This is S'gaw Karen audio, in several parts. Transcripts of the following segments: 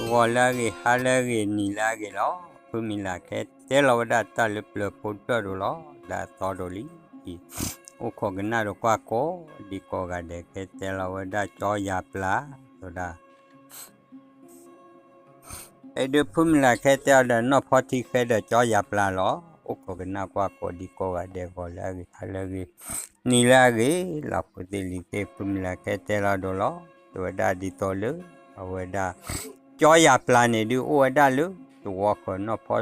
ဂီၤလၢအဂ့ၤ ဟါလၢအဂ့ၤ နံၤလၢအဂ့ၤလီၤ. ဖုမုၢ်လၢ်ခဲတဲလီၤဝဲဒၣ်တၢ်လၢပျၢၤဖိဒၢၣ်ဒိၣ်လီၤ. လၢအသီဒိၣ်လံ, အိၣ်ခိးကနၣ်ဒီးကွၢ်ကိး ဒံကိးဂၤဒဲး ခဲတဲလီၤဝဲဒၣ်ကၠီယၤပျၢ် တဲဝဲဒၣ် အဲၣ်ဒုးဖုမုၢ်လၢ်ခဲတဲအီၤဒီး နီၢ်ဖီထံဃဲဒီးကၠီယၤပျၢ်လီၤ. အိၣ်ခိးကနၣ်ကွၢ်ကိး ဒံကိးဂၤဒဲး ဂီၤလၢအဂ့ၤ ဟါလၢအဂ့ၤ နံၤလၢအဂ့ၤလီၤ. ဖိသ့ၣ်လံၤသ့ၣ် ဖုမုၢ်လၢ်ခဲတဲလီၤဒိၣ်လီၤ. တဲဝဲဒၣ်ဒ်သိးလၢ အဝဲဒၣ် ကၠီယၤပျၢ်န့ၣ်ဒုး အိၣ်ဝဲဒၣ်လၢ သဝီဃၢၤနီၢ်ဖီ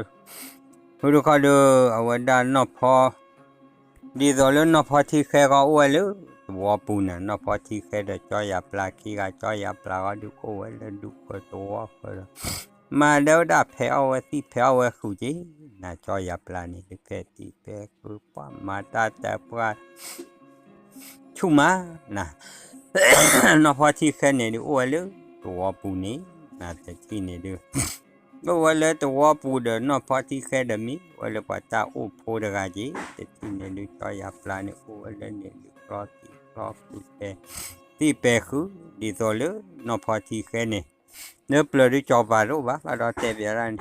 ဖုတခီဒီး အဝဲဒၣ်နီၢ်ဖီ ဒ်သိးလၢနီၢ်ဖီထံဃဲဃီ အိၣ်ဝဲလၢသဝီပူၤန့ၣ်, နီၢ်ဖီထံဃဲဒီးကၠီယၤပျၢ်ခံဂၤ, ကၠီယၤပျၢ်ဃီဒုးအိၣ်ဝဲလၢဒူၣ်ဃၢၤသဝီဃၢၤဒီး မၤဒၢဝဲဒၣ်ဖဲးအီၣ်ဝဲသံၣ်ဖဲးအီၣ်ဝဲဃုာ်က့ၤ, နၤကၠီယၤပျၢ်န့ၣ်ဒုး ဖဲးသံၣ်ဖဲးဃုာ် ပှၤမၤတၢ်တၢ်ပှၢ် ဆူၣ်မး, နၤ နီၢ်ဖီထံဃဲန့ၣ်ဒုးအိၣ်ဝဲလၢသဝီပူၤန့ၣ်, နၤတထံၣ်န့ၣ်ဒုး အိၣ်ဝဲလၢသဝီပူၤဒီး နီၢ်ဖီထံဃဲဒီးမ့ၢ်ဝဲလၢပှၤတၢ်အိၣ်ဖိတဂၤက့ၤ, တထံၣ်န့ၣ်ဒုး ကၠီယၤပျၢ်န့ၣ် အိၣ်ဝဲလၢန့ၣ်ဒုးကျီသံၣ်ကျီဃုာ်ဖဲးသံၣ်ဖဲးဃုာ်, ဒ်သိးလၢနီၢ်ဖီထံဃဲန့ၣ် လၢပျၢၤဒုးကၠီၤပၤတအိၣ်ဘၣ် ဘၣ်ဒီးတဲဘၣ်ဒၣ်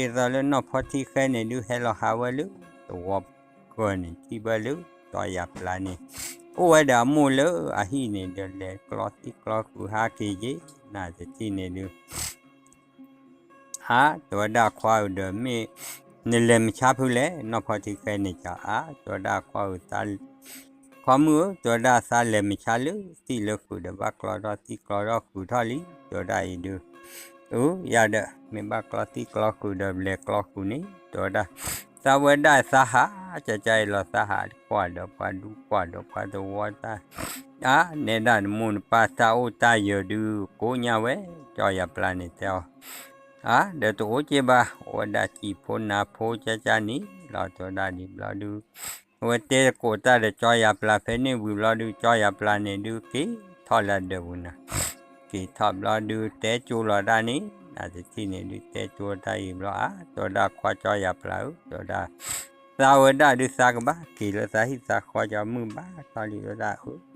န့ၣ် ဒ်သိးလၢနီၢ်ဖီထံဃဲန့ၣ်ဒုး ဟဲလီၤဟးဝဲလၢသဝီဃၢၤန့ၣ် ထံၣ်ဘၣ်လၢကၠီယၤပျၢ်န့ၣ် အိၣ်ဝဲဒီးအမိၢ်လၢအဟံၣ်န့ၣ်ဒီး လဲၤကျီသံၣ်ကျီဃုာ်ဟးက့ၤက့ၤ, နၤတထံၣ်န့ၣ်ဒုး အါ တဲဝဲဒၣ်ခွါဧၢဒီး မ့ၢ်နလဲၤမဆါဖုလဲၣ်, နီၢ်ဖီထံဃဲန့ၣ်က အါ တဲဝဲဒၣ်ခွါဧၢ ခွါမုၣ်ဧၢ တဲဝဲဒၣ်သးလဲၤမဆါလၢသံၣ်လၢဃုာ်ဒီး ဘၣ်ကျီထီၣ်သံၣ်ကျီထီၣ်ဃုာ်ထီၣ်လံ, တဲဝဲဒၣ်အံၤဒုး အၢ ယၤဒီး မ့ၢ်ဘၣ်ကျီသံၣ်ကျီဃုာ်ဒီး လဲၤကျီဃုာ်န့ၣ် တဲဝဲဒၣ် သးဝဲဒၣ်သးဟး ကကါအံၤလီၤ သးဟးကွၢ်ဒီးပှၤဒူကွၢ်ဒီးပှၤသဝီတၢ် အါ နဲဒၣ်နမိၢ်နပၢ်တၢ်အိၣ်တၢ်ယၢၤဒုး ကိးညါဝဲ ကၠီယၤပျၢ်န့ၣ်တဲအီၤ အါ ဒီးတအိၣ်က့ဘၣ် အိၣ်ဝဲဒၣ်စံာ်ဖိနါဖိကကါန့ၣ်လီၤ တဲဝဲဒၣ်ဒ်ဘျီဒုး အဝဲတဲသကိးတၢ်ဒီးကၠီယၤပျၢ်ဖဲန့ၣ်ဝံၤဘျီဒုး ကၠီယၤပျၢ်န့ၣ်ဒုး က့ၤထီၣ်လၢအဒၢးပူၤနၤ က့ၤထီၣ်ဘျီဒုး တဲကၠိလီၤဒၣ်န့ၣ် နၤတထံၣ်န့ၣ်ဒုး တဲကၠိတၢ်အံၤဘျီ အါ တဲဝဲဒၣ်ခွါကၠီယၤပျၢ်ဧၢ တဲဝဲဒၣ် သးဝဲဒၣ်ဒုးသးကဘၣ်က့ၤလၢသးဟံၣ်သးဃီ ကၠီမုၢ်ဘၣ်ထီၣ်လံ တဲဝဲဒၣ် အၢ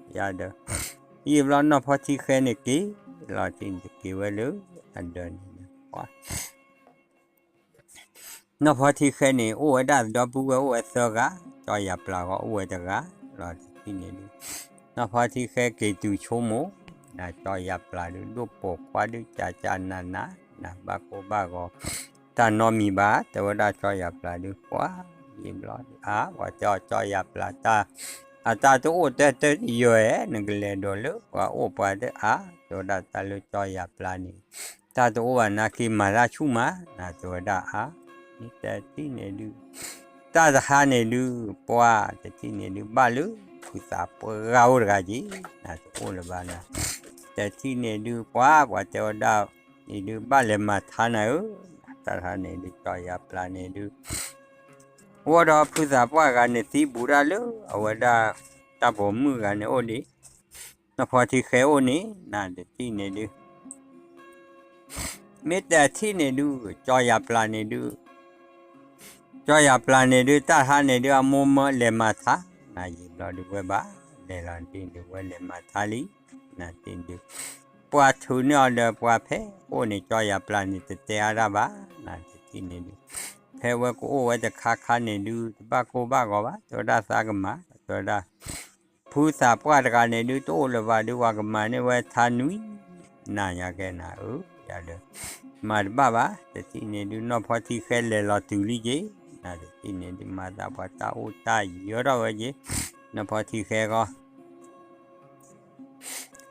ယၤဒီး ယံာ်ဘျီနီၢ်ဖီထံဃဲန့ၣ်က့ၤလီၤ တထံၣ်န့ၣ်က့ၤဝဲလၢအဒၢးန့ၣ် နီၢ်ဖီထံဃဲန့ၣ် အိၣ်ဝဲဒၣ်သဒီပုၢ်ဝဲၢ်အိၣ်ဝဲသၢဂၤ, ကၠီယၤပျၢ်ဃီအိၣ်ဝဲတဂၤလီၤ တထံၣ်န့ၣ်ဒုး နီၢ်ဖီထံဃဲက့ၤတုၤဆိကမိၣ် နၤကၠီယၤပျၢ်ဒုး ဒိၣ်ပိာ်ခွါဒုး ကးကးနးနး နၤဘၣ်ကိၢ်ဘၣ်ဂီၤ တၢ်နီတမံၤဘၣ် တဲဝဲဒၣ်ကၠီယၤပျၢ်ဒုး ပှၤ ယံာ်ဘျီဒုး အါ ပှၤတဲအီၤကၠီယၤပျၢ်တၢ် အတၢ်တအိၣ်တၢ်တယၢၤဧဲ နကလဲၤဒိးလၢပှၤအိၣ်ပှၤတအါ တဲဝဲဒၣ်တၢ်လၢကၠီယၤပျၢ်န့ၣ် တၢ်တအိၣ်ဘၣ်နာ်က့ၤမၤတၢ်ဆူၣ်မး နၤတဲဝဲဒၣ်အါ မ့ၢ်တထံၣ်န့ၣ်ဒုး တၢ်တဟါန့ၣ်ဒုး ပှၤတထံၣ်န့ၣ်ဒုး ဘၣ်လၢဖုသးပှၢ်ဂၤအိၣ်တဂၤက့ၤ နၤတအိၣ်လၢၤဘၣ်နၤ တထံၣ်န့ၣ်ဒုး ပှၤ ပှၤတဲဝဲဒၣ် န့ၣ်ဒုး ဘၣ်လဲၤမၤထါနၤဧၢ တၢ်တဟါန့ၣ်ဒုး ကၠီယၤပျၢ်န့ၣ်ဒုး အိၣ်ဒီးဖုသးပှၢ်ဂၤန့ၣ် သံဘူးတၢ်လၢ အဝဲဒၣ် တၢ်ပိာ်မုၣ်ဂၤန့ၣ်အိၣ်ဒံး နီၢ်ဖီထံဃဲအိၣ်န့ၣ် နၤတထံၣ်န့ၣ်ဒုး မ့ၢ်တထံၣ်န့ၣ်ဒုး ကၠီယၤပျၢ်န့ၣ်ဒုး ကၠီယၤပျၢ်န့ၣ်ဒုး တၢ်တဟါန့ၣ်ဒုး အမိၢ်မၢလဲၤမၤထါ နၤယံာ်ဘျီဒုးဝဲဘၣ် လဲၤလီၤဒ်န့ၣ်ဒုး ဝဲလဲၤမၤထါလံ နၤတထံၣ်န့ၣ်ဒုး ပှၤထုးန့ၢ်အီၤဒီးပှၤဖဲအိၣ်န့ၣ် ကၠီယၤပျၢ်န့ၣ် တတဲအါတၢ်ဘၣ် နၤတထံၣ်န့ၣ်ဒုး ဖဲဝဲကအိၣ်ဝဲတခါခါန့ၣ်ဒုး တဘၣ်ကိၢ်ဘၣ်ဂီၤဘၣ် တဲဝဲဒၣ်သးကမၤ တဲဝဲဒၣ် ဖုသးပှၢ်တဂၤန့ၣ်ဒုး တအိၣ်လၢၤဘၣ်ဒုး ပှၤကမၤန့ၢ်ဝဲထါနွံ နၤညါကဲနၤဧၢ ယၤဒီး မၤတဘၣ်ဘၣ် တထံၣ်န့ၣ်ဒုး နီၢ်ဖီထံဃဲလဲၤလီၤတုၤလံက့ၤ နၤတထံၣ်န့ၣ်ဒုး မၤသးပှၤတၢ်အိၣ်တၢ်ယၢၤထီၣ်ဝဲက့ၤ နီၢ်ဖီထံဃဲဃီ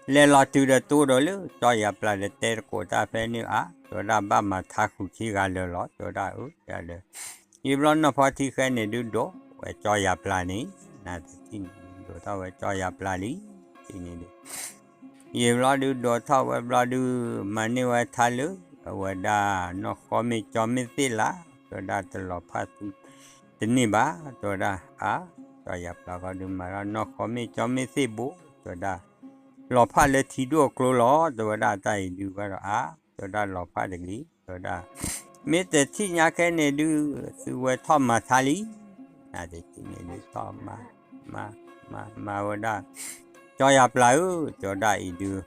လဲၤလီၤတုၤဒီးတိဒီးလၢ ကၠီယၤပျၢ်ဒီးတဲသကိးတၢ်ဖဲန့ၣ်အါ တဲဝဲဒၣ်ဘၣ်မၤထါဃုာ်ခံဂၤလၢာ်လီၤ တဲဝဲဒၣ်အၢ ယၤဒီး ယံာ်ဘျီနီၢ်ဖီထံဃဲန့ၣ်ဒုး ဒိးဝဲကၠီယၤပျၢ်န့ၣ် နၤတထံၣ်န့ၣ်ဒုး ဒိးထီၣ်ဝဲကၠီယၤပျၢ်လံ တထံၣ်န့ၣ်ဒုး ယံာ်ဘျီဒုး ဒိးထီၣ်ဝဲဘျီဒုး မၤန့ၢ်ဝဲထါလၢ အဝဲဒၣ် နီၢ်ဃီမ့ၢ်ကၠီမ့ၢ်သ့ၣ်လၢ တဲဝဲဒၣ်တလီၤဖးသူ တန့ၢ်ဘၣ် တဲဝဲဒၣ် အါ ကၠီယၤပျၢ်ဃီဒုး မၤထီၣ်နီၢ်ဃီမ့ၢ်ကၠီမ့ၢ်သ့ၣ်ဘိ တဲဝဲဒၣ် လီၤဖးလၢထံဒိၣ်အကျိလီၤ တဲဝဲဒၣ်တၢ်အံၤဒုးဘၣ်ဒီး အါ တဲဝဲဒၣ်လီၤဖးတဂ့ၤ တဲဝဲဒၣ် မ့ၢ်တထံၣ်ညါခဲန့ၣ်ဒုး သုဝဲထီၣ်မၤထါလံ နၤတထံၣ်န့ၣ်ဒုး ထီၣ်မၤ မၤ မၤ မၤဝဲဒၣ် ကၠီယၤပျၢ်ဧၢ တဲဝဲဒၣ်အံၤဒုး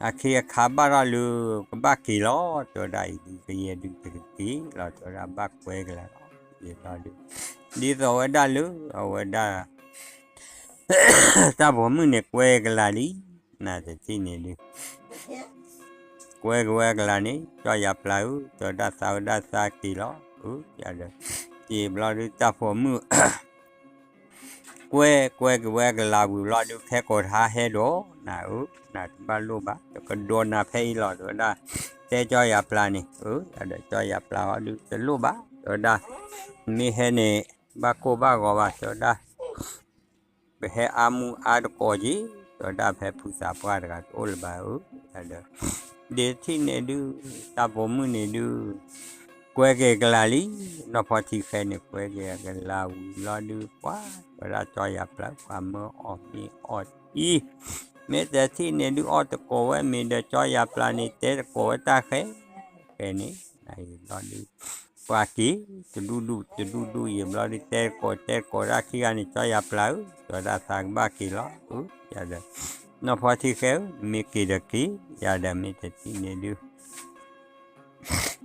အခ့အခါဘၣ်ထီၣ်လၢ ကဘၣ်က့ၤလီၤ တဲဝဲဒၣ်အံၤဒုး ကယဲၢ်ဒုးတက့ၤလီၤ တဲဝဲဒၣ်ဘၣ်ကွဲကလၤလီၤ ယံာ်ဘျီဒုး ဒ်သိးဝဲဒၣ်လၢ အဝဲဒၣ် တၢ်ပိာ်မုၣ်န့ၣ်ကွဲကလၤလံ နတထံၣ်န့ၣ်ဒုး ကွဲကဝဲကလၤန့ၣ် ကၠီယၤပျၢ်ဧၢ တဲဝဲဒၣ်သးဝဲဒၣ်သးက့ၤလီၤ ဧၢ ယၤဒီး ယံာ်ဘျီဒုးတၢ်ပိာ်မုၣ် ကွဲ ကွဲက့ၤဝဲကလၤဝံၤဘျီဒုး ခဲကိာ်တဟါဟဲဒီး နၤဧၢ နတဘၣ်လိၣ်ဘၣ် တကဒိးနၤဖဲအံၤလီၤ တဲဝဲဒၣ် တဲကၠီယၤပျၢ်န့ၣ် ဧၢ ယၤဒီးကၠီယၤပျၢ်ဟီဒုး တလိၣ်ဘၣ် တဲဝဲဒၣ် မ့ၢ်ဟဲန့ၣ် ဘၣ်ကိၢ်ဘၣ်ဂီၤဘၣ် တဲဝဲဒၣ် ပဟဲအါမူအါတကိးက့ၤ တဲဝဲဒၣ် ဖဲဖုသးပှၢ်တဂၤတအိၣ်လၢၤဘၣ်ဧၢ ယၤဒီး ဒ်ထံၣ်န့ၣ်ဒုး တၢ်ပိာ်မုၣ်န့ၣ်ဒုး ကွဲက့ၤကလၤလံ နီၢ်ဖီထံဃဲန့ၣ် ကွဲက့ၤကလၤဝံၤဘျီဒုး ပှၤ တဲဝဲဒၣ်ကၠီယၤပျၢ် ပှၤမၢအီၣ်မ့ၤအီထံ မ့ၢ်တထံၣ်န့ၣ်ဒုး အီၣ်တကိးဝဲမ့ၤဒီးကၠီယၤပျၢ်န့ၣ် တဲတကိးဝဲတၢ်ဃဲ ဃဲန့ၣ် နအံၤဘျီဒုး ပှၤက့ၤ တဒူၣ်ဒူၣ် တဒူၣ်ဒူၣ် ယံာ်ဘျီဒုး တဲတကိး တဲတကိးဒၣ်ခံဂၤန့ၣ် ကၠီယၤပျၢ်ဧၢ တဲဝဲဒၣ်သးကဘၣ်က့ၤလီၤ ဧၢ ယၤဒီး နီၢ်ဖီထံဃဲဧၢ နမ့ၢ်က့ၤဒီးက့ၤ ယၤဒီးမ့ၢ်တထံၣ်န့ၣ်ဒုး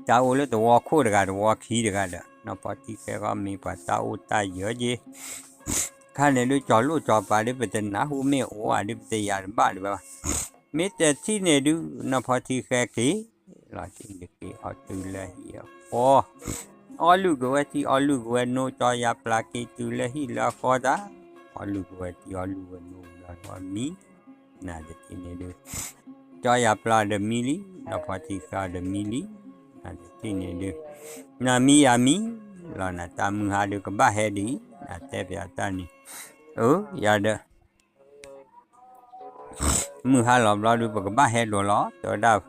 တၢ်အိၣ်လၢသဝီခိၣ်တဂၤ သဝီခံတဂၤဒီး နီၢ်ဖီထံဃဲဃီမ့ၢ်ပှၤတၢ်အိၣ်တၢ်ယၢၤက့ၤ ခါန့ၣ်ဒုး ကၠီၤလိၣ်ကၠီၤပၤဒုး ပတနၢ်ဟူမ့ၢ်အိၣ်ဧါဒုး ပတယၤတဘၣ်ဒံးဘၣ် မ့ၢ်တထံၣ်န့ၣ်ဒုး နီၢ်ဖီထံဃဲက့ၤ လီၤတံၢ်က့ၤအီၣ်တုၤလၢဟံၣ်အဃီ အီၣ်လုၢ်က့ၤဝဲထံ အီၣ်လုၢ်က့ၤဝဲနိ ကၠီယၤပျၢ်က့ၤတုၤလၢဟံၣ်လၢအဃီတၢ် အီၣ်လုၢ်က့ၤဝဲထံ အီၣ်လုၢ်ဝဲနိ ဘျီဒီးမံ နတထံၣ်န့ၣ်ဒုး ကၠီယၤပျၢ်ဒီးမံလံ နီၢ်ဖီထံဃဲဒီးမံလံ နတထံၣ်န့ၣ်ဒုး နမံယၤမံ လီၤနၤ တၢ်မုၢ်ဟါဒုးကဘၣ်ဟဲဒ်အံၤ နတဲပၠးတၢ်န့ၣ် အၢ ယၤဒီး မုၢ်ဟါလီၤဘျီဒုး ပကဘၣ်ဟဲဒိးလီၤ တဲဝဲဒၣ်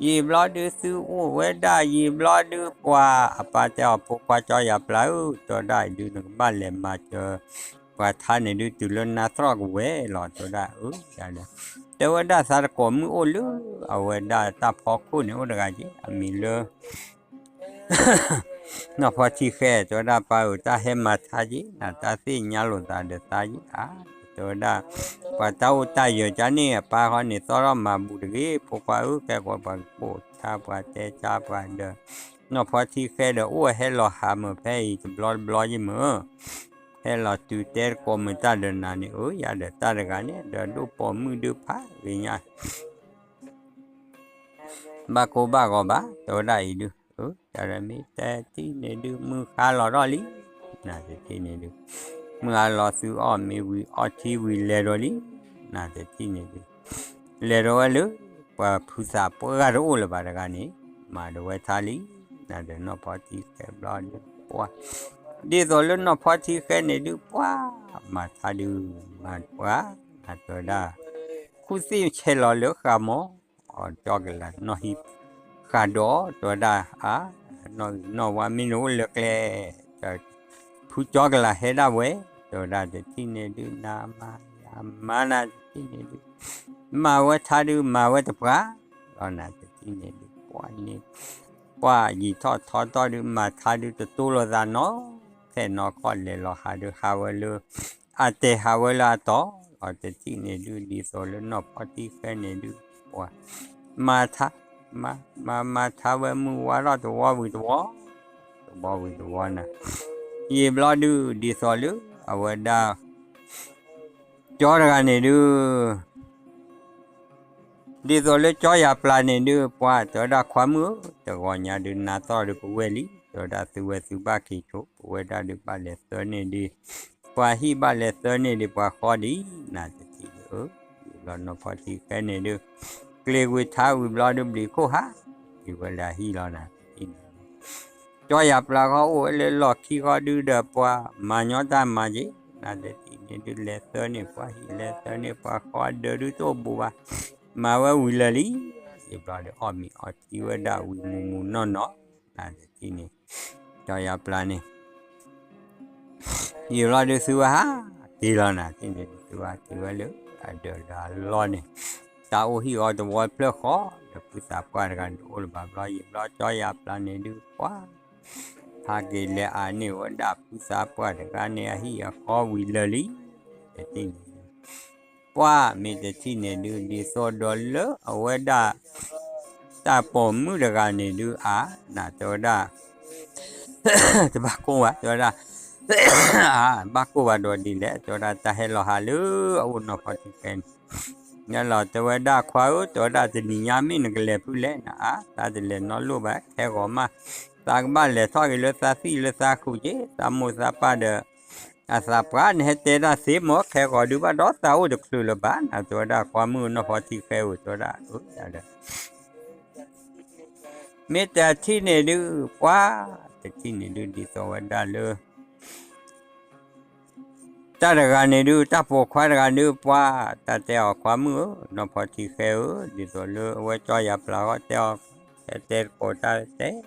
ယံာ်ဘျီဒုးသုအိၣ်ဝဲဒၣ် ယံာ်ဘျီဒုးပှၤ အပၢ်တဲအီၤ ဖိခွါကၠီယၤပျၢ်ဧၢ တဲဝဲဒၣ်အံၤဒုး နကဘၣ်လဲၤမၤစၢၤ ပှၤထါန့ၣ်ဒုး တုၤလၢနါသရီၣ်ကဝဲၤလီၤ တဲဝဲဒၣ် အၢ ယၤဒီး တဲဝဲဒၣ်သးတကိးမုၣ်အိၣ်လၢ အဝဲဒၣ်တၢ်ဖီခိၣ်န့ၣ်အိၣ်တဂၤက့ၤ အမံၤလၢ နီၢ်ဖီထံဃဲ တဲဝဲဒၣ်ပၢ်ဧၢ တၢ်ဟဲမၤထါက့ၤ နတၢ်သ့ၣ်ညါလိာ်သးဒီးသးက့ၤ အါ တဲဝဲဒၣ် ပှၤတၢ်အိၣ်တၢ်ယၢၤကန့ၣ် အပၢ်ဃီန့ၣ် သီၣ်ထီၣ်မၤဘူးတဂ့ၤ ဖိခွါဧၢ ခဲကိးပှၤကပိာ်ဆါ ပှၤတဲဆါပှၤဒီး နီၢ်ဖီထံဃဲဒီး အိၣ်ဟဲလီၤဟးမၢဖဲအံၤတဘျီတဘျီယ့ၢ်မၢ ဟဲလီၤတုၤတဲတကိးမုာ်တၢ်ဒီးနၤန့ၣ် အၢ ယၤဒီးတၢ်တဂၤန့ၣ် ဒီးဒိၣ်ပိာ်မုၣ်ဒုးဖးဂ့ၤညါ ဘၣ်ကိၢ်ဘၣ်ဂီၤဘၣ် တဲဝဲဒၣ်အံၤဒုး အၢ တၢ်မ့ၢ်တဲထံၣ်န့ၣ်ဒုး မုၢ်ဃါလီၤထီၣ်လံ နတထံၣ်န့ၣ်ဒုး မုၢ်ဃါလီၤသုအီၣ်မ့ၤဝံၤအီထံဝံၤလဲၤဒီးလံ နတထံၣ်န့ၣ်ဒုး လဲၤဒီးဝဲလၢ ပှၤဖုသးပှၢ်တအိၣ်လၢၤဘၣ်တဂၤန့ၣ် မၤဒီးဝဲထါလံ နဒီးနီၢ်ဖီထံဃဲဘျီဒုး ပှၤ ဒ်သိးလၢနီၢ်ဖီထံဃဲန့ၣ်ဒုး ပှၤ မၤထါဒုး မၤပှၤ နတဲဝဲဒၣ် ခူၣ်သ့ၣ်ဆဲးလီၤလၢဃာ်မီၤ အီၤကၠီကလၤနီၢ်ဟံၣ် ဃာ်ဒီး တဲဝဲဒၣ် အါ နီၢ်ဂ့ၤနီၢ်ဝါမ့ၢ်နအိၣ်လၢကျဲ ဖုကၠီကလၤဟဲဒၣ်ဝဲ တဲဝဲဒၣ်တထံၣ်န့ၣ်ဒုး နမၤ ယမၤနၤတထံၣ်န့ၣ်ဒုး မၤဝဲထါဒုး မၤဝဲတပှၢ် လီၤနၤတထံၣ်န့ၣ်ဒုး ပှၤန့ၣ် ပှၤယံာ်ထီၣ်ထီထီၣ်ဒုး မၤထါဒုးတတိလိာ်သးနီၤ ဖဲနီၢ်ကီၢ်လဲၤလီၤဟးဒုး ဟးဝဲလၢ အတဲာ်ဟးဝဲလၢအတီၢ် လီၤတထံၣ်န့ၣ်ဒုး ဒ်သိးလၢနီၢ်ဖီထံဃဲန့ၣ်ဒုး ပှၤ မၤထါ မၤ မၤ မၤထါဝဲမုၢ်ဝါထီၣ်တဝီဝံၤတဝီ တဝီဝံၤတဝီနၤ ယံာ်ဘျီဒုး ဒ်သိးလၢ အဝဲဒၣ် ကၠီတဂၤန့ၣ်ဒုး ဒ်သိးလၢကၠီယၤပျၢ်န့ၣ်ဒုး ပှၤတဲဝဲဒၣ်ခွါမုၣ်ဧၢ တဂီၤညါဒုး နါသီၣ်ဒုးကဝဲၢ်လံ တဲဝဲဒၣ်သုဝဲသုဘၣ်က့ၤဆိ ပဝဲဒၣ်ဒုးဘၣ်လဲၤသၢန့ၢ်ဒုး ပှၤဟံၣ်ဘၣ်လဲၤသၢန့ၢ်ဒုး ပှၤဃီဒ်နၤတထံၣ်ဒုး အၢ ယံာ်ဘျီနီၢ်ဖီထံဃဲန့ၣ်ဒုး ကျ့ၤဝံၤထါဝံၤဘျီဒုး ဘျံးခိၣ်ဟး ယံာ်ဝဲလၢအဟံၣ်လီၤနၤ ကၠီယၤပျၢ်ဃီအိၣ်ဝဲလၢလီၢ်ခံဃီဒုးဒီးပှၤ မၤညီတၢ်မၤက့ၤ နတထံၣ်န့ၣ်ဒုး လဲၤသၢန့ၢ်ပှၤဟံၣ် လဲၤသၢန့ၢ်ပှၤဃီဒၢးဒုးတအိၣ်ဘူးဘၣ် မၤဝဲဝံၤလၢာ်လံ ယံာ်ဘျီဒုးအီၣ်မ့ၤအီထံဝဲဒၣ်ဝံၤမူမူနီၢ်နီၢ် နတထံၣ်န့ၣ် ကၠီယၤပျၢ်န့ၣ် ယံာ်ဘျီဒုးသုဝဲဟးက့ၤလီၤနၤ တထံၣ်န့ၣ်ဒုးသုဝဲဟးက့ၤဝဲလၢ အဒၢးဒီးအလီၢ်န့ၣ် တၢ်အိၣ်ဟံၣ်အီတဝီဖျၢၣ်ဃီ ဒီးဖုသးပှၢ်တဂၤန့ၣ်အိၣ်လၢၤဘၣ်ဘျီ ယံာ်ဘျီကၠီယၤပျၢ်န့ၣ်ဒုးပှၤ ဟးက့ၤလဲၤအါန့ၢ်ဝဲဒၣ်ဖုသးပှၢ်တဂၤန့ၣ် အဟံၣ်အဃီဝံၤလၢာ်လံ တထံၣ်န့ၣ် ပှၢ်မ့ၢ်တထံၣ်န့ၣ်ဒုး ဒ်သိးဒီးလၢအဝဲဒၣ် တၢ်ပိာ်မုၣ်တဂၤန့ၣ်ဒုး အါ နၤတဲဝဲဒၣ် တဘၣ်ကိၢ်ဘၣ် တဲဝဲဒၣ် အါ ဘၣ်ကိၢ်ဘၣ်ဒီးဒ်လဲၣ် တဲဝဲဒၣ် တၢ်ဟဲလီၤဟးလၢအအိၣ်နီၢ်ဖီထံဃဲန့ၣ် ယလီၤတဲဝဲဒၣ် ခွါဧၢ တဲဝဲဒၣ် တနံၤညါမ့ၢ်နကလဲၤဖုလဲၣ်နၤ အါ တၢ်တလဲၤနီတလီၢ်ဘၣ် ခဲဂီၤမး သးကဘၣ်လဲၤထီၣ်က့ၤလၢသးသံၣ်လၢသးဃုာ်က့ၤ သးမိၢ်သးပၢ်ဒီး အသးပှၢ် နဟဲတဲတၢ်သ့မ့ၢ် ခဲဂီၤဒုးဘၣ်ဒီးသးအိၣ်တချုးလၢၤဘၣ် နၤတဲဝဲဒၣ် ခွါမုၣ်နီၢ်ဖီထံဃဲဧၢ တဲဝဲဒၣ် အၢ တၢ်ဒီး မ့ၢ်တထံၣ်န့ၣ်ဒုး ပှၢ် တထံၣ်န့ၣ်ဒုး ဒ်သိးဝဲဒၣ်လၢ တၢ်တဂၤန့ၣ်ဒုး တၢ်ပိာ်ခွါတဂၤဒုး ပှၢ် တၢ်တဲအီၤ ခွါမုၣ်ဧၢ နီၢ်ဖီထံဃဲဧၢ ဒ်သိးလၢအဝဲကၠီယၤပျၤဃီတဲအီၤ ဟဲတဲတကိးတၢ်တဲ တ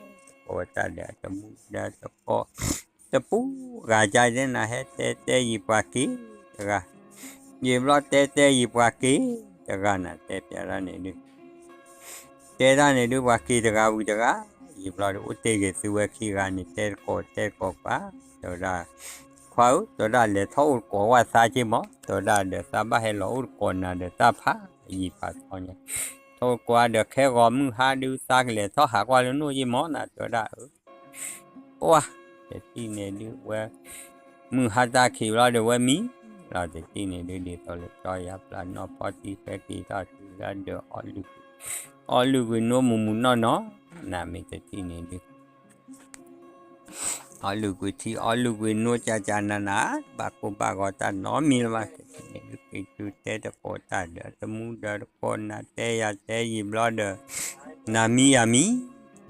ကိးဝဲတၢ်ဒီး တမူဒီးတကိး တပူၤဂၤကၢ်ဒဲးနၤ ဟဲတဲတဲယံာ်ပှၤက့ၤတဂၤ ယံာ်ဘျီတဲတဲယံာ်ပှၤက့ၤတဂၤနၤ တဲပျးတၢ်န့ၣ်ဒုး တဲတၢ်န့ၣ်ဒုး ပှၤက့ၤတဂၤဝံၤတဂၤ ယံာ်ဘျီဒုး အိၣ်တ့ၢ်ဂ့ၤသုဝဲခံဂၤန့ၣ် တဲတကိးတဲတကိးပှၤ တဲဝဲဒၣ် ခွါဧၢ တဲဝဲဒၣ် လဲၤထီၣ်အိၣ်တကိးဝဲသးက့ၤမး တဲဝဲဒၣ်ဒီး သးဘၣ်ဟဲလီၤအိၣ်တကိးနၤဒီးတၢ်ဖးယံာ်ဖးထီညါ ထီၣ်အိၣ်တကိးဒီးခဲဂီၤမုၢ်ဟါဒုး သးကလဲၤထီၣ်ဟးကွၢ်လၢနအိၣ်က့ၤမးနၤ တဲဝဲဒၣ် အၢ ပှၢ် တထံၣ်န့ၣ်ဒုးဝဲ မုၢ်ဟါတၢ်ခံးဘျီဒီးဝဲမံ လီၤတထံၣ်န့ၣ်ဒုး ဒ်သိးလၢကၠီယၤပျၤနီၢ်ဖီထံဃဲက့ၤထီၣ်တုၤဒၣ်ဒီး အီလုၢ်ကွံာ် အီလုၢ်ကွံာ်နိမုာ်မုာ်နီၢ်နီၢ် နၤမ့ၢ်တထံၣ်န့ၣ်ဒုး အီလုၢ်ကွံာ်ထံ အီလုၢ်ကွံာ်နိကၠးကၠးနၤနၤ ဘၣ်ကိၢ်ဘၣ်ဂီၤတၢ်နီတမံၤလၢၤဘၣ် တထံၣ်န့ၣ်ဒုး က့ၤတုၤတဲတကိးတၢ်ဒီး တမူဒီးတကိးနၤ တဲယၤတဲယံာ်ဘျီဒီး နၤမံယၤမံ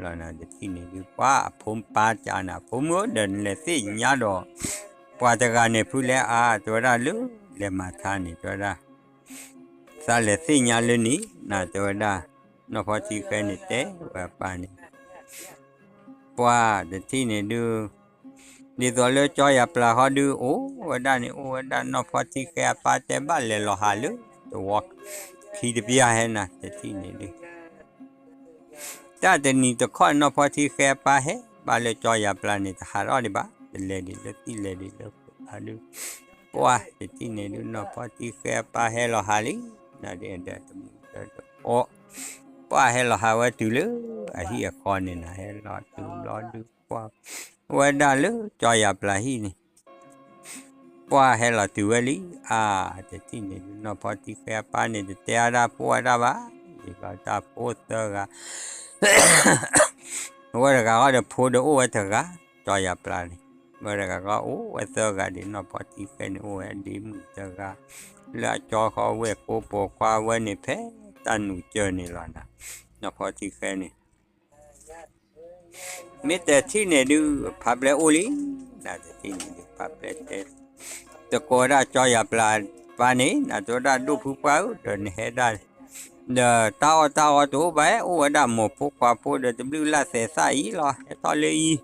လီၤနၤ တထံၣ်န့ၣ်ဒုး ပှၢ်အဖိပၢ်ကၠးနၤ ဖိမုၣ်ဧၢ ဒီးနလဲၤသ့ၣ်ညါဒီး ပှၤတဂၤန့ၣ်ဖုလဲၣ် အါ တဲဝဲဒၣ်လၢ လဲၤမၤထါန့ၣ် တဲဝဲဒၣ် သးလဲၤသ့ၣ်ညါလၢန့ၣ် နၤတဲဝဲဒၣ် နီၢ်ဖီထံဃဲန့ၣ်တဲဝဲအပၢ်န့ၣ် ပှၢ်တထံၣ်န့ၣ်ဒုး ဒ်သိးလၢကၠီယၤပျၤဃီဒုး အိၣ်ဝဲဒၣ်န့ၣ် အိၣ်ဝဲဒၣ်နီၢ်ဖီထံဃဲအပၢ်တဲဘၣ်လဲၤလီၤဟးလၢ သဝီခံတပျၢ်ဟဲနၤ တထံၣ်န့ၣ်ဒုး တၢ်တနံၤတခီ နီၢ်ဖီထံဃဲအပၢ်ဟဲဘၣ်လၢကၠီယၤပျၤန့ၣ် တဟးထီၣ်ဒံးဘၣ် တလဲၤဒံးလၢသံၣ်လဲၤဒံးလၢဃုာ်ဘၣ်ဒုး ပှၢ်တထံၣ်န့ၣ်ဒုး နီၢ်ဖီထံဃဲအပၢ်ဟဲလီၤဟးလံ နၤဒီးတမူဒီးတကိး ပှၢ်ဟဲလီၤဟးဝဲတုၤလၢအဟံၣ်အဃီန့ၣ်နၤ ဟဲလီၤတုၤဘျီဒုး ပှၢ်ဝဲဒၣ်လၢကၠီယၤပျၤဟံၣ်န့ၣ် ပှၢ်ဟဲလီၤတုၤဝဲလံ အါ တထံၣ်န့ၣ်ဒုး နီၢ်ဖီထံဃဲအပၢ်န့ၣ် တတဲအါဒၣ်ဖိအါဒၣ်ဘၣ် ယံာ်ဘျီတၢ်ဖိသၢဂၤ အဝဲတဂၤဃီဒီးဖိဒီးအိၣ်ဝဲတဂၤ ကၠီယၤပျၤန့ၣ် အဝဲတဂၤဃီအိၣ်ဝဲသၢဂၤဒံး နီၢ်ဖီထံဃဲန့ၣ် အိၣ်ဝဲဒ့မုၣ်တဂၤ လၢအကၠီဃီဝဲၢ်ကိပိာ်ခွါဝဲန့ၣ် ဖဲတၢ်နုာ်စၢၤန့ၣ်လီၤနၤ နီၢ်ဖီထံဃဲန့ၣ် မ့ၢ်တထံၣ်န့ၣ်ဒုး ဖးပျဲအိၣ်လံ နၤတထံၣ်န့ၣ်ဒုး ဖးပျဲတဲ တကိးဝဲဒၣ်ကၠီယၤပျၤပၢ်န့ၣ် နၤတဲဝဲဒၣ်ဒိၣ်ဖုပှၢ်ဧၢ ဒီးနဟဲဒၣ် ဒီးတၢ်အီၣ်တၢ်အီတအိၣ်ဘၣ် အိၣ်ဝဲဒၣ်မိၢ်ဖိခွါဖိဒီးတဘျုးလၢ်သဲးသၣ်အံၤလီၤ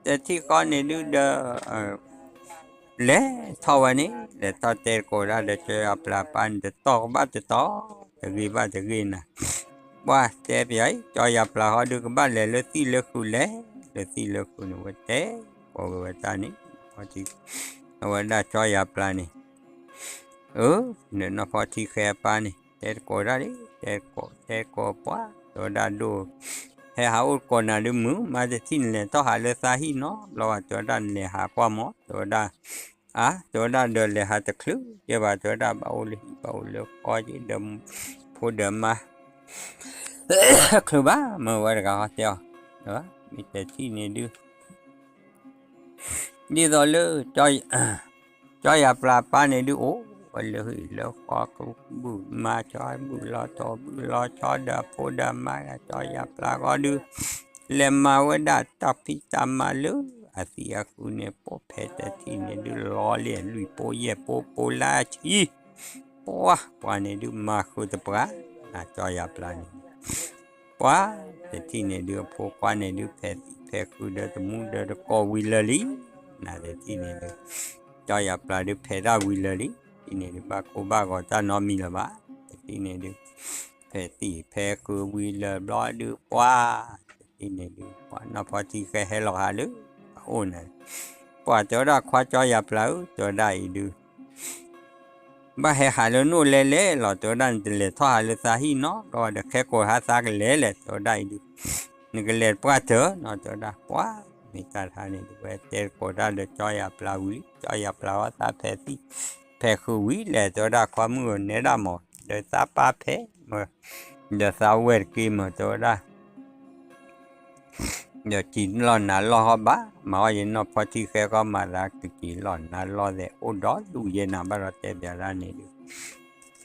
ဟဲထီၣ်လၢအံၤ တထံၣ်ဃီန့ၣ်ဒုးဒီး လဲၤထီၣ်ဝဲန့ၣ် လဲၤထီၣ်တဲတကိးဒၣ်ဒီးကၠီယၤပျၤပၢ်န့ၣ် တတီၢ်ကဘၣ်တတီၢ် တဂ့ၤဘၣ်တဂ့ၤနၤ ပှၢ်တဲပယီၤအံၤ ကၠီယၤပျၤဃီဒုးကဘၣ်လဲၤလၢသံၣ်လၢဃုာ်လဲၤ လၢသံၣ်လၢဃုာ်န့ၣ် ဝဲတဲကိးဝဲတၢ်န့ၣ် အဝဲဒၣ်ကၠီယၤပျၤန့ၣ် အၢ ဒီးနီၢ်ဖီထံဃဲအပၢ်န့ၣ် တဲတကိးဒၣ်လံ တဲတကိး တဲတကိးပှၢ် တဲဝဲဒၣ်ဒိၣ် ဟဲဟးအိၣ်တကိးနၤဒုးမုာ် မါတထံၣ်နလဲၤထီၣ်ဟးလၢသးဟံၣ်နီတဘျီဘၣ် တဲဝဲဒၣ်နလဲၤဟးကွၢ်မး တဲဝဲဒၣ် အါ တဲဝဲဒၣ်ဒီးလဲၤဟးတချုးကဲဘၣ် တဲဝဲဒၣ် ဘၣ်အိၣ်လၢဟံၣ်ဘၣ်အိၣ်လၢဃီက့ၤဒီး ဖိဒီးမါ ချုးဘၣ် မ့ၢ်ဝဲတဂၤဟီတဲအီၤ မ့ၢ်တထံၣ်န့ၣ်ဒုး ဒ်သိးလၢ ကၠီယၤပျၤပၢ်န့ၣ်ဒုးအိၣ်ဝဲလၢဟံၣ်လၢဃီ ကဘုၣ်မါဆီ ဘုၣ်လီၤတီၤ ဘုၣ်လီၤဆီဒီးအဖိဒီးအမါ ကၠီယၤပျၤဃီဒုး လဲၤမၤဝဲဒၣ်တၢ်ဖံးတၢ်မၤလၢအသံၣ်အဃုာ်န့ၣ် ပိာ်ဖဲတထံၣ်န့ၣ်ဒုး လီၤလံ လွံၢ်ပိာ်ယဲၢ်ပိာ် ပိာ်လၢအဆံ ပှၢ် ပှၤန့ၣ်ဒုးမၤဃုာ်တပှၢ် နၤကၠီယၤပျၤန့ၣ် ပှၢ် တထံၣ်န့ၣ်ဒုး အဖိခွါန့ၣ်ဒုး ဖဲးသံၣ်ဖဲးဃုာ်ဒီးတမူဒီးတကိးဝံၤလၢာ်လံ နၤတထံၣ်န့ၣ်ဒုး ကၠီယၤပျၤဒုးဖဲးတၢ်ဝံၤလၢာ်လံ တထံၣ်န့ၣ်ဒုး ဘၣ်ကိၢ်ဘၣ်ဂီၤတၢ်နီတမံၤလၢၤဘၣ် တထံၣ်န့ၣ်ဒုး ဖဲးသံၣ်ဖဲးဃုာ်ဝံၤလၢာ်ဘျီဒုး ပှၢ် တထံၣ်န့ၣ်ဒုး ပှၤနီၢ်ဖီထံဃဲဟဲလီၤဟးလၢအအိၣ်န့ၣ် ပှၢ်တဲဝဲဒၣ်ခွါကၠီယၤပျၤဧၢ တဲဝဲဒၣ်အံၤဒုး ဘၣ်ဟဲဟးလၢနအိၣ်လဲလဲၣ်လီၤ တဲဝဲဒၣ်, နတလဲၤထီၣ်ဟးလၢသးဟံၣ်နီတဘျီဒီး ခဲကိးဟါသးကလဲၤလဲၣ် တဲဝဲဒၣ်အံၤဒုး, နကလဲၤပှၢ်တၢၢ်နီၤ တဲဝဲဒၣ်. ပှၢ် မ့ၢ်တၢ်တခါန့ၣ် ဝဲတဲသကိးတၢ်ဒီးကၠီယၤပျၢ်ဝံၤလံ, ကၠီယၤပျၢ်ဝဲသးဖဲးသံၣ်ဖဲးဃုာ်ဝံၤလဲၣ် တဲဝဲဒၣ်, ခွါမုၣ်ဧၢ နဲဒၣ်မး ဒီးသးပၢ်ဖဲးမၢ ဒီးသးဝဲၢ်တက့ၢ်မၢ တဲဝဲဒၣ် ဒီးစံးလီၢ်နၤလီၢ်ဟီၣ်ဘၣ်, မၤအီၣ်ယနီၢ်ဖီထံဃဲကီမၤသးကစံးလီၢ်နၤလီၢ်သဲး အိၣ်ဒီးဒူၣ်ယဲနၤဘၣ်ဒီး တဲဘၣ်ဒၣ်န့ၣ်ဒုး,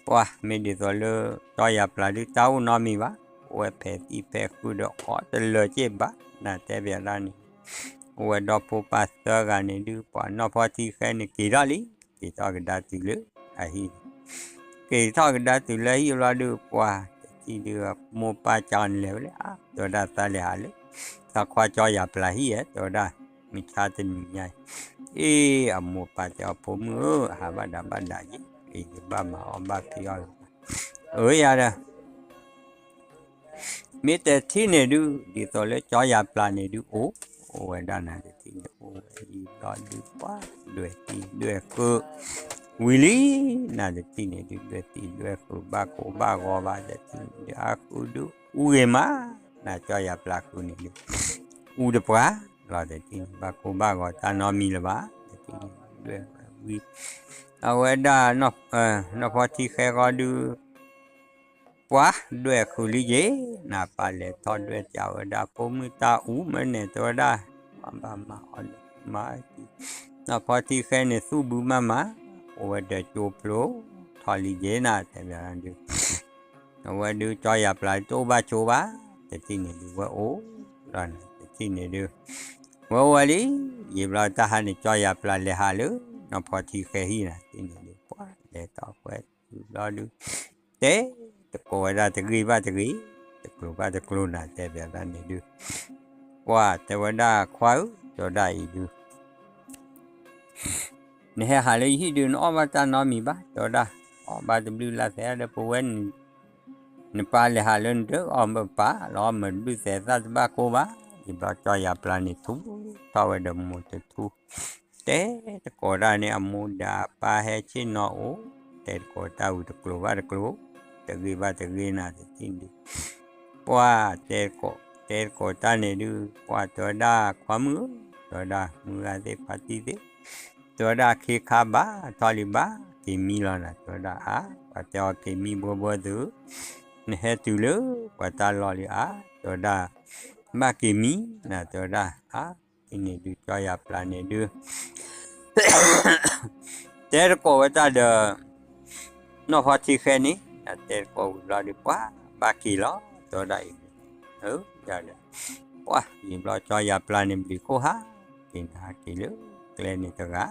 ပှၢ် မ့ၢ်ဒ်သိးလၢ ကၠီယၤပျၢ်ဒုးတၢ်အိၣ်နီတမံၤဘၣ်, အိၣ်ဝဲဖဲးသံၣ်ဖဲးဃုာ်ဒီးအီၣ်တလၢာ်က့ၢ်ဘၣ် နၤတဲဘၣ်ဒၣ်န့ၣ်, အိၣ်ဝဲဒီဖိပၢ်သၢဂၤန့ၣ်ဒုး ပှၤနီၢ်ဖီထံဃဲန့ၣ်က့ၤထီၣ်လံ, က့ၤထီၣ်ကဒါတုၤလၢအဟံၣ် က့ၤထီၣ်ကဒါတုၤလၢဟံၣ်ဘျီဒုး ပှၢ်တထံၣ်ဒုး မိၢ်ပၢ်ကၠီန့ၣ်လဲၤဝဲလၢ အါ တဲဝဲဒၣ် သးလဲၤဟးလၢ သးခွါကၠီယၤပျၢ်ဟံၣ်ဧါ တဲဝဲဒၣ်, မုၢ်ဆါတနံၤညါအံၤ, အ့ အမိၢ်ပၢ်တဲအီၤ ဖိမုၣ်ဧၢ ဟးဘၣ်ဒၣ်ဘၣ်ဒၣ်ယ့ၢ် အံၤယဘၣ်မၤအီၣ်ဘၣ်ဖံးအီၣ်လၢၤဘၣ်, အၢ ယၤဒီး မ့ၢ်တထံၣ်န့ၣ်ဒုး ဒ်သိးလၢကၠီယၤပျၢ်န့ၣ်ဒုး အိၣ် အိၣ်ဝဲဒၣ်နၤတထံၣ်န့ၣ် အိၣ်ဝဲယံာ်ဘျီဒုး ပှၢ်ဒွဲၣ်သံဒွဲၣ်ဃုာ်ဝံၤလံ, နၤတထံၣ်န့ၣ်ဒုး ဒွဲၣ်သံဒွဲၣ်ဃုာ် ဘၣ်ကိၢ်ဘၣ်ဂီၤဘၣ်တထံၣ်န့ၣ်ဒုး အါဃုာ်ဒုး အူဂ့ၤမး, နၤကၠီယၤပျၢ်ဃုာ်န့ၣ်ဒုး အူတပှၢ်လီၤတထံၣ်န့ၣ် ဘၣ်ကိၢ်ဘၣ်ဂီၤတၢ်နီတမံၤလၢၤဘၣ်, တထံၣ်န့ၣ်ဒွဲၣ်ဝံၤ အဝဲဒၣ် နီၢ်ဖီထံဃဲဃီဒုး ပှၢ်ဒွဲၣ်ဃုာ်လံက့ၤ, နၤပၢ်လဲၤထီၣ်ဒွဲၣ်ကးဝဲဒၣ် ဖိမုၣ်တၢ်အူမၢန့ၣ် တဲဝဲဒၣ်, ပှၢ်ဘၣ်မၤအီၣ်လၢမၤ, နီၢ်ဖီထံဃဲန့ၣ် သူၣ်ဘုမးမး, အိၣ်ဝဲဒီးကၠိဖျိထီၣ်လံက့ၤ နၤတဲဘၣ်ဒုး အဝဲဒုးကၠီယၤပျၢ်တအိၣ်ဘၣ်ဆိဘၣ်, တထံၣ်န့ၣ်ဒုး ဝဲအိၣ်လီၤနၤ တထံၣ်န့ၣ်ဒုး ဝဲအိၣ်ဝဲလံ, ယံာ်ဘျီတၢ်ဟါန့ၣ် ကၠီယၤပျၢ်လဲၤဟးလၢ နီၢ်ဖီထံဃဲဟံၣ်နၤ တထံၣ်န့ၣ်ဒုး ပှၢ်လဲၤထီၣ်ဝဲတုၤဘျီဒုး တဲသကိးဝဲဒၣ်တဂ့ၤဘၣ်တဂ့ၤ, တကျိၤဘၣ်တကျိၤနၤ တဲဘၣ်ဒၣ်န့ၣ်ဒုး ပှၢ်တဲဝဲဒၣ် ခွါဧၢ တဲဝဲဒၣ်အံၤဒုး နဟဲဟးလၢယဟံၣ်ဒုး နအီၣ်ဘၣ်တၢ်နီတမံၤဘၣ် တဲဝဲဒၣ်, အီၣ်ဘၣ်တဘျုးလၢ်သဲဒီး ပဝဲ နပၢ်လဲၤဟးလၢနဒၢအီၣ်မၢပၢ်လီၤ မၤတဘျုးသဲးသၣ်တဘၣ်ကိၢ်ဘၣ်, ယံာ်ဘျီကၠီယၤပျၢ်န့ၣ် ထူထီၣ်ဝဲဒီးမိၢ်တထူ တဲသကိးတၢ်န့ၣ် အမိၢ်ဒီးအပၢ်ဟဲဆ့ၣ်နီၤအိၣ်, တဲသကိးတၢ်ဝံၤတကျိၤဘၣ်တကျိၤ, တဂ့ၤဘၣ်တဂ့ၤနၤ တထံၣ်န့ၣ်ဒုး ပှၢ်တဲသကိးတၢ်န့ၣ်ဒုး ပှၢ်တဲဝဲဒၣ် ခွါမုၣ်ဧၢ, တဲဝဲဒၣ် မုၢ်ဂၤသ့ၣ်ခွါတံၢ်သ့ၣ်, တဲဝဲဒၣ် ခ့ခါဘၣ်ထီၣ်လံဘၣ်က့ၤမံလီၤနၤ တဲဝဲဒၣ် အါ ပှၤတဲအီၤက့ၤမံဘှီဘှီသု, နဟဲတုၤလၢ ပှၤတၢ်လီၢ်လံအါ, တဲဝဲဒၣ် ဘၣ်က့ၤမံနၤ တဲဝဲဒၣ် အါ တထံၣ်န့ၣ်ဒုး ကၠီယၤပျၢ်န့ၣ်ဒုး တဲသကိးဝဲတၢ်ဒီး နီၢ်ဖီထံဃဲန့ၣ် တဲသကိးဝံၤဘျီဒုး ပှၢ်ဘၣ်က့ၤလီၤ တဲဝဲဒၣ်အံၤ, အၢ ယၤဒီး ပှၢ်ယံာ်ဘျီကၠီယၤပျၢ်န့ၣ် ဘျုးခိၣ်ဟးက့ၤန့ၣ် ဟးက့ၤလၢကျဲန့ၣ်တဂၤ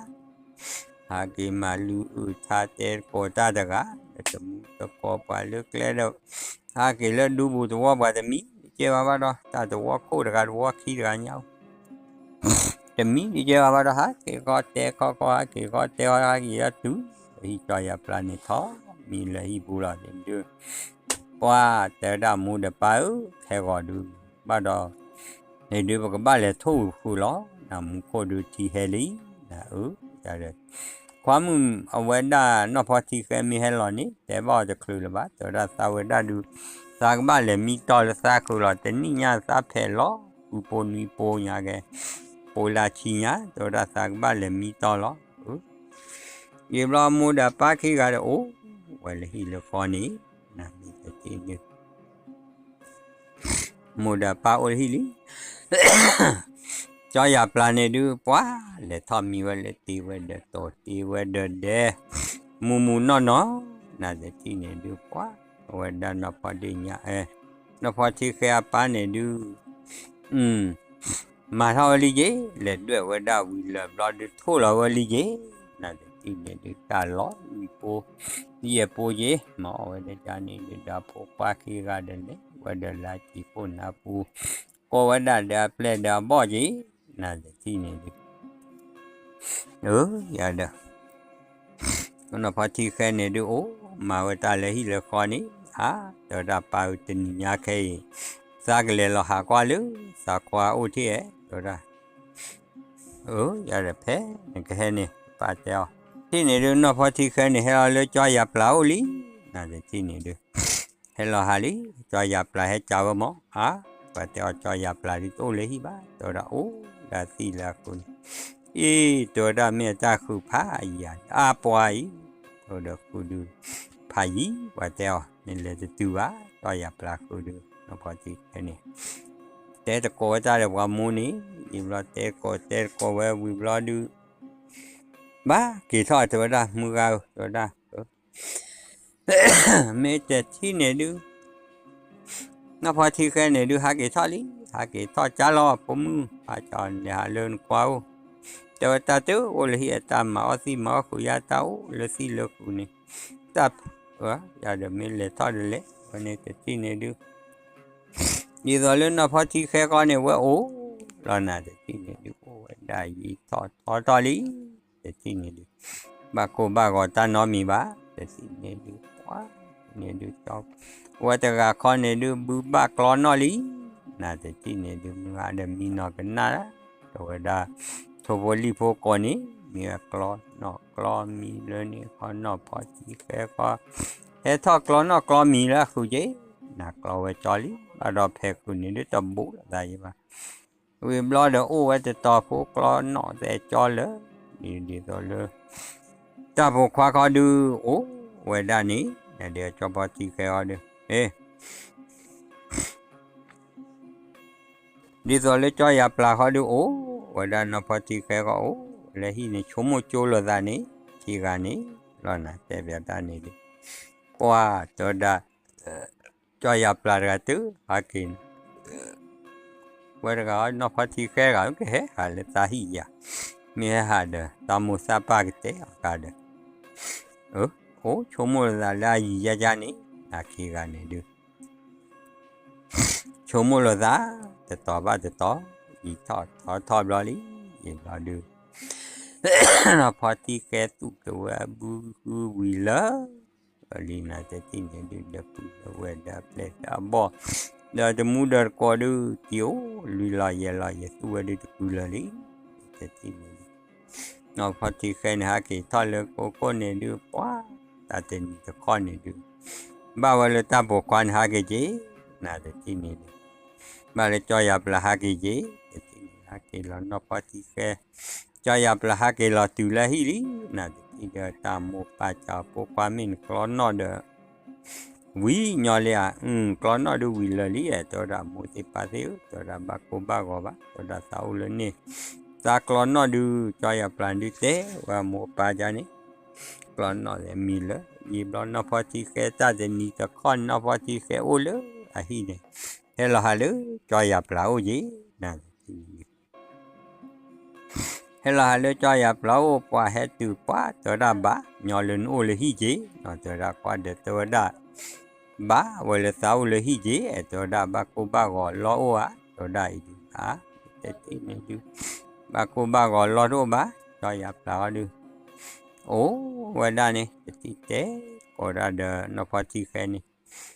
ဟးက့ၤမၤလုၢ်အုၣ်ထါတဲသကိးတၢ်တဂၤ, ဒီးတမူတကိးပှၤလၢကျဲဒီး ဟးက့ၤလၢဒူပူၤတဝီပှၤတမံၤတကဲဘၣ်ဘၣ်ဒီး တၢ်တဝီခိၣ်တဂၤတဝီခံတဂၤညါအိၣ် တမံၤတကဲဘၣ်ဘၣ်ဒီး ဟးက့ၤဃီတဲခီခီ ဟးက့ၤဃီတဲခီ ဟးက့ၤလၢတုၤ ဟံၣ်ကၠီယၤပျၢ်န့ၣ်ထီၣ်မံလၢဟံၣ်ပူၤလီၤန့ၣ်ဒုး ပှၢ်တဲဝဲဒၣ်မူဒီးပၢ်ဧၢ ခဲဂီၤဒုး ဘၣ်ဒီး န့ၣ်ဒုးပကဘၣ်လဲၤထိၣ်ဝံၤဃုာ်လီၤ နမူခိၣ်ဒုးထံဟဲလံ နအၢ ယၤဒီး ခွါမုၣ်အဝဲဒၣ်နီၢ်ဖီထံဃဲမ့ၢ်ဟဲလီၤန့ၣ် တဲဘၣ်အီၤတချုးလၢၤဘၣ် တဲဝဲဒၣ်သးဝဲဒၣ်ဒုး သးကဘၣ်လဲၤမံတီၢ်လၢသးခုးလီၤ တနံၣ်ညါသးဖဲးလီၤ ဃုပိနွံပိညါကဲ ပိလၢဆံညါ တဲဝဲဒၣ်သးကဘၣ်လဲၤမံတီၢ်လီၤ ယံာ်ဘျီမိၢ်ဒီးပၢ်ခံဂၤဒီးအိၣ်ဝဲလၢဟံၣ်လၢဃီန့ၣ် နမ့ၢ်တထံၣ်န့ၣ် မိၢ်ဒီးပၢ်အိၣ်လၢဟံၣ်လံ ကၠီယၤပျၢ်န့ၣ်ဒုး ပှၢ်လဲၤထီၣ်မံဝဲလၢတ့ဝဲဒီးတိၤတ့ဝဲဒီးဒဲ မူမူနီၢ်နီၢ် နတထံၣ်န့ၣ်ဒုး ပှၢ်အဝဲဒၣ်နီၢ်ဖီဒ့ၣ်ညါ အဲ နီၢ်ဖီထံဃဲအပၢ်န့ၣ်ဒုး မၤထီၣ်ဝဲလံက့ၤ လဲၤဒွဲၣ်ဝဲဒၣ်ဝံၤလၢာ်ဘျီဒုး ထိၣ်လီၤဝဲလံက့ၤ နတထံၣ်န့ၣ်ဒုး တၢ်လီၤဝံၤပိ ယဲၢ်ပိက့ၤ မၤအီၣ်ဝဲဒၣ်န့ၣ်ဒုး ဒီးဖိခွါခံဂၤဒီးလဲၤဝဲဒီးလၢအစံာ်ခိၣ်နၢ်ပူၤ ကိးဝဲဒၣ်ဒီးအပျဲၢ်ဒီးအဘီၣ်က့ၤ နတထံၣ်န့ၣ်ဒုး အၢ ယၤဒီး နီၢ်ဖီထံဃဲန့ၣ်ဒုး အိၣ်မၤဝဲတၢ်လၢဟံၣ်လၢဃီန့ၣ် အါ တဲဝဲဒၣ်ပၢ်ဧၢတနံၤညါခဲအံၤ သးကလဲၤလီၤဟးကွၢ်လၢသးခွါအိၣ်ထံၣ်ဧဲ တဲဝဲဒၣ် အၢ ယၤဒီးဖဲနကဟဲန့ၣ် ပၢ်တဲအီၤ ထံၣ်န့ၣ်ဒုး နီၢ်ဖီထံဃဲန့ၣ် ဟဲလီၤလၢကၠီယၤပျၢ်အိၣ်လံ, နတထံၣ်န့ၣ်ဒုး ဟဲလီၤဟးလံ, ကၠီယၤပျၢ်ဟဲကးဝဲမၢ်, အါ, ပှၤတဲအီၤ ကၠီယၤပျၢ်ဒုးတအိၣ်လၢဟံၣ်ဘၣ်, တဲဝဲဒၣ်အိၣ်လၢသံၣ်လၢအဃုန့ၣ်, အံၤ တဲဝဲဒၣ်မ့ၢ်အတၢ်ဃုဖးယၤ အါပှၤအံၤ, တဲဝဲဒီးဃုဒုး ဖးယံၤ, ပှၤတဲအီၤ နလဲၤတတုၤဘၣ်, ကၠီယၤပျၢ်ဃုဒုး နီၢ်ဖီထံဃဲန့ၣ် တဲတကိးဝဲတၢ်ဒီးပှၤမိၢ်န့ၣ်, ယံၤဘျီတဲတကိး တဲတကိးဝဲဝံၤဘျီဒုး ဘၣ်က့ၤထီၣ် တဲဝဲဒၣ် မုၢ်ဂၤဧၢ တဲဝဲဒၣ်, မ့ၢ်တထံၣ်န့ၣ်ဒုး နီၢ်ဖီထံဃဲန့ၣ်ဒုး ဟးက့ၤထီၣ်လံ, ဟးက့ၤထီၣ်ကၠါလီၤ ဖိမုၣ်, ဟးကၠီန့ၣ် ဟးလၢနကွၢ်အိၣ်, တဲဝဲတၢ်တအိၣ်လၢဟံၣ် အတၢ်မၤအီၣ်သံၣ်မၤအီၣ်ဃုာ်ယါ တၢ်အိၣ်လၢသံၣ်လၢဃုာ်န့ၣ်, တၢ်, ယၤဒီးမ့ၢ်လဲၤထီၣ်ဒီးလဲၤ ဝဲန့ၣ်တထံၣ်န့ၣ်ဒုး ဒ်သိးလၢနီၢ်ဖီထံဃဲဃီန့ၣ် ဝဲအိၣ်လီၤနၤ တထံၣ်န့ၣ်ဒုး အိၣ်ဝဲဒၣ်ယံၤထီၣ်ထီထီၣ်လံ, တထံၣ်န့ၣ်ဒုး ဘၣ်ကိၢ်ဘၣ်ဂီၤတၢ်နီတမံၤဘၣ်, တထံၣ်န့ၣ်ဒုး ပှၤန့ၣ်ဒုး ဝဲတဂၤခီန့ၣ်ဒုး ဘုဘၣ်ကျီနီၣ်လံ, နတထံၣ်န့ၣ်ဒုး မုၢ်ဂၤဒီးမံနီၢ်ကနၣ်, တဲဝဲဒၣ် ထိၣ်ဖိလံၣ်ဖိကိးန့ၣ် မ့ၢ်ဝဲကျီနီၣ်ကျီမံၤလၢန့ၣ် ခီနီၢ်ဖီထံဃဲဃီ ဟဲထီၣ်ကျီနီၣ်ကျီမံၤလၢအဃုာ်က့ၤ, နကျီဝဲကၠီလံ, ဘၣ်ဒီးဖဲးဃုာ်န့ၣ်ဒုး တဘူးလိာ်သးယံၤဘၣ် ဝံၤဘျီဒီးအိၣ်ဝဲတတီၤဖိကျီနီၣ်သဲးကၠီလၢာ်, ဒ်သိးလၢ တၢ်ပိာ်ခွါခီဒုး အိၣ်ဝဲဒၣ်န့ၣ် နဒီးကၠီဖီထံဃဲဃီဒုး, ဒ်သိးလၢကၠီယၤပျၢ်ဃီဒုး အိၣ်ဝဲဒၣ်နီၢ်ဖီထံဃဲဃီအိၣ်လၢဟံၣ်န့ၣ် ဆိကမိၣ်ကၠိလိာ်သးန့ၣ် ခံဂၤန့ၣ် လီၤနၤတဲပၠးတၢ်န့ၣ်ဒုး, ပှၤတဲဝဲဒၣ် ကၠီယၤပျၢ်တဂၤတုၤဟးက့ၤန့ၣ် ဝဲတဂၤနီၢ်ဖီထံဃဲတဂၤ ကဟဲဟးလၢသးဟံၣ်ယၤ, မ့ၢ်ဟဲဟးဒီး သးမိၢ်သးပၢ်ကတဲအီၤကဒီး, အိၣ်ဆိကမိၣ်လိာ်သးလၢအယံၤယါယါန့ၣ် နခံဂၤန့ၣ်ဒုး ဆိကမိၣ်လိာ်သး တတီၤဘၣ်တတီၤ ယံၤထီၣ်ထီထီၣ်ဘျီလံ, ယံၤဘျီဒုး နီၢ်ဖီထံဃဲသူၣ်က့ၤဝဲဘုဃုဝံၤလၢာ် လံနၤတထံၣ်န့ၣ်ဒုး ဒီးပုၢ်ဒီးဝဲၢ်ဒီးအပျဲၢ်ဒီးအဘီၣ် ဒီးတမူဒီးတကိးဒုး တံၤအိၣ်လွံၢ်လီၤယဲၢ်လီၤ ယသူၣ်ဝဲဒုးတကုလၢာ်လံ, တထံၣ်န့ၣ်ဒုး နီၢ်ဖီထံဃဲန့ၣ်ဟးက့ၤထီၣ်လၢကိကိၣ်န့ၣ်ဒုး ပှၤတၢ်တနံၤတခီန့ၣ်ဒုး ဘၣ်ဝဲလၢတၢ်ပိာ်ခွါန့ၣ်ဟးက့ၤက့ၤ နၤတထံၣ်န့ၣ်ဒုး ဘၣ်လၢကၠီယၤပျၢ်ဟးက့ၤက့ၤ တထံၣ်န့ၣ်ဟးက့ၤလီၤနီၢ်ဖီထံဃဲ ကၠီယၤပျၢ်ဟးက့ၤလီၤတုၤလၢဟံၣ်လံ, နၤတထံၣ်ဒီးတၢ်မိၢ်ပၢ်ကးဖိခွါမ့ၢ်နကျီနီၣ်ဒီး ဝံၤညီလံဧါ, ကျီနီၣ်ဒုးဝံၤလၢာ်လံ, တဲဝဲဒၣ်မိၢ်သ့ၣ်ပၢ်သ့ၣ်ဧၢ, တဲဝဲဒၣ်ဘၣ်ကိၢ်ဘၣ်ဂီၤဘၣ်, တဲဝဲဒၣ်သးအိၣ်လၢန့ၣ်, သးကျီနီၣ်ဒုး ကၠီယၤပျၢ်ဒုးတဲဝဲမိၢ်ပၢ်ကန့ၣ်, ကျီနီၣ်မံၤလၢာ်, ယံၤဘျီနီၢ်ဖီထံဃဲတၢ်တနံၤတခီန့ၣ် နီၢ်ဖီထံဃဲအိၣ်လၢအဟံၣ်န့ၣ်, ဟဲလီၤဟးလၢကၠီယၤပျၢ်အိၣ်က့ၤ, နၤတထံၣ်န့ၣ် ဟဲလီၤဟးလၢကၠီယၤပျၢ်အိၣ် ပှၤဟဲတုၤပှၤတဲဝဲဒၣ်ဘၣ် ညီလၢနအိၣ်လၢဟံၣ်က့ၤ, နီၢ်တဲဝဲဒၣ်ကွၢ်ဒီးတဲဝဲဒၣ်, ဘၣ်ဝဲလၢသးအိၣ်လၢဟံၣ်က့ၤ, တဲဝဲဒၣ်ဘၣ်ကိၢ်ဘၣ်ဂီၤလီၢ်အိၣ်ဧါ, တဲဝဲဒၣ်အံၤဒုးဧါ, တထံၣ်န့ၣ်ဒုး, ဘၣ်ကိၢ်ဘၣ်ဂီၤလီၢ်တအိၣ်ဘၣ်, ကၠီယၤပျၢ်အီၤဒုး, အိၣ်ဝဲဒၣ်န့ၣ် တထံၣ်တဲကိးဒၣ်ဒီးနီၢ်ဖီထံဃဲန့ၣ်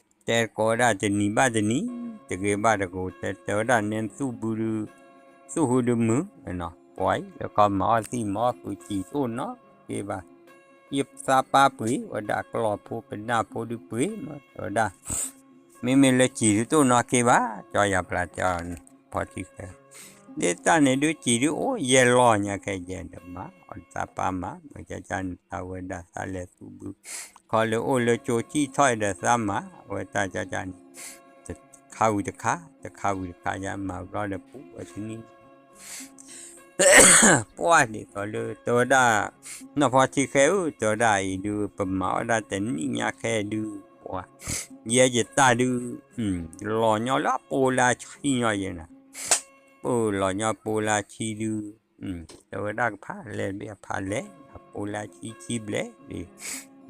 တဲကိးဝဲဒၣ်တနံၤဘၣ်တနံၤ, တဂ့ၤဘၣ်တဂ့ၤ, တဲတဲဝဲဒၣ်နဲနသူၣ်ဘုဒုး, သူၣ်ဟူဒုးမုာ်, ပှၤအံၤလၢခီမၤအီၣ်သံၣ်မၤအီၣ်ဃုာ်စံၣ်တအိၣ်နီတက့ၢ်ဘၣ်, ယသးပၢ်ပှ့ၤဝဲဒၣ်ကျီၢ်ဖိကနၣ်ဖိဒုးပှ့ၤမး, တဲဝဲဒၣ်, မ့မ့ၢ်လၢစံၣ်ဒုးတအိၣ်နီတက့ၢ်ဘၣ်, ကၠီယၤပျၢ်တဲအီၤ, ဖီထံဃဲ ဒ်တၢ်န့ၣ်ဒုးစံၣ်ဒုးအိၣ်ယဲၢ်လီၢ်ညါခဲယဲၢ်ဒီးမၤ, အီၣ်သးပၢ်မၤ, မ့ၢ်ကၠၢ်ကၠၢ်န့ၣ် သးဝဲဒၣ်သးလဲၤသူၣ်ဘု, ခီလၢအိၣ်လၢကၠိကံၣ်ထီၣ်အံၤဒီးသးမၤ, အဝဲတၢ်ကၠၢ်ကၠၢ်န့ၣ်, တခါဝံၤတခါ, တခါဝံၤတခါယမၤဘျီဒီးပူၤဝဲတနံၣ် ပှၢ်ဒ်သိးလၢ တဲဝဲဒၣ်, နီၢ်ဖီထံဃဲဧၢ, တဲဝဲဒၣ်အံၤဒုး ပမၤအီၣ်ဒၣ်တနံၣ်ညါခဲဒုး, ပှၤ, ယဲယတၢ်ဒုး, လီၤညီလၢအပိလၢအဆံညီယဲၢ်နၤ, ပလီၤညီပိလၢအဆံဒုး, တဲဝဲဒၣ်ကဖးလဲၣ်ဘၣ်ဖးလဲၣ်, အပိလၢအဆံဆံဘျဲၣ်,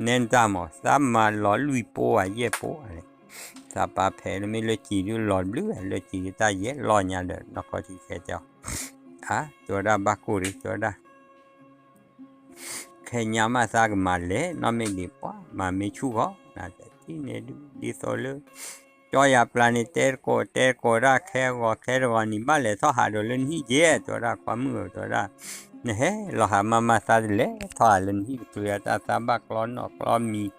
နဲနတၢ်မး သးမၤလီၤလွံၢ်ပိဧါယဲၢ်ပိဧါလဲၣ်, သးပၢ်ဖဲလၢမ့ၢ်လၢစံၣ်ဒုးလီၤတဘျုး, လၢစံၣ်ဒုးတၢ်ယဲၢ်လီၢ်ညါဒီး နီၢ်ဖီထံဃဲတဲအီၤ, အါ, တဲဝဲဒၣ်ဘၣ်ကိၢ်ဒုး တဲဝဲဒၣ် ခဲညါမးသးကမၤလဲၣ်, နီၢ်မ့ၢ်ဒံးပှၤမၤမ့ၢ်ဆူၣ်ဃီ, နတထံၣ်န့ၣ်ဒုး ဒ်သိးလၢ ကၠီယၤပျၢ်န့ၣ် တဲတကိးတဲတကိးဒၣ်ခဲဂီၤခဲတဂီၤန့ၣ် ဘၣ်လဲၤထီၣ်ဟးဒီးလၢနဟံၣ်က့ၤ, တဲဝဲဒၣ်ခွါမုၣ်ဧၢ, တဲဝဲဒၣ်, နဟဲလီၤဟးမၤမၤသးတလဲၤထီၣ်ဧါလၢနဟံၣ်တချုးဧါ တၢ်သးဘၣ်ကျီနီၣ်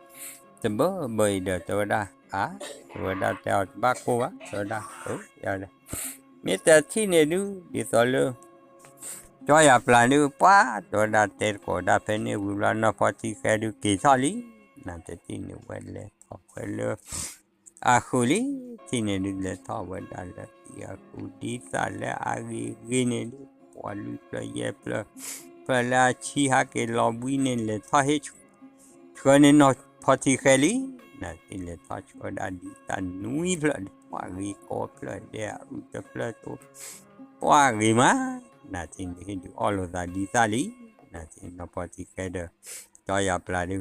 ကျီမံၤ တဘၢဘၢအံၤဒီး တဲဝဲဒၣ် အါ တဲဝဲဒၣ်တဲအီၤတဘၣ်ကိၢ်ဘၣ် တဲဝဲဒၣ် အၢ ယၤဒီး မ့ၢ်တထံၣ်န့ၣ်ဒုး ဒ်သိးလၢ ကၠီယၤပျၢ်ဒုး ပှၢ် တဲဝဲဒၣ်တဲတကိးဒၣ်ဖဲန့ၣ်ဝံၤဘျီ နီၢ်ဖီထံဃဲဒုးက့ၤထီၣ်လံ နတထံၣ်န့ၣ်ဝဲလဲၤထီၣ်ဝဲလၢ အဃုာ်လံ ထံၣ်န့ၣ်ဒုး လဲၤထီၣ်ဝဲဒၣ်လၢအဃုာ်ဒ်သၣ်လၢအဂ့ၤဂ့ၤန့ၣ်ဒုး ပှၤလွံၢ်ဖျၢၣ်ယဲၢ်ဖျၢၣ် ဖျၢၣ်လၢအဆံဟးက့ၤလီၤဘှံးန့ၣ် လဲၤထီၣ်ဟ့ၣ်ဆှၢန့ၢ်နီၢ်ဖီထံဃဲလံ နတထံၣ်လဲၤထီၣ်ဆှၢဒၣ်ဒ်သၣ်နွံဖျၢၣ်ဒီး ပှၢ်ဂ့ၤကီဖျၢၣ်ဒဲးအအုၣ်တဖျၢၣ်တိ ပှၢ်ဂ့ၤမး နတထံၣ်န့ၣ်ဟ့ၣ်ဒုးအီၣ်လိာ်သးဒ်သၣ်လံ နတထံၣ်နီၢ်ဖီထံဃဲဒီး ကၠီယၤပျၢ်ဒုး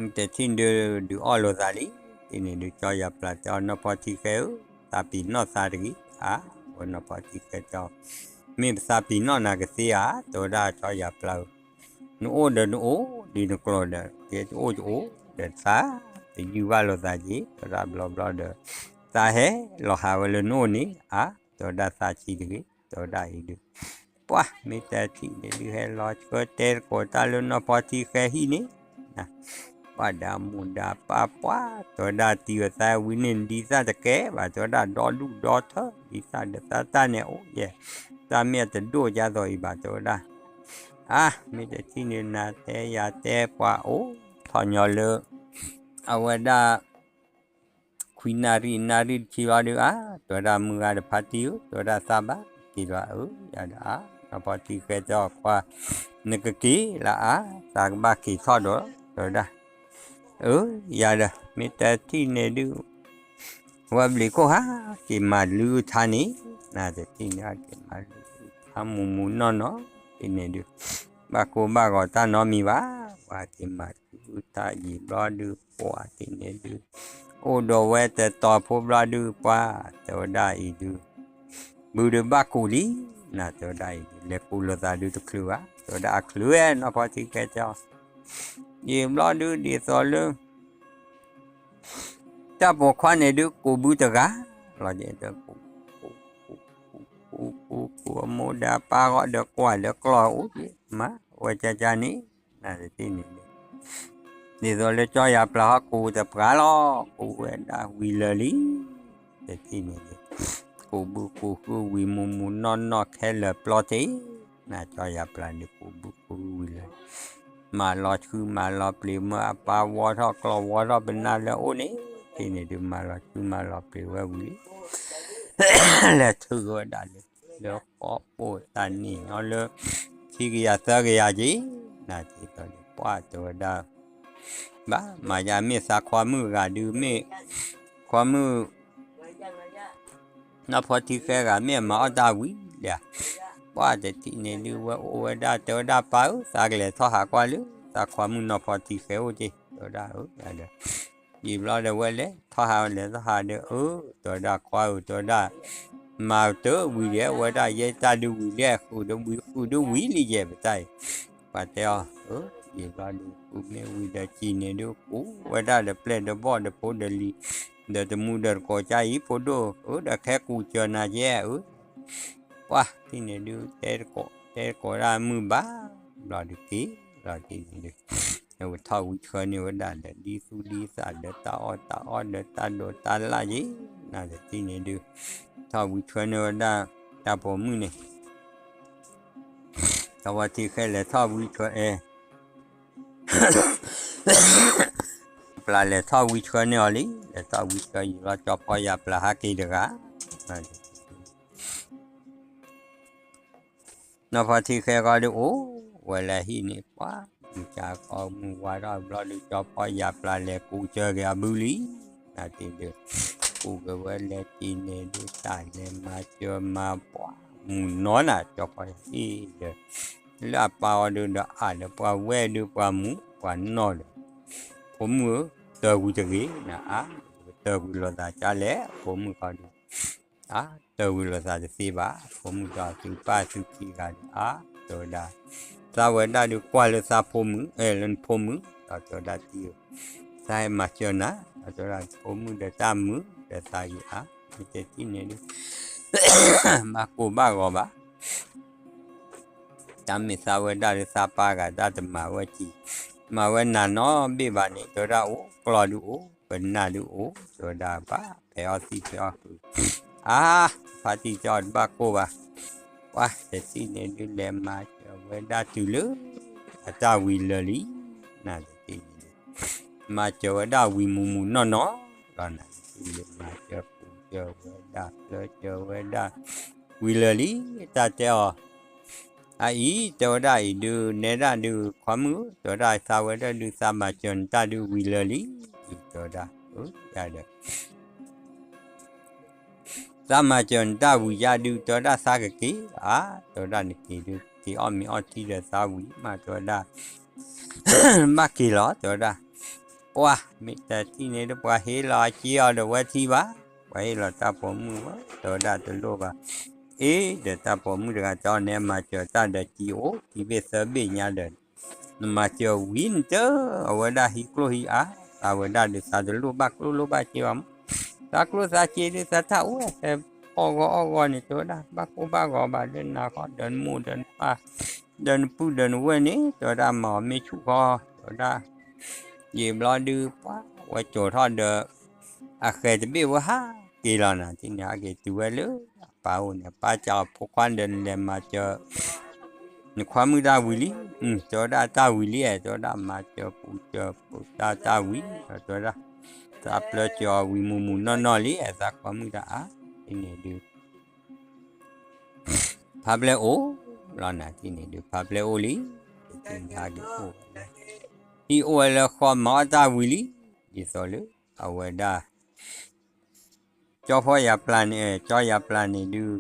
တထံၣ်ဒုး ဒုးအီၣ်လိာ်သးလံ တထံၣ်န့ၣ်ဒုး ကၠီယၤပျၢ်တဲအီၤ နီၢ်ဖီထံဃဲဧၢ သးပ့ၤနီၣ်သးတဂ့ၤ အါ ဝဲနီၢ်ဖီထံဃဲတဲအီၤ မ့ၢ်ပသးပ့ၤနီၣ်နၤကသ့ဧါ တဲဝဲဒၣ်ကၠီယၤပျၢ်ဧၢ နအိၣ်ဒီးနအိၣ် ဒ်နကျိၤဒီး ကဲတအိၣ်တအိၣ်ဒီးသး တယုၢ်ဘၣ်လိာ်သးက့ၤ တဲဝဲဒၣ်ဘျီဘျီဒီး သးဟဲလီၤဟးဝဲလၢနအိၣ်န့ၣ် အါ တဲဝဲဒၣ်သးဆံးတဂ့ၤ တဲဝဲဒၣ်အံၤဒုး ပှၢ် မ့ၢ်တထံၣ်န့ၣ်ဒုး ဟဲလီၤဆှၢတဲတကိးတၢ်လၢနီၢ်ဖီထံဃဲဟံၣ်န့ၣ် ပှၢ်ဒီးအမိၢ်ဒီးပၢ်ပှၢ် တဲဝဲဒၣ်တံၤဝဲသးဝံၤန့ၣ် ဒ်သၣ်တကဲဘၣ် တဲဝဲဒၣ်ဒီဒူၣ်ဒီထၢ ဒ်သၣ်ဒီးသးတၢ်န့ၣ်အိၣ်ယဲၢ် တၢ်မ့ၢ်အတဒိၣ်ဒ်သိးအံၤဘၣ် တဲဝဲဒၣ် အါ မ့ၢ်တထံၣ်န့ၣ် နၤတဲယၤတဲပှၤအိၣ်ထီၣ်ညီလၢ အဝဲဒၣ် ခွံနၣ်ရံၣ် နၣ်ရံၣ်တဆံဘျီဒုး အါ တဲဝဲဒၣ်မုၢ်ဂၤဒီးဖါတံၢ်ဧၢ တဲဝဲဒၣ်သးဘၣ်က့ၤဒီး အၢ ယၤဒီး အါ နီၢ်ဖီထံဃဲတဲအီၤခွါ နကက့ၤလၢအါ သးကဘၣ်က့ၤထီၣ်ဒီး တဲဝဲဒၣ် အၢ ယၤဒီး မ့ၢ်တထံၣ်န့ၣ်ဒုး ဝဲဘျံးခိၣ်ဟးက့ၤမၤလုၢ်ထါန့ၣ် နတထံၣ်န့ၣ် ဟးက့ၤမၤလုၢ်ထါမူးမူးနီၢ်နီၢ် တထံၣ်န့ၣ်ဒုး ဘၣ်ကိၢ်ဘၣ်ဂီၤတၢ်နီတမံၤဘၣ် ပှၤက့ၤမၤလုၢ်ထါယံာ်ဘျီဒုး ပှၢ်တထံၣ်န့ၣ်ဒုး အိၣ်ဒီးဝဲတတီၤဖိဘျီဒုး ပှၢ် တဲဝဲဒၣ်အံၤဒုး ဘုဒုးဘၣ်ကူးလံ နတဲဝဲဒၣ်အံၤဒုး လဲၤကူးလိာ်သးဒုးတချုးဘၣ် တဲဝဲဒၣ်အချုးဝဲ နီၢ်ဖီထံဃဲတဲအီၤ ယံာ်ဘျီဒုးဒ်သိးလၢ တၢ်ပိာ်ခွါန့ၣ်ဒုး ကူးဘုတဂၤလီၤ ကူး ကူး ကူး ကူး ကူးအမိၢ်ဒီးပၢ်ဂီၢ်ဒီးကွၢ်လၢကျီၢ်အိၣ်က့ၤ မၤဝဲကၠၢ်ကၠၢ်န့ၣ် နတထံၣ်န့ၣ်ဒုး ဒ်သိးလၢကၠီယၤပျၢ်ဟီၣ်ကူးတပှၢ်လီၤ ကူးဝဲဒၣ်ဝံၤလၢာ်လံ တထံၣ်န့ၣ်ဒုး ကူးဘုကူးဃုဝံၤမူးမူးနီၢ်နီၢ်ခဲလၢာ်ပျီတ့ၢ် နကၠီယၤပျၢ်ဒုးကူးဘုကူးဝံၤလၢာ် မၤလီၤဆူမၤလီၤပျံၤမၢအပၢ်ဝီထီၣ်ကျီၢ်ဝီထီၣ်ပနၢ်လၢအအိၣ်န့ၣ် တထံၣ်န့ၣ်ဒုး မၤလီၤဆူမၤလီၤပျံၤဝဲဝံၤလံ လဲၤထုးဝဲဒၣ်လၢ လၢဃီပိာ်တၢ်န့ၣ်ညီလၢ ခံကယၤသၢကယၤက့ၤ နတထံၣ်ဒီး ပှၢ်တဲဝဲဒၣ် ဘၣ်မၤယါမ့ၢ်သးခွါမုၣ်ဂၤဒုးမ့ၢ် ခွါမုၣ် နီၢ်ဖီထံဃဲဂၤမ့ၢ်အမၤအီၣ်တၢ်ဝံၤလံဧါ ပှၢ်တထံၣ်န့ၣ်ဒုး ဝဲအိၣ်ဝဲဒၣ်တဲဝဲဒၣ်ပၢ်ဧၢ သးကလဲၤထီၣ်ဟးကွၢ်လၢ သးခွါမုၣ်နီၢ်ဖီထံဃဲအိၣ်က့ၤ တဲဝဲဒၣ်ဧၢ ယံာ်ဘျီဒီးဝဲလဲၤထီၣ်ဟးလဲၤထီၣ်ဟးဒီး အၢ တဲဝဲဒၣ်ခွါဧၢ တဲဝဲဒၣ် မၤတၢ်ဝံၤဒီး အဝဲဒၣ်ယဲတၢ်ဒုးဝံၤလံ ဃုာ်ဒီးဝံၤဃုာ်ဒုးဝံၤလံယဲၢ်ပတၢ်အံၤ ပှၤတဲအီၤ အၢ ယံာ်ဘျီဒုး ဃုာ်မ့ၢ်ဝံၤဒီးစံးန့ၣ်ဒုး ကူးဝဲဒၣ်ဒီးပျဲၢ်ဒီးဘီၣ်ဒီးဖိဒီးလံၤ ဒီးတမူဒီးတကိးကါအံၤ ဖိဒိၣ်ဧၢ ဒီးခဲကူးစၢၤနၤယဲၢ်ဧၢ ပှၢ်တထံၣ်န့ၣ်ဒုး တဲတကိး တဲတကိးဒၣ်မုၢ်ဘၣ် ဘျီဒုးက့ၤ ဘျီဒုးက့ၤန့ၣ်ဒုး အဝဲထီၣ်ဝံဆှၢန့ၢ်ဝဲဒၣ်ဒီး ဒ်သူၣ်ဒ်သးဒီးတၢ်အီၣ်တၢ်အီဒီးတၢ်ဒိးတၢ်လၣ်ယ့ၣ် နတထံၣ်န့ၣ်ဒုး ထီၣ်ဝံဆှၢန့ၢ်ဝဲဒၣ် တၢ်ပိာ်မုၣ်န့ၣ် တဝီထံဃဲလဲၤထီၣ်ဝံဆှၢအဲ ပျၢ်လဲၤထီၣ်ဝံဆှၢန့ၢ်အီၤလံ လဲၤထီၣ်ဝံဆှၢယံာ်ဘျီ ကၠီဖီယၤပျၢ်ဟးက့ၤတဂၤ နီၢ်ဖီထံဃဲဃီဒီးအိၣ်ဝဲလၢဟံၣ်န့ၣ် ပှၤ မုၢ်ဆါခီမုၢ်ဝါထီၣ်ဘျီဒုး ကၠီဖီယၤပျၢ်လဲၤကူးစၢၤက့ၤအဘုလံ နတထံၣ်ဒုး ကူးက့ၤဝဲလဲၤတံၢ်န့ၣ်ဒုး တၢ်လဲၤမၤစၢၤမၤပှၢ် မုၢ်နီၢ်နၤ ကၠီဖီယၤအံၤဒီး လၢအပၢ်အီၤဒုးဒီးအါဒီးပှၤဝဲဒုးပှၤမူပှၤနီၢ်ဒီး ဖိမုၣ်ဧၢ တၢၢ်ကွံာ်တဂ့ၤ နအါ တၢၢ်ကွံာ်လိာ်သးကလဲၣ် ဖိမုၣ်ခီဒုး အါ တၢၢ်ကွံာ်လိာ်သးတသ့ဘၣ် ဖိမုၣ်ဒီးသုပၢ်သုခံဂၤဒီး အါ တဲဝဲဒၣ် သးဝဲဒၣ်ဒုးကွၢ်လၢသးဖိမုၣ် အဲ လၢနဖိမုၣ် ဒီးတဲဝဲဒၣ်တံၢ်ဧၢ သးဟဲမၤစၢၤနၤ ဒီးတဲဝဲဒၣ်ဖိမုၣ်ဒီးတၢ်မုာ်ဒီးသးဂ့ၤအါ မ့ၢ်တဲတံၢ်န့ၣ်ဒုး ဘၣ်ကိၢ်ဘၣ်ဂီၤဘၣ် တၢ်မ့ၢ်သးဝဲဒၣ်ဒုးသးပှၢ်ဂၤ တၢ်တမၤဝဲကံၤ, မၤဝဲနၤနီတဘ့ၣ်ဘၣ်န့ၣ် တဲဝဲဒၣ်အိၣ်ကျီၢ်ဒုးအိၣ် ပနၢ်ဒုးအိၣ် တဲဝဲဒၣ်ဘၣ် ဖဲအီၣ်သံၣ်ဖဲအီၣ်ဃုာ်, အါ, ဖါတံၢ်ကၠီတဘၣ်ကိၢ်ဘၣ်, ပှၤတထံၣ်န့ၣ်ဒုးလဲၤမၤစၢၤဝဲဒၣ်တုၤလၢ အတၢ်ဝံၤလၢာ်လံ, နတထံၣ်န့ၣ်ဒုး မၤစၢၤဝဲဒၣ်ဝံၤမုာ်မုာ်နီၢ်နီၢ်လီၤ နတထံၣ်န့ၣ်ဒုး မၤစၢၤပူၤစၢၤဝဲဒၣ် ပျၢၤစၢၤဝဲဒၣ် ဝံၤလၢာ်လံ, တၢ်တဲအီၤ အအံၤ တဲဝဲဒၣ်အံၤဒုး နဲဒၣ်ဒုး ခွါမုၣ်ဧၢ တဲဝဲဒၣ်သးဝဲဒၣ်ဒုး သးမၤစၢၤနတၢ်ဒုးဝံၤလၢာ်လံ, တဲဝဲဒၣ်, ယၤဒီး သးမၤစၢၤနတၢ်ဝံၤယၤဒုး တဲဝဲဒၣ်သးကက့ၤဧါ, တဲဝဲဒၣ်နက့ၤဒုး က့ၤအီၣ်မ့ၤအီထံဒီးသးဝံၤမး တဲဝဲဒၣ် ဘၣ်က့ၤလီၤ တဲဝဲဒၣ်, ပှၤ မ့ၢ်တထံၣ်န့ၣ်ဒုး ပှၤဟ့ၣ်လီၤအစ့အီၤဒီးဝဲထံဘၣ်, ပှၤဟ့ၣ်လီၤတၢ်ပိာ်မုၣ်ဝဲ တဲဝဲဒၣ်တလိၣ်ဘၣ်, အ့ ဒီးတၢ်ပိာ်မုၣ်တဂၤတဲအီၤ နဲမၤစၢၤတၢ်ဒီးစံအိၣ် ခံဘ့ၣ်သၢဘ့ၣ်ညါဒီး နမၤစၢၤဝံၤနတၢ် အဝဲဒၣ်ဟံးကျိၣ်ဟံးအါ, သးဝဲဒၣ်ဒုးသးတလိၣ်ဘၣ်ကျိၣ်လိၣ်ဘၣ်စ့ဘၣ်မး, သးကျိၣ်သးစ့ဒုးသးထၣ်အိၣ်ဝဲဖဲအီၣ်ဂီၢ်အီၣ်ဂီၢ်န့ၣ် တဲဝဲဒၣ် ဘၣ်ကိၢ်ဘၣ်ဂီၤဘၣ် ဒီးနၤဃီ ဒီးနမိၢ်ဒီးနပၢ် ဒီးနပုၢ်ဒီးနဝဲၢ်န့ၣ် တဲဝဲဒၣ်မၤအီၤမ့ၢ်ဆူၣ်ဃီ တဲဝဲဒၣ်, ယံာ်ဘျီဒုး ပှၤဝဲစိာ်ထီၣ်ဒီး အဃဲၤတဘ့ၣ်ဝဲဟးက့ၤလီၤ နၤထံၣ်န့ၣ် ဟးက့ၤတုၤဝဲလၢအပၢ်အိၣ်န့ၣ် အပၢ်စံးအီၤ ဖိခွါဒီးနလဲၤမၤစၢၤ နခွါမုၣ်တၢ်ဝံၤလံ, တဲဝဲဒၣ်တၢ်ဝံၤလံ, တဲဝဲဒၣ်မၤစၢၤပူၤစၢၤပူၤတၢ်တၢ်ဝံၤ, တဲဝဲဒၣ် သးပျၢၤစၢၤအီၤဝံၤမုာ်မုာ်နီၢ်နီၢ်လံ, သးခွါမုၣ်တၢ်အါ, ထံၣ်န့ၣ်ဒုး ဖါပျဲၢ်အိၣ်လီၤ နၤထံၣ်န့ၣ်ဒုး ဖါပျဲၢ်အိၣ်လံ, တထံၣ်န့ၣ်ဟဲက့ၤအိၣ်ဝဲလၢ ဟံၣ်အိၣ်ဝဲလၢဃီမၤအီၣ်တၢ်ဝံၤလံ, ဒ်သိးလၢ အဝဲဒၣ် ကၠီဖီယၤပျၢ်န့ၣ်, ကၠီယၤပျၢ်န့ၣ်ဒုး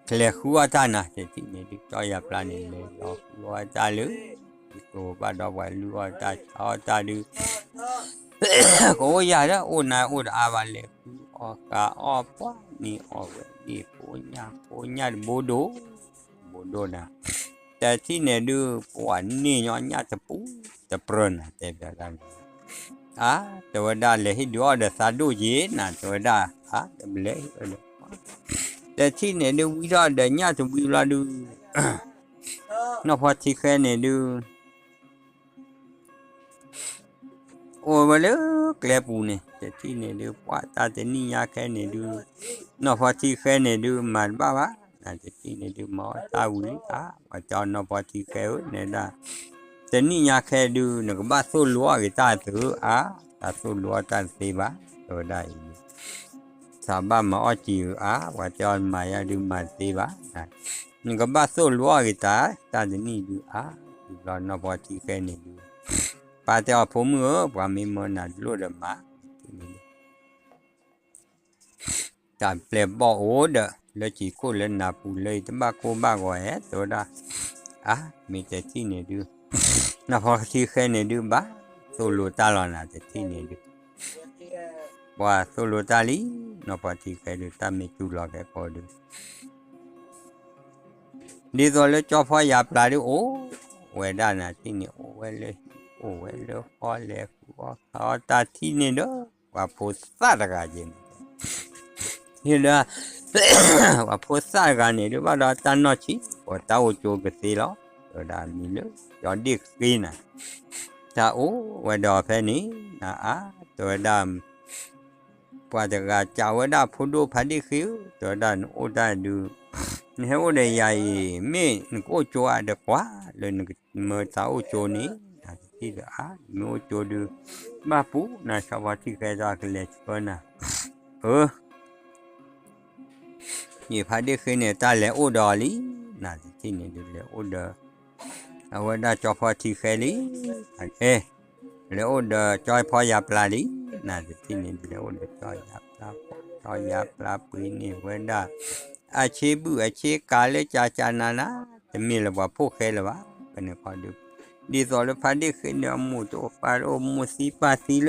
ကလဲၤဃုအီၣ်တၢ်နၤ တထံၣ်န့ၣ်ဒုး ကၠီယၤပျၢ်န့ၣ် လဲၤလီၤဃုအီၣ်တၢ်လၢ ယကျိၤဘၣ်ဒီးပှၤလုၢ်အီၣ်တၢ်ဆါအီၣ်တၢ်ဒုး ကအိၣ်ယၤဒီး အိၣ်နၤအိၣ်တအါဘၣ် လဲၤဃုအီၣ်ဃုအီၣ်ပှၤန့ၢ်အီၣ်ဝဲဒၣ် ဖိညၣ်ဖိညၣ်တဘိဒိၣ် တဘိဒိၣ်နၤ, တထံၣ်န့ၣ်ဒုး ပှၤန့ၢ်ညီညၣ်တပူၤတပြၢၤနၤ တဲဘၣ်ဒၣ်န့ၣ် အါ တဲဝဲဒၣ် လဲၤဟ့ၣ်ဒုးအီၣ်ဒီးသးဒိၣ်က့ၤနၤ တဲဝဲဒၣ် အါ တဘျဲၣ် တထံၣ်န့ၣ်ဒုး ဝံထီၣ်ဒီးညၣ်တဝံဘျီဒုး နီၢ်ဖီထံဃဲန့ၣ်ဒုး အိၣ်ဝဲလၢကျဲပူၤန့ၣ် တထံၣ်န့ၣ်ဒုး ပှၤတၢ်တနံၣ်ညါခဲန့ၣ်ဒုး နီၢ်ဖီထံဃဲန့ၣ်ဒုး မၤတဘၣ်ဘၣ် နၤတထံၣ်န့ၣ်ဒုး မၤအီၣ်တၢ်ဝံၤလံဧါ ပှၤတဲအီၤနီၢ်ဖီထံဃဲဧၢ နဲဒၣ် တနံၣ်ညါခဲဒုး နကဘၣ်သိၣ်လိအီၣ်က့ၤတၢ်သုဧါ တၢ်သိၣ်လိအီၣ်တၢ်တသ့ဘၣ် တဲဝဲဒၣ်အံၤ သးဘၣ်မၤအီၣ်စ့ဧါ ပှၤတဲအီၤမၤယါဒုးမၤတသ့ဘၣ် နကဘၣ်သိၣ်လိအီၣ်က့ၤတၢ် တၢ်တနံၣ်ဒုးဧါ ဒ်ဘျီနီၢ်ဖီထံဃဲန့ၣ်ဒုး ပၢ်တဲအီၤဖိမုၣ်ဧၢ ပှၤမ့ၢ်မၢနၤတလိၣ်ဒီးမၤ တၢ်ပျဲၢ်ဘီၣ်အိၣ်ဒီး လၢစံာ်ခိၣ်လၢနၤပူၤလၢအံၤတဘၣ်ကိၢ်ဘၣ်ဂီၤဧဲ တဲဝဲဒၣ် အါ မ့ၢ်တထံၣ်န့ၣ်ဒုး နီၢ်ဖီထံဃဲန့ၣ်ဒုး ဘၣ်သိၣ်လိတၢ်လီၤနၤ တထံၣ်န့ၣ်ဒုး ပှၤသိၣ်လိတၢ်လံ နီၢ်ဖီထံဃဲဒုး တၢ်မ့ၢ်စူၤလီၤကဲကိးဒုး ဒ်သိးလၢကၠီဖီယၤပျၢ်ဒုးအိၣ်ဝဲဒၣ်နၤ ထံၣ်န့ၣ် အိၣ်ဝဲလၢဟံၣ် အိၣ်ဝဲလၢဃီလဲၤဃုအီၣ်ခးအီၣ်တၢ်ထံၣ်န့ၣ်ဒီး ပှၤဖိသၣ်တဂၤက့ၤန့ၣ် ဟ့ၣ်ဒီး ပှၤဖိသၣ်တဂၤန့ၣ်ဒုး ဘၣ်ဒီးတၢ်နီၢ်ဆံး ပှၤတၢ်အိၣ်ကၠိကသ့လီၤ တဲဝဲဒၣ်မံၤလၢ ကၠီဒ့ၣ်ဃ့နၤ တၢ်အိၣ်ဝဲဒီးဖဲန့ၣ် နအါ တဲဝဲဒၣ် ပှၤတဂၤစံးဝဲဒၣ် ဖိဒိၣ်ဖါဒ့ၣ်ဃ့ဧၢ တဲဝဲဒၣ် နအိၣ်တၢ်ဒုး နဟဲအိၣ်ဒီးယၤအံၤ မ့ၢ်နကအိၣ်ကၠိအါဒီးကွၢ် လၢနကမၢတၢ်အိၣ်ကၠိန့ၣ် နတထံၣ်ဒီးအါ မ့ၢ်အိၣ်ကၠိဒုး ဘၣ်ပူၤ နၢ်စီၤဖီထံဃဲဒီးကလဲၤဆှၢနၤ အၢ ယဖါဒ့ၣ်ဃ့န့ၣ် တၢ်လဲၤအိၣ်ဒီးအီၤလံ နတထံၣ်န့ၣ်ဒုး လဲၤအိၣ်ဒီး အဝဲဒၣ်ကၠီဖီထံဃဲလံ အဲ လဲၤအိၣ်ဒီးကၠီဖီယၤပျၢ်လံ နတထံၣ်န့ၣ်ဒုး လဲၤအိၣ်ဒီးကၠီယၤပျၢ် ကၠီယၤပျၢ်ပှ့ၤန့ၢ်ဝဲဒၣ် အဆ့ဘုၣ်အဆ့ကၤလၢကၠၤကၠၤနၤနၤ တမ့ၢ်လၢပှၤဖိၣ်ဃဲလၢၤဘၣ် ဖဲန့ၣ်ခီဒုး ဒ်သိးလၢဖါဒ့ၣ်ဃ့န့ၣ် အမိၢ်တအိၣ်ပၢ်တအိၣ် မိၢ်သံပၢ်သံလၢ နီၢ်ဆံးဆံးဒီး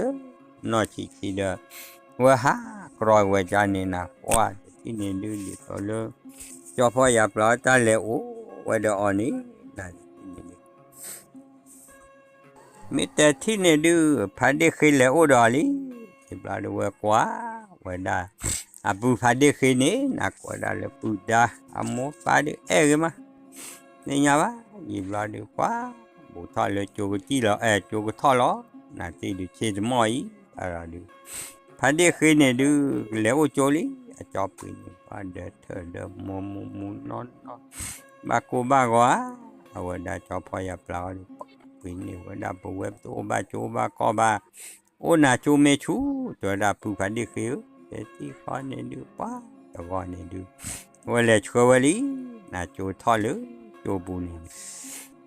ဝဲဟးကြီဝဲကၠါန့ၣ်နၤ ပှၤတထံၣ်န့ၣ်ဒုး ဒ်သိးလၢ ကၠီဖီယၤပျၢ်တၢ်လဲၤအိၣ်ဝဲဒီးအီၤန့ၣ် နတထံၣ်န့ၣ်ဒုး မ့ၢ်တထံၣ်န့ၣ်ဒုး ဖါဒ့ၣ်ဃ့လဲၤအိၣ်ဒီးအီၤလံ တဘျီဒုးဝဲကွၢ်ဝဲဒၣ် အပုၢ်ဖါဒ့ၣ်ဃ့န့ၣ် နကွၢ်ဒၣ်လၢပုၢ်ဒါ အမိၢ်ပၢ်ဒုးအဲၣ်ဂ့ၤမး သ့ၣ်ညါဘၣ်, ယံာ်ဘျီဒုး ပှၤ ဘူးထီၣ်လၢကၠိကစံၣ်လီၤ, အဲ ကၠိကထီၣ်လီၤ, နၤသ့ၣ်ဒုး ဆ့တမီၢ်အံၤ အဒီးဒုး ဖးဒ့ၣ်ဃ့န့ၣ်ဒုး လဲၤအိၣ်ကၠိလံ, အကၠီပှ့ၤန့ၢ်ပှၤဒီးထၢၣ်ဒီးမိၢ်မူမူနီၢ်နီၢ်, ဘၣ်ကိၢ်ဘၣ်ဂီၤဧါ, အဝဲဒၣ်ကၠီဖီယၤပျၢ်အီၤဒုး ပှၤပှ့ၤန့ၢ်ဝဲဒၣ် ပဝဲပတအိၣ်ဘၣ်ကၠိအိၣ်ဘၣ်ကီၢ်ဘၣ် အိၣ်နၤကၠိမ့ၢ်ဆူၣ် တဲဝဲဒၣ် ပုၢ်ဖးဒ့ၣ်ဃ့ဧၢ, တဲတံၢ်ဃီန့ၣ်ဒုး ပှၤတဂီၤန့ၣ်ဒုး ဝဲလဲၤဆှၢဝဲလံ, နၤကၠိထီၣ်လၢကၠိပူၤန့ၣ်,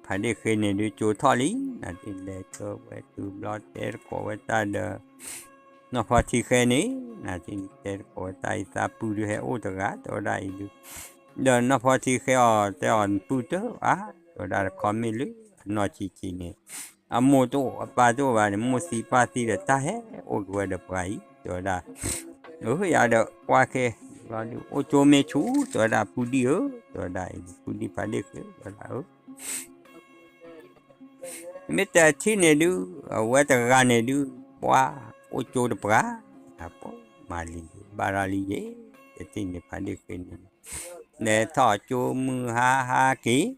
ဖးဒ့ၣ်ဃ့န့ၣ်ဒုး ကၠိထီၣ်လံ, နၤသ့ၣ်လဲၤဆှၢဝဲတုၤဘျီတဲသကိးဝဲတၢ်ဒီး နီၢ်ဖီထံဃဲန့ၣ်, နၤသ့ၣ်တဲသကိးဝဲတၢ်အံၤ သးပုၢ်ဒုးဟဲအိၣ်တဂၤ တဲဝဲဒၣ်အံၤဒုး, ဒီးနီၢ်ဖီထံဃဲအီၤ တဲအီၤ ပုၢ်တၢ်ဧါ, တဲဝဲဒၣ်တခီမ့ၢ်လၢ အနီၢ်ဆံးဆံးန့ၣ် အမိၢ်တအိၣ် အပၢ်တအိၣ်ဘၣ်န့ၣ် မိၢ်သံပၢ်သံဒီး တၢ်ဟဲအိၣ်က့ၤဝဲဒီးပှၤအံၤ တဲဝဲဒၣ်, အၢ ယၤဒီးကွၢ်ခဲ ဘျီဒုး အိၣ်ကၠိမ့ၢ်ဆူၣ် တဲဝဲဒၣ် ပုၢ်ဒံၣ်ဧၢ, တဲဝဲဒၣ်အံၤ ပုၢ်ဒံၣ်ဖးဒ့ၣ်ဃ့ တဲဝဲဒၣ်ဧၢ မ့ၢ်တထံၣ်န့ၣ်ဒုး အဝဲတဂၤန့ၣ်ဒုး ပှၤ အိၣ်ကၠိတပှၤ, မၤလံၤဘၣ်ရၤလံယဲ, တထံၣ်န့ၣ်ဖးဒ့ၣ်ဃ့န့ၣ် လဲၤထီၣ်ကၠိမုၢ်ဟါဟါက့ၤ,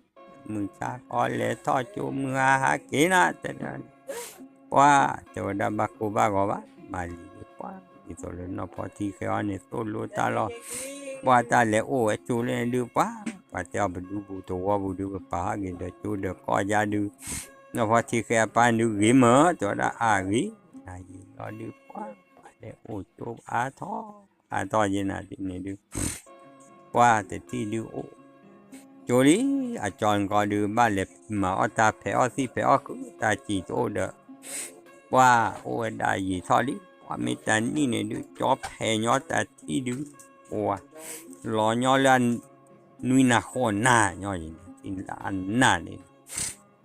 မုၢ်ဆါခီလဲၤထီၣ်ကၠိမုၢ်ဟါဟါက့ၤနၤ တဲဒၣ် ပှၤ တဲဝဲဒၣ်ဘၣ်ကိၢ်ဘၣ်ဂီၤဘၣ်, မၤလံၤပှၤ ဒ်သိးလၢနီၢ်ဖီထံဃဲအီၤန့ၣ် သိၣ်လိတၢ်လီၤ, ပှၤတၢ်လဲၤအိၣ်ဝဲကၠိလၢန့ၣ်ဒုး ပှၤ ပှၤတဲအီၤပဒူပူၤတဝီပူၤဒုး ပပာ်ဟးက့ၤဒီးကၠိဒီးကီၢ်ယါဒုး, နီၢ်ဖီထံဃဲအပၢ်ဒုးဂ့ၤမး တဲဝဲဒၣ်အါဂ့ၤ, နၤယံာ်လီၤဒုး ပှၤ ပှၤလဲၤအိၣ်ကၠိအါထီၣ် အါထီၣ်ယဲနၤဒ်န့ၣ်ဒုး ပှၤတထံၣ်ဒုးအိၣ်ကၠိလံ, အကၠီနကီဒုး ဘၣ်လဲၤမၤအီၣ်တၢ်ဖဲးအီၣ်သံၣ်ဖဲးအီၣ်ခု တၢ်စံးတအိၣ်ဒီး ပှၤအိၣ်ဝဲဒၣ်ယံာ်ထီၣ်လံ, ပှၤမ့ၢ်တနံၣ်န့ၣ်ဒုး ကၠီဖဲးညီတၢ်ထံၣ်ဒုး, ပှၤ လီၤညီလၢ နွံနၤဃိးနၤညီအံၤ ထံၣ်လၢအနၢ်န့ၣ်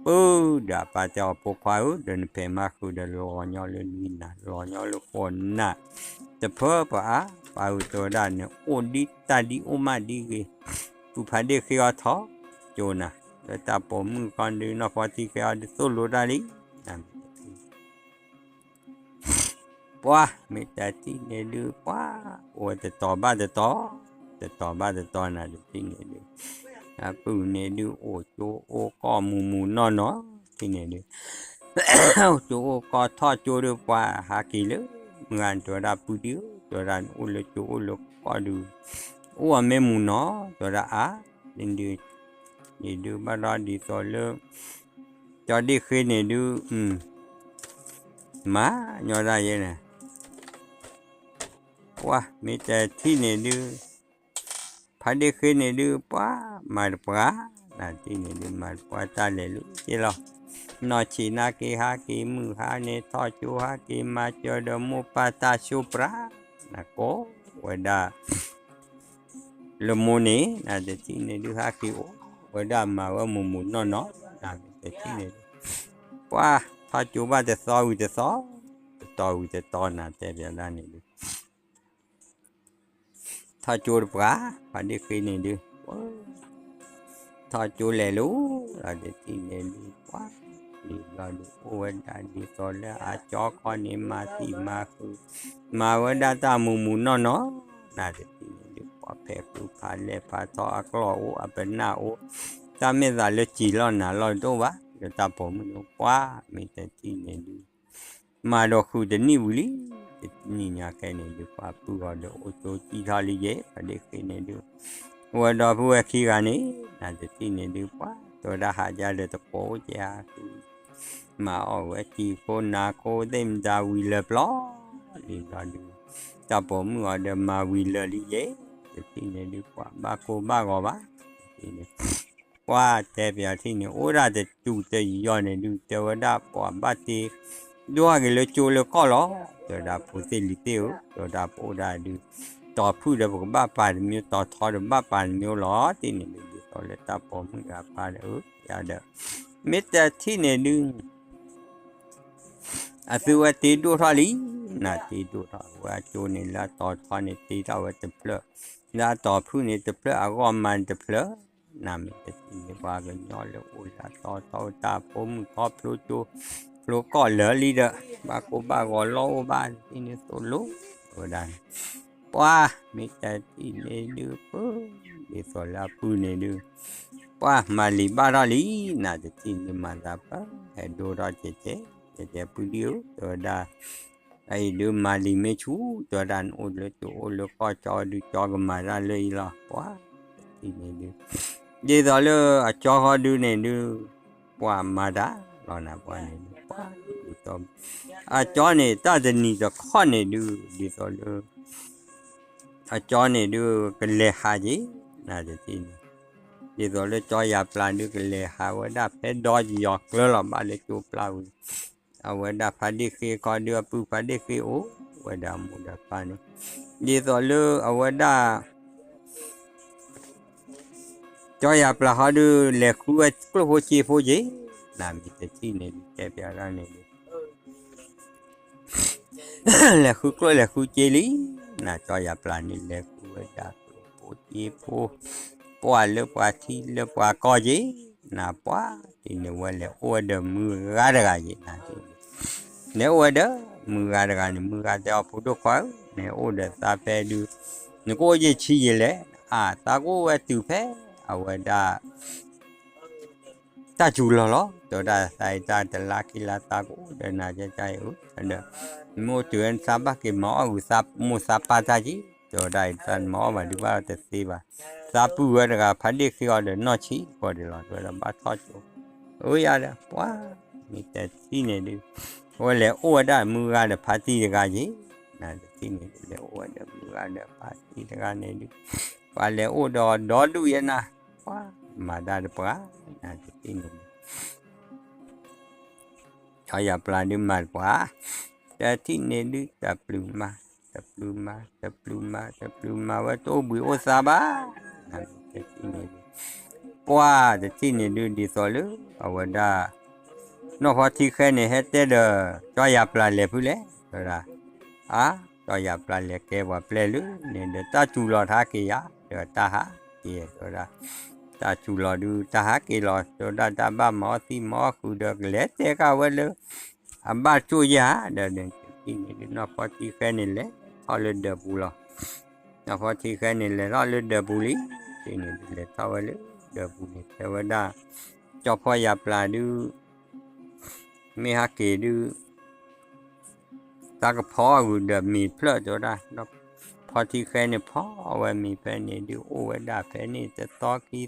ပုၢ်ဒီးအပၢ်တဲအီၤ ဖိခွါဧၢ, ဒီးနဖဲးမၤဃုာ်ဒီးလီၤညီလၢနွံနၤ လီၤညီလၢဃိးနၤ တဖၢပအါ, ပၢ်ဧၢ တဲဝဲဒၣ်န့ၣ် အိၣ်ဒ်တၢ်ဒ်အိၣ်မးဒ်ဂ့ၤ, ပုၢ်ဖးဒ့ၣ်ဃ့အီၤထီၣ်ကၠိနၤ, လၢတၢ်ပိာ်မုၣ်ခီဒုး နီၢ်ဖီထံဃဲအီၤဒုးသိၣ်လိတၢ်လံ ပှၤ မ့ၢ်တထံၣ်န့ၣ်ဒုး ပှၤ အိၣ်ဝဲတတီၤဘၣ်တတီၤ, တတီၤဘၣ်တတီၤနၤတထံၣ်န့ၣ်ဒုး, အပုၢ်န့ၣ်ဒုး အိၣ်ကၠိအိၣ်ကီၢ်မူမူနီၢ်နီၢ် ထံၣ်န့ၣ်ဒုး အိၣ်ကၠိအိၣ်ကီၢ်ထီၣ်ကၠိဒုး ပှၤဟးက့ၤလၢ မုၢ်ဂၤန့ၣ် တဲဝဲဒၣ် ပုၢ်ဒံၣ်ဧၢ, တဲဝဲဒၣ်နအိၣ်လၢကၠိအိၣ်လၢကီၢ်ဒုး အိၣ်အမ့ၢ်မူနီၢ် တဲဝဲဒၣ်အါ, ဒ်န့ၣ်ဒုး ဘၣ်ဒီးဒ်သိးလၢ ကၠီဒ့ၣ်ဃ့န့ၣ်ဒုး မၤညီဒၣ်ယဲန့ၣ်, ပှၤ မ့ၢ်တထံၣ်န့ၣ်ဒုး ဖးဒ့ၣ်ဃ့န့ၣ်ဒုး ပှၤ မၤတပှၤ, နထံၣ်န့ၣ်ဒုး မၤတပှၤတၢ်လဲၤလံက့လီၤ, နီၢ်ဆံးနါက့ဟးက့ၤ မုၢ်ဟါန့ၣ် ထီၣ်ကၠိဟးက့ၤ မၤစၢၤဒီးမိၢ်ပၢ်တၢ်ဆိပြး, နကိးဝဲဒၣ် လၢမိၢ်န့ၣ် နတထံၣ်န့ၣ်ဒုး ဟးက့ၤအိၣ်ဝဲဒၣ်မၤဝဲမူမူနီၢ်နီၢ်, နမ့ၢ်တထံၣ်န့ၣ်ဒုး ပှၤထီၣ်ကၠိဘၣ်တသီဝံၤတသီ, တတီၤဝံၤတတီၤ နတဲဘၣ်ဒၣ်န့ၣ်ဒုး ထီၣ်ကၠိတပှၤ, ဖးဒ့ၣ်ဃ့န့ၣ်ဒုး ထီၣ်ကၠိလဲၤလီၤ, နတထံၣ်န့ၣ်ဒုး ပှၤ လံၤဘျီဒုး အိၣ်ဝဲဒၣ်ဒ်သိးလၢအကၠီခီန့ၣ် မၤသံၣ်မၤဃုာ် မၤဝဲဒၣ်တၢ်မူမူနီၢ်နီၢ်, နတထံၣ်န့ၣ်ဒုး ပှၤဖဲးဃုာ်ဖးလဲၢ်ဖးထီ အကျီၢ်အိၣ် အပနၢ်အိၣ်, တၢ်မ့ၢ်သးလၢစံာ်လီၢ်နၤလီၢ်တအိၣ်ဘၣ်, လၢတၢ်ပိာ်မုၣ်ဒုး ပှၤ မ့ၢ်တထံၣ်န့ၣ်ဒုး မၤဒီးဃုာ်တနံၣ်ဝံၤလံ, တနံၣ်ညါခဲန့ၣ်ဒုး ပှၤပုၢ်အီၤဒီးအိၣ်ကၠိကံၣ်ထီၣ်လံယဲ ဖးဒ့ၣ်ဃ့န့ၣ်ဒုး ဝဲဒီပုၢ်ဝဲၢ်ခံဂၤန့ၣ် နတထံၣ်န့ၣ်ဒုး ပှၤ တဲဝဲဒၣ်ဟးယါဒီးတကိးအိၣ်ကဲဟးဃုာ် မၤအီၣ်ဝဲစံာ်ခိၣ်နၤခိၣ်သ့ၣ်မတၤဝံၤလၢာ်ပျီ လံၤဘျီဒုး တၢ်ပိာ်မုၣ်အီၤဒီးမၤဝံၤလၢာ်လံယဲ တထံၣ်န့ၣ်ဒုး ပှၤဘၣ်ကိၢ်ဘၣ်ဂီၤဘၣ် တထံၣ်န့ၣ် ပှၤတဲပၠးထံၣ်န့ၣ် အိၣ်ဒၣ်တစူၢ်တယီၤန့ၣ်ဒုး တဲဝဲဒၣ်ပှၤဘၣ်တ့ ဒိၣ်က့ၤလၢကၠိလၢကီၢ်လီၤ, တဲဝဲဒၣ်ဖိသ့ၣ်လံၤသ့ၣ်ဧၢ, တဲဝဲဒၣ်ပအိၣ်ဒၣ်ဒုး တီၤဖုၣ်ဒီးပကဘၣ်ပာ်တမံၤ တီၤထီဒီးဘၣ်ပာ်တမံၤလီၤ, တထံၣ်န့ၣ်ဒုး ဒ်သိးလၢတၢ်ပိာ်မုၣ်ဂၤပၢ်ဒီး အၢ ယၤဒီး မ့ၢ်တထံၣ်န့ၣ်ဒုး အသုဝဲတ့ဒိၣ်ထီၣ်လံ, နတ့ဒိၣ်ထီၣ်ဝဲအကၠိန့ၣ် လၢအတီၤထီန့ၣ် တ့ထီၣ်ဝဲတဖျၢၣ်, လၢအတီၤဖုၣ်န့ၣ်တဖျၢၣ် အဂီၢ်မၤန့ၣ်တဖျၢၣ်, နမ့ၢ်တထံၣ်န့ၣ် ပှၤကညီလၢအိၣ်လၢအတီၤထီဝဲတၢ်ဖိမုၣ်ခီဖျိကၠိ ဖျိကီၢ်လၢာ်လံဒီး ဘၣ်ကိၢ်ဘၣ်ဂီၤလီၢ်အိၣ်ဘၣ် တထံၣ်န့ၣ်သိၣ်လိဝဲဒၣ်န့ၣ်, ပှၤ မ့ၢ်တထံၣ်န့ၣ်ဒုး ပၢ် ဒ်သိးလၢအပုၢ်န့ၣ်ဒုး ပှၤမၤလံာ်ဘၣ်ထီၣ်လံ, နတထံၣ်န့ၣ်မၤသးပှၢ် ဟဲဒိထီၣ်ကဲကဲ, ကဲကဲပုၢ်ဒံၣ်ဧၢ တဲဝဲဒၣ်, အအံၤဒုးမၤလံာ်မ့ၢ်ဆူၣ် တဲဝဲဒၣ် နအိၣ်လၢတအိၣ်လၢကီၢ်ကၠီဒုး ကၠီကမၤတၢ်လၢအံၤလီၤ ပှၤတထံၣ်န့ၣ်ဒုး, ဒ်သိးလၢအကၠီဃီဒုးန့ၣ်ဒုး ပှၤမၤတၢ်လီၤနၤ ပှၤန့ၣ်ဒုး ပှၤဒ်သိး အကၠီန့ၣ် တၢ်တနံၤတခီန့ၣ်ဒုး ဒ်သိးလၢ အကၠီန့ၣ်ဒုး ကလဲၤဟးက့ၤ နတထံၣ်န့ၣ်, ဒ်သိးလၢကၠီယၤပျၢ်ဒုး ကလဲၤဟးဝဲဒၣ်ဖဲဒီယီၤကျၢၤလီၤ ဘၣ်လၢကၠိပျၢ်ဝံၤ, အဝဲဒၣ်ဖါဒ့ၣ်ဃ့ခီဒုး အပုၢ်ဖါဒ့ၣ်ဃ့အိၣ်ဝဲဒၣ်အမိၢ်ဒီးပၢ်န့ၣ်, ဒ်သိးလၢအဝဲဒၣ် ကၠီယၤပျၢ်ဟီဒုး လဲၤဃုဝဲကျိၣ်ဖိစ့ဖိက့ၤ, နမ့ၢ်တထံၣ်န့ၣ်ဒုး တဲပျးဒၣ်န့ၣ်ဒုး လဲၤဃုကျိၣ်လဲၤဃုစ့လံ, နကၠီယၤပျၢ်န့ၣ် လဲၤဃုဝဲဒၣ်ကျိၣ်ဖိစ့ဖိ, ပှၢ်လၢပှၤထံလၢပှၤကီၢ်က့ၤ, နပှၤတထံၣ်န့ၣ် ဝဲလဲၤအိၣ်ဝဲဒီးမုၢ်ဂၤတဂၤက့ၤ နတထံၣ်န့ၣ်, လဲၤအိၣ်ဝဲဒီးမုၢ်ဂၤတဂၤန့ၣ် မုၢ်ဂၤတဲအီၤ ဖိဒိၣ်ခွါဧၢ, နအိၣ်ဒီးသးဖဲဒုး နကအိၣ်ယဲၢ်ဆံယဲၢ်လဲၣ်, အါ သးကအိၣ်ဝဲတုၤဖဲ အဝဲဒၣ် တၢ်စူၤလီၤလီၤ, တဲဝဲဒၣ် သးအံၤတၢ်တလါခံလါ သးကအိၣ်ဒီးနၤကၠၢ်ကၠၢ်အံၤဧၢ, ဒီး မ့ၢ်အိၣ်တုၤဝဲသးဘၣ်က့ၤမၤအီၣ်ဂုာ်သးမိၢ်သးပၢ်တၢ်က့ၤ, တဲဝဲဒၣ်အံၤ သးမၤအီၣ်ဘၣ်ဒုးဘၣ်တသ့ဘၣ်, သးပုၢ်ဝဲတဂၤ ဖါဒ့ၣ်ဃ့အီၤဒီးနီၢ်ဆံးဃီဒီးလီၤ, တဲဝဲဒၣ်ဘၣ်ထီၣ်ကၠိ, အၢယၤဒီး ပှၤ မ့ၢ်တထံၣ်န့ၣ်ဒုး အဝဲလဲၤအိၣ်ဝဲဒၣ်မုၢ်ဂၤဒီးဖါတံၢ်တဂၤက့ၤ, နတထံၣ်န့ၣ်ဒုး လဲၤအိၣ်ဝဲဒီးမုၢ်ဂၤဒီးဖါတံၢ်တဂၤန့ၣ်ဒုး ပှၤလဲၤအိၣ်ဒီးဒီဒူၣ်ယဲနၤ, ပှၤမၤတၢ်တပှၢ်, နတထံၣ်န့ၣ်ဒုး ကၠီယၤပျၢ်ဒုးမၤတပှၢ်, တထံၣ်န့ၣ်ဒုး တပျုၤမၤ, တပျုၤမၤ, တပျုၤမၤ, တပျုၤမၤဝဲတအိၣ်ဘှံးအိၣ်သါဘၣ်, နတထံၣ်န့ၣ်ဒုး ပှၤတထံၣ်န့ၣ်ဒုး ဒ်သိးလၢ အဝဲဒၣ် နီၢ်ဖီထံဃဲန့ၣ် ဟဲတဲဒီး ကၠီယၤပျၢ်လဲၤဖုလဲၣ် တဲဝဲဒၣ်, အါ ကၠီယၤပျၢ်လဲၤကဲပှၤပျဲၢ်လၢန့ၣ်ဒီး တၢ်စူၤလီၤတဟးက့ၤယၤ ဒီးတၢ်ဟးက့ၤ တဲဝဲဒၣ်, တၢ်စူၤလီၤဒုးတၢ်ဟးက့ၤလီၤ တဲဝဲဒၣ် တၢ်ဘၣ်မၤအီၣ်သံမၤအီၣ်ဃုာ်ဒီး ကလဲၤတဲကၣ်ဝဲလၢ အဘၣ်ကၠိၣ်ယဲၢ်ဧါ, ဒီးတထံၣ်န့ၣ်ဒုး နီၢ်ဖီထံဃဲန့ၣ် လဲၤထီၣ်လၢဒၢးပူၤလီၤ. နီၢ်ဖီထံဃဲန့ၣ် လဲၤထီၣ်လၢဒၢးပူၤလံ, တထံၣ်န့ၣ်ဒုးလဲၤထီၣ်ဝဲလၢဒၢးပူၤန့ၣ် တဲဝဲဒၣ်, ကၠီဖီယၤပျၢ်ဒုး မ့ၢ်ဟးက့ၤဒုး တၢ်ကဖီအီၣ်ဂုာ်ဒီးမ့ၤဖျၢၣ် တဲဝဲဒၣ်, ဖီထံဃဲန့ၣ် ဖီအီၣ်ဝဲမ့ၤဖဲန့ၣ်ဒုး အိၣ်ဝဲဒၣ်ဖဲန့ၣ် တသီခံသီ,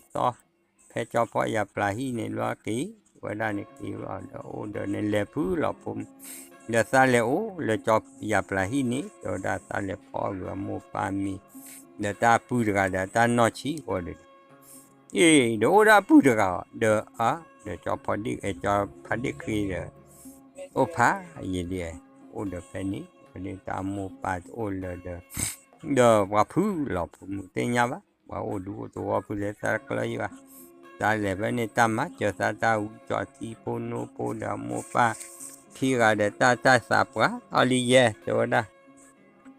ဖဲကၠီဖီယၤပျၢ်ဟံၣ်န့ၣ် လီၤက့ၤဝဲဒၣ်န့ၣ် က့ၤလီၤဒီး အိၣ်ဒီးန့ၣ်လဲၤဖုလီၤဖိ, ဒီးသးလဲၤအိၣ်လၢကၠီယၤပျၢ်ဟံၣ်န့ၣ် တဲဝဲဒၣ် သးလဲၤဖီအီၣ်ဂုာ်အမိၢ်ပၢ်မ့ၤ ဒီးတၢ်ပုၢ်တဂၤဒီးတၢ်နီၢ်ဆံးဃီဒီး အ့ ဒီးအိၣ်ဒၣ်ပုၢ်တဂၤအီၤ ဒီးအါ ဒီးကၠီဖီဒ့ၣ် ကၠီဖါဒ့ၣ်ဃ့ဒီး အိၣ်ဖးယံာ်ဒ် အိၣ်ဒီးဖဲန့ၣ် ဖဲန့ၣ်တၢ်မိၢ်ပၢ်တအိၣ်လၢၤဒီး ဒီးပှၤဖုလီၤဖိမုၢ်သ့ၣ်ညါဘၣ် ပှၤအိၣ်ဒူအိၣ်သဝီဖုလဲၤသးတကျၢၤယံၤဘၣ် တၢ်လဲၤဖဲန့ၣ် တၢ်မၤစၢၤသးတၢ်ဝံကၠီထံဖိနိဖိဒီးမိၢ်ပၢ် ခံဂၤဒီးတၢ်တၢ်သးပှၢ်အီၤလံယဲ တဲဝဲဒၣ်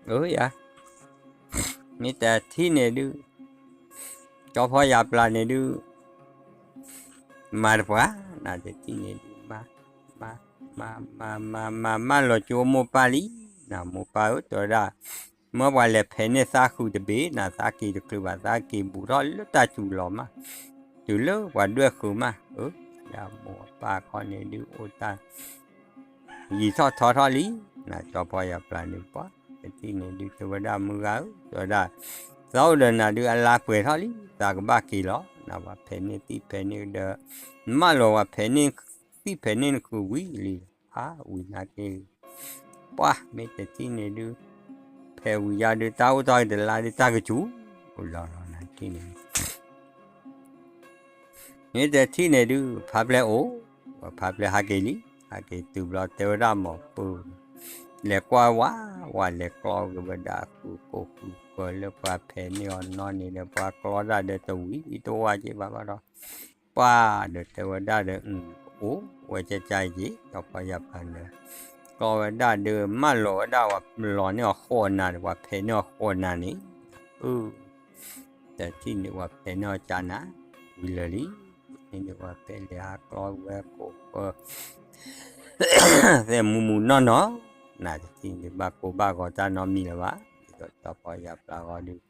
အၢယၤ မ့ၢ်တထံၣ်န့ၣ်ဒုး ကၠီဖီယၤပျၢ်န့ၣ်ဒုး မၤတပှၢ် နတထံၣ်န့ၣ်ဒုး မၤ မၤ မၤ မၤ မၤ မၤလီၤကၠိမိၢ်ပၢ်လံ နမိၢ်ပၢ်ဧၢ တဲဝဲဒၣ် မၢပှၤလဲၤဖဲးန့ၢ်သးဃုာ်တဘ့ၣ် နသးက့ၤတချုးဘၣ် သးက့ၤဘူးထီၣ်လၢတၢ်စူၤလီၤမး တုၤလၢပှၤဒွဲၣ်ဃုာ်မး အၢ ယမိၢ်ပၢ်ခီန့ၣ်ဒုး အိၣ်တၢ် ယံာ်ထီၣ်ထီထီၣ်လံ နကၠီဖီယၤပျၢ်န့ၣ်ပှၤ တထံၣ်န့ၣ်ဒုး တဲဝဲဒၣ်မုၢ်ဂၤဧၢ တဲဝဲဒၣ် သးအိၣ်ဒီးနၤဒုး အလါပှဲၤထီၣ်လံ သးကဘၣ်က့ၤလီၤ နပှၤဖဲးန့ၢ်သံၣ်ဖဲးန့ၢ်ဒီး နမၢလီၤပှၤဖဲးန့ၢ်သံၣ်ဖဲးန့ၢ်နဃုာ်ဝံၤလံ အါ ဝံၤနာ်က့ ပှၤမ့ၢ်တထံၣ်န့ၣ်ဒုး ဖဲးဝံၤယါဒုး တၢ်အိၣ်တ့ၢ်တလါဒုး တၢ်ကစူၤလီၤလီၤ နထံၣ်န့ၣ် မ့ၢ်တထံၣ်န့ၣ်ဒုး ဖါပျဲၢ်အိၣ် ပှၤဖါပျဲၢ်ဟးက့ၤလံ ဟးက့ၤတုၤဘျီတဲဝဲဒၣ်မီၢ်ပၢၢ် လဲၤကွၢ်ဝးဝး လဲၤကျီက့ၤဝဲဒၣ်ဃုာ်ကိာ်ဃုာ်ကၢၤလၢပှၤဖဲးန့ၢ်အီၤနီၢ်န့ၣ်ဒီး ပှၤကျီဒၣ်ဒီးတဝံၤတဝါက့ဘၣ်ဘၣ်ဒီး ပှၤဒီးတဲဝဲဒၣ်ဒီး အိၣ်ဝဲကၠၢကၠၢက့ၤ ကၠီဖီယၤပျၢ်န့ၣ် ကျီဝဲဒၣ်ဒီး မၢလီၤဝဲဒၣ်ပှၤလီၤန့ၢ်အီၤဃိးနၤဒီး ပှၤဖဲးန့ၢ်အီၤဃိးနၤန့ၣ် အၢ တထံၣ်န့ၣ်ပှၤဖဲးန့ၢ်အီၤကၢနၤ ဝံၤလၢာ်လံ န့ၣ်ဒုးပှၤဖဲးလဲၤဟးကျီဝဲကိာ်ဃၢ သဲးမူမူနီၢ်နီၢ် နတထံၣ်န့ၣ်ဘၣ်ကိၢ်ဘၣ်ဂီၤတၢ်နီတမံၤလၢၤဘၣ် ဒ်သိးကၠီဖီယၤပျၢ်ဂီၤဒုး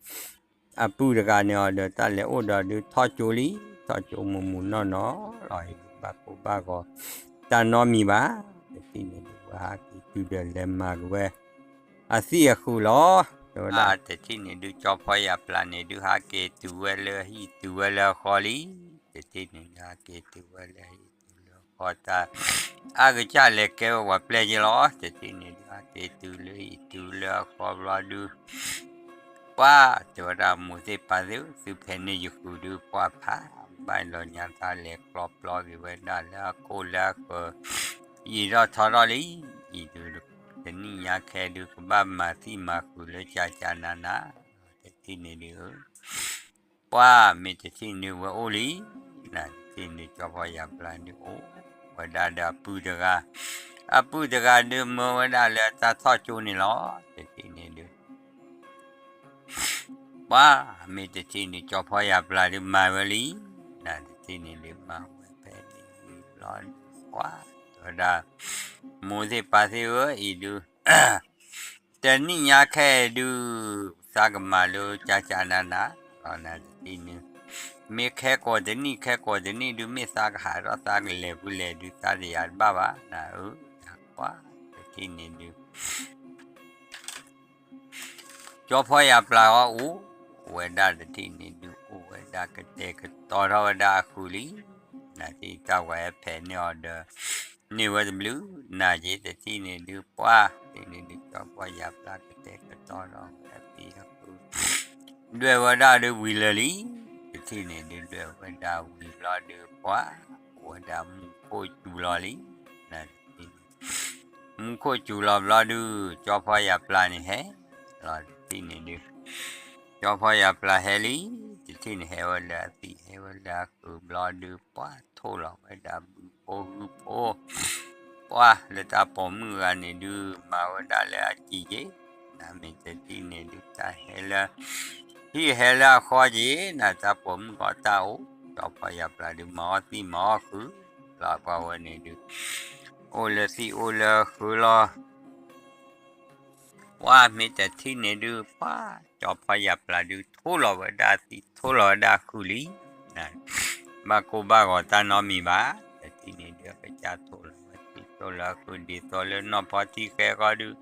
အပုၢ်တဂၤန့ၣ်အီၤဒီးတၢ်လဲၤအိၣ်ဒီးဒုးထီၣ်ကၠိလံ ထီၣ်ကၠိမူးမူးနီၢ်နီၢ်လီၤ, အံၤဒုးဘၣ်ကိၢ်ဘၣ်ဂီၤ တၢ်နီတမံၤဘၣ်, တထံၣ်န့ၣ်ဒုး ဝဲဟးက့ၤတုၤဒီးလဲၤမၤက့ၤဝဲ အသံၣ်အဃုာ်လီၤ, တဲဝဲဒၣ် တထံၣ်န့ၣ်ဒုး ကၠီဖီယၢ်ပျၢ်န့ၣ်ဒုး ဟးက့ၤတုၤဝဲလၢဟံၣ်တုၤဝဲလၢအဃီလံ, တထံၣ်န့ၣ်ဒုး ဟးက့ၤတုၤဝဲလၢဟံၣ်တုၤလၢအဃီတၢ် အါကစၢ်လဲၤကဲဝဲပှၤပျဲၢ်က့လီၤ, တထံၣ်န့ၣ်ဒုး ဟးက့ၤတုၤလၢဟံၣ်တုၤလၢအဃီဘျီဒုး ပှၤတဲဝဲဒၣ် မိၢ်သ့ၣ်ပၢ်သ့ၣ်ဧၢ, သုဖဲးန့ၢ်ယဃုာ်ဒုး ပှၤဖးဘၣ်လီၤညါတၢ်လဲၤကျီပျီက့ၤဝဲဒၣ်လၢအခိၣ်လၢအဃၢၤ ယံာ်ထီၣ်ထီထီၣ်လံ, အံၤဒုး တနံၣ်ညါခဲဒုး ကဘၣ်မၤသံၣ်မၤဃုာ်လၢကၠးကၠးနးနး, တထံၣ်န့ၣ်ဒုး ပှၤမ့ၢ်တထံၣ်န့ၣ်ဝဲအိၣ်လံ, နတထံၣ်န့ၣ် ကၠီဖီယၢ်ပျၢ်ဒုးအိၣ်ဝဲဒၣ်ဒီးအပုၢ်တဂၤ, အပုၢ်တဂၤဒုးမၢဝဲဒၣ်လၢတၢ်ထီၣ်ကၠိန့ၣ်လီၤ, တထံၣ်န့ၣ်ဒုး ပှၤမ့ၢ်တထံၣ်န့ၣ် ကၠီဖီယၢ်ပျၢ်ဒုးမၤဝဲလံ, နတထံၣ်န့ၣ်ဒုးမၤဝဲဖဲန့ၣ်လီၤ, ပှၤတဲဝဲဒၣ် မိၢ်သ့ၣ်ပၢ်သ့ၣ်ဧၢ, အံၤဒုး တနံၣ်ညါခဲအံၤဒုး သးကမၤလၢကၠးကၠးနးနး, နတထံၣ်န့ၣ် မ့ၢ်ခဲကိာ်တနံၣ်ခဲကိာ်တနံၣ်ဒုး မ့ၢ်သးကဟးထီၣ်သးကလဲၤဖုလဲၤဒုး သးတယၤတဘၣ်ဘၣ်, နဧၢ, ပှၤတထံၣ်န့ၣ်ဒုး ကၠီဖီယၢ်ပျၢ်အီၤအိၣ်ဝဲဒၣ်တထံၣ်န့ၣ်ဒုး အိၣ်ဝဲဒၣ်ကတဲာ်ကတီၤထီၣ်ဝဲဒၣ်အဃုာ်လံ, နတထံၣ်တၢ်ဝဲဖဲးန့ၢ်အီၤဒီး န့ၢ်ဝဲတဘျုးနၤက့ၤ, တထံၣ်န့ၣ်ဒုး ပှၤတထံၣ်န့ၣ်ဒုး ကၠီဖီယၢ်ပျၢ်ကတဲာ်ကတီၤထီၣ်ဝဲဒၣ်ဖဲးအဃုာ် ဒွဲၣ်ဝဲဒၣ်ဒုးဝံၤလၢာ်လံ, တထံၣ်န့ၣ်ဒုး ဒွဲၣ်ဝဲဒၣ်ဝံၤလီၤဒုး ပှၤအိၣ်ဝဲဒၣ်မူခိၣ်စူၤလီၤလံ, နတထံၣ်န့ၣ် မူခိၣ်စူၤလီၤဘျီဒုး ကၠီဖီယၢ်ပျၢ်န့ၣ်ဟဲလီၤ, တထံၣ်န့ၣ်ဒုး ကၠီဖီယၢ်ပျၢ်ဟဲလံ, တထံၣ်န့ၣ်ဟဲဝဲလၢအသံၣ် ဟဲဝဲလၢအဃုာ်ဘျီဒုး ပှၤထိၣ်လီၤဝဲဒၣ်ဘုဖိဟုဖိ ပှၤလၢတၢ်ပိာ်မုၣ်ဂၤန့ၣ်ဒုး မၤဝဲဒၣ်လၢအစံာ်က့ၤ, နမ့ၢ်တထံၣ်န့ၣ်ဒုး တၢ်ဟဲလၢ ဟံၣ်ဟဲလၢအဃီက့ၤ နတၢ်ပိာ်မုၣ်ဃီတၢ်အိၣ်, ကၠီဖီယၢ်ပျၢ်ဒုး မၤအီၣ်သံၣ်မၤအီၣ်ဃုာ် လီၤပှၤဝဲန့ၣ်ဒုး အိၣ်လၢသံၣ်အိၣ်လၢဃုာ်လီၤ ပှၤမ့ၢ်တထံၣ်န့ၣ်ဒုး ပှၤကၠီဖီယၢ်ပျၢ်ဒုး ထိၣ်လီၤဝဲဒၣ်သံၣ်ထိၣ်လီၤဝဲဒၣ်ဃုာ်လံ, ဘၣ်ကိၢ်ဘၣ်ဂီၤတၢ်နီတမံၤဘၣ်, တထံၣ်န့ၣ်ဒုး အကစၢ်ထိၣ်လီၤဝဲသံၣ်ထိၣ်လီၤဃုာ် ဒ်သိးလၢနီၢ်ဖီထံဃဲဃီဒုး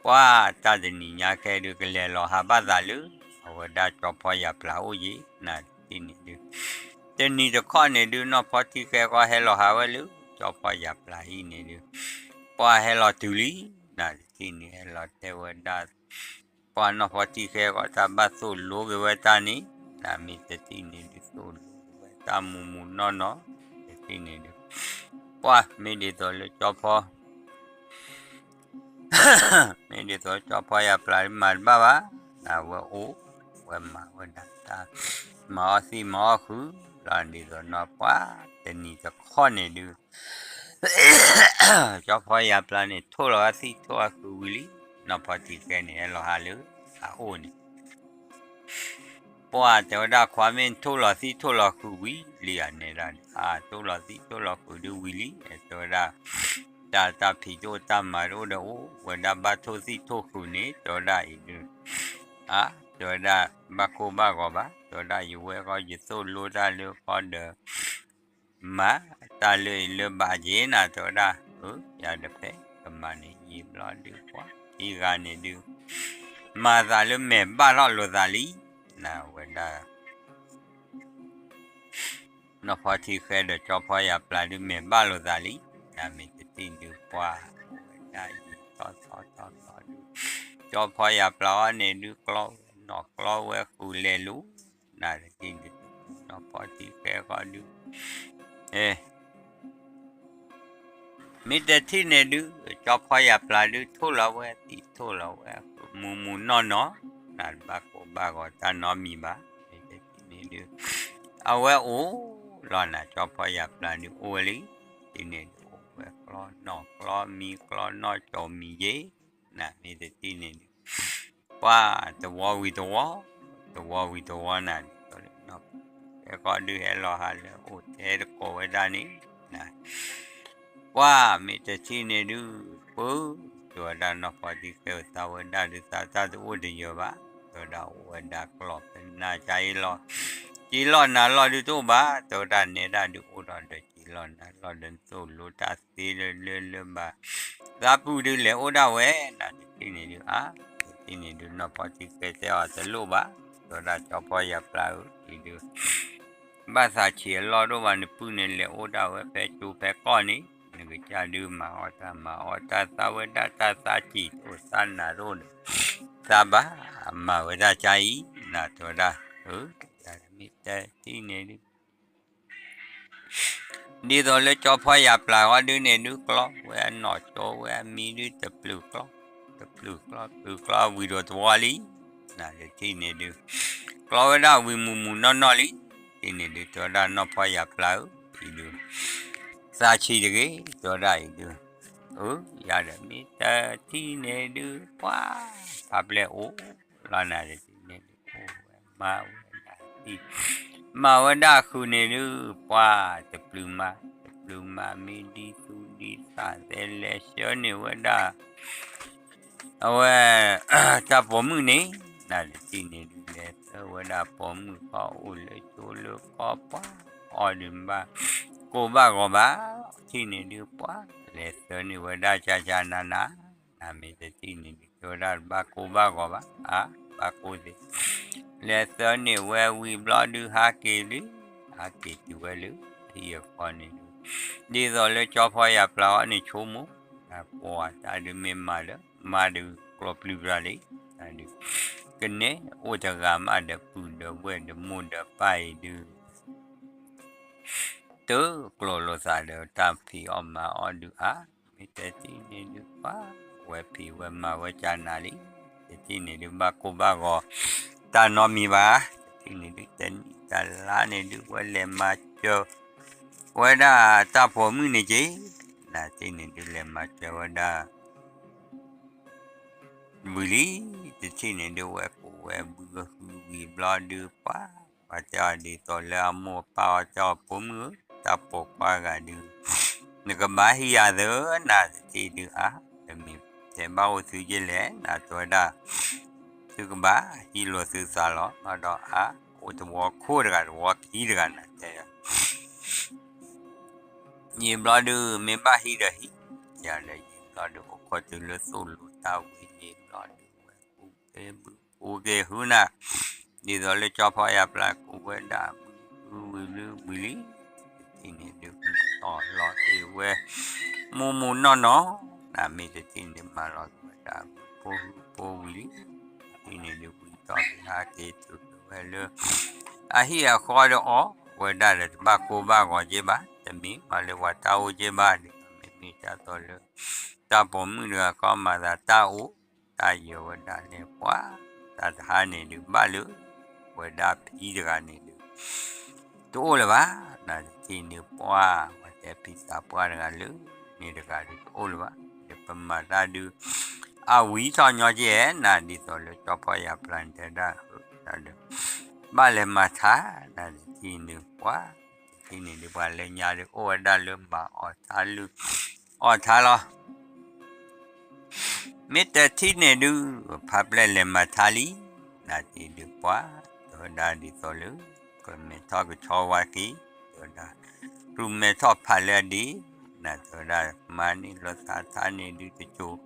ပှၤတၢ်တနံၤညါခဲဒုး ကလဲၤလီၤဟးဘၣ်သးလၢ အဝဲဒၣ်ကၠီဖီယၢ်ပျၢ်အိၣ်က့ၤ နတထံၣ်န့ၣ်ဒုး တနံၤတခီန့ၣ်ဒုး နီၢ်ဖီထံဃဲဃီဟဲလီၤဟးဝဲလၢ ကၠီဖီယၢ်ပျၢ်ဟံၣ်န့ၣ်ဒုး ပှၤဟဲလီၤတုၤလံ, နတထံၣ်န့ၣ်ဟဲလီၤတဲဝဲဒၣ် ပှၤနီၢ်ဖီထံဃဲဃီတၢ်ဘၣ်သိၣ်လိက့ၤဝဲတၢ်န့ၣ်, နမ့ၢ်တထံၣ်န့ၣ်ဒုး သိၣ်လိဝဲတၢ်မူးမူးနီၢ်နီၢ်, တထံၣ်န့ၣ်ဒုး ပှၤမ့ၢ်ဒ်သိးလၢကၠီဖီ မ့ၢ်ဒ်သိးကၠီဖီယၢ်ပျၢ်မၤတဘၣ်ဘၣ်, နဝဲအိၣ်ဝဲမၤဝဲဒၣ်တၢ် မၤအီၣ်သံၣ်မၤအီၣ်ဃုာ် လီၤဒ်သိးနီၢ်ပှၤတနံၤတခီန့ၣ်ဒုး ကၠီဖီယၢ်ပျၢ်န့ၣ် ထိၣ်လီၤဝဲသံၣ်ထိၣ်အဃုာ်ဝံၤလံ, နီၢ်ဖီထံဃဲန့ၣ် ဟဲလီၤဟးလၢအအိၣ်န့ၣ် ပှၤတဲဝဲဒၣ်ခွါမ့ၢ်ထိၣ်လီၤသံၣ်ထိၣ်လီၤဃုာ်ဝံၤလံဧါန့ၣ်ဒၣ်, အါ ထိၣ်လီၤသံၣ်ထိၣ်လီၤဃုာ်ဒုးဝံၤလံ, တဲဝဲဒၣ် တၢ်တၢ်ဖံးတအိၣ်တၢ်မၤတအိၣ်ဒီးအိၣ်ဝဲဒၣ်ဘၣ်ထိၣ်သံၣ်ထိၣ်ဃုာ်န့ၣ် တဲဝဲဒၣ်အံၤဒုး အါ တဲဝဲဒၣ် ဘၣ်ကိၢ်ဘၣ်ဂီၤဘၣ်, တဲဝဲဒၣ် ယဝဲဃီယသိၣ်လိတၢ်လၢဃီဒီး မၤတၢ်လၢအံၤလၢဘၣ်က့ၤနၤ တဲဝဲဒၣ်, အၢ ယၤတဖဲကမၤန့ၣ်ယံာ်ဘျီဒုးပှၤ အံၤဂၤန့ၣ်ဒုး မၤသးလၢမဲာ်ဘၣ်ထီၣ်လိာ်သးလံ, နဝဲဒၣ် နီၢ်ဖီထံဃဲဒီးကၠီဖီယၢ်ပျၢ်ဒုးမဲာ်ဘၣ်လိာ်သးလံ, နမ့ၢ်တထံၣ်ဒုးပှၤ ဝဲဒၣ်ယံာ်ထီၣ်ထီၣ်ထီၣ်ထီၣ်ဒုး ကၠီဖီယၢ်ပျၢ်အီၤန့ၣ်ဒုး ကျီဝဲနီၢ်ကျီဝဲဃုာ်လဲၤလူၤ, နတထံၣ်ဒုး နီၢ်ဖီထံဃဲဃီဒုး မ့ၢ်တထံၣ်န့ၣ်ဒုး ကၠီဖီယၢ်ပျၢ်ဒုး ထိၣ်လီၤဝဲသံၣ်ထိၣ်လီၤဝဲ မူးမူးနီၢ်နီၢ်, နတဘၣ်ကိၢ်ဘၣ်ဂီၤတၢ်နီတမံၤဘၣ်, မ့ၢ်တထံၣ်န့ၣ်ဒုး အဝဲအိၣ်လီၤနၤ ကၠီဖီယၢ်ပျၢ်ဒုးအိၣ်ဝဲလံ, တထံၣ်န့ၣ်ဒုး အိၣ်ဝဲကျီနီၢ်ကျီမံၤကျီနီၢ်ကၠီမံၤယ့ၣ်, နမ့ၢ်တထံၣ်န့ၣ်ဒုး ပှၤတဝီဝံၤတဝီ, တဝီဝံၤတဝီနၤ, ဒ်သိးလၢနီၢ်ဖီထံဃဲဃီဒုးဟဲလီၤဟးလၢအအိၣ်ထဲတကိးဝဲဒၣ်န့ၣ်, ပှၤမ့ၢ်တထံၣ်န့ၣ်ဒုး ပၢ တဲဝဲဒၣ်နီၢ်ဖီထံဃဲသးဝဲဒၣ်ဒုးသးတၢ်တအိၣ်တယၢၤဘၣ်, တဲဝဲဒၣ်အိၣ်ဝဲဒၣ်ကျီၢ်ဖဲနၤကါအံၤလီၤ, က စ့လီၢ်နၤလီၢ်ဒုတအိၣ်ဘၣ်, တဲဝဲဒၣ်နဲဒၣ်ဒုအိၣ်ဒီးဒီးစ့လီၢ်နၤလီၢ်ဒီးသိၣ်လိတၢ်သ့လၢလၢလၢဘၣ်, သးပူၤဒုလဲၤအိၣ်ဒၣ်ဝဲ, နတထံၣ်န့ၣ်ဒု အါ, တထံၣ်န့ၣ်ဒုနီၢ်ဖီထံဃဲတဲအီၤတလိၣ်ဘၣ်, တဲဝဲဒၣ်ကၠီဖီယၤပျၢ်ဧၢ, အံၤဒု ဘၣ်သးဆံးအလီၢ်ဒိၣ်ဘၣ် နပုၢ်န့ၣ် လဲၤအိၣ်ဒၣ်ဝဲဖဲကၠိဖဲကီၢ်န့ၣ်, နကစၢ်ဒုးမၤအီၣ်တၢ်မၤအီၣ်တၢ်သးဝဲဒၣ်တၢ်သးဆံးတအိၣ်သးနးတအိၣ်ဒီး, သးဘၣ်မၤဝဲဒၣ်ကၢ်အံၤ, နတဲဝဲဒၣ်, မ့ၢ်တထံၣ်န့ၣ်ဒု ဒ်သိးလၢကၠီဖီယၤပျၢ်ဂီၢ်ဒုန့ၣ်ဒု ကျီဝဲအနီၢ်ကၠိဝဲအမံၤဒု တပျုာ်ကျီ, တပျုာ်ကျီ ပျုာ်ကျီဝံၤဒီးတဝီလံ, နတထံၣ်န့ၣ်ဒု, ကျီဝဲဒၣ်ဝံၤမုၢ်မုၢ်နီၢ်နီၢ်လံ, တထံၣ်န့ၣ်ဒု တဲဝဲဒၣ်နီၢ်ဖီယၤပျၢ်ဧၢ, အံၤဒု သးဆံးတဂ့ၤ, တဲဝဲဒၣ်အံၤဒု, အၢ ယၤဒီးမ့ၢ်တထံၣ်န့ၣ်ဒု ပှၤ ဖးပျဲၢ်အိၣ်လီၤနၤတထံၣ်န့ၣ်ဒု အိၣ်ဝဲမၤဝဲဒၣ် မၤဝဲဒၣ်ဃုာ်န့ၣ်ဒု ပှၤတပျုာ်မၤ, တပျုာ်မၤမ့ၢ်ဒ်သူၣ်ဒ်သးသဲလဲၤဆှၢန့ၢ်ဝဲဒၣ် အဝဲ တၢ်ပိာ်မုၣ်န့ၣ်, နတထံၣ်န့ၣ်ဒု လဲၤဆှၢဝဲဒၣ်ပိာ်မုၣ်ခီအိၣ်လၢကၠိလၢကီၢ်ပှၤ အီၤဒုးဘၣ်ကိၢ်ဘၣ်ဂီၤဘၣ်, တထံၣ်န့ၣ်ဒု ပှၤ လဲၤဆှၢန့ၢ်ဝဲဒၣ်ကၢ်ကၢ်နၤနၤ, နမ့ၢ်တထံၣ်န့ၣ်ဒု တဲဝဲဒၣ်ဘၣ်ကိၢ်ဘၣ်ဂီၤဘၣ်, အါ ဘၣ်ကိၢ်သ့, လဲၤဆှၢန့ၢ်ဝဲဝံၤဘျီဒု ဟးက့ၤလံ, ဟးက့ၤတုၤဝဲလၢ ဟံၣ်အဃီန့ၣ်ဒု, ဒ်သိးလၢကၠီဖီယၤပျၢ်အီၤန့ၣ်ဆိကမိၣ်, ပှၤတၢ်ဒုးမ့ၢ်မၤဒီး မၤဒုးကျိးပျုၢ်ပြၢလံ, ဒု ကနဲအိၣ်တဂၤမးဒီးပုၢ်ဒီးဝဲၢ်ဒီးမိၢ်ဒီးပၢ်အံၤဒု တကျိာ်လိာ်သးဒီးတၢ်ဖံးအီၣ်မၤအီၣ်ဒုအါ, မ့ၢ်တထံၣ်န့ၣ်ဒုပှၤ ဝဲဖံးဝဲမၤဝဲကၢ်နၤလံ, တထံၣ်န့ၣ်ဒုဘၣ်ကိၢ်ဘၣ်ဂီၤ တၢ်နီတမံၤဘၣ်, တထံၣ်န့ၣ်ဒုတနံၣ်တလါန့ၣ်ဒု ဝဲလဲၤမၤစၢၤ ဝဲဒၣ်တၢ်ပိာ်မုၣ်န့ၣ်က့ၤ, နတထံၣ်န့ၣ်ဒုလဲၤမၤစၢၤဝဲဒၣ် ဝံၤလံ, တထံၣ်န့ၣ်ဒုဝဲကိးဝဲဘုဟုဝံၤဘျီဒုပှၤ, ပှၤတဲအီၤဒ်သိးလၢအမိၢ်အပၢ်အီၤတဲအီၤပိာ်မုၣ်ဧၢ, တၢ်ပိာ်ခွါဂၤဒု နကဘၣ်ဟံးယၤသၢနၤတထံၣ်ဒုအါ, တမ့ၢ်တဲဘၣ်အိၣ်သုက့လဲၣ် နတဲဝဲဒၣ် သုကဘၣ်ဟံးလိာ်သုသးလီၤ, ဒီးအါ အိၣ်တဝီခိၣ်တဂၤတဝီခံတဂၤနၤတဲ ယံာ်ဘျီဒု မ့ၢ်ဘၣ်ဟံးဒီးဟံး, ယၤဒီးယံာ်ဘျီဒု အိၣ်ခိးတုၤလၢသိၣ်လိတၢ်ဝံၤယံာ်ဘျီဒု ဝဲကူက့ၤဘုကူက့ၤဟုနၤ, ဒ်သိးလၢကၠီဖီယၤပျၢ်ကူဝဲဒၣ်ဘုဝံၤလၢဝံၤလံ, တထံၣ်န့ၣ်ဒု မၤလီၤက့ၤဝဲ မူမူနီၢ်နီၢ်, နမ့ၢ်တထံၣ်န့ၣ်မၤလီၤက့ၤဝဲဒၣ်ဘုဖိဟုဖိဝံၤလံ, တထံၣ်န့ၣ်ဒု ဝံၤထီၣ်က့ၤဟးက့ၤတုၤက့ၤဝဲလၢ အဟံၣ်အဃီဒီးအီၣ်ဝဲဒၣ်ဒီးတဘၣ်ကိၢ်ဘၣ်ဂီၤက့ဘၣ်, တမ့ၢ်မၤလၢပှၤတၢ်အိၣ်က့ဘၣ်, ဒ်သိးမ့မ့ၢ်ဒ်သိးလၢ တၢ်ပိာ်မုၣ်တဂၤကီမၤသးတၢ်အိၣ်, တၢ်ယၢၤဝဲဒၣ်လဲၤပှၤ, တၢ်တဟါန့ၣ်ဒုးဘၣ်လၢ ဝဲဒၣ်ဖံတဂၤန့ၣ်ဒုး တအိၣ်လၢၤဘၣ်, နတထံၣ်န့ၣ်ပှၤ, ဝဲတဲဖံသးပှၢ်တဂၤလၢ န့ၣ်တဂၤဒုးတအိၣ်လၢၤဘၣ်, ဒီးပမၤတၢ်ဒုး အဝံၤထီၣ်ညီကဲဧဲ နဒ်သိးလၢကၠီဖီယၤပျၢ်န့ၣ်တဲဒၣ် ဒီး ဘၣ်လဲၤမၤထါ, နတထံၣ်န့ၣ်ပှၤ, တထံၣ်န့ၣ်ဒုးပှၤလၢညါဒုးအိၣ်ဝဲဒၣ်လၢမၤအီၣ်ထါလုၢ် အီၣ်ထါလီၤ မ့ၢ်တထံၣ်န့ၣ်ဒုး ဖးပျဲၢ်လဲၤမၤထါလံ, နတထံၣ်ဒုးပှၤ, တဲဝဲဒၣ်ဒ်သိးလၢ ကမဲာ်ထီၣ်ကဆီဝါက့ၤ, တဲဝဲဒၣ် ကမဲာ်ထီၣ်ဖးလၢအဒ့, နတဲဝဲဒၣ် မၤန့ၢ်လိာ်သးထါန့ၣ်ဒုးတစိၤ,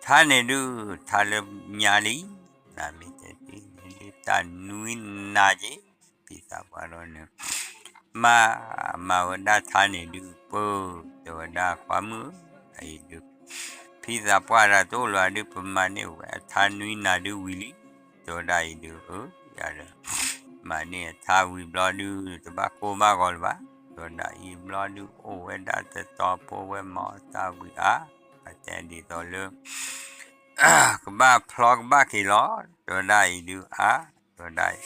ထါန့ၣ်ဒုး ထါလၢညါလံ, နမ့ၢ်တထံၣ်န့ၣ်ဒုးတၢ်နွံနၤက့ၤ, ဖံသးပှၢ်ဒီးန့ၣ် မၤ, မၤဝဲဒၣ်ထါန့ၣ်ဒုးပၢ, တဲဝဲဒၣ်ခွါမုၣ်ဧၢ, အအံၤဒုး ဖံသးပှၢ်တဂၤတအိၣ်လၢၤဒုး ပမၤန့ၢ်ဝဲအထါနွံနၤဒုးဝံၤလံ, တဲဝဲဒၣ်အံၤဒုး အၢ ယၤဒီး မၤန့ၢ်အထါဝံၤဘျီဒုး တဘၣ်ကိၢ်ဘၣ်ဂီၤလၢၤဘၣ်, တဲဝဲဒၣ်အံၤဘျီဒုး အိၣ်ဝဲဒၣ်တတီၤဖိဝဲမၤအီၣ်တၢ်ဝံၤအါ, အတဲဒ်သိးလၢ ကဘၣ်ဖျီကဘၣ်က့ၤလီၤ, တဲဝဲဒၣ်အံၤဒုးအါ, တဲဝဲဒၣ်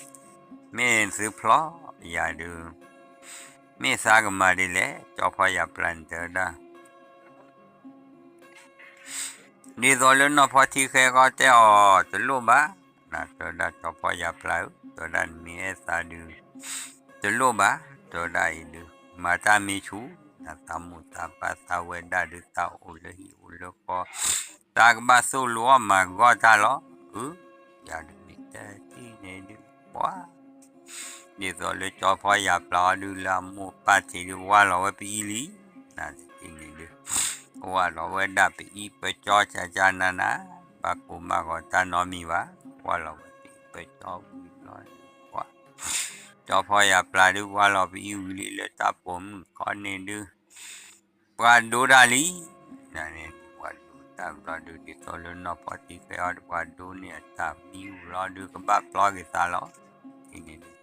မ့ၢ်သုဖျီယၤဒုး မ့ၢ်သးကမၤဒ်လဲၣ်, ကၠီဖီယၤပျၢ်န့ၣ်တဲဝဲဒၣ် ဒ်သိးလၢနီၢ်ဖီထံဃဲဃီတဲအီၤတလိၣ်ဘၣ်, နတဲဝဲဒၣ်ကၠီဖီယၤပျၢ်ဧၢ, တဲဝဲဒၣ်နမ့ၢ်အဲၣ်သးဒုး တလိၣ်ဘၣ်, တဲဝဲဒၣ်အံၤဒုး မၤတၢ်မ့ၢ်ဆူၣ်, နသးမိၢ်သးပၢ်သးဝဲဒၣ်ဒုးသးအိၣ်လၢဟံၣ်အိၣ်လၢဃီ, တၢ်ကဘၣ်သိၣ်လိအီၣ်မၤဂီၢ်တၢ်လီၤ, အၢ ယၤဒုးမ့ၢ်တဲထံၣ်န့ၣ်ဒုး ပှၤ ဒ်သိးလၢကၠီဖီယၢ်ပျၢ်အီၤဒုး လၢအမိၢ်ပၢ်ထံးဒုး ဝါလီၤဝဲပအံၤလံ, နတထံၣ်န့ၣ်ဒုး ဝါလီၤဝဲဒၣ်ပအံၤ ပကၠီကၠၢ်ကၠၢ်နးနး, ဘၣ်ကိၢ်ဘၣ်ဂီၤတၢ်နီတမံၤဘၣ်, ဝါလီၤဝဲပအံၤ ပကၠီဝံၤဘျီဒုး ပှၤ ကၠီဖီယၢ်ပျၢ်ဒုး ဝါလီၤပအံၤဝံၤလံ လၢတၢ်ပိာ်မုၣ်ခီန့ၣ်ဒုး ပှၤဒိတၢ်လံ, နန့ၣ် ပှၤဒိတၢ်ဘျီဒုး ဒ်သိးလၢနီၢ်ဖီထံဃဲအီၤ ပှၤဒိန့ၢ်အတၢ်မံဘျီဒုး ကဘၣ်ပျီက့ၤသးလီၤ, န့ၣ်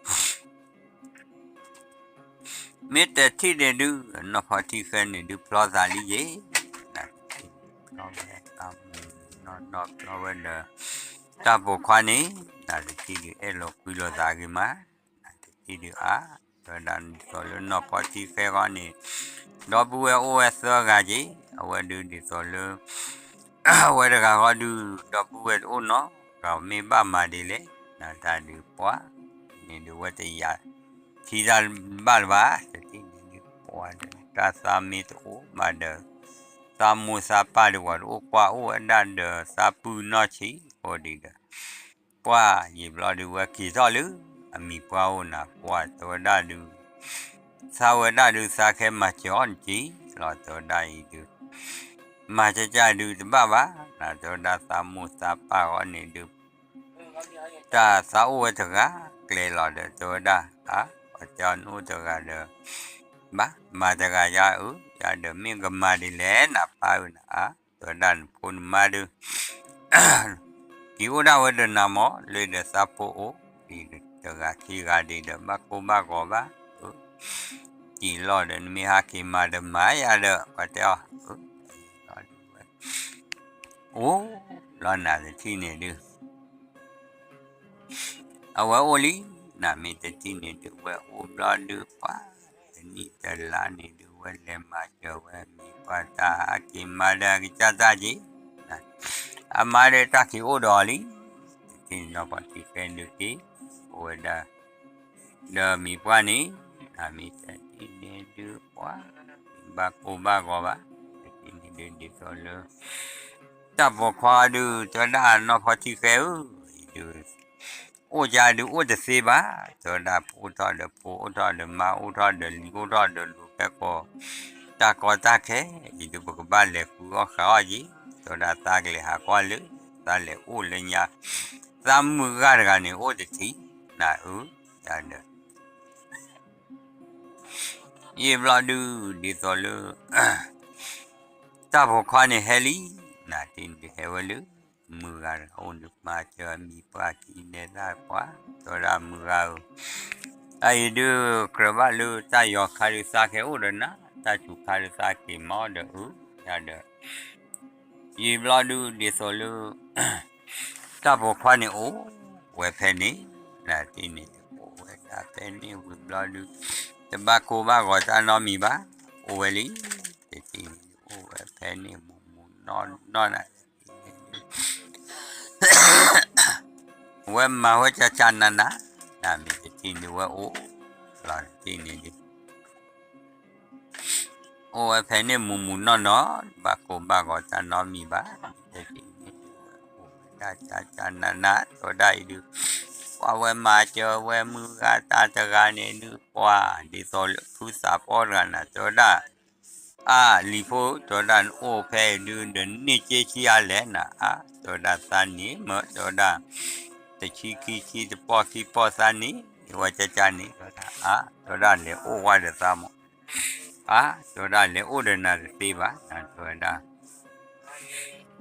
မ့ၢ်တထံၣ်န့ၣ်ဒုး နီၢ်ဖီထံဃဲန့ၣ်ဒုး ပျီသးလံယ့ၤ, နတထံၣ်န့ၣ် ပျီဝဲတၢ်မူ နီၢ်နီၢ်ပျီဝဲဒီး တၢ်ပိာ်ခွါန့ၣ် နတထံၣ်ဒုး အဲၣ်လိာ်ကွံလိာ်သးဂ့ၤမး, နတထံၣ်ဒုးအါ, တဲဝဲဒၣ်ဒ်သိးလၢနီၢ်ဖီထံဃဲဃီန့ၣ် ဒီပုၢ်ဝဲၢ်အိၣ်ဝဲသၢဂၤက့ၤ, အဝဲဒုးဒ်သိးလၢ အဝဲတဂၤဃီဒုး ဒီပုၢ်ဝဲၢ်တအိၣ်နီတဂၤ မ့ၢ်ဘၣ်မၤဒ်လဲၣ်, နတၢ်ဒုးပှၤ န့ၣ်ဒုးဝဲတယာ် ထံတၢ်ဘၣ်လၢၤဘၣ်, တထံၣ်န့ၣ်ဒုးပှၤဒီး တၢ်သးမ့ၢ်တအိၣ်ဘၣ်ဒီး သးမိၢ်သးပၢ်ဒုးပှၤတအိၣ်ကွၢ်အိၣ်ဝဲဒၣ်ဒီး သးပုၢ်နီၢ်ဆံးဃိဒံးဒီး ပှၤယံာ်ဘျီဒုးဝဲက့ၤထီၣ်လၢ အမံၤပှၢ်အိၣ်နၤ ပှၤတဲဝဲဒၣ်ဒုး သးဝဲဒၣ်ဒုး သးခဲမၤစၢၤအီၤန့ၣ်က့ၤလီၤ တဲဝဲဒၣ်အံၤဒုး မၤကၢ်ကၢ်ဒုးတဘၣ်ဘၣ် နၤတဲဝဲဒၣ်သးမိၢ်သးပၢ်အီၤန့ၣ်ဒုး တၢ်သးအိၣ်ဝဲတဂၤကျဲလီၤဒီး တဲဝဲဒၣ် အါ ပှၤတဲအီၤနအိၣ်တဂၤဒီး ဘၣ်မၤတဂၤယါအၢ ယါဒီးမ့ၢ်ကမၤဒ်လဲၣ် နပၢ်ဧၢ နအါ တဲဝဲဒၣ်နဖိနမါဒုး က့ၤအိၣ်ဒၣ်ဝဲဒီးနၤမး လၢဒီးသးဖိအိၣ် ဒ်တဂၤခံဂၤဒ်ဒီး ဘၣ်ကိၢ်ဘၣ်ဂီၤဘၣ် အၢ က့ၤလီၤဒီး နမ့ၢ်ဟးက့ၤမၤဒီးမၤယါဒီး ပှၤတဲအီၤ အၢ အိၣ်လီၤနၤတထံၣ်န့ၣ်ဒုး အဝဲအိၣ်လံ နမ့ၢ်တထံၣ်န့ၣ်ဒုး ဝဲအိၣ်ဘျီဒုးပှၤ တနံၣ်တလါန့ၣ်ဒုး ဝဲလဲၤမၤစၢၤဝဲမံၤပှၢ်တၢ် ဟးက့ၤမၤဒီးကစၢ်တၢ်က့ၤ အမါဒီးတၢ်က့ၤအိၣ်ဒီးအီၤလံ တထံၣ်န့ၣ်နီၢ်ဖီထံဃဲဒုးက့ၤ အိၣ်ဝဲဒၣ် ဒီးမံၤပှၢ်န့ၣ် နမ့ၢ်တထံၣ်န့ၣ်ဒုးပှၤ ဘၣ်ကိၢ်ဘၣ်ဂီၤဘၣ် တထံၣ်န့ၣ်ဒုးဒ်သိးလၢ တၢ်ပိာ်ခွါဒုး တဲဝဲဒၣ်နီၢ်ဖီထံဃဲဧၢ အံၤဒုး အိၣ်ယါဒုးအိၣ်တသ့ဘၣ် တဲဝဲဒၣ် ဖိအိၣ်ထီၣ်ဒီးဖိ အိၣ်ထီၣ်ဒီးမါ အိၣ်ထီၣ်ဒီးလံၤ အိၣ်ထီၣ်ဒီးလူၤ ဖဲကီၢ် တၢ်ကီတၢ်ခဲ အံၤဒုး ပကဘၣ်လဲၤဃုအီၣ်ဃုအီၣ်က့ၤ တဲဝဲဒၣ် သးကလဲၤဟးကွၢ်လၢ သးလဲၤအိၣ်လၢညါ သးမုၢ်ဂၤတဂၤန့ၣ် အိၣ်တထံၣ် နၤဧၢ ယၤဒီး ယံာ်ဘျီဒုး ဒ်သိးလၢ တၢ်ပိာ်ခွါန့ၣ်ဟဲလံ နတထံၣ်န့ၣ်ဒုးဟဲဝဲလၢ မုၢ်ဂၤတဂၤအိၣ်ဒုး မၤစၢၤမံၤပှၢ်ခံန့ၣ်တၢ်ပှၤ တဲဝဲဒၣ်မုၢ်ဂၤဧၢ အအံၤဒုး ကြၢးဘၣ်လၢတၢ်ယီၤခါဒုး သးကဟဲအိၣ်ဒီးနၤ တၢ်စူၤခါဒုး သးက့ၤမၤအီၣ်ဒီးအၢ ယၤဒီး ယံာ်ဘျီဒုး ဒ်သိးလၢ တၢ်ပိာ်ခွါန့ၣ်အိၣ်ဝဲဖဲန့ၣ် နတထံၣ်န့ၣ်ဒုး အိၣ်ဝဲဒၣ်ဖဲန့ၣ်ဝံၤဘျီဒုး တဘၣ်ကိၢ်ဘၣ်ဂီၤတၢ်နီတမံၤဘၣ် အိၣ်ဝဲလံ တထံၣ်န့ၣ်ဒုး အိၣ်ဝဲဖဲန့ၣ်မူးမူးနီၢ်နီၢ်နၤ ဝဲမၤဝဲကၢ်ကၢ်နးနး နမ့ၢ်တထံၣ်န့ၣ်ဝဲအိၣ် လီၤတထံၣ်န့ၣ်ဒုး အိၣ်ဝဲဖဲန့ၣ်မူးမူးနီၢ်နီၢ် ဘၣ်ကိၢ်ဘၣ်ဂီၤတၢ်နီတမံၤဘၣ် အိၣ်ဝဲဒၣ်ကၢ်ကၢ်နးနး တဲဝဲဒၣ်အံၤဒုး ပှၤဝဲမၤစၢၤဝဲမုၢ်ဂၤတၢ်တဂၤန့ၣ်ဒုး ပှၤဒ်သိးလၢဖုသးပှၢ်တဂၤနၤ တဲဝဲဒၣ် အါ လံၤဖိ တဲဝဲဒၣ်နအိၣ်ဖဲအံၤဒုး ဒီးန့ၢ်က့ဆံးအါလဲၣ်နၤ အါ တဲဝဲဒၣ်သးန့ၣ် မ့ၢ်တဲဝဲဒၣ် တဆံခံဆံ တပီၢ်ခံပီၢ်သးန့ၣ် ဝဲကၢ်ကၢ်န့ၣ် တဲဝဲဒၣ် အါ တဲဝဲဒၣ်လဲၤအိၣ်ဝဲဒီးသးမး အါ တဲဝဲဒၣ်လဲၤအိၣ်ဒီးနၤတသ့ဘၣ် နတဲဝဲဒၣ်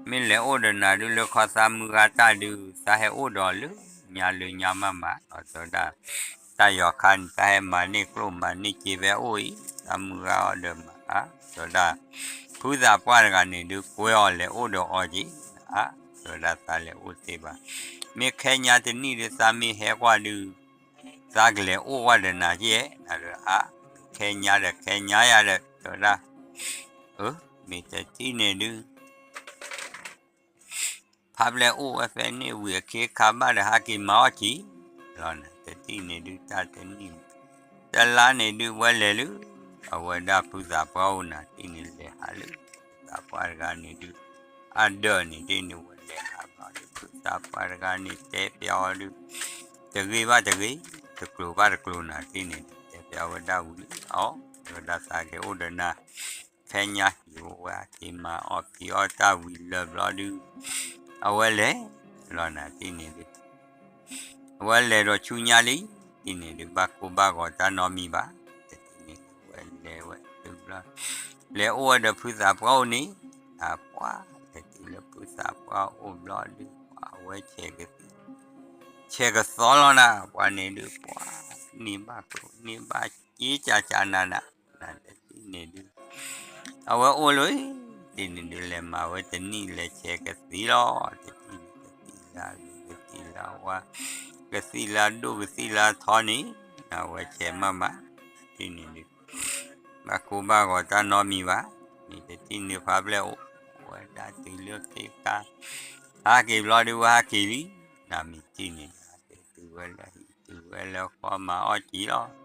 မ့ၢ်လဲၤအိၣ်ဒီးနၤဒုးလၢခီသးမုၢ်ဂၤတၢ်ဒုး သးဟဲအိၣ်ဒီးလၢညါလၢညါမးမး တဲဝဲဒၣ် တၢ်ယီၤခါန့ၣ် တၢ်ဟဲမၤန့ၢ်ကျိၣ်မၤန့ၢ်စ့ဖဲအိၣ်အံၤ သးမုၢ်ဂၤအီၤဒီးမၤအါ တဲဝဲဒၣ် ဖုသးပှၢ်တဂၤန့ၣ်ဒုး ကွဲအီၤလဲၤအိၣ်ဒီးအီၤက့ၤ အါ တဲဝဲဒၣ်သးလဲၤအိၣ်သ့ဘၣ် မ့ၢ်ခဲညါတနံၣ်ဒုး သးမ့ၢ်ဟဲကွၢ်ဒုး သးကလဲၤအိၣ်ဝဲဒီးနၤက့ၤ နဒီးအါ ခဲညါဒီးခဲညါယၤဒီး တဲဝဲဒၣ် အၢ မ့ၢ်တထံၣ်န့ၣ်ဒုး ဖးဘျဲၣ်အိၣ်ဝဲဖဲန့ၣ်ဝံၤအခ့အခါဘၣ်ဒီး ဟးက့ၤမၤအီၣ်က့ၤလီၤနၤ တထံၣ်န့ၣ်ဒုး တၢ်တနံၣ် တလါန့ၣ်ဒုး ဝဲလဲၤလၢ အဝဲဒၣ်ဖုသးပှၢ်အိၣ်နၤ တထံၣ်န့ၣ်လဲၤဟးလၢ ဖုသးပှၢ်တဂၤန့ၣ်ဒုး အဒၢးန့ၣ် တထံၣ်န့ၣ်ဝဲလဲၤဟးဘျီဒုး ဖုသးပှၢ်တဂၤန့ၣ်တဲပျီအီၤဒုး တဂ့ၤဘၣ်တဂ့ၤ တကျိၤဘၣ်တကျိၤနၤတထံၣ်န့ၣ်ဒုး တဲပျးဝဲဒၣ်ဝံၤလံအီၤ, တဲဝဲဒၣ်သးက့ၤအိၣ်ဒီးနၤ ခဲညါ ယအိၣ်ဝဲအက့ၤမၤအီၣ်ဖံးအီၣ်တၢ်ဝံၤလၢာ်ဘျီဒုး အဝဲလဲၤလီၤနၤတထံၣ်န့ၣ်ဒုး အဝဲလဲၤဒီးဆူညါလံ, တထံၣ်န့ၣ်ဒုး ဘၣ်ကိၢ်ဘၣ်ဂီၤတၢ်နီတမံၤဘၣ်, တထံၣ်န့ၣ်ဒုး အဝဲလဲၤဝဲတုၤဘျီ လဲၤအိၣ်ဝဲဒီးဖုသးပှၢ်အိၣ်န့ၣ်, အပှၤလဲၤတုၤလၢဖုသးပှၢ်အိၣ်ဘျီဒုး ပှၤအဝဲဆဲးကသံ ဆဲးကသီလီၤနၤ ပှၤန့ၣ်ဒုး ပှၤန့ၢ်ဘၣ်ကျိၤန့ၢ်ဘၣ်စ့ကၠးကၠးနၤနၤ, နတထံၣ်န့ၣ်ဒုး အဝဲအိၣ်လီၤ, တထံၣ်န့ၣ်ဒုး လဲၤမၤဝဲတနံၣ် လဲၤဆဲးကသံလီၤ, တထံၣ်န့ၣ် ကသံၣ်လၢအဂ့ၤ ကသံၣ်လၢအဝါ ကသံၣ်လၢအဒိၣ် ကသံၣ်လၢအထီန့ၣ် အဝဲဆဲးမၤမၤ, တထံၣ်န့ၣ်ဒုး ဘၣ်ကိၢ်ဘၣ်ဂီၤတၢ်နီတမံၤဘၣ်, မ့ၢ်တထံၣ်န့ၣ်ဖးဖျဲၣ်အိၣ်ဝဲဒၣ်တုၤလၢခ့ခါ ဟးက့ၤဘျီဒုး ဝဲဟးက့ၤလံ, နမ့ၢ်တထံၣ်န့ၣ်ဒုး ဟးက့ၤတုၤဝဲလၢဟံၣ်တုၤဝဲလၢဃီမၤအီၣ်ကံလီၤ,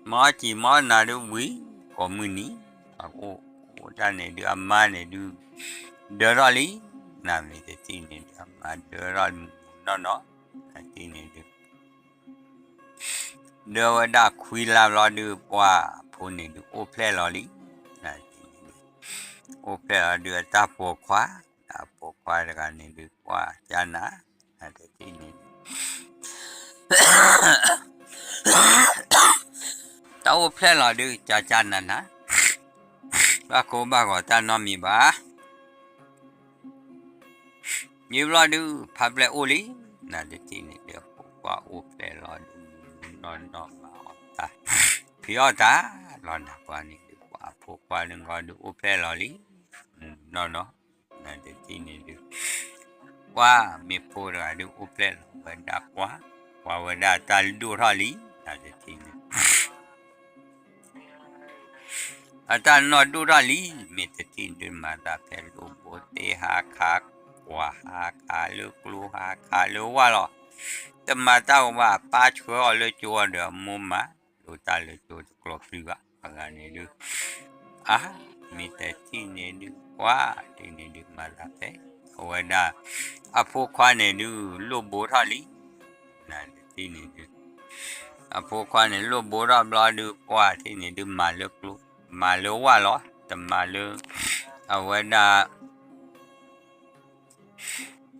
မၤအီၣ်ကံမၤအီၣ်နၤဒုးဝံၤ ကိးမုၢ်နံၤ အအိၣ်အိၣ်တၢ်န့ၣ်ဒုး အမါန့ၣ်ဒုး ဒၢထီၣ်လံ, နမ့ၢ်တထံၣ်န့ၣ်ဒုး အမါဒၢထီၣ်မုၢ်နီၢ်နီၢ်, နတထံၣ်န့ၣ်ဒုး ဒၢဝဲဒၣ်ခွံလါဘျီဒုး ပှၤအဖိန့ၣ်ဒုး အိၣ်ဖျဲၣ်လီၤလံ, နတထံၣ်န့ၣ်ဒုး အိၣ်ဖျဲၣ်လီၤဒုး အတၢ်ပိာ်ခွါ, အပိာ်ခွါတဂၤန့ၣ်ဒုး ပှၤကၢ်နၤ, နတထံၣ်န့ၣ်ဒုး တၢ်အိၣ်ဖျဲၣ်လီၤဒုး ကၢ်ကၢ်နၤနၤ, ဘၣ်ကိၢ်ဘၣ်ဂီၤတၢ်နီတမံၤဘၣ် ယံာ်ဘျီဒုး ဖးဖျဲၣ်အိၣ်လံ, နတထံၣ်န့ၣ်ဒုး အဖိခွါအိၣ်ဖျဲၣ်လီၤဒုး နီၢ်နီၢ်မၤအီၣ်တၢ် ဖံးအီၣ်တၢ်လီၤနၤ ပှၤန့ၣ်ဒုး ပှၤအဖိခွါလၢဂီၤဒုး အိၣ်ဖျဲၣ်လီၤလံ, မုၢ်နီၢ်နီၢ်, နတထံၣ်န့ၣ်ဒုး ပှၤမ့ၢ်ဖိတဂၤဒုး အိၣ်ဖျဲၣ်လီၤဝဲဒၣ်ပှၤ, ပှၤဝဲဒၣ်အတၢ်ဒိၣ်ထီၣ်လံ, နတထံၣ်န့ၣ် အတၢ်နီၢ်ဒိၣ်ထီၣ်လံ, မ့ၢ်တထံၣ်ဒုးမၤသးဖဲလိာ်ဘိတ့ဟါခး, ကွၢ်ဟါခးလၢကျိဟါခးလၢဝၢ်လီၤ, တမၤတၢ်ကဘၣ်ပၢ်ဆှၢအီၤလၢကၠိအီၤဒီးအမိၢ်မၤလိာ်တၢ်လၢကၠိတကျိၤပျံၤဘၣ်, အဂၤန့ၣ်ဒုး အါ, မ့ၢ်တထံၣ်န့ၣ်ဒုး ကွၢ်တထံၣ်န့ၣ်ဒုးမၤသးဖဲ အဝဲဒၣ် အဖိခွါန့ၣ်ဒုး လိာ်ဘိထီၣ်လံ, နတထံၣ်န့ၣ်ဒုး အဖိခွါန့ၣ် လိာ်ဘိထီၣ်ဘျီဒုး ပှၤတထံၣ်န့ၣ်ဒုး မၤလၢကျိ, မၤလၢဝၢ်လီၤ, တမၤလၢ အဝဲဒၣ်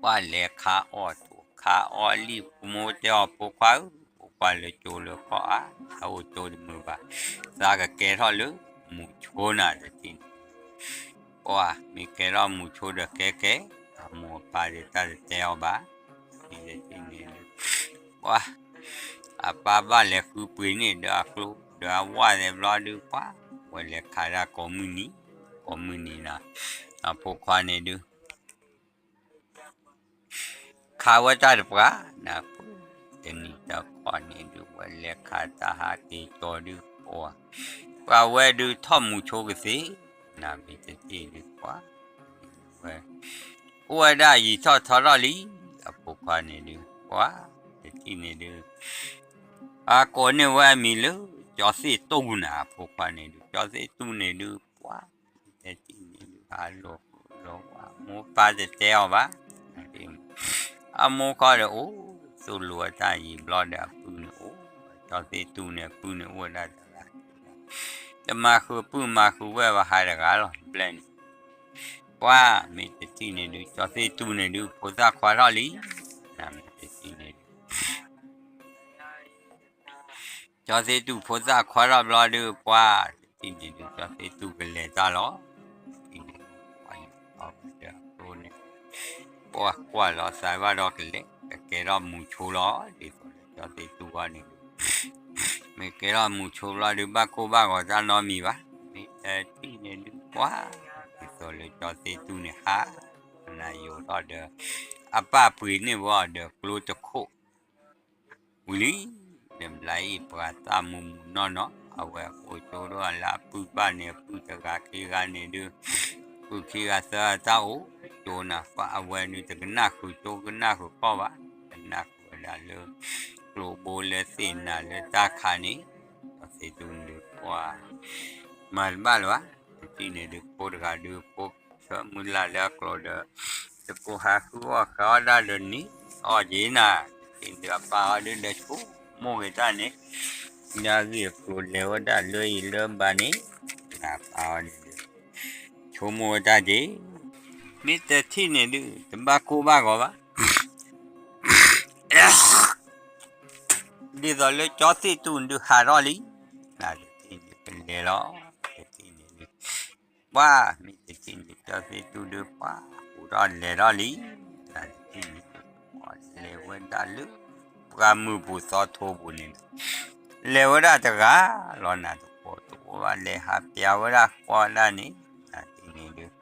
ပှၤလဲၤခးအီၣ်ထိၣ်ခးအီၣ်လံာ် မိၢ်တဲအီၤ ဖိခွါဧၢ, ဖိခွါလၢကၠိလၢကီၢ်ဧါ, အအိၣ်ကၠိတမုာ်ဘၣ်, သးကကဲထီၣ်လၢမုဆိနၤတထံၣ်န့ၣ်, ပှၤမ့ၢ်ကဲထီၣ်မုဆိဒီးကဲကဲ, အမိၢ်အပၢ်ဒီးတၢ်တတဲအီၤဘၣ်, မ့ၢ်တထံၣ်န့ၣ်ဒုး ပှၤ အပၢ်ဘၣ်လဲၤဃုပှ့ၤန့ၢ်ဒီးအကျိဒီးအဝၢ်သ့ၣ်ဘျီဒုး ပှၤ ဝဲလဲၤခးဒၣ်ကိးမုၢ်နံၤ, ကိးမုၢ်နံၤနၤ, အဖိခွါန့ၣ်ဒုး ခးဝဲတၢ်တပှၤ, နပှၤ တနံၤတခီန့ၣ်ဒုး ဝဲလဲၤခးတၢ်ဟးက့ၤကၠီဒုး ပှၤ ပှၤဝဲဒုးထီၣ်မုဆိကသ့, နမ့ၢ်တထံၣ်ဒုး ပှၤ ဝဲ အိၣ်ဝဲဒၣ်ယံာ်ထီၣ်ထီထီၣ်လံ, အဖိခွါန့ၣ်ဒုး ပှၤ တထံၣ်န့ၣ်ဒုး အကိးန့ၢ်ဝဲအမံၤလၢ ကၠီသ့ၣ်တူၢ်နၤ, အဖိခွါန့ၣ်ဒုး ကၠီသ့ၣ်တူၢ်န့ၣ်ဒုး ပှၤ တထံၣ်န့ၣ်ဒုး အလီၤလီၤဝဲ မိၢ်ပၢ်တတဲအီၤဘၣ်, အမိၢ်ခီဒီးအိၣ် သိၣ်လိဝဲတၢ်ယံာ်ဘျီဒီးအပုၢ်န့ၣ်အိၣ်, ကၠီသ့ၣ်တူၢ်န့ၣ် အပုၢ်န့ၣ်အိၣ်ဝဲဒၣ်တဂၤ တမၤဃုာ်ပုၢ်မၤဃုာ်ဝဲၢ်ဘၣ် ဟးတဂၤလီၤ ဘျဲၣ်န့ၣ်, ပှၤ မ့ၢ်တထံၣ်န့ၣ်ဒုး ကၠီသ့ၣ်တူၢ်န့ၣ်ဒုး ဖိသၣ်ခွါထီၣ်လံ, နမ့ၢ်တထံၣ်န့ၣ်ဒုး ကၠီသ့ၣ်တူၢ်ဖိသၣ်ခွါထီၣ်ဘျီဒုး ပှၤ တထံၣ်န့ၣ်ဒုး ကၠီသ့ၣ်တူၢ်ကလဲၤတၢ်လီၤ, တထံၣ်န့ၣ်ဒုး ပှၤ အီၤဒီးအကျိန့ၣ် ပှၤကွၢ်လီၤသးဘၣ်ဒီးကလဲၤ ကကဲထီၣ်မုဆိလီၤ, ဒ်သိးလၢကၠီသ့ၣ်တူၢ်အီၤန့ၣ်ဒုး မ့ၢ်ကဲထီၣ်မုဆိဘျီဒုး ဘၣ်ကိၢ်ဘၣ်ဂီၤတၢ်နီတမံၤဘၣ်, မ့ၢ်တထံၣ်န့ၣ်ဒုး ပှၤ ဒ်သိးလၢကၠီသ့ၣ်တူၢ်န့ၣ်ဟး နယိာ်ထီၣ်ဒီး အပၢ်ပှ့ၤန့ၢ်ဝဲအီၤဒီးကျိတခိၣ် ဝံၤလံ, ဒီးဘျါအံၤပှၤသၣ်မုာ်မုာ်နီၢ်နီၢ် အဝဲအိၣ်ကၠိဒီးလၢအပုၢ်ဘၣ်န့ၣ် အပုၢ်တဂၤခံဂၤန့ၣ်ဒုး ပုၢ်ခံဂၤသၢဂၤတၢ်အိၣ်ကၠိနၤ ပှၤအဝဲဒုးတကနၣ်ဃုာ်ကၠိကနၣ်ဃုာ်ကီၢ်ဘၣ်, ကနၣ်ဃုာ်ဝဲဒၣ်လၢ ကျိဘိလၢသ့ၣ်နၤလၢတၢ်ခးန့ၣ်, ကၠီသ့ၣ်တူၢ်န့ၣ်ဒုး ပှၤ မၤတဘၣ်လၢၤဘၣ်, တထံၣ်န့ၣ်ဒုး ဖိတဂၤဒုး ဖိဆၢမုၢ်လၢ်လၢအကျိၤဒီး တကိးဟးဃုအီၣ်ဃုအီၣ်ဒၣ်ဒီးန့ၣ် အီၣ်က့ၤနၤ, တထံၣ်န့ၣ်ဒုး အပၢ်အီၤဒုးဒီးဆိ ဆိကမိၣ်ဂ့ၤတၢ်န့ၣ်, ဒ်အဂ့ၢ်အကျိၤလဲၤဝဲဒၣ်လၢအံၤလၢဘၣ်န့ၣ်, နပၢ်အီၤန့ၣ်ဒုး ဆိကမိၣ်ဝဲတၢ်က့ၤ, မ့ၢ်တထံၣ်န့ၣ်ဒုး တဘၣ်ကိၢ်ဘၣ်ဂီၤဘၣ် ဒ်သိးလၢကၠီသ့ၣ်တူၢ်ဒုးဟးထီၣ်လံ, နတထံၣ်န့ၣ်ကလဲၤလီၤ, တထံၣ်န့ၣ်ဒုး ပှၤမ့ၢ်တထံၣ်န့ၣ် ကၠီသ့ၣ်တူၢ်ဒုးပှၤဟးထီၣ်လဲၤထီၣ်လံ, နတထံၣ်န့ၣ်ဒုး လဲၤဝဲဒၣ်လၢ ပှၢ်မုၢ်ပူၤသီထိပူၤန့ၣ်ဒီး လဲၤဝဲဒၣ်တဂၤလီၤ နတကိးတအိၣ်ဘၣ် လဲၤဟးပျးဝဲဒၣ်ကွၢ်ဒၣ်န့ၣ်, နတထံၣ်န့ၣ်ဒုး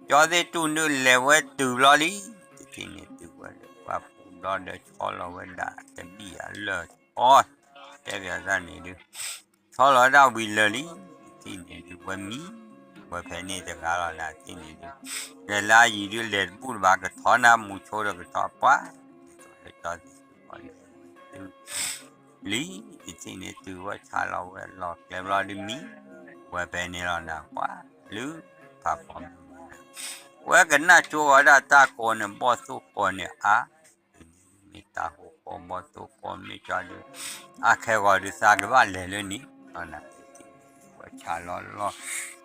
ကၠီသ့ၣ်တူၢ်ဒုးလဲၤဝဲတုၤလီၤလံ, တထံၣ်န့ၣ်တုၤဝဲလၢပှၢ်ပူၤဘျီဒီးဆီလီၤဝဲဒၣ်တဘ့ၣ်အလၢၢ်အီ တဲဘၣ်တၢ်န့ၣ်ဒုး ဆီလီၤဝဲဒၣ်ဝံၤလၢာ်လံ, တထံၣ်န့ၣ်ဒုးဝဲမံ, ဝဲဖဲန့ၣ်တဂၤလီၤ နတထံၣ်န့ၣ်ဒုး လဲၤလၢအယံၤဒုးလဲၤတဘူၣ်တဘၣ် ကထီနၤမူဆိဒီးကထီပှၢ်, လံ, တထံၣ်န့ၣ်တုၤဝဲဆါလီၤဝဲလီၢ်ကျဲဘျီဒုးမံ, ဝဲဖဲန့ၣ်လီၤနၤပှၢ်, လၢဖးဖီမုၢ် ဝဲကနၣ်ကၠိဂီၤဒၣ်တၢ်ကိးန့ၣ် ဘီၣ်သိၣ်ကိးန့ၣ်အါ, မ့ၢ်တၢ်ဟိကိးဘီၣ်သိၣ်ကိးမ့ၢ်ကၠီဒုး, အခဲဂီၤဒုးသးကဘၣ်လဲၤလၢန့ၣ်, ဝဲဆါလီၤလီၤ,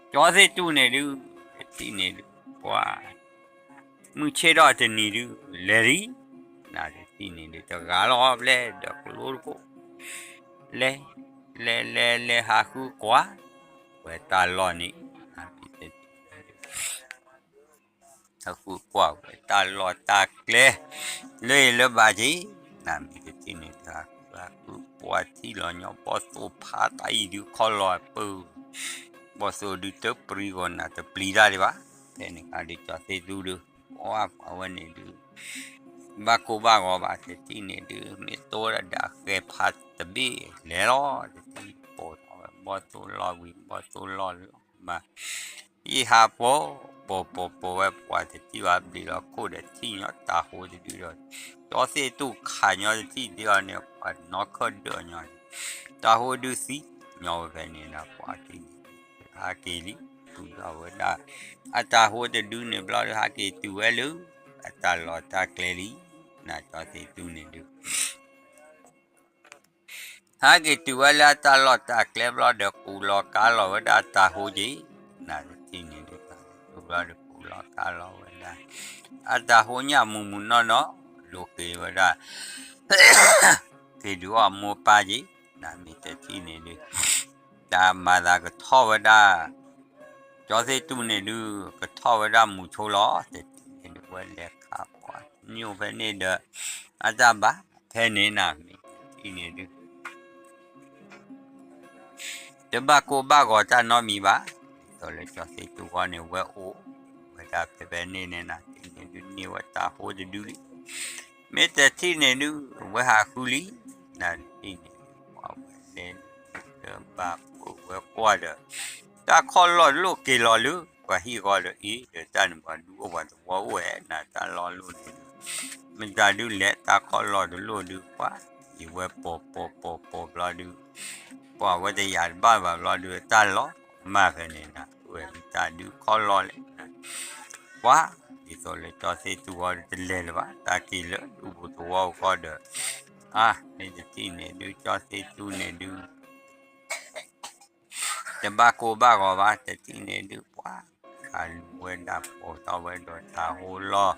ကၠီသ့ၣ်တူၢ်န့ၣ်ဒုး, တထံၣ်န့ၣ်ဒုး, ပှၤ မုၢ်ဆ့ၣ်ထီၣ်တနံၤဒုး လဲၤလံ, နတထံၣ်န့ၣ်ဒုး တဂၤလီၤဘျဲၣ်ဒီးကျိတကိး, လဲၤ, လဲၤလဲၤလဲၤဟးဃုကွၢ်, ဝဲတၢ်လီၢ်န့ၣ်, ဟးဃုကွၢ်ဝဲတၢ်လီၢ်တၢ်ကျဲ, လၢအံၤလၢဘၣ်က့ၤ, နမ့ၢ်တထံၣ်န့ၣ်ဒုး ဟးဃုပှၤထံၣ်လီၤညီ ဘီၣ်သိၣ်ဖးတၢ်အံၤဒုးခီလီၤအပၢၢ်, ဘီၣ်သိၣ်ဒုးတပျံၤဂီၤနၤတပျံၤတၢ်ဒံးဘၣ်, ဖဲန့ၣ်အခါဒုးကၠီသ့ၣ်တူၢ်ဒုး, အီၣ်ပှၤဝဲန့ၣ်ဒုး ဘၣ်ကိၢ်ဘၣ်ဂီၤဘၣ် တထံၣ်န့ၣ်ဒုး မ့ၢ်တိဝဲဒၣ်ဒီးဃဲၤဖးတဘ့ၣ်လဲၤလီၤ, တထံၣ်ပိာ်ထီၣ်ဝဲဘီၣ်သိၣ်လီၢ်ဝံၤ ဘီၣ်သိၣ်လီၢ်လီၤမး, ယဟးပိာ်, ပိာ်ပိာ်ပိာ်ဝဲပှၤတထံၣ်ဘၣ် ဘျံးလီၤခိၣ်ဒီးထံၣ်ညီတၤဟိတဒုဒီး, ကၠီသ့ၣ်တူၢ်ခးညီတထံၣ်ဒုးအီၤန့ၣ် ပှၤနီၢ်ခၢၣ်ဒၢၣ်ညီန့ၣ်, တၤဟိဒုးသံညီဝဲဖဲန့ၣ်ဒီး ပှၤထံၣ်န့ၣ် ဟးက့ၤလံ, တုၤဒီးဝဲဒၣ် အတၤဟိတဒုန့ၣ်ဘျီဒုး ဟးက့ၤတုၤဝဲလၢ အတၢ်လီၢ်တၢ်ကျဲလံ, နကၠီသ့ၣ်တူၢ်န့ၣ်ဒုး ဟဲက့ၤတုၤဝဲလၢအတၢ်လီၢ်တၢ်ကျဲဘျီဒီး ကူးလီၤကါလီၤဝဲဒၣ်အတၤဟိက့ၤ, နတထံၣ်န့ၣ်ဒုး, ဘျီဒီးကူးလီၤကါလီၤဝဲဒၣ်, အတၤဟိညၣ်မုာ်မုာ်နီၢ်နီၢ်, လိာ်က့ၤဝဲဒၣ်, က့ၤဒုးအီၣ်မိၢ်ပၢ်က့ၤ, နမ့ၢ်တထံၣ်န့ၣ်ဒုး, တၢ်မၤသးကထီၣ်ဝဲဒၣ် ကၠီသ့ၣ်တူၢ်န့ၣ်ဒုး ကထီၣ်ဝဲဒၣ်မူဆိလီၤ, တထံၣ်န့ၣ်ဒုး ဝဲလဲၤခးပှၤညိၣ်ဖဲန့ၣ်ဒီး အတၢ်ဘၣ်, ဖဲန့ၣ်နၤ မ့ၢ်တထံၣ်န့ၣ်ဒုး တဘၣ်ကိၢ်ဘၣ်ဂီၤတၢ်နီတမံၤဘၣ်, ဒ်သိးလၢကၠီသ့ၣ်တူၢ်ဃီန့ၣ် ဝဲအိၣ်ဝဲဒၣ်ဖဲဖဲန့ၣ်န့ၣ်နၤ တထံၣ်န့ၣ်ဒုးန့ၢ်ဝဲတၤဟိတဒုလံ, မ့ၢ်တထံၣ်န့ၣ်ဒုး ဝဲဟးဃုလံ, နတထံၣ်န့ၣ်ဒုး ပှၤဝဲလဲၤလၢဘၣ်ပှၢ်ဝဲကွၢ်ဒီး တၢ်ခီၣ်လီၢ်တလိၣ်က့ၤလီၤလၢ ပှၤဟံၣ်ဃီဒီးအ့ၣ်ဒီးတၢ်န့ၣ် ပှၤဒုးအိၣ်ပှၤသဝီအိၣ်ဝဲ နတၢ်လီၢ်လိၣ်န့ၣ်ဒုး မတၤဒုးလဲၤတၢ်ခီၣ်လီၢ်တလိၣ်ဒုး ပှၤ ယဝဲပိာ်ပိာ်ပိာ်ပိာ်ဘျီဒုး ပှၤဝဲတယာ်တဘၣ်ဘၣ်ဘျီဒုး တၢ်လီၤမၢ်ဖဲန့ၣ်နၤ ဝဲမတၤဒုးခီၣ်လီၢ်လဲၣ် ပှၤ ဒ်သိးလၢကၠီသ့ၣ်တူၢ်ဃီတလဲၤလၢၤဘၣ် တၢ်က့ၤလၢဒူပူၤသဝီပူၤဃီဒီး အါ မ့ၢ်တထံၣ်န့ၣ်ဒုး ကၠီသ့ၣ်တူၢ်န့ၣ်ဒုး တဘၣ်ကိၢ်ဘၣ်ဂီၤဘၣ် တထံၣ်န့ၣ်ဒုး ပှၤ ခးလူၤဝဲဒၣ်ပိာ်ထီၣ်ဝဲဒီးတၤဟိလီၢ်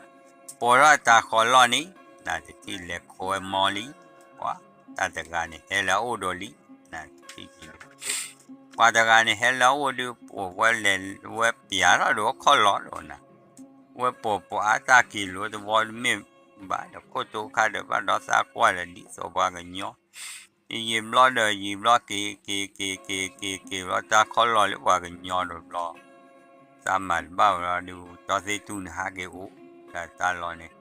ပိာ်ထီၣ်တၤဃီလီၢ်န့ၣ် နတထံၣ်လဲၤခိးဝဲမီလံ ပှၤ တၢ်တဂၤန့ၣ်ဟဲလၢအအိၣ်ဒီးလံ နတထံၣ်က့ၤဒုး ပှၤတဂၤန့ၣ်ဟဲလၢအအိၣ်ဒုး ပိာ်ဝဲလဲၤဝဲပျးထီၣ်ဒီးခီၣ်လီၢ်ဒီးနၤ ဝဲပိာ်ပိာ်အါတၢ်က့ၤလိာ်သဝီတမ့ၢ်ဘၣ်ဒီး ခိၣ်တိခါဒီးဘၣ်ဒီးသးကွၢ်ဒီးဒ်သိးပှၤကညီ ယံာ်ဘျီဒီးယံာ်ဘျီ က့ၤက့ၤက့ၤက့ၤက့ၤက့ၤက့ၤဘျီ တၢ်ခီၣ်လီၢ်လၢပှၤကညီဒီးဘျီ သးမၤတဘၣ်ဝဲလီၤဒုး ကၠီသ့ၣ်တူၢ်န့ၣ်ဟးက့ၤအိၣ် တၢ်တၢ်လီၢ်န့ၣ်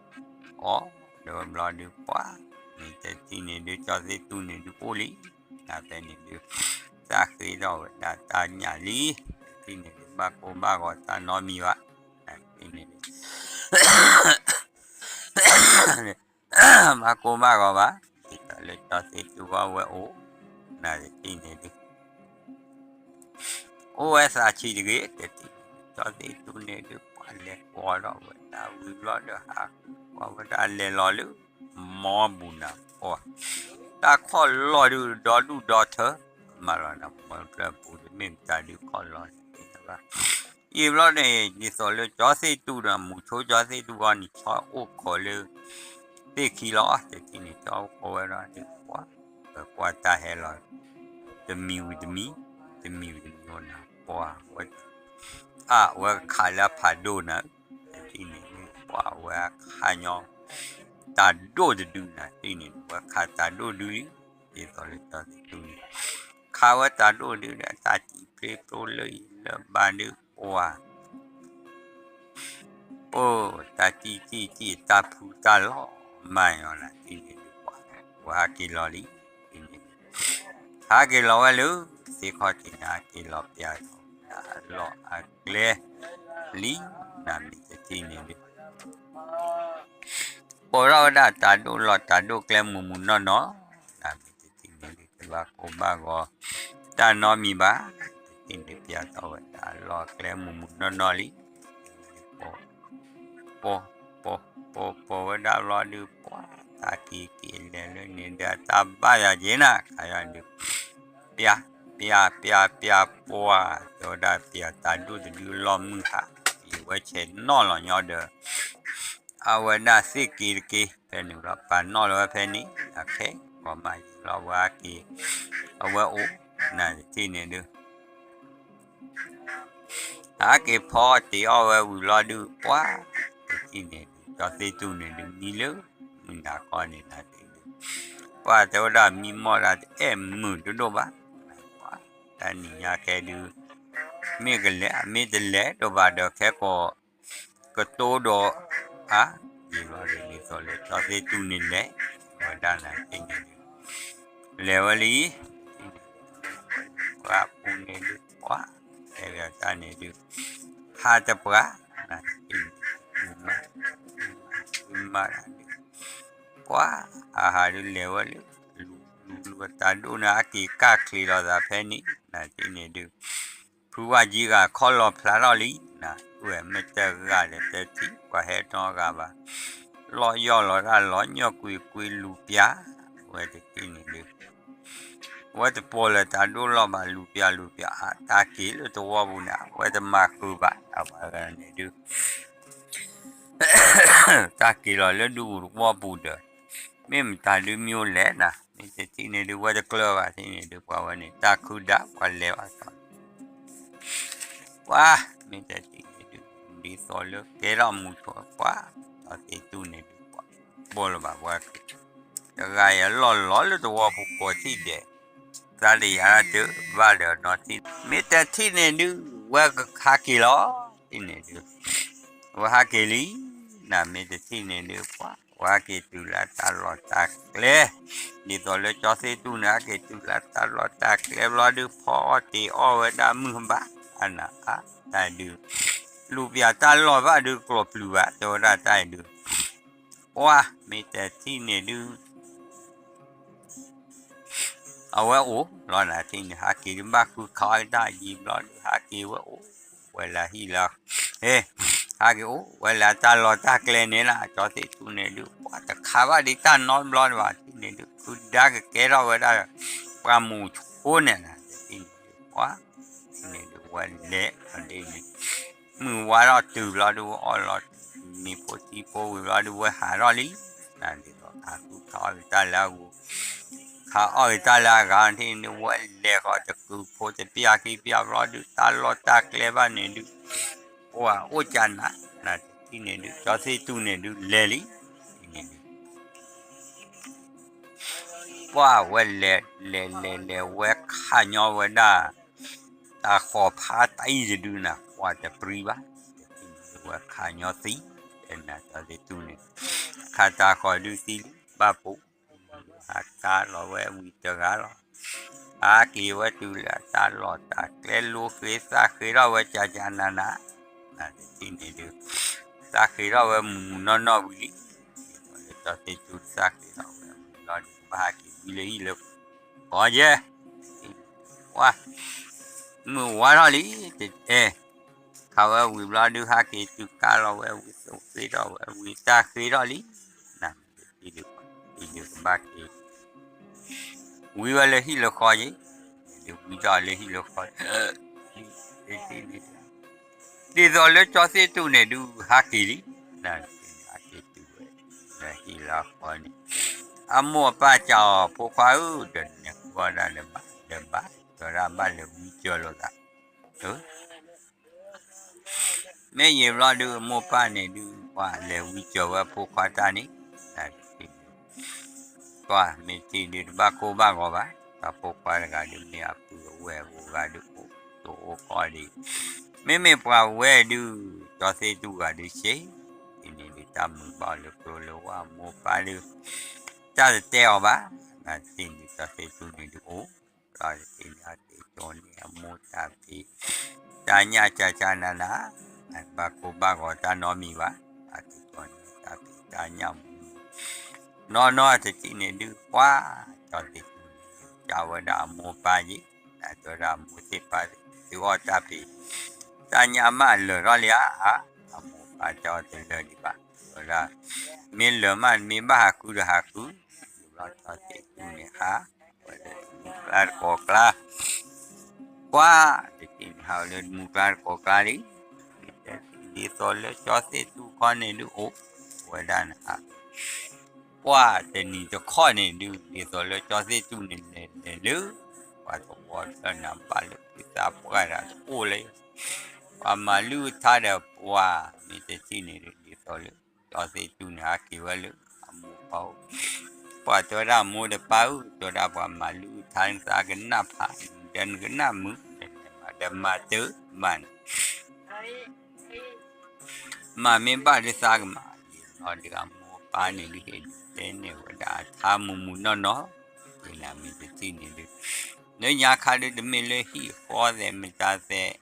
အိၣ်ဒီးဘျီဒုး ပှၤ မ့ၢ်တထံၣ်န့ၣ်ဒုး ကၠီသ့ၣ်တူၢ်န့ၣ်ဒုးအိၣ်လံ နဖဲန့ၣ်ဒုး သးဃ့ထီၣ်ဝဲဒၣ်တၢ်ညၣ်လံ တထံၣ်န့ၣ်ဒုး ဘၣ်ကိၢ်ဘၣ်ဂီၤတၢ်နီတမံၤဘၣ် နဖဲန့ၣ်ဒုး ဘၣ်ကိၢ်ဘၣ်ဂီၤဘၣ် ဒ်သိးလၢကၠီသ့ၣ်တူၢ်ဝဲအိၣ် နတထံၣ်န့ၣ်ဒုး အိၣ်ဝဲသးဆံးတဂ့ၤ တထံၣ်န့ၣ်ဒုး ကၠီသ့ၣ်တူၢ်န့ၣ်ဒုး ပှၤလဲၤကွၢ်ထီၣ်ဝဲဒၣ်ဝံၤဘျီဒီးဟး ကွၢ်ဝဲဒၣ်လဲၤလီၤလၢ မီဘူၣ်နၤ ပှၤ တၢ်ခီၣ်လီၢ်ဒုးဒီဒူၣ်ဒီထၢ, မၤလီၤနၤ မီၤကျၢၢ်ပူၤတမ့ၢ်မတၤဒုးခီၣ်လီၢ်န့ၣ်ဘၣ်. ယံာ်ဘျီန့ၣ် ဒ်သိးလၢကၠီသ့ၣ်တူၢ်ဒီး မူဆိကၠီသ့ၣ်တူၢ်ဂီၢ်န့ၣ် ဆီအိၣ်ခိးလၢ သ့ၣ်ခံလီၤ တထံၣ်န့ၣ် ဆီအိၣ်ခိးဝဲဒီး ကွၢ် ပကွၢ်တၢ်ဟဲလီၤ တမံၤဝံၤတမံၤ တမံၤဝံၤတမံၤအိၣ်နၤ ပှၤဝဲ အဝဲခးလၢအဖးဒိၣ်နၤ တထံၣ်န့ၣ်ဒုး ပှၤဝဲအခးညီ တၢ်ဒိၣ်တဒုနၤ တထံၣ်န့ၣ် ဝဲခးတၢ်ဒိၣ်ဒုလံ ဒ်သိးလၢကၠီသ့ၣ်တူၢ်န့ၣ် ခးဝဲတၢ်ဒိၣ်ဒုဒီး တၢ်စံးဖျ့ဖျိလၢအံၤလၢဘၣ်ဒုး ပှၤ အိၣ်တၢ်တံၢ်တံၢ်တံၢ်တၢ်ဖုတၢ်လီၤမၢ်ညီနၤ တထံၣ်န့ၣ်ဒုး ပှၤ ပှၤဟးက့ၤလီၤလံ တထံၣ်န့ၣ် ဟးက့ၤလီၤဝဲလၢ သ့ၣ်ခီၣ်ထံးန့ၣ် ဟးက့ၤလီၤပျးထီၣ်ဝဲဒၣ်အလီၢ်အကျဲလံ နမ့ၢ်တထံၣ်န့ၣ်ဒုး ပိာ်ထီၣ်ဝဲဒၣ်တၢ်ဒိၣ်လီၢ်တၢ်ဒိၣ်ကျဲမုၢ်မုၢ်နီၢ်နီၢ် နမ့ၢ်တထံၣ်န့ၣ်ဒုး တဘၣ်ကိၢ်ဘၣ်ဂီၤ တၢ်နီတမံၤဘၣ် တထံၣ်န့ၣ်ဒုး ပျးထီၣ်ဝဲဒၣ်အလီၢ်အကျဲမုၢ်မုၢ်နီၢ်နီၢ်လံ ပိာ် ပိာ် ပိာ် ပိာ်ဝဲဒၣ်ဘျီဒုး ပှၤတၢ်က့ၤက့ၤလဲၤလၢန့ၣ်ဒီး တၢ်ဘၣ်ယၤက့ၤနၤ ခါယၤဒုး ပျး ပျး ပျး ပျးပှၤ တဲဝဲဒၣ်ပျးတၢ်ဒိၣ်တဒုလီၢ်မုၢ်ဟါ ယဝဲဆဲးနီၣ်လီၤညီဒီး အဝဲဒၣ်သ့ၣ်က့ၤတက့ၤ ဖဲန့ၣ်ဘျီ ပာ်နီၣ်လီၤဝဲဖဲန့ၣ် အခဲ ပှၤမၤယံၤလီၤဝဲအက့ၤ အဝဲအိၣ် နတထံၣ်န့ၣ်ဒုး ဟးက့ၤဖီတ့ၢ်အီၣ်ဝဲဝံၤလီၤဒုး ပှၤ တထံၣ်န့ၣ်ဒုး ကၠီသ့ၣ်တူၢ်န့ၣ်ဒုး မံလၢ မုၢ်နၤခီန့ၣ်နတထံၣ်ဒုး ပှၤတဲဝဲဒၣ်မံမီၢ်ဒၣ်တအဲၣ်မုာ်တဒိၣ်ဘၣ် ပှၤ တနံၤညါခဲဒုး မ့ၢ်ကလဲၤ မ့ၢ်တလဲၤဒိၣ်ဘၣ်ဒီးခဲကိာ် ကတိၤဒီး အါ ယံာ်ဘျီဒ်သိးလၢကၠီသ့ၣ်တူၢ်န့ၣ်လဲၤ ဝဲဒၣ်နၤတထံၣ်န့ၣ်ဒုး လဲၤဝဲလံ ပှၤပူၤန့ၣ်ဒုး ပှၤ တဲဝဲတၢ်န့ၣ်ဒုး ဟးတပှၤ နၤတထံၣ်န့ၣ် မၤ မၤဒၣ်ဒုး ပှၤ ဟးဟးဒုးလဲၤဝဲလၢ လူၤလူၤလူၤတၢ်ဒိၣ်န့ၣ် အက့ၤကၢ်ချ့လီၤသးဖဲန့ၣ် နၤတထံၣ်န့ၣ်ဒုး ဖုဝါကံဂၤခီလီၤဖျါထီၣ်လံ နၤ ဝဲမ့ၢ်တဂၤဒီးတထံၣ် ပှၤဟဲနီတဂၤဘၣ် လီၢ်ယီၢ်လီၤတၢ်လီၤညီကွံာ်ကွံာ်လူၤပျး ဝဲတထံၣ်န့ၣ်ဒုး ဝဲတပိာ်လၢတၢ်ဒိၣ်လီၢ်ဘၣ် လူၤပျးလူၤပျး အတၢ်က့ၤလၢသဝီပူၤန့ၣ် ဝဲတမၤဃုာ်ဘၣ် အဝဲန့ၣ်ဒုး တၢ်က့ၤလီၤလၢဒူပူၤသဝီပူၤဒီး မ့ၢ်မတၤဒုးမံၤလဲၣ်နၤ မ့ၢ်တထံၣ်န့ၣ်ဒုး ဝဲတကျၢၤဘၣ်ထံၣ်န့ၣ်ဒုး ပှၤဝဲန့ၣ် တၢ်ခုဒၣ်ပှၤလဲၤဘၣ် ပှၤ မ့ၢ်တထံၣ်န့ၣ်ဒုး ဒ်သိးလၢကဲထီၣ်မူဆိပှၤ ကၠီသ့ၣ်တူၢ်န့ၣ်ဒုး ပှၤ ဘီလၢၤဘၣ်ပှၤ တဂၤအံၤအလီၢ်လီၤလၢသဝီပူၤကိးထံၣ်ဒဲး သးတယာ်တၢ်တဘၣ်ဒီးနီတထံၣ် မ့ၢ်တထံၣ်န့ၣ်ဒုး ဝဲကဟးက့ၤလီၤ ထံၣ်န့ၣ်ဒုး ဝဲဟးက့ၤလံ နမ့ၢ်တထံၣ်န့ၣ်ဒုး ပှၤ ဝဲဟးက့ၤတုၤလၢတၢ်လီၢ်တၢ်ကျဲ ဒ်သိးလၢကၠီသ့ၣ်တူၢ်န့ၣ် ဟဲက့ၤတုၤလၢတၢ်လီၢ်တၢ်ကျဲဘျီဒုး ဖီအီၣ်တ့ၢ်အီၣ်ဝဲဒၣ်မုၢ်ဘၣ် အနၢ်အါ တၢ်ဒုး လူၤပျးတၢ်လီၢ်ဘၣ်ဒုး ကျိၤပျုၤဘၣ် တဲဝဲဒၣ်တၢ်ဒုး ပှၤ မ့ၢ်တထံၣ်န့ၣ်ဒုး အဝဲအိၣ်လီၤနၤထံၣ်န့ၣ် ဟးက့ၤဒုးဘၣ်ဃုခးအီၣ်တၢ်ယံာ်ဘျီဒုး ဟးက့ၤဝဲအိၣ်ဝဲလၢဟံၣ်လၢ ဟဲ ဟးက့ၤအိၣ်ဝဲလၢတၢ်လီၢ်တၢ်ကျဲန့ၣ်လီၤ ကၠီသ့ၣ်တူၢ်န့ၣ်ဒုး ပှၤတခးဘၣ်ဒံးတၢ်နီတဘျီဘၣ် ထံၣ်န့ၣ်ဒုး ခုဒါကကဲထီၣ်ဝဲဒၣ် ပှၤမူၤဆိန့ၣ်နၤ တထံၣ်န့ၣ်ဒုး ပှၤ ထံၣ်န့ၣ်ဒုး ဝဲလဲၤအီၤဒ်န့ၣ် မုၢ်ဝါထီၣ်တုၤဘျီဒုး ဝဲအီၣ်လီၤ မ့ၤဖိထံဖိဝံၤဘျီဒုး ဝဲဟးထီၣ်လံ နၤဒ်သိး ဟးဃုခးအီၣ်က့ၤတၢ်လၢအဂီၢ် ခးအီၣ်က့ၤတၢ်လၢအဂၤထံၣ်န့ၣ်ဒုး ဝဲလဲၤဃီၤတကုာ်ဖိတပျၢ်ခံပျၢ်ဘျီဒုး တၢ်လီၢ်တၢ်ကျဲဘၣ်န့ၣ်ဒုး ပှၤအိၣ်ကနၤ နၤတထံၣ်န့ၣ်ဒုး ကၠီသ့ၣ်တူၢ်န့ၣ်ဒုး လဲၤလံ ထံၣ်န့ၣ်ဒုး ပှၤဝဲလဲၤ လဲၤလဲၤလဲၤ ဝဲခးညီဝဲဒၣ် တၢ်ဃီၤဖးတၢ်အံၤတဒုနၤ ပှၤတပြံဘၣ် ဝဲခးညီသံ တဲနၤကၠီသ့ၣ်တူၢ်န့ၣ် ခးတၢ်ဃီၤဒုးသံလံ ဘၣ်ပူၤ ဟးကါလီၤဝဲဝံၤတဂၤလီၤ ဟးက့ၤဝဲတုၤလၢတၢ်လီၢ်တၢ်ကျဲ လိဃ့သးဃ့ထီၣ်ဝဲကကနန နၤတထံၣ်န့ၣ်ဒုး သးဃ့ထီၣ်ဝဲမုၢ်မုၢ်နီၢ်နီၢ်ဝံၤလံ ဒ်သိးလၢကၠီသ့ၣ်တူၢ်သးဃ့ထီၣ်ဝဲဝံၤလီၤဒုး ဘၣ်ဟးက့ၤဝံလၢဟံၣ်လၢ ကီယဲၢ် ပှၤ မုၢ်ဝါထီၣ်လံ တအဲၣ် ခးဝဲဝံၤဘျီဒုး ဟးက့ၤတုၤကါလီၤဝဲဝံၤ သိးဃ့ထီၣ်ဝဲဝံၤ တၢ်ဃ့ထီၣ်လံ နၤ ဒ်ဒုး ဒ်ဒုးကဘၣ်က့ၤ ဝံဝဲလၢဟံၣ်လၢဃီယ့ၣ်, ဒုးဝံထီၣ်လၢဟံၣ်လၢဃီ, ဒ်သိးလၢကၠီသ့ၣ်တူၢ်န့ၣ်ဒုးဟးက့ၤလံ, ဟးက့ၤတုၤဝဲ လၢဟံၣ်လၢဃီန့ၣ်, အမိၢ်အပၢ်စံးအီၤ ဖိခွါဧၢ, ဒီးနလဲၤဃုအီၣ်ဒၣ်လၢၤဘၣ်, ဒီးဘၣ်, တဲဝဲဒၣ်ဘၣ်လဲၤဝံစၢၤလိာ်သး, မ့ၢ်ယံာ်ဘျီဒုး အမိၢ်ပၢ်န့ၣ်ဒုး ပှၤလဲၤဝံစၢၤဝဲဖိခွါတၢ်န့ၣ်, တၢ်တထံၣ်န့ၣ်, ပှၤမ့ၢ်ထံၣ်ဒုးတဘၣ်ကိၢ်ဘၣ်ဂီၤဘၣ်, တၢ်ဖိခွါတဂၤဒုးမ့ၢ်အပုၢ်အဝဲၢ်အဂၤဒုးအိၣ်တိၢ်အိၣ်ကီၢ်ဒံး, မ့မ့ၢ်ပှၤဝဲဒုး ကၠီသ့ၣ်တူၢ်ဂၤဒုးစ့ၢ်, အံၤန့ၣ်ဒုးတၢ်မုာ်ဘၣ်အီၤလၢကျိလၢဝဲအမိၢ်ပၢ်ဒုး, တၢ်တတဲအီၤဘၣ်, နတထံၣ်န့ၣ် ကၠီသ့ၣ်တူၢ်န့ၣ်ဒုးအိၣ် လီၤတထံၣ်န့ၣ် အက့ၤကၠီန့ၢ်အမိၢ်တၢ်ဖံး တၢ်ညၣ်ကၢ်ကၢ်နးနး, ဘၣ်ကိၢ်ဘၣ်ဂီၤတၢ်နီတမံၤဘၣ်, အက့ၤကၠီန့ၢ်တၢ်ဖံးတၢ်ညၣ်မူ နီၢ်နီၢ်တထံၣ်န့ၣ်ဒုး ပှၤ ကၠီသ့ၣ်တူၢ်န့ၣ် ကးဝဲဒၣ်အမိၢ်ပၢ်ယ့ၣ်, တဲဝဲဒၣ်အမိၢ်သ့ၣ်ပၢ်သ့ၣ် သုအီၣ်တၢ်ဖံး တၢ်ညၣ်မးလၢာ်ထီၣ်လံဧါ, အမိၢ်ပၢ်တဲအီၤတလၢာ်ဒံးဘၣ်, တဲဝဲဒၣ် မ့ၢ်လၢာ်မး မ့ၢ်ဘၣ်ဟးဃုဒီးဟးဃု, ယံာ်ဘျီကၠီသ့ၣ်တူၢ်န့ၣ်ဟး ဝဲလၢတမူကျါတကိးကျါ ပှၤ တထံၣ်န့ၣ်ဟးဝဲလၢတမူကျါတကိးကျါလံ, ဒ်သိးလၢကၠီသ့ၣ်တူၢ်ခီန့ၣ်ဒုးအိၣ်ဝဲဒၣ်န့ၣ်ဧါ, ပှၤတနံၤတခီန့ၣ်ဒုး ဒ်သိးလၢကၠီသ့ၣ်တူၢ်န့ၣ်လဲၤလဲၤလၢ ပှၤသဝီတဖျၢၣ်န့ၣ် ဘၣ်လၢဖုသးပှၢ်တဂၤတအိၣ်လၢ ပှၤမၤလုၢ်အထါဒီးပှၤ မ့ၢ်တထံၣ်န့ၣ်ဒုး ဒ်သိးလၢ ကၠီသ့ၣ်တူၢ်န့ၣ် ဟးက့ၤဝဲလၢအမိၢ်ပၢ်အိၣ်, ပှၤတဲဝဲဒၣ်အမိၢ်ဒီးပၢ်ဧၢ, တဲဝဲဒၣ်ပှၤမၤလုၢ်အထါန့ၣ် သးကနၣ်ဖး ဒီးနကနၣ်မုာ် ဒီးနမၤဒီးမၤတမၤန့ၣ် မၤမ့ၢ်ဘၣ်ဒုးသးကမၤ, ယံာ်ဘျီဒုးအမိၢ်ပၢ်န့ၣ်ဒုးဟ့ၣ်တဲန့ၢ်ဝဲဒၣ်အထါမုာ်မုာ်နီၢ်နီၢ်, ယံာ်လၢမ့ၢ်တထံၣ်န့ၣ်ဒုး လၢညါခါဒုးတမ့ၢ်လၢဟံၣ်ဃီသဲးမတၤသဲး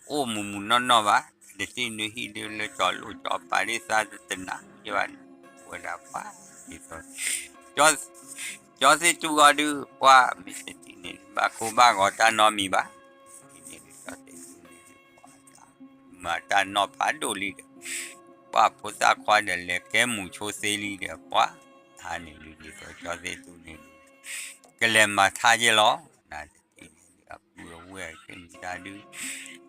အိၣ်မုာ်မုာ်နီၢ်နီၢ်ဘၣ်, တထံၣ်ဒုးဟံၣ်ဒုးလၢကၠီလိၣ်ကၠီပၤဒ်သးတနးယဲဘၣ်န့ၣ်, ဝဲဒၣ်ပှၤ ဒ်သိး ကၠီသ့ၣ်တူၢ်ဂီၢ်ဒုး ပှၤမ့ၢ်တထံၣ်န့ၣ် ဘၣ်ကိၢ်ဘၣ်ဂီၤတၢ်နီတမံၤဘၣ်, ဒ်န့ၣ်ဒုးကၠီသ့ၣ်တူၢ်န့ၣ်ဒုး ပှၤ မၤတၢ်နီၢ်ဖးဒိၣ်လံဒီး ပှၤဖိသၣ်ခွါဒီးလဲၤကဲမူးဆိသ့လံဒီး ပှၤ တဟါန့ၣ်ဒုး ဒ်သိးကၠီသ့ၣ်တူၢ်န့ၣ်ဒုး ကလဲၤမၤထါက့ၤလီၤ, နတထံၣ်န့ၣ်ဒုး အပုၢ်အဝဲၢ်ကမံၤတၢ်ဒုး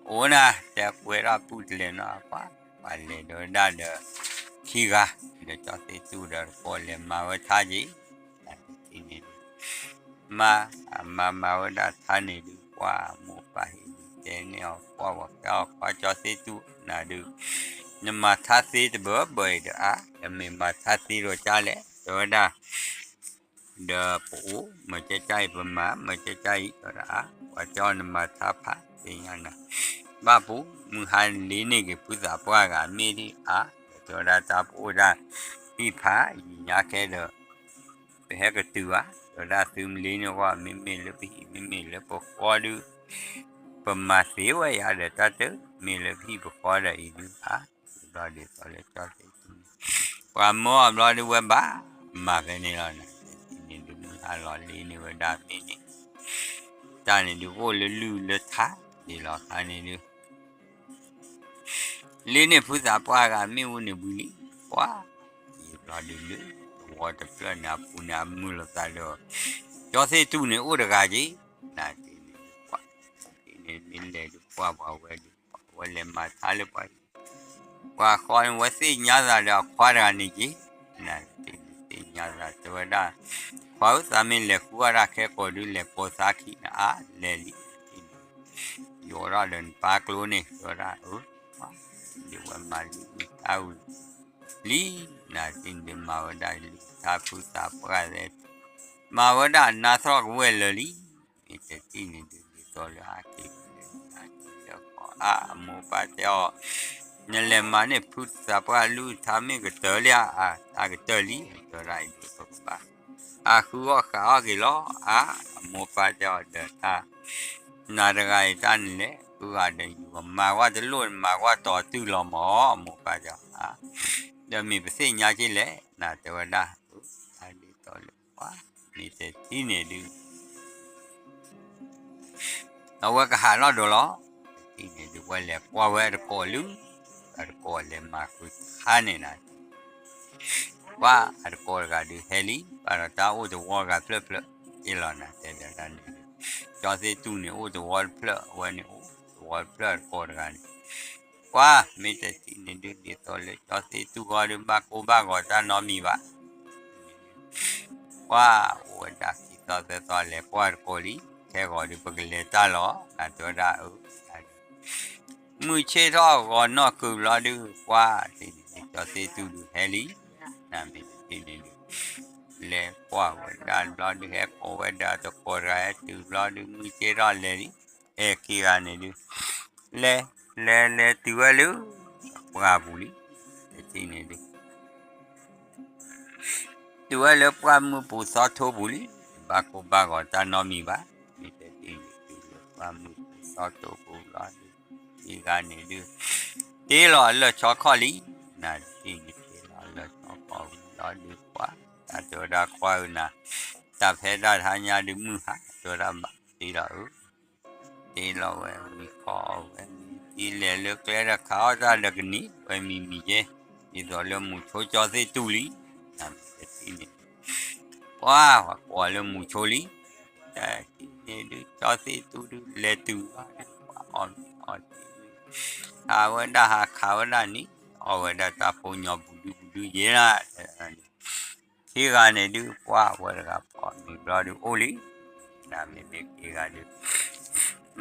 အိၣ်နၤ တဲကွဲးထီၣ်ပုၢ်တလဲၤနီၤ ပှၤ ပှၤလဲၤဒီးဝဲဒၣ်ဒီး ခံဂၤ ဒီးကၠီသ့ၣ်တူၢ်ဒီးတကိးလဲၤမၤဝဲထါက့ၤ, နတထံၣ်န့ၣ်ဒုး မၤ မၤမၤဝဲဒၣ်ထါန့ၣ်ဒုး ပှၤမိၢ်ပၢ်ဟ့ၣ်ဒုး တဲန့ၢ်အီၤ ပှၤဝဲကဲအီၤ ပှၤကၠီသ့ၣ်တူၢ်နၤဒုး နမၤထါသ့တဘၢဘၢအံၤဒီးအါ နမ့ၢ်မၤထါသ့ဒီးကၢ်လဲၣ် တဲဝဲဒၣ် ဒီးပအိၣ် မ့ၢ်ကၢ်ကၢ်အံၤ ပမၤ မ့ၢ်ကၢ်ကၢ်အံၤ တဲဝဲဒၣ်အါ ပှၤတဲအီၤနမၤထါဖးသ့ညါနၤ ဘၣ်ပူၤ မုၢ်ဟါလ့န့ၢ်က့ၤ ဖုသးပှၢ်ဂၤမ့ၢ်ဒ်အါ တဲဝဲဒၣ်တၢ်ပအိၣ်ဒၣ် ဟံၣ်ဖးယံာ်ညါခဲဒီး ပဟဲကတုၤဘၣ် တဲဝဲဒၣ်သုမ့ၢ်လ့န့ၢ်ဝဲ မ့မ့ၢ်လၢပဟံၣ် မ့မ့ၢ်လၢပဃီဒုး ပမၤသ့ဝဲယၤဒီးတၢ်တ မ့ၢ်လၢပဟံၣ်ပဃီဒီးအံၤဒုးအါ ဘျီဒ်သိးလၢကၠီသ့ၣ်တူၢ်န့ၣ် ပှၤမၢအီၤဘျီဒုးဝဲဘၣ် မၤဖဲန့ၣ်လီၤ နတထံၣ်န့ၣ်ဒုး မုၢ်ဟါလီၤလ့န့ၢ်ဝဲဒၣ်မ့ၢ်န့ၣ် တၢ်န့ၣ်ဒုး အိၣ်လၢလုၢ်လၢထါ ဒ်လီၤခါန့ၣ်ဒုး လ့န့ၢ်ဖုသးပှၢ်ဂၤမ့ၣ်အူန့ၣ်ဝံၤလံ ပှၤ ယံာ်ဘျီဒုးလၢ သဝီတဖျၢၣ်န့ၣ်အပူၤန့ၣ် အမုာ်လိာ်သးဒီး ကၠီသ့ၣ်တူၢ်န့ၣ်အိၣ်တဂၤက့ၤ နတထံၣ်န့ၣ်ဒုး ပှၤ ဒ်န့ၣ်မ့ၢ်လဲၤဒုးပှၤပှၤဝဲဒုး ပှၤဝဲလဲၤမၤထါလၢပှၤ ပှၤဃီန့ၣ် ဝဲသ့ၣ်ညါသးဒီးအခွါတဂၤန့ၣ်က့ၤ နတထံၣ်န့ၣ်သ့ၣ်ညါသး တဲဝဲဒၣ် ခွါဧၢ သးမ့ၢ်လဲၤဃုအီၣ်တၢ်ခဲကိာ်ဒုး လဲၤကိးသးခံနၤအါ လဲၤလံ နတထံၣ်န့ၣ် ယိးထီၣ်ဒီးနပၢ်ကျိန့ၣ် တဲဝဲဒၣ် အၢ ပှၤ ဒ်ဝဲမၤလုၢ်အုၣ်ထါဝံၤလံ နတထံၣ်န့ၣ်ဒုးမၤဝဲဒၣ်လုၢ်ထါဖုသးပှၢ်သဲး မၤဝဲဒၣ်နါထီၣ်ကဝဲၢ်လၢာ်လံ မ့ၢ်တထံၣ်န့ၣ်ဒုး ဒ်သိးလၢအက့ၤ အက့ၤလၢကီၢ်အါ အမိၢ်ပၢ်တဲအီၤ နလဲၤမၤန့ၢ်ဖုသးပှၢ်လုၢ်ထါမ့ၢ်ကတၢၢ်လံဧါ အတၢ်ကတၢၢ်လံ တဲဝဲဒၣ်အံၤဒုးပကဘၣ် အဃုအီၣ်ဃုအီၣ်က့ၤလီၤ အါ အမိၢ်ပၢ်တဲအီၤဒီးတၢ် နၤတဂၤအံၤတၢ်န့ၣ်လဲၣ် ဃုဂၤဒီးယမၤကွၢ်တလိၣ် မၤကွၢ်တီၤတုၢ်လီၤမၢ် အမိၢ်ပၢ်တဲအီၤ အါ ဒီးမ့ၢ်ပသ့ၣ်ညါက့ၤလဲၣ် နၤတဲဝဲဒၣ် အၢ တၢ်ဒ်သိးလၢပှၤ မ့ၢ်တထံၣ်န့ၣ်ဒုး အဝဲကဟးလီၤဒိးလီၤ. တထံၣ်န့ၣ်ဒုး ဝဲလဲၤကွၢ်ဝဲအတကိးလၢ အတကိးလဲၤမၤဃုခါန့ၣ်နၤ ပှၤအတကိးတဂၤဒုးဟဲလံ ဘၣ်ဒီးတၢ်အိၣ်တဝီဂၤဖျၢၣ်ဖျၢၣ် အ့ၣ်လီၤနၤတဲဒၣ်န့ၣ်, ကၠီသ့ၣ်တူၢ်န့ၣ်အိၣ်သဝီတဖျၢၣ်, အဝဲန့ၣ်အိၣ်သဝီတဖျၢၣ်တကိးတဂၤန့ၣ်, ပှၤမ့ၢ်တထံၣ်န့ၣ်ဒုး ဒ်သိးလၢကၠီသ့ၣ်တူၢ်ဂီၢ်ဒုး ဘၣ်ကိၢ်ဘၣ်ဂီၤတၢ်နီတမံၤဘၣ်. ပှၤအိၣ်ဝဲဒၣ်ခံသီသၢသီလဲၤကွၢ်တကိးလံ, ခဲဂီၤဒုးပကလဲၤတၢ်လီၤ နတဲဝဲဒၣ်အၢ မုၢ်ဆ့ၣ်ထီၣ်ဂီၤနီၢ်ကုၤဘျီဒုး ပှၤတထံၣ်န့ၣ်ဒုး ကၠီသ့ၣ်တူၢ်ဒုးဟဲလံ, နမ့ၢ်တထံၣ်န့ၣ်ဒုး လဲၤကွၢ်ဝဲဒၣ်ဘျီဒုး ဟဲကိးဝဲဒၣ်တကိးတဂၤ ဟဲတုၤဘျီဒုး မုၢ်ဆ့ၣ်ထီၣ်လဲၤလံ, ဟဲခံဂၤန့ၣ်ဒုး လဲၤ လဲၤလဲၤတုၤဝဲလၢ ပှၢ်ပူၤလံ, တထံၣ်န့ၣ်ဒုး တုၤဝဲလၢပှၢ်မုၢ်ပူၤသီထိပူၤလံ, ဘၣ်ကိၢ်ဘၣ်ဂီၤတၢ်နီတမံၤဘၣ်, မ့ၢ်တထံၣ်န့ၣ်ဒုးလၢပှၢ်မုၢ်ပူၤသီထိပူၤလီၤဒုး, ခံဂၤန့ၣ်ဒုး တ့လီၤအလၢၢ်ဆီခီၣ်လံ, နတထံၣ်န့ၣ်တ့လီၤအလၢၢ်ဆီခီၣ်ဝံၤလီၤဒုး ပှၤ တၢ်တဲဝဲဒၣ်ခွါဧၢနၤ, တၢ်ဖဲဒၣ်တဟါညါဒုးမုၢ်ဟါ တဲဝဲဒၣ်ဘၣ်တ့လီၤဧၢ တ့လီၤဝဲဝံၤခီအီၣ်ဝဲ, ဒ်လဲၣ်လၢကျဲဒီးခးအီၣ်တၢ်ဒီးကနံၤဝဲမံၤမံၤကဲ, ဒ်သိးလၢမူၤဆိကၠီသ့ၣ်တူၢ်လံ, နမ့ၢ်တထံၣ်န့ၣ်ဒုး ပှၤ ပှၤကိးလၢမူၤဆိလံ, တထံၣ်န့ၣ်ဒုး ကၠီသ့ၣ်တူၢ်ဒုး လဲၤတုၤဘၣ်ဒုး ပှၤအီၣ်မ့ၤအီထံဝံၤ, ဟးဝဲဒၣ်ဟးခးဝဲဒၣ်န့ၣ် အီၣ်ဝဲဒၣ်တၢ်ဖိညီပူၤဒုပူၤဒုယဲၢ်လၢ ခံဂၤန့ၣ်ဒုး ပှၤဝဲတဂၤဖီမ့ၤဘျီဒုးအိၣ်လံ, နမ့ၢ်မ့ၢ်ခံဂၤဒုး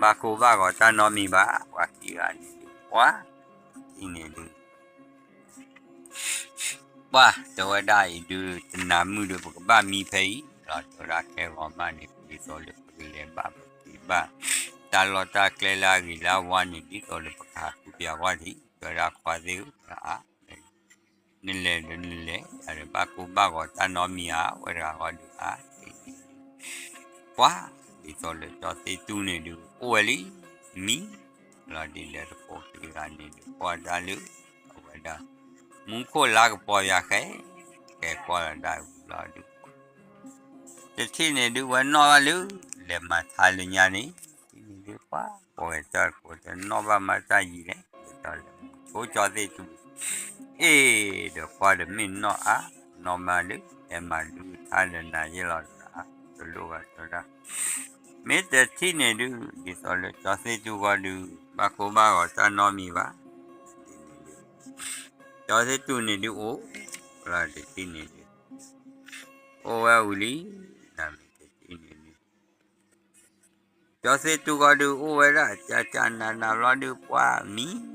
ဘၣ်ကိၢ်ဘၣ်ဂီၤတၢ်နီတမံၤဘၣ်, ပှၤခံဂၤန့ၣ်ဒုး ပှၤ ထံၣ်န့ၣ်ဒုး ပှၤတဲဝဲဒၣ်အံၤဒုး တနၤမုၢ်ဒုး ပကဘၣ်မံဖဲအံၤလီၤ, တဲဝဲဒၣ်ခဲဂီၤမးန့ၣ် ဒ်သိးလၢပကလဲၤဘၣ်ပက့ၤဘၣ် တၢ်လီၢ်တၢ်ကျဲလၢအဂ့ၤလၢအဝါန့ၣ် ဒ်သိးလၢပကဟးဃုပၠးဝဲထံး, တဲဝဲဒၣ်ခွါသ့ၣ်ဧၢ အါ နလဲၤဒီးနလဲၤ အါဒီးဘၣ်ကိၢ်ဘၣ်ဂီၤတၢ်နီတမံၤဧါ ဝဲတဂၤဃီဒုးအါ ပှၤ ဒ်သိးလၢကၠီသ့ၣ်တူၢ်န့ၣ်ဒုး အိၣ်ဝဲလံ မံ လီၤဒ်လဲၣ်တကိးခံဂၤန့ၣ်ဒုး ကွၢ်တၢ်လၢ အဝဲဒၣ် မူခိၣ်လါကပီၤယၤဃဲ ကဲကွၢ်လီၤဒၣ်ဝံၤလီၤဒုး တထံၣ်န့ၣ်ဒုး ဝဲနီၣ်ဘၣ်လၢ လဲၤမၤထါလၢညါန့ၣ် တထံၣ်န့ၣ်ဒုး ပှၤ ပဝဲတၢ်ကိးတနီၣ်ဘၣ်မၤတၢ်ယံၤလဲၣ် ဒ်သိးလၢ ဆိကၠီသ့ၣ်တူၢ် အ့ၣ် ဒီးကွၢ်ဒီးမ့ၢ်နီၣ်အါ နီၣ်မးလၢ ဟဲမၤဒုးထါဒီးနၤယဲၢ်လီၤ တလိၣ်ဘၣ်တဲဝဲဒၣ် မ့ၢ်တထံၣ်န့ၣ်ဒုး ဒ်သိးလၢကၠီသ့ၣ်တူၢ်ဂီၢ်ဒုး ဘၣ်ကိၢ်ဘၣ်ဂီၤတၢ်နီတမံၤဘၣ် ကၠီသ့ၣ်တူၢ်န့ၣ်ဒုးအိၣ် လီၤတထံၣ်န့ၣ်ဒုး အိၣ်ဝဲဝံၤလံ နမ့ၢ်တထံၣ်န့ၣ်ဒုး ကၠီသ့ၣ်တူၢ်ဂီၢ်ဒုးအိၣ်ဝဲဒၣ် ကၠးကၠးနးနးဘျီဒုး ပှၤမံ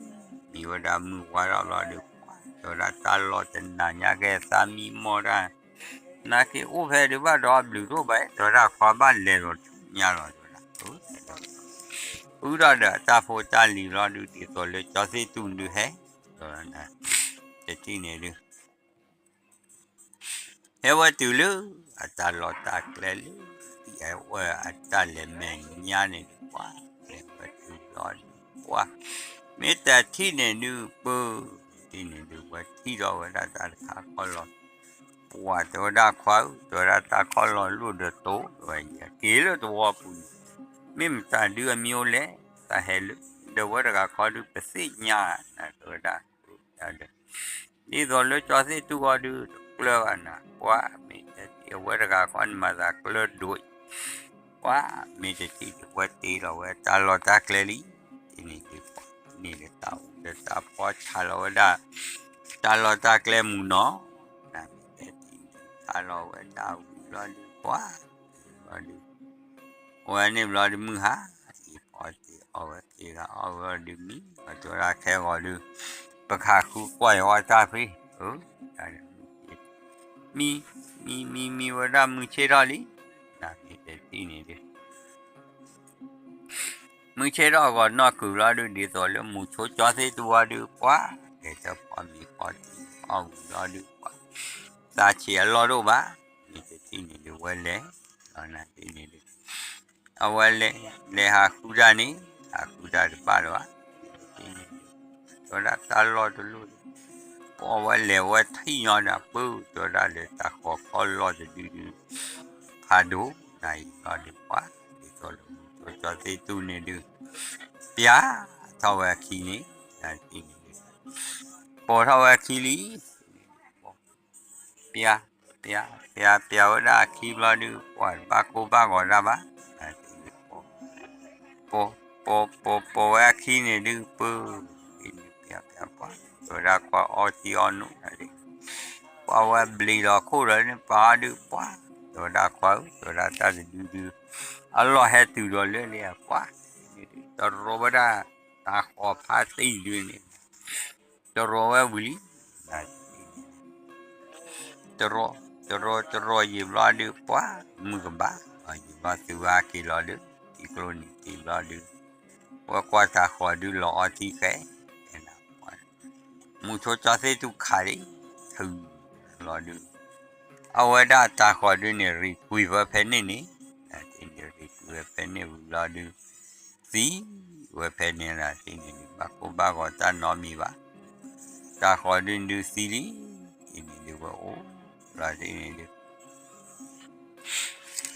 မံဝဲဒၣ်မုၢ်ဝါထီၣ်ဘျီဒုး ပှၤ တဲဝဲဒၣ်တၢ်လီၢ်တနၤညါကဲသးမံမီၢ်တၢ် နာ်က့အိၣ်ဖဲဒုးဘၣ်ဒီးဘျုးတအိၣ်ဘၣ် တဲဝဲဒၣ်ခွါဘၣ်လဲၤလီၤဆူညါလီၤ တဲဝဲဒၣ် ဖုထီၣ်ဒီးအတၢ်ဖိတၢ်လံၤဘျီဒုး ဒ်သိးလၢကၠီသ့ၣ်တူၢ်ဒုးဟဲ တဲဝဲဒၣ် တထံၣ်န့ၣ်ဒုး ဟဲဝဲတုၤလၢ အတၢ်လီၢ်တၢ်ကျဲလၢ အဝဲအတၢ်လဲၤမဲာ်ညါန့ၣ်ဒုး ပှၤ လဲၤဝဲတုၤဘျီဒုး ပှၤ မ့ၢ်တထံၣ်န့ၣ်ဒုး ပၢ တထံၣ်န့ၣ်ဒုး ဝဲထံၣ်ထီၣ်ဝဲဒၣ်တၢ်တခါခီလီၤ ပှၤတဲဝဲဒၣ်ခွါဧၢ တဲဝဲဒၣ်တၢ်ခီလီၤလိၣ်ဒီးတိၤ ဝဲက့ၤလၢသဝီပူၤန့ၣ် မ့ၢ်မတၤဒုးအမံၤအိၣ်လဲၣ် တၢ်ဟဲလၢ ဒီးဝဲတဂၤခီဒုး ပသ့ၣ်ညါ နတဲဝဲဒၣ် ဒ်သိးလၢကၠီသ့ၣ်တူၢ်ဂီၢ်ဒုး တကျၢၤဘၣ်နၤ ပှၤမ့ၢ်တထံၣ်အဝဲတဂၤခီန့ၣ်မၤသးကျၢၤဒိၣ်အံၤ ပှၤမ့ၢ်တထံၣ်ဒုး ဝဲတ့လီၤဝဲတၢ်လီၢ်တၢ်ကျဲလံ တထံၣ်န့ၣ်ဒုး န့ၣ်ဒီးတၢ်အူဒီးတၢ်ဖီဆါလီၤဝဲဒၣ် တၢ်လီၢ်တၢ်ကျဲမုၢ်နီၤ နမ့ၢ်တထံၣ်ဒုး ဆါလီၤဝဲဒၣ်ဝံၤဘျီဒုး ပှၤ ဘျီဒုး ဝဲန့ၣ်ဘျီဒုးမုၢ်ဟါ အံၤဖီတ့ၢ်အီၣ်ဝဲတ့ဂၤအီၣ်ဝဲဒုးမံ အတဲဝဲဒၣ်ခဲဂီၤဒုး ပကဟးဃုကွၢ်ယဝဲတၢ်ဖဲ အၢ မံ မံ မံ မံဝဲဒၣ်မုၢ်ဆ့ၣ်ထီၣ်လံ နမ့ၢ်တထံၣ်န့ၣ်ဒုး မုၢ်ဆ့ၣ်ထီၣ်ဂီၤနီၣ်ကုၤလီၤဒုး ဒ်သိးလၢမူၤဆိကၠီသ့ၣ်တူၢ်ဝဲဒုး ပှၤ ကဲထီၣ်ဖီမ့ၤဖီတ့ၢ်အီၣ်ဝံၤလီၤဒုး ပှၤ သးဆံးအလီၢ်ဒိၣ်ဘၣ် မ့ၢ်တထံၣ်န့ၣ်ဒုးဝဲလဲၤ လီၤနၤတထံၣ်န့ၣ်ဒုး အဝဲလဲၤ လဲၤဟးဃုတၢ်န့ၣ် ဟးဃုတၢ်တဘၣ်လၢၤဘၣ် တဲဝဲဒၣ်တၢ်လီၢ်တလိၣ် ပှၤဝဲလဲၤဝဲထံၣ်ညီဒီး ပၢ တဲဝဲဒၣ်လၢတၢ်ဃီခီလီၢ်တဒုဒု ဖးဒိၣ် နၤအံၤလီၤဒုးပှၤ ဒ်သိးလၢမူၤဆိကၠီသ့ၣ်တူၢ်န့ၣ်ဒုး ပျၢ်ထီၣ်ဝဲအခံန့ၣ် နၤတထံၣ်န့ၣ်ဒုး ပိာ်ထီၣ်ဝဲအခံလံ ပျၢ် ပျးပျးဝဲဒၣ်အခံဘျီဒုး ပှၤတဘၣ်ကိၢ်ဘၣ်ဂီၤတၢ်ဘၣ်, ပိာ်ပိာ်ပိာ်ဝဲအခံန့ၣ်ဒုး ပၢ ပျးပျးပှၤ တဲဝဲဒၣ်ခွါအီထံအီနိၣ်ဒၣ်လံ, ပှၤဝဲဘျံးလီၤခိၣ်ဒီးန့ၣ် ပှၤဒုးပှၤ, တဲဝဲဒၣ်ခွါဧၢ တဲဝဲဒၣ်တၢ်တဒုဒုး အလီၢ်ဟဲတုၤဒီးလၢလံအပှၤ, တရီဝဲဒၣ်တၢ်ဃီၤဖးသံဒုးန့ၣ် တရီဝဲဝံၤလံ, တရီတရီတရီယံာ်ဘျီဒုး ပှၤမုၢ်ကဘၣ်, ယံာ်ဘျီသုဝဲဟးက့ၤလီၤဒုး ထံကျိနံၤက့ၤဘျီဒုး ဝဲကွၢ်တၢ်ဃီၤဒုးလီၤအီထံဃဲ, မုၢ်ဆိကၠီသ့ၣ်တူၢ်ခးလံ, ထုးလီၤဒုး အဝဲဒၣ်တၢ်ဃီၤဒုးန့ၣ် ရံၣ်ကွံာ်ဝဲဖဲန့ၣ်န့ၣ်, တ့န့ၣ်ရံၣ်ကွံာ်ဝဲဖဲန့ၣ်ဝံၤလီၤဒုး သံဝဲဖဲန့ၣ်လီၤတ့န့ၣ်ဒုး ဘၣ်ကိၢ်ဘၣ်ဂီၤတၢ်နီတမံၤဘၣ်, တၢ်ဃီၤဒုးဒုးသံလံ, တ့န့ၣ်ဒုးဝဲအိၣ် လီၤတ့န့ၣ်ဒုး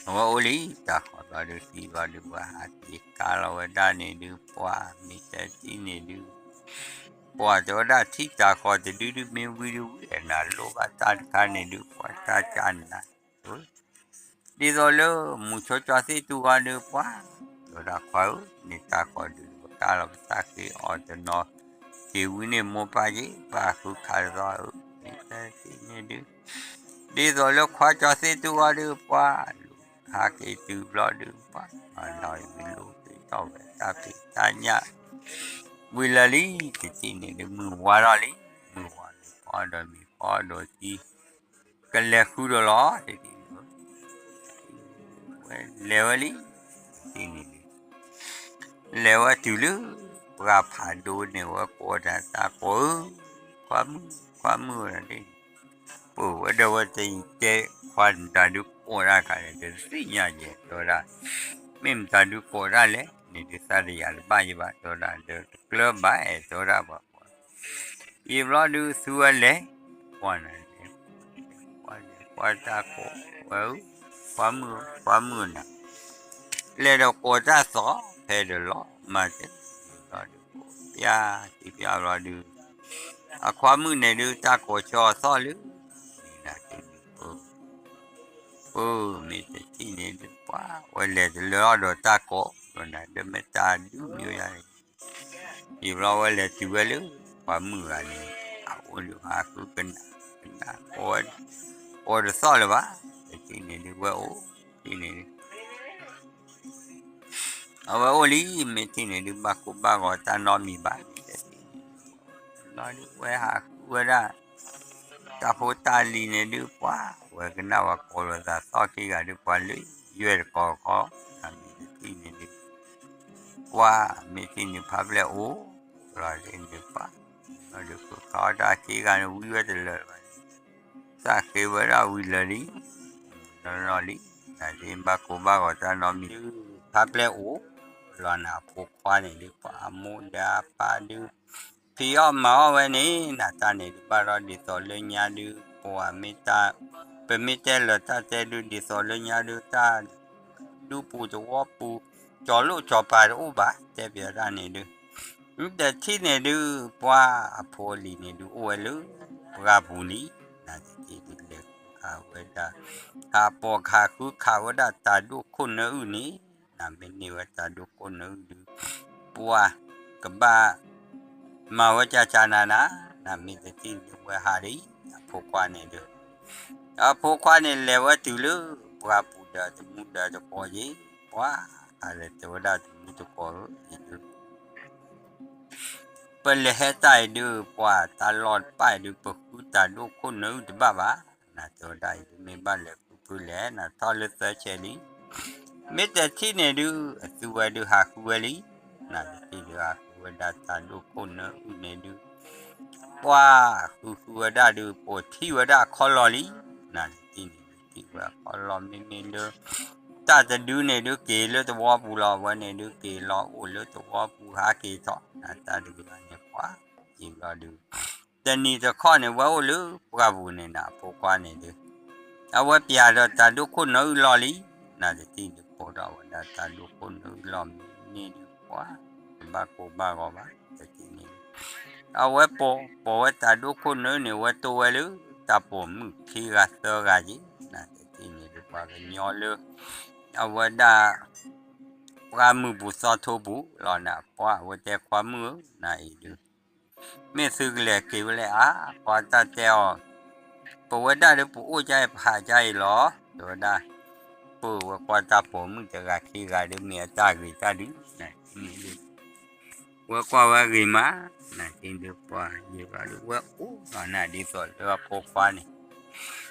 အဝဲအိၣ်လံ တၢ်ဃီၤဘျီဒုးသံဘျီဒုး ဝဲဟးက့ၤကါလီၤဝဲဒၣ်န့ၣ်ဒုး ပှၤမ့ၢ်တဲတ့န့ၣ်ဒုး ပှၤတဲဝဲဒၣ်ထံၣ်တၢ်ဃီၤတဒုဒုး မ့ၢ်ဝံဒုးဝံ နလိၣ်ဘၣ်တၢ်တခါန့ၣ်ဒုး ပှၤတၢ်ကၢနၤ ဒ်သိးလၢမုၢ်ဆိကၠီသ့ၣ်တူၢ်ဂီၤဒုးပှၤ, တဲဝဲဒၣ်ခွါဧၢ, န့ၣ်တၢ်ဃီၤဒုး ပကါလီၤပသးဃ့အီၤတနီၤ, က့ၤဝံန့ၣ်မိၢ်ပၢ်က့ၤ ပာ်ဃုခးတသီဧၢ, မ့ၢ်တဲတ့န့ၣ်ဒုး, ဒ်သိးလၢခွါကၠီသ့ၣ်တူၢ်ဂီၤဒုးပှၤ, လူၤဟးက့ၤတုၤဘျီဒုးပှၤ, နီၢ်နီၢ်အံၤလိၣ်သ့ၣ်ထီၣ်ဝဲတၢ်ဖံးတၢ်ညၣ်, ဝံၤလၢာ်လံ, တထံၣ်န့ၣ်ဒုး မုၢ်ဝါထီၣ်လံ, မုၢ်ဝါလံ ဖီဒီးမ့ၤ ဖီဒီးသံ ကလဲၤဃုဒီးလီၤ, တထံၣ်န့ၣ် ဝဲလဲၤဝဲလံ, တထံၣ်န့ၣ်ဒုး လဲၤဝဲတုၤလၢ ပှၤဖးဒိၣ်န့ၣ် ဝဲကိးတၢ်တၢ်ကိးဧၢ, ခွါမုၣ် ခွါမုၣ်ဝဲဒၣ်န့ၣ်, ပဝဲဒီးဝဲတတဲခွါနတၢ်ဒုးကိးတၢ်ခါန့ၣ် တသ့ၣ်ညါယဲၢ် တဲဝဲဒၣ်, မ့ၢ်မတၤဒုးကိးတၢ်လဲၣ်န့ၣ်ဒုး သးတယာ်တဘၣ်ယဘၣ် တဲဝဲဒၣ် ဒီးတကျၢၤဘၣ်အဲၣ် တဲဝဲဒၣ်ပှၤကိး ယံာ်ဘျီဒုး သုဝဲလဲၤ, ပှၤနၤလဲၤ, ပှၤလဲၤ ပှၤတၢ်ကိးဝဲဧၢ, ပှၤမုၣ်ဧၢ ပှၤမုၣ်နၤ, လဲၤဒီးကိးတၢ်သီၣ် ဖဲဒီးလီၤ မၤတဘျီဒုး ပျၢ်တံၢ်ပျၢ်ဘျီဒုး, အခွါမုၣ်န့ၣ်ဒုး တၢ်ကိးဆၢအီၤသီၣ်လၢ, မ့ၢ်ဒၣ်တမံၤပၢ ပၢ မ့ၢ်တထံၣ်န့ၣ်ဒုး ပှၤဝဲလဲၤတလၢအီၤဒီးတၢ်ကိး, ဒီးနၤဒၢမ့ၢ်တၢ်ဒုးမ့ၢ်ယါ ယံာ်ဘျီဝဲလဲၤတုၤဝဲလၢ ပှၤမုၣ်ဂၤန့ၣ် အအိၣ်လၢဟးဃုကနၣ်, ကနၣ်ကိးဝဲ, ကိးတသီၣ်လၢၤဘၣ်, တထံၣ်န့ၣ်ဒုးဝဲအိၣ်, တထံၣ်န့ၣ်ဒုး အဝဲအိၣ်လံ, မ့ၢ်ထံၣ်န့ၣ်ဒုး ဘၣ်ကိၢ်ဘၣ်ဂီၤတၢ်နီတမံၤဘၣ်, မ့ၢ်တဲန့ၣ်, ဘျီဒုးဝဲဟးဃုဝဲဒၣ် တၢ်ဖိတၢ်လံၤန့ၣ်ဒုး ပှၤဝဲကနၣ်ဝဲကိးလိာ်သးသီၣ်ခံဂၤဒုး ပှၤလၢယွဲၢ်တကိးခီ, မ့ၢ်တထံၣ်န့ၣ်ဒုး ပှၤမ့ၢ်ထံၣ်န့ၣ်ဖးပျဲၢ်အိၣ်, ဘျီဒုးန့ၣ်ပှၤ, ဘျီဒုးဃုခးအီၣ်တၢ်ခံဂၤန့ၣ် ဝံဝဲတလၢာ်ဘၣ်န့ၣ်, သးဃ့ဝဲဒၣ်ဝံၤလၢာ်လံ, နီၢ်နီၢ်လံ, နၤဒုးဘၣ်ကိၢ်ဘၣ်ဂီၤတၢ်နီတမံၤဒုး ဖးပျဲၢ်အိၣ်, လီၤနၤအဖိခွါန့ၣ်ဒုး ပှၤအမိၢ်ဒီးအပၢ်ဒုး ဖံးအီၣ်မၤအီၣ်ဝဲန့ၣ် နၤတၢ်န့ၣ်ဒုး ဘၣ်ဒီးဒ်သိးလၢညါဒုး ပှၤမ့ၢ်တၢ်, ပမ့ၢ်တဲလၢတၢ်တဲဒုး ဒ်သိးလၢညါဒုး တၢ်ဒူပူၤသဝီပူၤ ကၠီၤလိၣ်ကၠီၤပၤတအိၣ်ဘၣ် တဲပျးတၢ်န့ၣ်ဒုး, မ့ၢ်တထံၣ်န့ၣ်ဒုး ပှၤအဖိအလံၤန့ၣ်ဒုး အိၣ်ဝဲလၢပှၢ်ပူၤလံ, နၤတထံၣ်ဒုးလဲၤဃုခးဝဲဒၣ်, ဟးပိာ်ခးဃုခးဝဲဒၣ်တၢ်ဒိၣ်ခိၣ်နၢအုၣ်န့ၣ်, နၤမ့ၢ်န့ၢ်ဝဲတၢ်ဒိၣ်ခိၣ်နၢအုၣ်ဒုး, ပှၤကဘၣ် မၤဝဲကၢ်ကၢ်နၤနၤ, နၤမ့ၢ်တထံၣ်န့ၣ် ဝဲဟးဒ်အဖိခွါန့ၣ်ဒုး, အဖိခွါန့ၣ်လဲၤဝဲတုၤလၢ ပှၢ်ပူၤဒီးတမူဒီးတကိးယ့ၣ်, ပှၤဟးလဲၤတဲဝဲဒၣ်တမူတကိးဧၢ, အံၤဒုး ပလဲၤဟဲတၢ်အံၤဒုး ပှၤတၢ်လီၢ်တပၢ်အံၤဒုး ပဃုတၢ်ဒိၣ်ခိၣ်နၢအုၣ်တဘၣ်ဘၣ်, နၤတဲဝဲဒၣ်အံၤဒုး မ့ၢ်ဘၣ်လဲၤဃုဖုလဲၣ် နၤထီၣ်လၢသၢဆဲးလံ, မ့ၢ်တထံၣ်န့ၣ်ဒုး အသုဝဲဒုးဟးဃုဝဲလံ, နၤတထံၣ်ဒုးဟးဃုဝဲဒၣ်တၢ်ဒိၣ်ခိၣ်နၢအုၣ်န့ၣ်ဒုး ပှၤဃုဃုဝဲဒၣ်ဒုး ပိာ်ထံၣ်ဝဲဒၣ်အခီၣ်လီၢ်လံ, နၤတထံၣ်န့ၣ်ဒုးထံၣ်ဝဲအခီၣ်လီၢ်မ့မ့ၢ်လၢ တၢ်တဒုန့ၣ်ဒုးက့ၤလၢသဝီပူၤလီၤ, အဝဲန့ၣ်ဒုးက့ၤလီၤအိၣ်လၢသဝီပူၤဟးက့ၤထီၣ်, နၤတၢ်တဂၤန့ၣ်ပှၤ ယံာ်ဘျီဒုး တနံၤတခီန့ၣ် ဝဲအိၣ်လၢပှၢ်ပူၤန့ၣ်နၤ အဖိခွါန့ၣ်ဒုး အဝဲပျးဒီးတၢ်ဒိၣ်ခိၣ်နၢအုၣ်လီၢ်လံ, နၤတထံၣ်ဒုးပိာ်ထီၣ်ဝဲဒၣ်တၢ်ဒိၣ်ခိၣ်နၢအုၣ်လီၢ်မ့မ့ၢ်ဒုးပှၤ တဘၣ်ကိၢ်ဘၣ်ဂီၤဘၣ်, တထံၣ်န့ၣ် အဝဲပိာ်ပိာ်ဝဲတၢ်ဒိၣ်ခိၣ်နၢအုၣ်န့ၣ် ဝဲတိၢ်ဝဲလၢ တၢ်ပိာ်မုၣ်ခံဂၤသၢဂၤက့ၤ နတထံၣ်န့ၣ်ဒုး ပှၤကညီလၢ အဝဲဒၣ် ပှၢ်မုၢ်ပူၤသီထိပူၤလီၤနၤ ပှၢ်အဝဲတဲခွါမုၣ်ဧၢ နအံၤဒုး မ့ၢ်သုကလဲၤက့ၤဝဲလဲၣ်ဧါ ပှၤတၢ်တဲအီၤ ပဝဲဒၣ်ဒီးပအိၣ်ကါအံၤ ပဟးကါအံၤလီၤ တဲဝဲဒၣ် ပၢ်ဝဲကွၢ်တၢ်ပိာ်မုၣ်တဂၤခံဂၤဒီး မ့ၢ်အတၢ်ဂ့ၤတၢ်ဒုး နတထံၣ်န့ၣ်ဒုး ဝဲကွၢ်ဝဲဂ့ၤမး နတထံၣ်န့ၣ်ဒုး ပှၤယံာ်ဘျီဒုး ဝဲအိၣ်လီၤနၤဒ်သိးလၢအဖိခွါန့ၣ်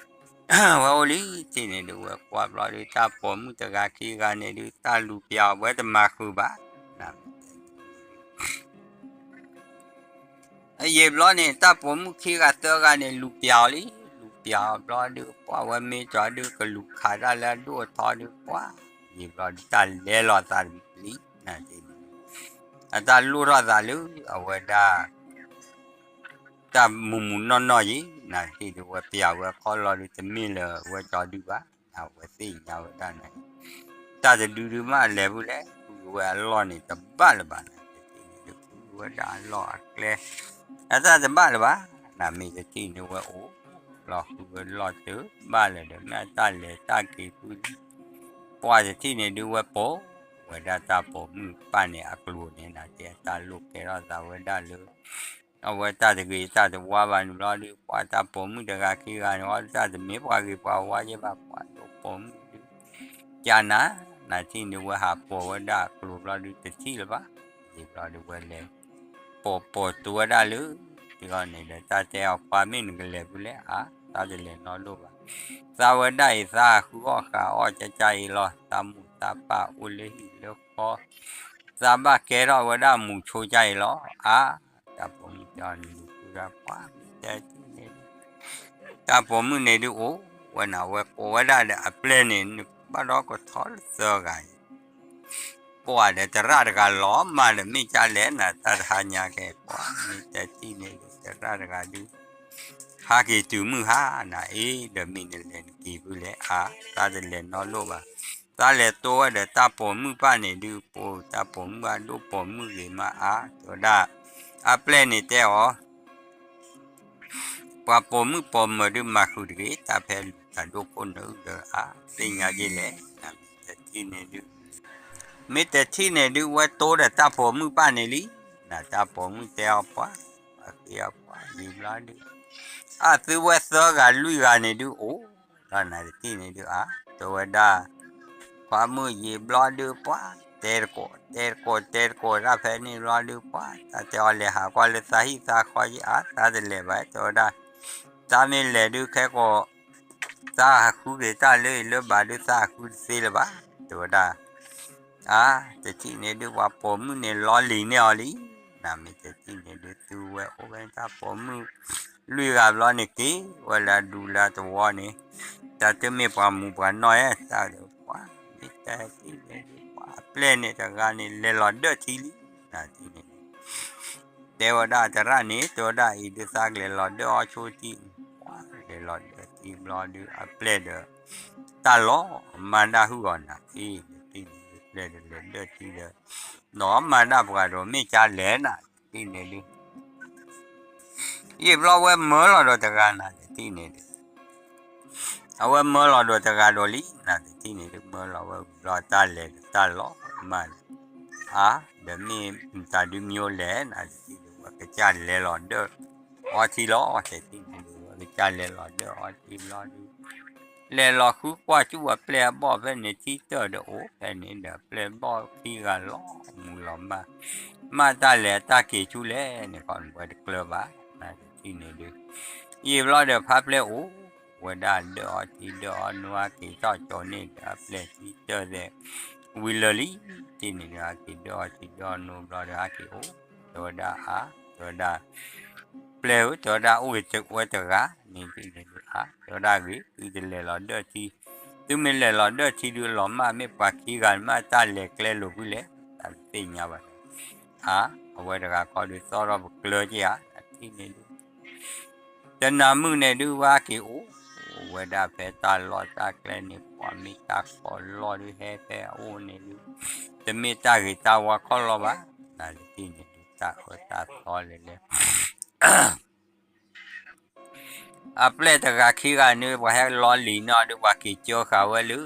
ဝဲအိၣ်လံ တထံၣ်န့ၣ်ဒုး ဝဲကွၢ်ဘျီဒုး တၢ်ပိာ်မုၣ်တဂၤခံဂၤန့ၣ်ဒုး တၢ်လူၤပျးအီၤ ဝဲတမၤဃုာ်ဘၣ် ယံာ်ဘျီန့ၣ် တၢ်ပိာ်မုၣ်ခံဂၤသၢဂၤန့ၣ် လူၤပျးအီၤလံ လူၤပျးအီၤဘျီဒုး ပှၢ်ဝဲမ့ၢ်ကီၤဒုး ကလူၤခးတၢ်လၢအဒိၣ်အထီဒုး ပှၢ် ယံာ်ဘျီဒုး တၢ်လဲၤလီၤသးလံ နတထံၣ်န့ၣ် အတၢ်လိၣ်ထီၣ်သးလၢ အဝဲဒၣ် တၢ်မုာ်မုာ်နီၢ်နီၢ်ယံၤ နတထံၣ်ဒုး ဝဲပျးဝဲခီလီၤဒုး တမ့ၢ်လၢဝဲကီၤဒုးဘၣ် အဝဲသ့ၣ်ညါဝဲဒၣ်န့ၣ် တၢ်တဒုဒုးမးလဲၤဖုလဲၣ် ဃုဝဲအလီၢ်န့ၣ် တဘၣ်လၢၤဘၣ် နတထံၣ်န့ၣ်ဒုး ဃုဝဲဒၣ်အလီၢ်အကျဲ အတၢ်တဘၣ်လၢၤဘၣ် နမ့ၢ်တထံၣ်န့ၣ်ဝဲအိၣ် လီၤဃုဝဲလီၢ်တဘၣ်လၢၤဒီး မ့ၢ်အတၢ်လဲၤတၢ်က့ၤဖု ပှၢ်တထံၣ်န့ၣ်ဒုး ဝဲပိာ်ဝဲဒၣ်တၢ်ပိာ်မုၣ်ပၢ်န့ၣ်အကျိၤန့ၣ် နတထံၣ်အတၢ်လိၣ်ကဲထီၣ်သးဝဲဒၣ်လၢ အဝဲတၢ်တဂ့ၤတၢ်တဝါဘၣ်န့ၣ်ဘျီဒုး ပှၢ်တၢ်ပိာ်မုၣ်တဂၤခံဂၤန့ၣ် အီၤတၢ်တမ့ၢ်ပှၤဂ့ၤပှၤဝါယဲဘၣ် ပှၢ်ဒိၣ်ပိာ်မုၣ်ဒုး ကနၤ နတထံၣ်န့ၣ်ဝဲဟးပိာ်ဝဲဒၣ်အကျိၤဘျီဒုး တထံၣ်လၢၤဘၣ် ယံာ်ဘျီဒုးဝဲလဲၤ ပိာ်ပိာ်တုၤဝဲဒၣ်လၢ တဂီၢ်န့ၣ်ဒီး တၢ်တဲအီၤ ပှၢ်မ့ၢ်နကလဲၤဖုလဲၣ် အါ သးတလဲၤနီတဒိၣ်ဘၣ် သးဝဲဒၣ်အံၤ သးဟးဃုအီၣ်ဃးအီၣ်ကၠၢ်ကၠၢ်အံၤလီၤ သးမူးသးပၢ်အိၣ်လၢဟံၣ်လၢဃီ သးဘၣ်ကဲထီၣ်ဝဲဒၣ်မူးဆိကၠၢ်အံၤလီၤ အါ တၢ်ပိာ်မုၣ်တဲအီၤန့ၣ်ဒုး ပှၢ်မ့ၢ်တဲတထံၣ်န့ၣ်ဒုး တၢ်ပိာ်မုၣ်န့ၣ်ဒုးအိၣ်ဝဲနၤ ဝဲကိးဝဲဒၣ်ဒီးအပျဲၢ်န့ၣ် နဘၣ်ဒီးကထီလၢသၢဂၤအံၤ ပှၢ်ဒီးသရၣ်တဂၤလီၤမၢ်ဒီး မ့ၢ်ကၢ်လဲၣ်နၤ တၢ်တဟါညါကဲ ပှၢ်မ့ၢ်တဲတထံၣ်န့ၣ်ဒုး သရၣ်တဂၤဒုး ဟးက့ၤတုၤမုၢ်ဟါနၤအ့ ဒီးမ့ၢ်နလဲၤနက့ၤဖုလဲၣ် အါ သးတလဲၤနီတဒိၣ်ဘၣ် သးလဲၤတိဝဲဒီးတၢ်ပိာ်မုၣ်ပၢ်န့ၣ်ဒုး ပိာ်တၢ်ပိာ်မုၣ်အဒိၣ်ပိာ်မုၣ်ဂ့ၤမး အါ တဲဝဲဒၣ် အပျဲၢ်န့ၣ်တဲအီၤ ပှၤပိာ်မုၣ်ပိာ်မၢၤဒုးမၤဃုာ်တဂ့ၤ တၢ်ဖဲလူၤတၢ်ဒိၣ်ခိၣ်နၢ်အုၣ်ဒီး အါ သ့ၣ်ညါက့လဲၣ် နမ့ၢ်တထံၣ်န့ၣ်ဒုး မ့ၢ်တထံၣ်န့ၣ်ဒုး ဝဲတိဒီးတၢ်ပိာ်မုၣ်ပၢ်န့ၣ်လံ နတၢ်ပိာ်မုၣ်တဲအီၤပှၢ် အဃ့အီၤပှၢ်ယံာ်ဘျီဒုး အသုဝဲသၢဂၤလွံၢ်ဂၤန့ၣ်ဒုးအိၣ် ဒီးနတထံၣ်န့ၣ်ဒုး အါ တဲဝဲဒၣ် ခွါမုၣ်ယံာ်ဘျီဒုးပှၢ် တဲတကိး တဲတကိး တဲတကိးတၢ်ဖဲန့ၣ်ဘျီဒုးပှၢ် တၢ်တဲအီၤလဲၤဟးကွၢ်လၢသးဟံၣ်သးဃီယံၤ အါ သးတလဲၤဘၣ် တဲဝဲဒၣ် သးမ့ၢ်လဲၤဒုးခဲကိာ် သးဟးဃုက့ၤတၢ်လၢအံၤလၢဘၣ်ဒုးသးဟးဃုတသ့လၢၤဘၣ် တဲဝဲဒၣ် အါ တထံၣ်န့ၣ်ဒုးပှၤပိာ်မုၣ်န့ၣ်လီၤလံၤန့ၢ်အီၤလံ နမ့ၢ်တထံၣ်န့ၣ်ဒုး သုဝဲအိၣ်ဝဲတၢ်ပိာ်မုၣ် လွံၢ်ဂၤဘျီန့ၣ်က့ၤဝဲလၢအဒူလၢအသဝီန့ၣ် တၢ်တမ့ၢ်ပှၤမူးပှၤနီၢ်ဧါ တၢ်ဒီးပှၢ် မ့ၢ်တထံၣ်န့ၣ်ဒုး ပှၢ်အပျဲၢ်န့ၣ်တဂၤန့ၣ် လဲၤလီၤဒၢၣ်ထံလံ နတထံၣ်န့ၣ်ဒုး တဲဝဲဒၣ်သရၣ်န့ၣ် တဲဝဲဒၣ်အံၤဒုးသးကလဲၤလီၤဒၢၣ်အီၤဆိထံ ပှၢ်လဲၤလီၤဒၢၣ်ထံဘျီဒုး အပျဲၢ်ဒီး တၢ်လီၤမၢ်ဒၣ်ဟုၣ်အီၤနၤ တထံၣ်န့ၣ်ဒုး ပျဲၢ်ဒီးလဲၤဒၢၣ်ထံဒီး လီၤမၢ်ဒၣ်ပှၤဒီးမ့ၢ်ကၢ်လဲၣ်နၤ တထံၣ်န့ၣ်ဒုး ယံာ်ဘျီဝဲမၢလီၤဒီးတဂၤနၤ တထံၣ်န့ၣ်ဒုး အဝဲမၢလီၤဒီးတဂၤဒီးလံ နတထံၣ်န့ၣ်ဒုး မၢလီၤဝဲဝံၤဘျီတၢ်လဲၤဒီးတၢ်လီၤမၢ်န့ၣ် အါ ဒီးမ့ၢ်မတၤဒုးမ့ၢ်အိၣ်လဲၣ် နတထံၣ်ဒုး ဝဲကစၢ်လဲၤလီၤဒၢၣ်အီထံလီၤ တထံၣ်န့ၣ်ဒုး ဝဲကစၢ်လဲၤလီၤဒၢၣ်အီထံဘျီဒုး လဲၤလီၤဃုကွၢ်စူၣ်အပျဲၢ်အဘီၣ်ဖဲန့ၣ် ထံတၢၢ်ဒီးအိၣ်ဖဲန့ၣ်ဒီး အပျဲၢ်ဘီၣ်ခံဂၤလီၤမူးလီၤမၢ် မၢ်တၢ်လဲၤအတၢ်က့ၤဆူလဲၣ်န့ၣ် ခီန့ၣ်ဝဲတကျၢၤဘၣ် နတထံၣ်န့ၣ်ဒုး ယံာ်ဘျီဒီးဖါပျဲၢ်အိၣ်ဝဲဒၣ်ဒၢၣ်အီထံဒၢၣ်အီနိအက့ၤထီၣ်ကၠီၤန့ၣ်ဒီး အပျဲၢ်ထံတၢၢ်သဲး ဝံၤလၢာ်လံ တထံၣ်န့ၣ်ဒုး အက့ၤဒၢၣ်အီထံဒၢၣ်အီနိဘျီဒီး အက့ၤအိၣ် တဲဝဲဒၣ်အါ တဲဝဲဒၣ် ပျဲၢ်ဧၢ တဲဝဲဒၣ်အိၣ်က့ၤဝဲတဂၤ န့ၣ်တထံၣ်န့ၣ်ဒုး အါ တဲဝဲဒၣ်ဂ့ၤ သုတလဲၤလီၤဒၢၣ်ထံ သုမ့ၢ်လဲၤလီၤဒၢၣ်ထံဒုး လီၤမၢ်မ့ၢ်ပှၤခံဂၤန့ၣ် မ့ၢ်တၢ်လဲၤကျဲလိာ်ဖုလဲၣ် တၢ်တသ့ၣ်ညါဘၣ်ဒီး အါ အဝဲတဂၤခီဒုးသီထီၣ်ပကျၢၤက့ၤဧါ တထံၣ်န့ၣ်ဒုး တနၤမုၢ်န့ၣ်ဒုး ဝဲက့ၤအိၣ်ဝဲဒၣ်ဖဲတၢ်လီၢ်တၢ်ကျဲန့ၣ် ပှၤမ့ၢ်တၢ်ကီလီၢ်ဒုးဟဲဖဲအအိၣ်န့ၣ်ဒုး တမ့ၢ်တၢ်ဂ့ၤတၢ်ဝါခီလီၢ်ဘၣ် နတထံၣ်န့ၣ်ဒုး တၢ်အၢတၢ်သီလဲၤလဲၤ အပျဲၢ်တဂၤခံဂၤန့ၣ် ပှၤဟဲလီၤလံာ်န့ၢ်အီၤဒီး ပှၤက့ၤကၢဃာ်ဝဲလၢ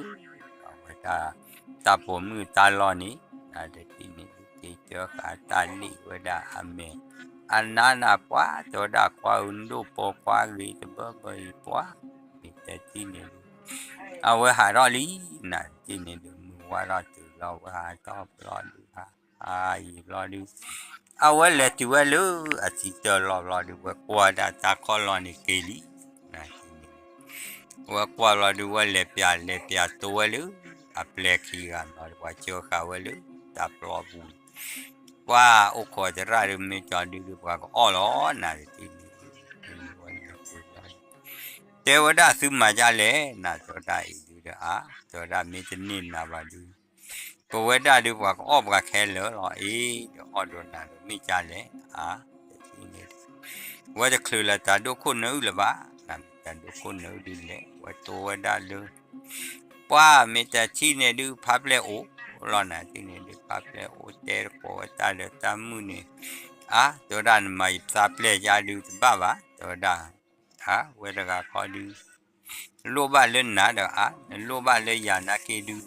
အဝဲဒၣ် တၢ်ပိာ်မုၣ်တၢ်လီၢ်န့ၣ် နတထံၣ်န့ၣ်ဒုး က့ၤကၢဃာ်တၢ်လံာ်ဝဲဒၣ်အမဲာ် အနါနၤပှၤ တဲဝဲဒၣ် ခွါဧၢ နဒိၣ်ပိာ်ခွါဂ့ၤတဘၢဘၢအံၤပှၤ နတထံၣ်န့ၣ်ဒုး အဝဲဟးထီၣ်လံ နတထံၣ်န့ၣ်ဒုး မုၢ်ဝါထီၣ်တုၤလီၤ အဝဲဟးထီၣ်ဘျီဒုး ဟးယံာ်ဘျီဒုး အဝဲလဲၤတုၤဝဲလၢအထံတၢၢ်လီၢ်ဘျီဒုး ဝဲကွၢ်ဒၣ်တၢ်ခီၣ်လီၢ်န့ၣ်က့ၤလံ နတထံၣ်န့ၣ် ဝဲကွၢ်ဘျီဒုး ဝဲလဲၤပျးလဲၤပျးတိဝဲလၢ အပျဲၢ်ခံဂၤဘျီဒုး ပှၤကၢဃာ်ဝဲလၢ တၢ်ပျီပူၤန့ၣ် ပှၤအိၣ်ခိးသရၣ်ဒုး မ့ၢ်ကၠီဒုးဒုး ပှၤကအီၣ်လီၤ နတထံၣ်န့ၣ် တဲဝဲဒၣ်သုမၤဒ်လဲၣ် နတဲဝဲဒၣ်အံၤဒုးဒီးအါ တဲဝဲဒၣ် မ့ၢ်တန့ၢ်နၤဘၣ်ဒုး ပဝဲဒၣ်ဒုး ပှၤကအီၣ်ပှၤခဲလၢာ်လီၤ အ့ၣ် ဒီးအီၣ်ဒိးနၤဒီးမ့ၢ်ဒ်လဲၣ် အါ တထံၣ်န့ၣ်ဒုး ဝဲတချုးလၢတၢ်ဒိၣ်ခိၣ်နၢအုၣ်လၢၤဘၣ် နမ့ၢ်တၢ်ဒိၣ်ခိၣ်နၢအုၣ်ဒုးလဲၣ် ဝဲတိဝဲဒၣ်လၢ ပှၤမ့ၢ်တထံၣ်န့ၣ်ဒုး ဖါပျဲၢ်အိၣ်လီၤ နတထံၣ်န့ၣ်ဒုး ဖါပျဲၢ်အိၣ်တဲတကိးဝဲတၢ်လၢတၢ်မုၣ်န့ၣ် အါ တဲဝဲဒၣ် နမၤယသးပျဲၢ်ယါဒုးတဘၣ်ဘၣ် တဲဝဲဒၣ် အါ ဝဲတဂၤခီဒုး လိၣ်ဘၣ်လၢနၤဒီးအါ နလိၣ်ဘၣ်လၢယၤနာ်က့ဒုး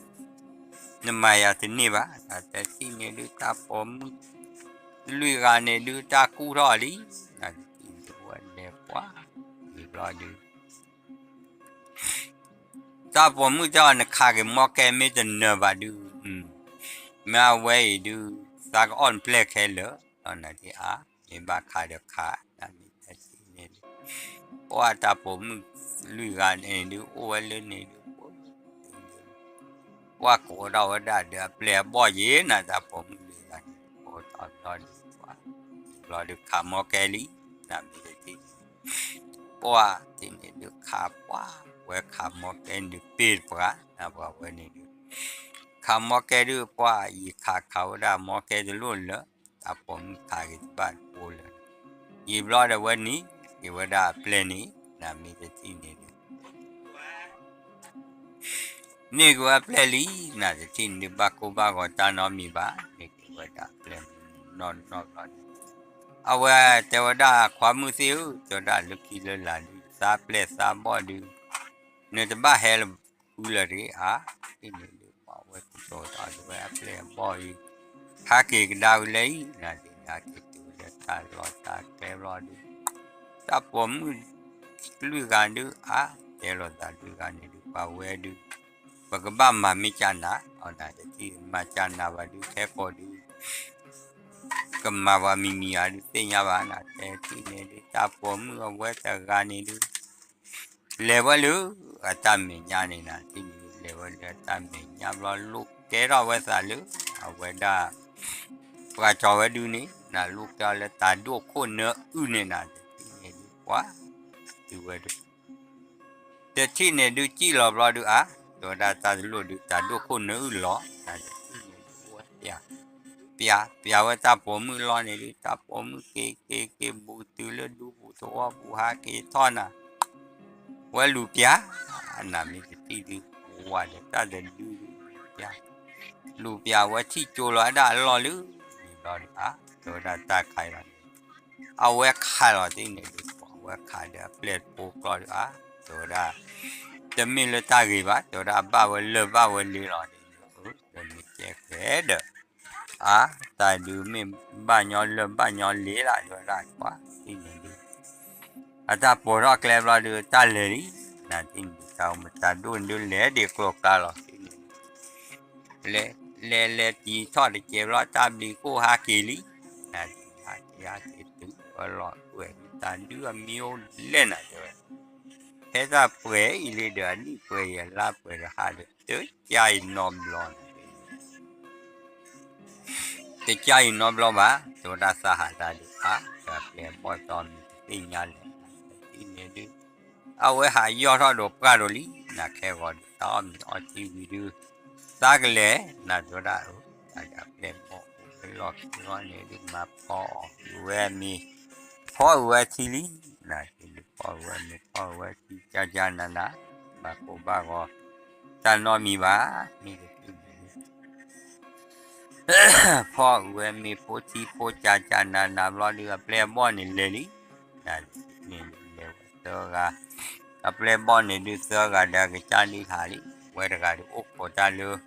နမၤယၤတန့ၢ်ဘၣ် နတထံၣ်န့ၣ်ဒုး တၢ်ပိာ်မုၣ်လွံၢ်ဂၤန့ၣ်ဒုး တၢ်ကူၣ်ထီၣ်လံ နတထံၣ်န့ၣ်ဒုး ဝဲလဲၤပှၤ ယံာ်ဘျီဒုး တၢ်ပိာ်မုၣ်တဲအီၤ နခးက့ၤမီၢ်ကဲမ့ၢ်တနၢၤဘၣ်ဒုး မ့ၢ်အဝဲအံၤဒုး သးကအီၣ်နပျဲၢ်ခဲလၢာ်လီၤ နတထံၣ်အါ မ့ၢ်ဘၣ်ခးဒီးခး နမ့ၢ်တထံၣ်န့ၣ်ဒုး ပှၤတၢ်ပိာ်မုၣ်လွံၢ်ဂၤန့ၣ်ဒုး အိၣ်ဝဲလၢန့ၣ်ဒုး ပှၤကိးထီၣ်ဝဲဒၣ်ဒီးအပျဲၢ်အဘီၣ်ယဲၢ် နတၢ်ပိာ်မုၣ်လွံၢ်ဂၤန့ၣ် ကိးထီၣ်ဘျီဒုး ပှၤ ဘျီဒုးခးမီၢ်ကဲလံ နမ့ၢ်တထံၣ် ပှၤတထံၣ်န့ၣ်ဒုးခးပှၤ ဝဲခးမီၢ်ကဲန့ၣ်ဒုး ပ့ၢ်တပှၤ နပှၤဝဲန့ၣ်ဒုး ခးမီၢ်ကဲဒုး ပှၤယံာ်ခးခးဝဲဒၣ်မီၢ်ကဲတလိၣ်လၢ တၢ်ပိာ်မုၣ်ခးက့ၤတဘၣ်တပိၤလၢာ် ယံာ်ဘျီဒီးဝဲန့ၣ် က့ၤဝဲဒၣ်အပျဲၢ်န့ၣ် နမ့ၢ်တထံၣ်န့ၣ်ဒုး န့ၢ်က့ၤဝဲအပျဲၢ်လံ နတထံၣ်န့ၣ်ဒုး ဘၣ်ကိၢ်ဘၣ်ဂီၤတၢ်နီတမံၤဘၣ် န့ၢ်က့ၤဝဲဒၣ်အပျဲၢ်နီၢ်နီၢ်ဘျီန့ၣ် အဝဲတဲဝဲဒၣ် ခွါမုၣ်သ့ၣ်ဧၢ တဲဝဲဒၣ်လၢခံလၢလာ်ဒုး သးပျဲၢ်သးဘီၣ်ဒုး နတဘၣ်ဟဲလၢဃုလၢၤတဂ့ၤ အါ တထံၣ်န့ၣ်ဒုး ပှၤဝဲကတိၤထီၣ်ဒုးဝဲအပျဲၢ်အဘီၣ်အံၤ ဟးက့ၤကဒါဝံၤလၢအံၤ နဒုးဟးက့ၤတုၤလၢတၢ်လီၢ်တၢ်ကျဲဘျီဒုး တၢ်ပိာ်မုၣ်လွံၢ်ဂၤဒုး အါ တဲလိာ်သးလွံၢ်ဂၤန့ၣ်ဒုး ပှၤဝဲဒုး ပကဘၣ်မၤမ့ၢ်ကၢ်နၤ အီၤနတထံၣ်မၤကၢ်နၤဘၣ်ဒုး ခဲကိာ်ဒုး ကမၤပှၤမံၤမံၤဧါဒုးသ့ၣ်ညါဘၣ် နတဲတထံၣ်န့ၣ်ဒုး တၢ်ပိာ်မုၣ်အဝဲတဂၤန့ၣ်ဒုး လဲၤဝဲလၢအတၢ်မဲာ်ညါန့ၣ် နတထံၣ်န့ၣ်ဒုး လဲၤဝဲလၢအတၢ်မဲာ်ညါဘျီ လိၣ်ကဲထီၣ်ဝဲသးလၢ အဝဲဒၣ် ပှၤကၠီၤဝဲဒုးန့ၣ် နလိၣ်ကဲထီၣ်လၢတၢ်ဒိၣ်ခိၣ်နၢအုၣ်န့ၣ် နတထံၣ်န့ၣ်ဒုး ပှၤ တုၤဝဲဒုး တထံၣ်န့ၣ်ဒုး စံၣ်လီၤဘျီဒုး အါ တဲဝဲဒၣ်တၢ်တလိၣ်ဒုး တၢ်ဒိၣ်ခိၣ်နၢအုၣ်လီၤ နတထံၣ်န့ၣ်ဒုး ဝဲပျး ပျး ပျးဝဲတၢ်ပိာ်မုၣ်လီၤန့ၣ်ဒုး တၢ်ပိာ်မုၣ်က့ၤက့ၤက့ၤဘူးတုၤလၢဒူပူၤသဝီပူၤ ဟးက့ၤထီၣ်နၤ ဝဲလူၤပျး နမ့ၢ်တထံၣ်ဒုး ဝၤဒီးတၢ်တဒုဒုး ပျး လူၤပျးဝဲထံၣ်ကၠိလီၤဝဲဒၣ်အလီၢ်လၢ န့ၣ်ဘျီဒုး အါ တဲဝဲဒၣ်တၢ်ခးအံၤလီၤန့ၣ် အဝဲခးလီၤတထံၣ်န့ၣ်ဒုး အဝဲခးဒီးအပျဲၢ်တဖိကျီဒုး အါ တဲဝဲဒၣ် တမ့ၢ်လၢတၢ်ဂ့ၤဘၣ် တဲဝဲဒၣ်ဘၣ်ဝဲလၢၢ်ဘၣ်ဝဲလ့လီၤန့ၣ်ဒုး ဒီးမ့ၢ်ကဲဃဲဒီး အါ တၢ်ဒုးမ့ၢ်ဘၣ်ညီလၢၢ်ဘၣ်ညီလ့လီၤ တဲဝဲဒၣ် ပှၤတထံၣ်န့ၣ်ဒုး အတၢ်ပိာ်ထီၣ်ကျဲဘျီဒုး တၢ်လဲၤလံ နတထံၣ်န့ၣ်ဒုး တၢ်အိၣ်မတၤဒိၣ်န့ၣ်ဒုး လဲၤဒံးကျိၤကျါလီၤတထံၣ်န့ၣ်ဒုး လဲၤလဲၤလဲၤတံၤထီၣ်တစဲးဘျီ တၢ်ဘျံးခိၣ်ဟးက့ၤလံ နတထံၣ်န့ၣ် ဟးက့ၤဟးက့ၤတုၤဝဲလီၤကွဲး တၢ်ဒုးအမံၤအိၣ်လဲၣ်နၤတဲဝဲ ဖဲတၢ်ပှဲၤအံၤလံဒီး အနံၣ်ပှဲၤအံၤ အလါပှဲၤဒီး ဟးဒီးတကၢ်အံၤနီတဘျီန့ၣ် တကၢ်အံၤနီတဘျီဘၣ် တဲဝဲဒၣ်သးဟးတၢ်ဒုး အါ ဒီးအပျဲၢ်အဘီၣ်တီမ့ၢ်တသ့ၣ်ညါလဲၣ် နတထံၣ်န့ၣ်ဒုး အဝဲဟးယီၢ်ထီၣ်ဒီးပှၢ်ဒိၣ်လံ နခဲဂီၤဒုး တၢ်အီၣ်မ့ၤအီထံဝံၤဒုး သးကလဲၤ နတဲဝဲဒၣ် တၢ်ဒီးအပျဲၢ်ဘီၣ်အိၣ်လီၢ်ခံလီၢ်န့ၣ်ဒုး မၤဖီအီၣ်ဝဲမ့ၤ ဖီအီၣ်ဝဲထံလံ နတထံၣ်န့ၣ်ဒုး ဖီအီၣ်ဝဲမ့ၤ ဖီအီၣ်ဝဲထံ ကၢ်ကၢ်နးနး ဘၣ်ကိၢ်ဘၣ်ဂီၤ တၢ်နီတမံၤဘၣ် မ့ၢ်တထံၣ်န့ၣ်ဒုး ဖီအီၣ်ဝဲမ့ၤဖိထံဖိ ကၢ်ကၢ်နးနးဘျီဒုး အပျဲၢ်အဘီၣ်န့ၣ်လဲၤလံ နတထံၣ်န့ၣ်ဒုး လဲၤဝဲ အပျဲၢ်ဘီၣ်န့ၣ်ဒုးသၢဂၤ, အပျဲၢ်ဘီၣ်န့ၣ်ဒုးသၢဂၤဒီးအကစၢ်ဒုးဟးလံ, ဝဲတဂၤဒုးအိၣ်ခိးတၢ်လၢ အ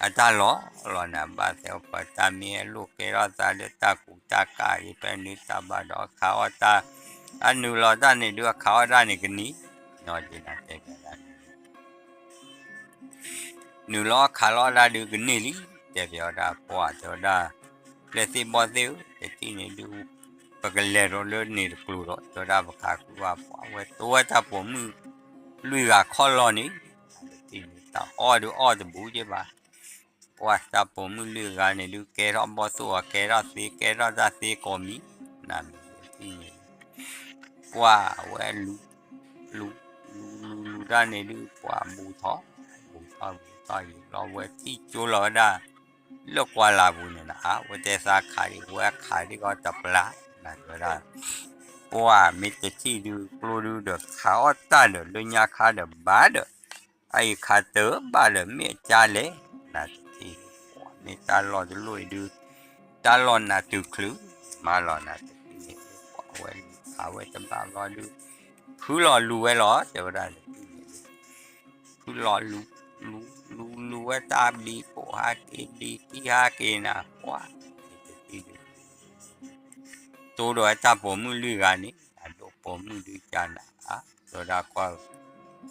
တၢ်လီၢ်လီၤန့ၣ် ဘၣ်သဲအီၤပှၤတၢ်မ့ၢ်အလိၣ်ကဲထီၣ်သးလၢတၢ်ကူးတၢ်ကးဂ့ၤ ဖဲန့ၣ်တၢ်ဘၣ်ဒီးခးအီၣ်တၢ်, အနုာ်လီၤတၢ်န့ၣ်ဒုးအခးအီၣ်တၢ်န့ၣ်ကနံၤ, နီၢ်က့နၤတဲဘၣ်ဒၣ်န့ၣ် နုာ်လီၤခးလီၤဒၣ်ဒုးကန့ၢ်လံ, တဲဘၣ်ဝဲဒၣ်ပှၢ်တဲဝဲဒၣ်, ပျဲၢ်သ့ၣ်ဘီၣ်သ့ၣ်ဧၢ, တထံၣ်န့ၣ်ဒုး ပကလဲၤဒီးလၢန့ၣ်တကျိၤဒီး တဲဝဲဒၣ်ပခးဃုဘၣ်ပှၢ်ဝဲတိဝဲတၢ်ပိာ်မုၣ်လွံၢ်ဂၤခီၣ်လီၤန့ၣ်, တထံၣ်န့ၣ်တၢ်အီၣ်ဒုးအီၣ်တဘူးက့ဘၣ် ပှၢ်တၢ်ပိာ်မုၣ်လွံၢ်ဂၤန့ၣ်ဒုးကဲထီၣ်ဘီၣ်သိၣ်အီၤ ကဲထီၣ်သ့ကဲထီၣ်တၢ်သ့ကိးမံၤ, နမ့ၢ်တထံၣ်န့ၣ် ပှၢ်ဝဲလူ လူ လူ လူ လူတၢ်န့ၣ်ဒုး ပှၢ်ဘူးထီၣ်, ဘူးထီၣ်ဘူးထီၣ်ယံာ်လီၤ ဝဲထံၣ်ကၠိလီၤဝဲဒၣ် လၢကွၢ်လၢ်ပူၤန့ၣ်နၤ, အါ ဝဲတဲသးခးဒံး ဝဲခးဒံးကီးတပျၢ်, နၤတဲဝဲဒၣ်, ပှၢ်မ့ၢ်တထံၣ်ဒုးကျိဒုးဒီးခးအီၣ်တၢ်ဒီးလၢညါခါဒီးဘၣ်ဒီး အအံၤခးတၢၢ်ဘၣ်ဒီးမ့ၢ်အကၢ်လဲၣ်, နၤတထံၣ်, ပှၢ်မ့ၢ်တၢ်လီၢ်တလီၢ်အံၤဒုး တၢ်လီၢ်နးတုၤချုး, မၤလီၤနၤတထံၣ်န့ၣ် ပှၢ်ဝဲလူၤခးဝဲတဘၣ်ဘျီဒုး ဖုလီၤလူၤဝဲလီၤ တဲဝဲဒၣ်တထံၣ်န့ၣ်ဒုး ဖုလီၤလူၤ လူၤ လူၤ လူၤဝဲတၢ်ဘျံးခိၣ်ဟးက့ၤ ဘျံးခံဟးက့ၤနၤ ပှၢ်မ့ၢ်တထံၣ်ဒုး တိဒီးဝဲတၢ်ပိာ်မုၣ်လွံၢ်ဂၤန့ၣ် အဒိၣ်ပိာ်မုၣ်ဒုးကနၤဧါ, တဲဝဲဒၣ်ကွၢ်,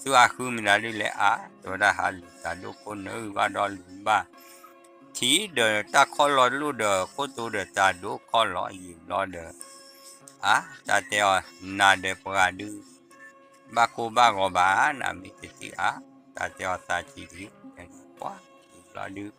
သုဟးဃုမတၤဒုးလဲၣ်အါ, တဲဝဲဒၣ်ဟးလူၤတၢ်ဒိၣ်ခိၣ်နၢဘၣ်ဒီးလူၤဘၣ်, ထံဒီးတၢ်ခီၣ်လီၤတလိၣ်ဒီးခိၣ်တိဒီးတၢ်ဒိၣ်ခီၣ်လီၤယံာ်ဘျီဒီး, အါ, တၢ်တဲအီၤ, နၤဒီးပှၤဒုး ဘၣ်ကိၢ်ဘၣ်ဂီၤဘၣ်, နမ့ၢ်တထံၣ်အါ, တၢ်တဲအီၤသးဆံးတဂ့ၤ, ပှၢ်ယံာ်ဘျီဒုး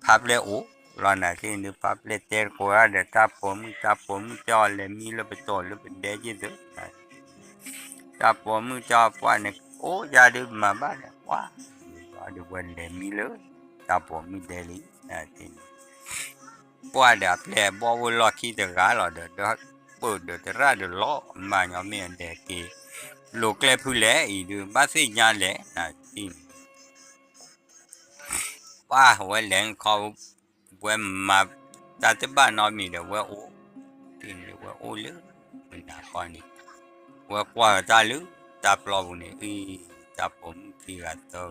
ဖါပျဲၢ်အိၣ်လီၤနၤသ့ၣ်န့ၣ်ဒုး ဖါပျဲၢ်တဲတကိးဒၣ်ဒီးတၢ်ပိာ်မုၣ် တၢ်ပိာ်မုၣ်တဲအီၤလဲၤမံလၢပတီၢ်လၢပဒဲက့ၢ်သု, တၢ်ပိာ်မုၣ်တဲအီၤပှၢ်န့ၣ် အိၣ်ယၤဒုးမၤဘၣ်ဒီးပှၢ်, ယံာ်ဘျီဒုးဝဲလဲၤမံလၢ တၢ်ပိာ်မုၣ်ဒဲလံ, ပှၢ်ဒီးအပျဲၢ်အဘီၣ်ဝဲလီၢ်ခံတဂၤလီၤဒီး ဒီပုၢ်ဒီးသရၣ်ဒီးလီၤမၢ်ညီမ့ၢ်အဒဲးက့ၤ လိာ်ကျဲဖုလဲၣ်အံၤဒုး ဘၣ်သ့ၣ်ညါလဲၣ်, နၤတထံၣ်န့ၣ် ပှၢ်ဝဲလဲၤခီ ဝဲမၤတၢ်တဘၣ်နီတမံၤဒီးဝဲအိၣ်, တထံၣ်န့ၣ်ဝဲအိၣ်လၢ မုၢ်နၤခီန့ၣ် ဝဲကွၢ်တၢ်လၢ တၢ်ပျီပူၤန့ၣ် အံၤ တၢ်ပိာ်မုၣ်ခံဂၤသၢဂၤဒုး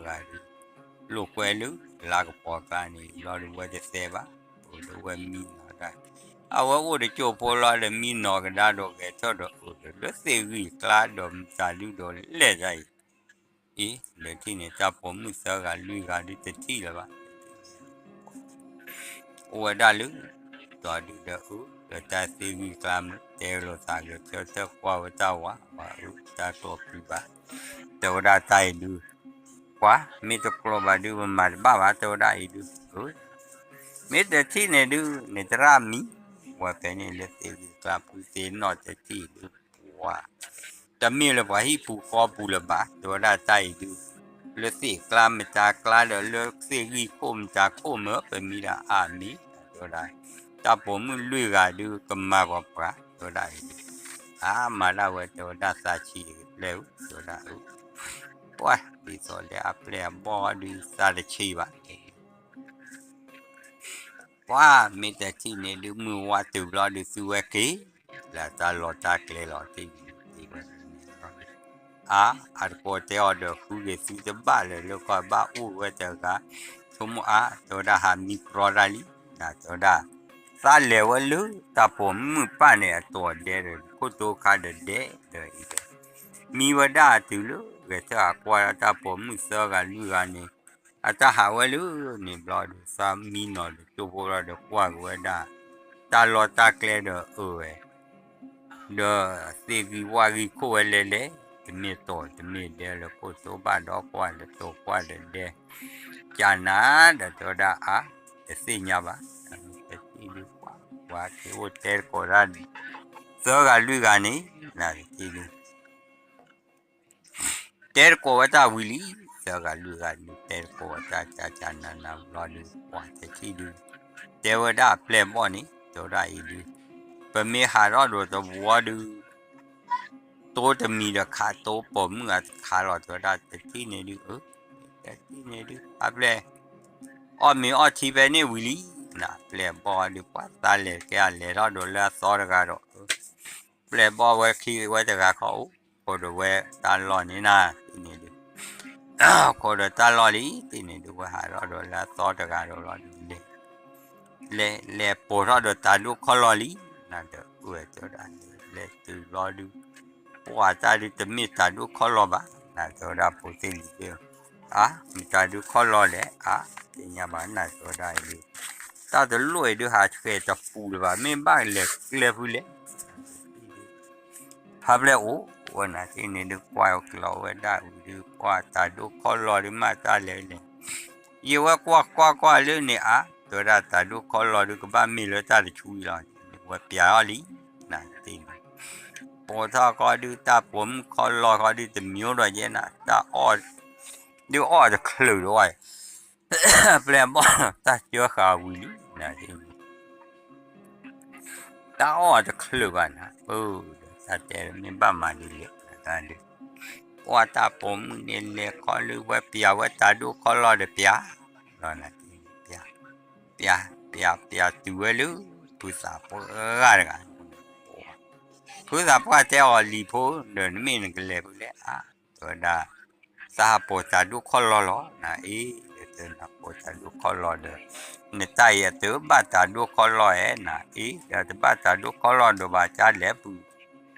လိာ်ကွဲလၢ လါကပီၤကျါန့ၣ် ဘျီဒုးဝဲတသဲဘၣ်, အိၣ်ဒီးဝဲမံနီၤတၢ်, အဝဲအိၣ်တကၠိၢ်ဖိလီၤဒီးမံနီၤကဒါဒီးဂဲၤထၢၣ်ဒီးအုးဒီးလၢသ့ၣ်ဂံၢ်ကျါဒီးမတၤဒုဒီးလဲၣ်တၢ်အံၤ အံၤ ဒီးထံၣ်န့ၣ်တၢ်ပိာ်မုၣ်သၢဂၤလွံၢ်ဂၤဒုးတထံၣ်လၢၤဘၣ်, အိၣ်ဝဲဒၣ်လၢ ဒီးဒုးဒီးအုး ဒီးတၢ်သ့ၣ်ဂံၢ်ကျါမုၢ် တဲလိာ်သးဂဲၤထၢၣ်ထၢၣ်ကွၢ်ဝဲတၢ်ဝၤ ဝၤအုး တၢ်ကျိးပျံၤဘၣ်, တဲဝဲဒၣ်တၢ်အံၤဒုး ကွၢ် မ့ၢ်တကျိးဘၣ်ဒုး ပမၤတဘၣ်ဘၣ် တဲဝဲဒၣ်အံၤဒုး အုး မ့ၢ်တထံၣ်န့ၣ်ဒုး န့ၣ်သရၣ်မံၤ ဝဲဖဲန့ၣ်လၢသ့ၣ်ဂံၢ်ကျါပူၤသ့ၣ်နီၣ်တထံၣ်ဒုး ပှၤ တမ့ၢ်လၢပှၤဟံၣ်ပူၤဃီပူၤလၢၤဘၣ် တဲဝဲဒၣ်တၢ်အံၤဒုး လၢသ့ၣ်ကျါမတၤကျါဒီးလၢသ့ၣ်ဂံၢ်ခိၣ်မတၤခိၣ်မၢ ပမံၤဒၣ်အါမံၤ တဲဝဲဒၣ် တၢ်ပိာ်မုၣ်လွံၢ်ဂၤဒုးကမၤပှၤပှၤ တဲဝဲဒၣ်အံၤဒုး အါမၤဒၣ်ဝဲ တဲဝဲဒၣ်သးဆံးတကပျဲၢ်ဧၢ တဲဝဲဒၣ် ပှၤ ဒ်သိးလၢအပျဲၢ်အဘီၣ်ဒုးသးတဆံးဘၣ် ပှၤမ့ၢ်တထံၣ်န့ၣ်ဒုး မုၢ်ဝါတုၤဘျီဒုးသုဝဲက့ၤ လၢတၢ်လီၢ်တၢ်ကျဲလီၤတံၢ်န့ၣ် အါ အတကိးတဲအီၤဒီး ဃုက့ၤသုတဘၣ်လၢၤလၢကီၢ်ဘၣ်အိၣ်ဝဲတဂၤ ဆိကမိၣ်အါ တဲဝဲဒၣ်ဟးမံကြီတၢ်လံ နတဲဝဲဒၣ် သးလဲၤဝဲလၢတၢ်ပိာ်မုၣ်ပၢ်န့ၣ်အတီၢ်ဒဲဒီး ခိၣ်တိခါဒီးဒဲဒီးအံၤဒီး မံဝဲဒၣ်တုၤလၢဂဲၤဆၢထၢၣ်ကွၢ်တၢ်ပိာ်မုၣ်သၢဂၤလွံၢ်ဂၤန့ၣ် အတၢ်ဟးဝဲလၢန့ၣ်ဘျီဒီး သးမံနီၤဒီးကၠိဖိလီၤဒီးကွၢ်က့ၤဝဲဒၣ် တၢ်လီၢ်တၢ်ကျဲဒီးအၢဝဲ ဒီးသ့ၣ်ဂံၢ်ဝၣ်ဂံၢ်ခိၣ်ဝဲလဲၤလဲၤ တမ့ၢ်တီၢ်တမ့ၢ်ဒဲလၢခိၣ်တိဘၣ်ဒီးကွၢ်လၢတိၢ်ကွၢ်လၢဒဲ ကနၤဒီးတဲဝဲဒၣ်အါ တသ့ၣ်ညါဘၣ် တထံၣ်ဒုးပှၤ ပှၤက့ၤအိၣ်တဲတကိးတၢ် သၢဂၤလွံၢ်ဂၤန့ၣ် နတထံၣ်ဒုး တဲတကိးဝဲတၢ်ဝံၤလံ သၢဂၤလွံၢ်ဂၤဒုး တဲတကိးဝဲတၢ်ကကနၤနၤဘျီဒုး ပှၤတထံၣ်ဒုး တဲဝဲဒၣ်အပျဲၢ်ဘီၣ်န့ၣ် တဲဝဲဒၣ်အံၤဒုး ပမ့ၢ်ဟးထီၣ်ဒီးတဝီဒုး တိတမံၤဒီးခးတိပိာ်မုၣ်အတခါလီၤ တဲဝဲဒၣ်တထံၣ်န့ၣ်ဒုး အၢ တထံၣ်န့ၣ်ဒုး အပျဲၢ် အီၣ်မ့ၤအီထံဖဲန့ၣ်ဝံၤလံ နပျဲၢ်ဘီၣ်ဒုး ပှၤသးလဲၤကဲအလဲၤထီၣ်ဒီးလၢအသီတဂၤဒီး ပျဲၢ်ဘီၣ်ဝဲခံဝဲတဂၤခီအိၣ် ခိးဒီးဝဲတၢ်လီၢ်န့ၣ်နၤ တထံၣ်န့ၣ်ဒုး ခိးဒီးတၢ်လီၢ်လံ တထံၣ်န့ၣ်ဒုး ဝဲဟးထီၣ်ဒီးလၢအသီတဂၤဒီးလီၤဒုး လဲၤ လဲၤ လဲၤပိာ်ထီၣ်ဒီးတၤဒိၣ်ခီၣ်လီၢ်လံ နၤဒီး အဝဲတဲဝဲဒၣ် လဲၤတုၤဘျီဒုး ပှၤတၢ်ဒုးတမ့ၢ်တၤဒိၣ်ခီၣ်လီၢ်ဘၣ် နၤတဲဝဲဒၣ် ဖိသ့ၣ်လံၤသ့ၣ်ဧၢ, အါ မ့ၢ်တၤဒိၣ်ခီၣ်လီၢ်လဲၣ် အါ သ့ၣ်ညါဘၣ် နၤတဲဝဲဒၣ်အံၤဒုး တၢ်တလိၣ်အံၤဒုး ဟးဆှဲးတပူၤလၢၤဘၣ် မ့ၢ်ဘၣ်လဲၤကျဲဖုလဲၣ် ဖါပျဲၢ်အိၣ်ဝဲနၤ တထံၣ်န့ၣ်ဒုး ကွၢ်အီၤကျီဝဲဒၣ်ဝံၤဒုး ကွၢ်တၤဒိၣ်ခီၣ်လီၢ်ဒုး မ့ၢ်တၢ်လဲၣ်လဲၣ် ယဝဲကွၢ်ကွၢ်ကွၢ်လၢန့ၣ် အါ တဲဝဲဒၣ် တၤဒိၣ်ခီၣ်လီၢ်ဒုး ကဘၣ်မ့ၢ်လၢတၢ်တဆူအံၤလီၤ ဝဲပျးအီၤလံ နၤတထံၣ်န့ၣ် ပိာ်ထီၣ်ခီဒုး တၢ်ပိာ်မုၣ်ခီၣ်လီၢ်ခီဒုး တမံၤဒီးယဲနၤ တၢ်အီၣ် ဒုးအီၣ်တချုးဒီးဝဲ ပျဲၢ်ဘီၣ် တၢ်စၢဃာ်ဝံၤလံ နၤတထံၣ်န့ၣ် တၢ်အီၣ်တချုးဘၣ်နၤ အၢ ဒီးတၢ်တဲမ့ၢ်ဘၣ်မၤဒ်လဲၣ် တၢ်ဒုး ကွၢ်တၢ်ပိာ်မုၣ်န့ၣ်လဲၤခီလၢဝဲပျးဝဲတၤဒိၣ်ခီၣ်လီၢ်ဒီးပျး လီၤနၤတထံၣ်န့ၣ် ပျး ပျး ပျး ပျးတုၤဝဲလၢ ဖုသးပှၢ်တဂၤ ဖုသးပှၢ်တဲအီၤ လံၤဖိ ဒီးနမ့ၢ်နကလဲၤဖဲလဲၣ် အါ တဲဝဲဒၣ် သးဟးပိာ်တၤဒိၣ်ခီၣ်လီၢ်လီၤ နၤအ့ ဒီးတဲနၤပိာ်တၤဒိၣ်ခီၣ်လီၢ်ဒီး နတၢ်အံၤအတဘၣ်တၤဒိၣ်ခီၣ်လီၢ်ဧါ နၤအ့ ဒီးတဘၣ်တၤဒိၣ်ခီၣ်လီၢ်ဒီးဘၣ် ကၢ်လဲၤပုၢ်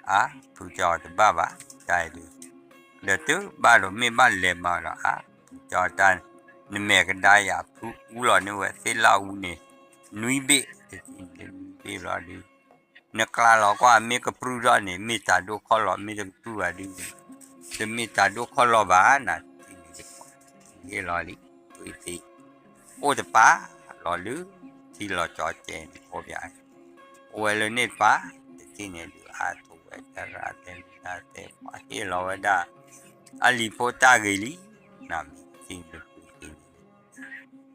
အါ ဖုကၠီတဘၣ်ဘၣ် တၢ်အံၤဒုး ဒီးတဘၣ်ဒီးမ့ၢ်ဘၣ်လဲၤမၤဒီး အါ ဖုကၠီတၢ် နမဲာ်ကဒါယၤ ဖုအူလီၤန့ၢ်ဝဲသ့ၣ်လၣ်အူန့ၣ် နွံဘ့ၣ် တထံၣ်န့ၣ်ဒုး နွံဘ့ၣ်ဘျီဒုး နကျါလီၤကွၢ် မ့ၢ်ကပြုၢ်ထီၣ်န့ၣ် မ့ၢ်တၤဒိၣ်ခီၣ်လီၢ် မ့ၢ်တကပြုၢ်ဘၣ်ဒုး တမ့ၢ်တၤဒိၣ်ခီၣ်လီၢ်ဘၣ် နၤတထံၣ်န့ၣ်ဒုး ဟ့ၣ်လီၤလံ ဖုသ့ၣ် အိၣ်တပၤ လီၤလၢ ထံလီၤကၠီကဲန့ၣ် အိၣ်ပၠး အိၣ်ဝဲလၢန့ၣ်တပၤ တထံၣ်န့ၣ်ဒုး အါ ထိးဝဲတရၣ် တဲလၢတၢ်တဲပှၤ ဟ့ၣ်လီၤဝဲဒၣ် အလံၤဖိတၢ်ဂ့ၤလံ နၤမ့ၢ်တထံၣ်န့ၣ်ဒုး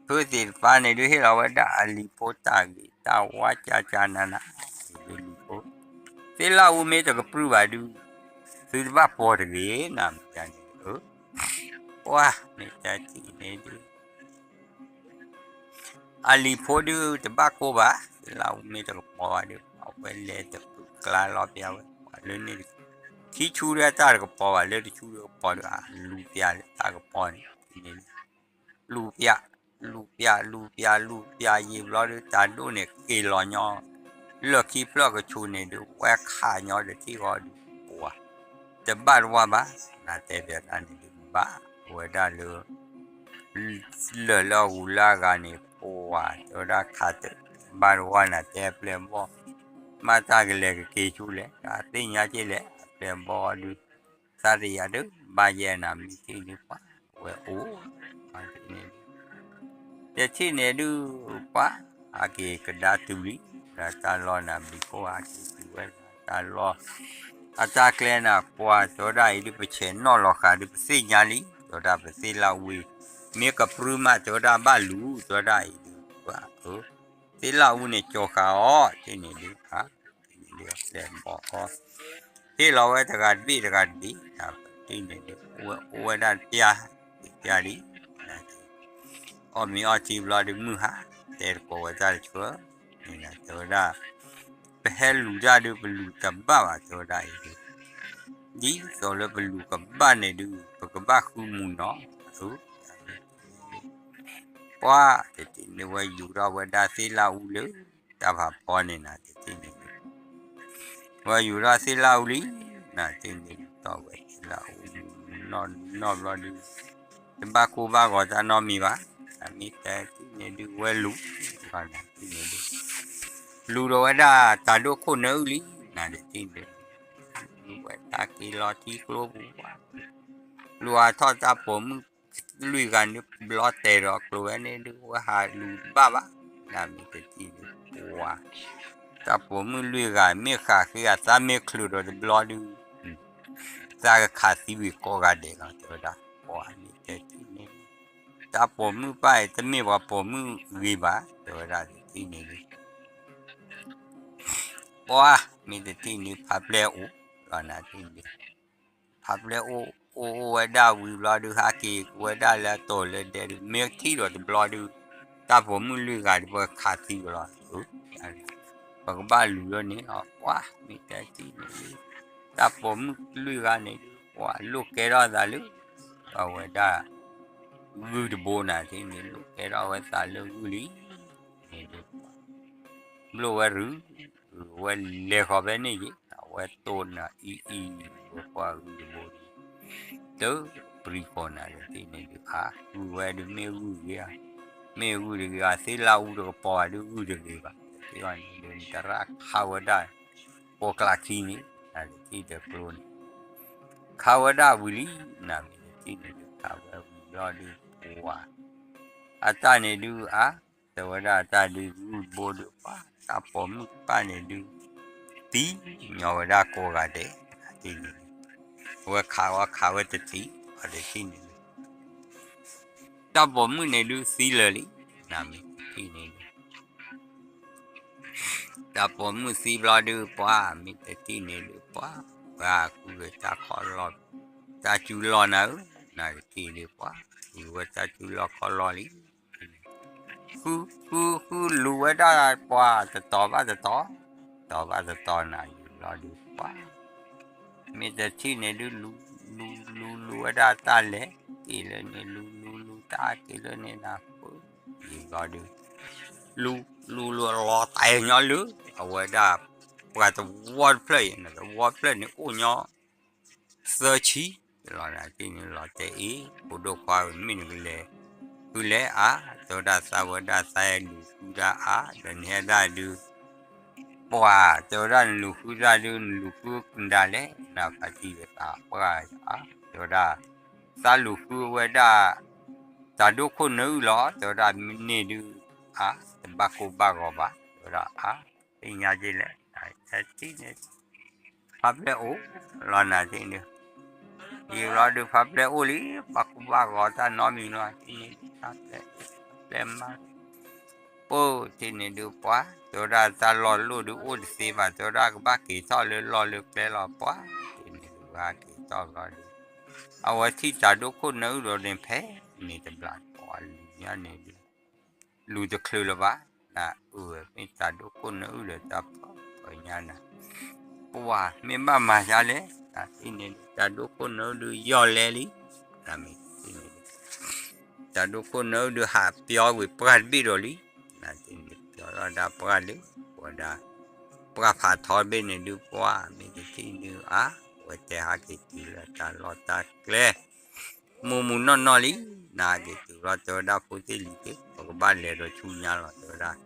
ဖုသ့ၣ်တပၤန့ၣ်ဒုး ဟ့ၣ်လီၤဝဲဒၣ်အလံၤဖိတၢ်ဂ့ၤ တၢ်ဝါကၠးကၠးနးနး လံၤဖိ သ့ၣ်လၣ်အူမ့ၢ်တကပြုၢ်ဘၣ်ဒုး သုတဘၣ်ပိာ်တဂ့ၤ နၤမ့ၢ်တၢ်န့ၣ်ဒုး ပှၤမ့ၢ်တထံၣ်န့ၣ်ဒုး အလံၤဖိဒုးတဘၣ်ကိၢ်ဘၣ် သ့ၣ်လၣ်အူမ့ၢ်တကပီၤဘၣ်ဒုး အဝဲလဲၤတဖုကျါလီၤပၠးဝဲ ပှၤလၢန့ၣ် ခံဆူဒုးတၢ်တကပီၤဘၣ် လၢတဆူဒုးကပီၤဒုး အလူၤပၠးလၢတၢ်ကပီၤန့ၣ် လူၤပၠး လူၤပၠး လူၤပၠး လူၤပၠးယံာ်ဘျီဒုး တၤဒိၣ်န့ၣ် က့ၤလီၤညီ လၢၢ်ခံဖျၢၣ်ကဆူးန့ၣ်ဒုး ဝဲခးညီတထံၣ်ဃီဒုး ပှၤ တဘၣ်တဝါဘၣ် နၤတဲပၠးတၢ်န့ၣ်ဒုး ဘၣ်ဝဲဒၣ်လၢ လၢာ်လၢအဂုၤလၢအဂၤန့ၣ် ပှၤတဲဝဲဒၣ်ခးတဘၣ်တဝါ နၤတဲအပျဲၢ်အဘီၣ် မ့ၢ်တၢ်ကလဲၤကက့ၤဆူလဲၣ် တၢ်သ့ၣ်ညါက့လဲၣ် အပျဲၢ်အဘီၣ်ဒုး သးတယာ်ဒုး ဘၣ်ယဲနၤမ့ၢ်ထံၣ်ဒုး ပှၤဝဲအိၣ် တထံၣ်န့ၣ်ဒုး ပှၤ ဟးက့ၤကဒါတုၤလံ ဒီးတၢ်လီၢ်နၤ ဘျံၤခိၣ်ဟးက့ၤတုၤဝဲ တၢ်လီၢ် အတၢ်ကျဲနၤ ပှၤတဲဝဲဒၣ်အံၤဒုး ပဆဲးနီၣ်လီၤဃာ်ဒုး ပသ့ၣ်ညါလံ တဲဝဲဒၣ် ပသ့ၣ်လၣ်ဝံၤ မ့ၢ်ကပြုၢ်မး တဲဝဲဒၣ် ဘၣ်လူၤ တဲဝဲဒၣ်အံၤဒုး ပှၤ သ့ၣ်လၣ်ဝံၤန့ၣ် ကၠီၤဃာ်အီၤ တထံၣ်န့ၣ်ဒုး ဟး တထံၣ်န့ၣ်ဒုး အပျဲၢ်အဘီၣ်အီၤ ဟ့ၣ်လီၤဝဲတဂၤတဘ့ၣ်တဂၤတဘ့ၣ် တထံၣ်န့ၣ်ဒုး အိၣ်ဝဲဒၣ်တပျၢ် တပျၢ်လံ အီၣ်မ့ၤအီထံဘျီဒုး မုၢ်ဟါ တဲသကိးဝဲတၢ်တဆၢ န့ၣ်တဲဝဲဒၣ် ပဟဲလူၤတၢ်ဒုး ပလူၤတဘၣ်ဘၣ် တဲဝဲဒၣ်အံၤဒုး ဒ်သိးလၢပလူၤကဘၣ်န့ၣ်ဒုး ပကဘၣ်ဃုမုၢ်နီၤ အၢ ပှၤ တထံၣ်န့ၣ် ဝဲယူၤထီၣ်ဝဲဒၣ်သ့ၣ်လၣ်အူလၢ တၢ်ဖးဖီန့ၣ်နၤ တထံၣ်န့ၣ်ဒုး ဝဲယူၤထီၣ်သ့ၣ်လၣ်အူလံ နၤတထံၣ်န့ၣ်ဒုး တီၢ်ဝဲသ့ၣ်လၣ်အူ နီၢ်နီၢ်ဘျီဒုး တဘၣ်ကိၢ်ဘၣ်ဂီၤတၢ်နီတမံၤဘၣ် နမ့ၢ်တဲတထံၣ်န့ၣ်ဒုး ဝဲလူၤ နထံၣ်န့ၣ်ဒုး လူၤဒီးဝဲဒၣ်တၢ်ဒိၣ်ခိၣ်နၢအုၣ်လံ နၤတထံၣ်န့ၣ်ဒုး လူၤဝဲတၢ်က့ၤလီၤထံကျိပူၤ လူၤအါထီၣ်တၢ်ပိာ်မုၣ်လွံၢ်ဂၤန့ၣ် ဘျီတဲာ်ဒီးကျိၤဝဲန့ၣ်ဒုး ဝဲဟးလူၤတဘၣ်ဘၣ် နမ့ၢ်တထံၣ်ဒုး ပှၤ တၢ်ပိာ်မုၣ်လွံၢ်ဂၤ မ့ၢ်ဃးဃ့အသးမ့ၢ်ချုးဒီးတဘျီဒုး သးကခးသံဝံၤကိးဂၤဒဲးလီၤ တဲဝဲဒၣ် ပှၤမ့ၢ်တထံၣ်န့ၣ် တၢ်ပိာ်မုၣ်ပၢ်အံၤ တမ့ၢ်ပှၤပိာ်မုၣ်ဂ့ၤဘၣ် တဲဝဲဒၣ်တထံၣ်န့ၣ်ဒုး ပှၤ မ့ၢ်တထံၣ်န့ၣ် ဖးပျဲၢ်အိၣ်လီၤ နထံၣ်န့ၣ် ဖးပျဲၢ်အိၣ် အိၣ်အိၣ်ဝဲဒၣ်ဝံၤဘျီဒုး ဟးက့ၤဝဲဒၣ်လၢအတီၤလၢဒဲဒုး မ့ၢ်ထံၣ်ဒီးတဘျီဒုး တၢ်ပိာ်မုၣ်လွံၢ်ဂၤဒုး ပှၤခးသံဝဲလီၤ ပကဘၣ်လူၤလၢန့ၣ်လီၤ ပှၤ မ့ၢ်တထံၣ်န့ၣ်ဒုး တၢ်ပိာ်မုၣ်လွံၢ်ဂၤန့ၣ်ဒုး ပှၤလိၣ်ကဲထီၣ်သးလၢ အဝဲဒၣ် ဂုၢ်တဘိနၤတထံၣ်န့ၣ် လိၣ်ကဲထီၣ်ဝဲသးလၢဂုၢ်လံ န့ၣ်ဒုး ဘျိၣ်ဝဲရုၤ ဝဲလဲၤဃီၤဖဲန့ၣ်က့ၤ အဝဲတိၢ်နၤအံၤအံၤ ဝဲပှၤဂုၢ်တဘိန့ၣ် တပျံၤဃီၤနၤတထံၣ်န့ၣ်ဒုး အါ ဂုၢ်ဝဲဒုးမ့ၢ်ဂုၢ်ဂ့ၤဧါ မ့ၢ်ဂုၢ်တဂ့ၤဧါ သ့လၢအူတကပီၤဘၣ်ဒုးဂုၢ်တဂ့ၤဘၣ် သ့ဝဲန့ၣ်ဒုး တရၣ်ခးဝဲဒၣ် ပိာ်ကျးခံန့ၣ် နၤတထံၣ်တကျိန့ၣ် ခးဝဲဒၣ်ဝံၤလံ နၤမ့ၢ်တထံၣ်န့ၣ်ဒုး ခးဝဲဝံၤဘျီဒုး ပှၤ အတၢ်န့ၣ်ဒုးအါ တဲဝဲဒၣ်အတၢ်ဒုး ဂုၢ်ဘိဒုးပှၤ တၢ်ပိာ်မုၣ်တဖၣ်န့ၣ်ဒုး သံညီဝဲဒၣ်ကိးဂၤဒဲး နၤတထံၣ်န့ၣ်ဒုး အဝဲခးဝဲခးဝဲတထံၣ် အတထံၣ်န့ၣ်ဒုး တၢ်ပိာ်မုၣ်န့ၣ်ဒုးသံလၢာ်လံ နၤမ့ၢ်တထံၣ်န့ၣ်ဒုး တၢ်ပိာ်မုၣ်သံဘျီဒုးပှၤ မ့ၢ်တထံၣ်န့ၣ်ဒုးပှၤ ပှၤဃုဝဲတၢ်ခီၣ်လီၢ် တၢ်စုလီၢ်နၤဧၢ နၤတထံၣ်ဒုးပှၤ ဃုဝဲတၢ်စုလီၢ်ခီၣ်လီၢ်လံ ဃု ဃု ဃုလူၤဝဲဒၣ်ပှၤတတီၤဘၣ်တတီၤ တီၤဘၣ်တတီၤနၤ ယူၤဘျီဒုးပှၤ မ့ၢ်တထံၣ်န့ၣ်ဒုး လူၤ လူၤ လူၤ လူၤဝဲဒၣ်တၢ်လဲၤ က့ၤလၢန့ၣ် လူၤ လူၤ လူၤတၢ်က့ၤလၢန့ၣ်နၤ ပှၤ ယူၤဘျီဒုး လူၤ လူၤ လူၤလီၤတဲာ်ညီလၢ အဝဲဒၣ် ပှၤသဝီတဖျၢၣ်အံၤ သဝီတဖျၢၣ်န့ၣ်အိၣ်ညီ သၢဆံ လီၤနၤတထံၣ်န့ၣ်လီၤတဲာ်အံၤ ဖိဒိၣ်ခွါဧၢ မ့ၢ်နကလဲၤ ဃုလဲၤအါ တဲဝဲဒၣ်သးဝဲဒၣ်သးအဲၣ်လူၤဃုဒၣ်အါ ဒီးန့ၣ်ဒၣ်ဒုး ပှၤ တဲဝဲဒၣ်နလူၤဃုဒၣ်ဒုး နလူၤဃုကဒါလဲၣ် နဖါတံၢ်ဝဲသးပှၢ်အါ တဲဝဲဒၣ် သးလူၤဃုဝဲဒၣ် တၢ်ဒိခိၣ်နၢအုၣ်လီၤ တဲဝဲဒၣ်မ့ၢ်န့ၢ်ဒုး အါ တဘၣ်ကိၢ်ဘၣ်ဂီၤဘၣ် တဲဝဲဒၣ်အါ သ့ၣ်ညါက့ၤလဲၣ် တထံၣ်န့ၣ် ဖါပျဲၢ်အိၣ်လီၤနၤတထံၣ်န့ၣ် ယံာ်ဘျီဒုးဖါပျဲၢ်အိၣ်လံ ဘၣ်ကိၢ်ဘၣ်ဂီၤတၢ်နီတမံၤလီၤ တထံၣ်န့ၣ် ဖါပျဲၢ် ဖါပျဲၢ်မါ ပိၢ်တထံၣ်န့ၣ်ဒုးပှၤ တဲဝဲဒၣ်တၢ်လီၢ်လိၣ်ဒုးအိၣ်တသ့ဘၣ် တဲဝဲဒၣ်ကဘၣ်က့ၤထီၣ်လၢလီၢ်လၢကျဲလီၤပှၤ တထံၣ်န့ၣ်ဒုးက့ၤထီၣ်ဘျီဒုး အဝဲထံၣ်တၢ်ဒိခိၣ်နၢအုၣ်ဒီးန့ၣ်ဖဲန့ၣ်တဘျီ ပှၤလူၤညါန့ၣ်ဒုး လူၤတချုးလၢၤဘၣ် နၢအုၣ်ဝဲမ့ၢ်တၢ်ဒိခိၣ်နၢအုၣ်ဒီးတၢ်ပၢၢ်ပၢၢ်ညါနၤ ပှၤမ့ၢ်ဘၣ်မၤဒ်လဲၣ် နထံၣ်န့ၣ်ဒုး တၢ်ဒိခိၣ်နၢအုၣ်ဒုးယီၢ်လဲလံ နမ့ၢ်ထံၣ်န့ၣ်ဒုး တၢ်ဒိခိၣ်နၢအုၣ်ဒုးဟးပျီကွံာ်ပှၢ်တဘ့ၣ်ဒီးလံ နထံၣ်န့ၣ်ပျီထီၣ်ဒၣ်ပှၢ်လၢ ဝဲဒၣ် ပှၢ်ဖးထီတဘ့ၣ်န့ၣ်ဒုးပှၤ မ့ၢ်တထံၣ်ဒုးအါ ဝဲတဲဟးက့ၤတုၤလၢတၢ်လီၢ်တၢ်ကျဲ မုၢ်မုၢ်နီၢ်နီၢ်လံ နဟးက့ၤတုၤလီၤတဲဝဲဒၣ်ဖိသ့ၣ်လံၤသ့ၣ် ပကဘၣ်လဲၤဒီးဆူညါလီၤတဲဝဲဒၣ်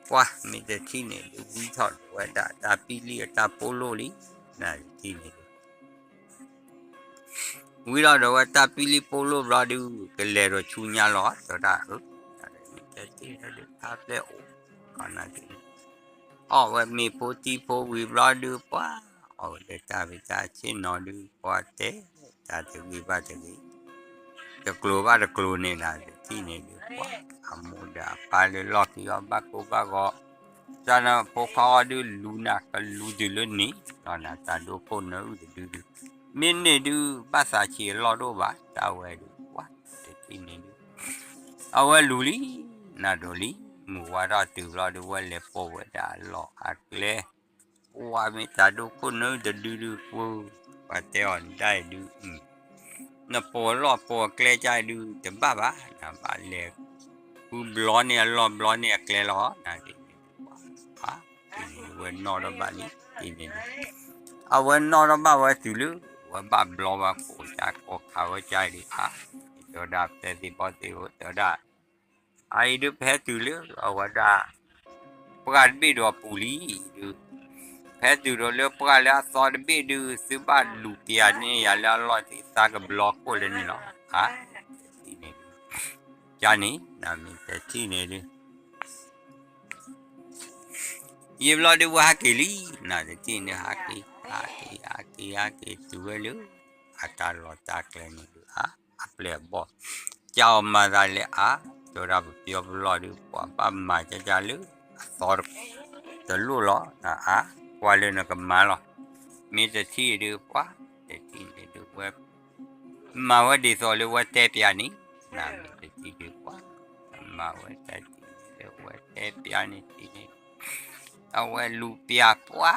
ပှၤမ့ၢ်တထံၣ်န့ၣ်ဒုးဝံထီၣ်ဝဲဒၣ်တၢ်ပံလံအတၢ်ပိလိၣ်လံ နထံၣ်န့ၣ်ဒုး ဝံၤလီၤဒီးဝဲတၢ်ပံလံပိလိၣ်ဘျီဒုး ကလဲၤဒီးဆူညါလီၤ တဲဝဲဒၣ်အၢ တၢ်တဲတဲဒုးဖါပျဲၢ်အိၣ် အီၣ်ဝဲမ့ၤဖိထံဖိဝံၤဘျီဒုးပှၤ အီၣ်ဝဲလၢတၢ်ဖံးတၢ်ဆ့ၣ်နီၤဒုး ပှၤတဲတၢ်တဂ့ၤဘၣ်တဂ့ၤ တကျိၤဘၣ်တကျိၤန့ၣ်ဒီး တထံၣ်န့ၣ်ဒုးပှၤ အမိၢ်ဒီးအပၢ်လၢလီၢ်ခံအီၤဘၣ်ကိၢ်ဘၣ်ဂီၤ တၢ်နဖိခွါအီၤဒုးလူၤနၤကလူၤတုၤလၢန့ၣ် လီၤနၤတၢ်ဒိခိၣ်နၢအုၣ်တဒုဒုး မ့ၢ်န့ၢ်ဒုးဘၣ်သးဆံးအလီၢ်ဒိၣ်ဘၣ် တၢ်ဝဲဒုးပှၤ တထံၣ်န့ၣ်ဒုး အဝဲလူၤလံ နၤဒိးလံ မုၢ်ဝါထီၣ်တုၤဘျီဒုးဝဲလဲၤပိာ်ဝဲဒၣ်လီၢ်အကျဲ ပှၤမ့ၢ်တၢ်ဒိခိၣ်နၢအုၣ်တဒုဒုးပှၤ ပှၤတဲအီၤဒၣ်အံၤဒုး နပိာ်လီၢ်ပိာ်အကျဲကဒုးတဘၣ်ဘၣ် နဘၣ်လဲၤ ဃုဘျီန့ၢ်အလီၢ်ဘျီန့ၢ်အကျဲလီၤ နၤဒ်န့ၣ် ပှၤ တထံၣ်န့ၣ်ဒုးဝဲနီၣ်ထီၣ်ဘၣ်လံ တထံၣ်န့ၣ်ဒုး အဝဲနီၣ်ထီၣ်ဘၣ်ဝဲတုၤလၢ ဝဲဘၣ်ဘျီဝဲကိးကၢ်ကိးခးဝဲကၢ်ဒုး အါ တဲဝဲဒၣ်ဖဲသ့ၣ်ဘီသ့ၣ်ဧၢ တဲဝဲဒၣ် အအံၤဒုးဖဲတုၤလၢ အဝဲဒၣ် ပှၢ်တဘ့ၣ်ဒီးအပူၤလံဒုး ဖဲတုၤဒီးလၢပှၢ်လၢအသီတဘ့ၣ်ဒုး သုဘၣ်လူၤပျးန့ၢ်ယၤလၢအလီၢ်သံသးကဘျီခိၣ်လၢန့ၣ်လီၤ အါ တထံၣ်န့ၣ်ဒုး ကန့ၣ် နမ့ၢ်တထံၣ်န့ၣ်ဒုး ယံာ်ဘျီဒုးဝဲဟးက့ၤလံ နတထံၣ်န့ၣ် ဟးက့ၤ ဟးက့ၤ ဟးက့ၤ ဟးက့ၤတုၤဝဲလၢ အတၢ်လီၢ်တၢ်ကျဲန့ၣ်ဒုး အါ အပျဲၢ်အဘီၣ် ကၢ်အီၤမၤသးလဲၣ်အါ တဲဝဲဒၣ်ပပျီပလီၢ်ဒုး ပှၤဘၣ်မၤကၢ်ကၢ်လၢ အသီတလိၣ်လီၤ အါ ကွၢ်လၢနကမၤလီၤ မ့ၢ်တထံၣ်ဒုးပှၤ တထံၣ်န့ၣ်ဒုးဝဲ မၤဝဲဒ်သိးလၢဝဲတဲပျးန့ၣ် နမ့ၢ်တထံၣ်ဒုးပှၤ မၤဝဲတထံၣ်န့ၣ်လၢဝဲတဲပျးန့ၣ်ထံၣ်န့ၣ် အဝဲလူၤပျးပှၤ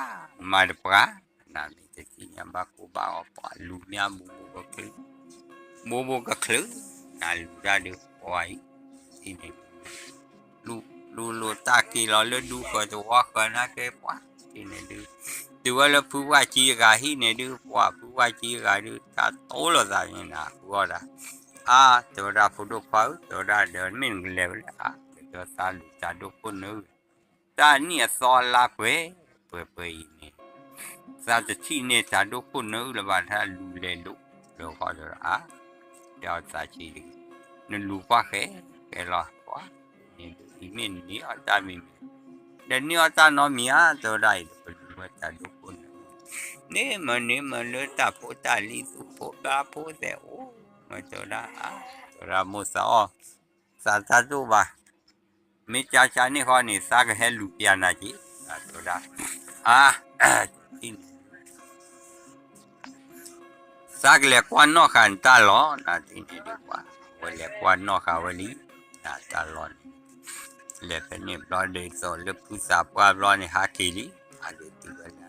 မၤတပှၤ နမ့ၢ်တထံၣ်န့ၣ် ဘၣ်ကိၢ်ဘၣ်ဂီၤ ပှၤလူၤမ့ၢ်ဘိဘိကချုး, ဘိဘိကချုး, နလူၤတၢ်ဒုးပှၤအံၤ, ထံၣ်န့ၣ် လူၤလူၤတၢ်က့ၤလီၤလၢဒူဃၢၤသဝီဃၢၤနာ်က့ပှၤ, ထံၣ်န့ၣ်ဒုး, တုၤဝဲလၢဖုဝါကၠံအဂၤဟံၣ်န့ၣ်ဒုး ပှၤဖုဝါကၠံအဂၤဒုး တၢ်တိလိာ်သးန့ၣ်နၤဃုအီၣ်ဒၣ်, အါ တဲဝဲဒၣ်ဖိဒိၣ်ခွါဧၢ တဲဝဲဒၣ်ဒီးမ့ၢ်နကလဲၤဝဲလဲၣ်အါ, ဒီးသးလူၤတၢ်ဒိခိၣ်နၢအံၤ, တၢ်နံၣ်အသီအလါပှဲၤ, ပှဲၤပှဲၤအံၤန့ၣ် သးတထံၣ်န့ၢ်တၢ်ဒိခိၣ်နၢအံၤလၢၤဘၣ် တၢ်လူၤလဲၤလိာ်လၢဃီဒီးအါ, တဲအီၤသးဆံးဒုး, နလူၤကွၢ်ဃဲ, ဃဲလီၤကွၢ်, အံၤမ့ၢ်နန့ၢ်အီၣ်တၢ်မံၤမံၤ, ဒီးန့ၢ်အီၣ်တၢ်နီတမံၤဧါ တဲဝဲဒၣ်အံၤ ပလူၤဝဲတၢ်ဒိခိၣ်နၢ, န့ၢ်မ့ၢ်န့ၢ်မ့ၢ်လၢတၢ်ဖိတၢ်လံၤသူၣ်ဖိဘါဖိသဲးအိၣ်, မ့ၢ်တဲဝဲဒၣ်အါ, တဲဝဲဒၣ်မိၢ်သးအီၣ်, သးတၢ်တိၢ်ဘၣ် မ့ၢ်ကၢ်ကၢ်န့ၣ်ဃီန့ၣ် သးကဟဲလူၤပျးနၤက့ၤ, တဲဝဲဒၣ်, အါ, သးကလဲၤကွၢ်နီၣ်ဃာ်နတၢ်လီၢ် နထံၣ်န့ၣ်ဒုးပှၤ, အဝဲလဲၤကွၢ်နီၣ်ဃာ်ဝဲလံ, နတၢ်လီၢ်န့ၣ်, လဲၤဖဲန့ၣ်ဘျီဒ်သိးလၢဖုသးပှၢ်ဘျီန့ၣ် ဟးက့ၤလံ, ဟးဒုးတုၤဝဲလ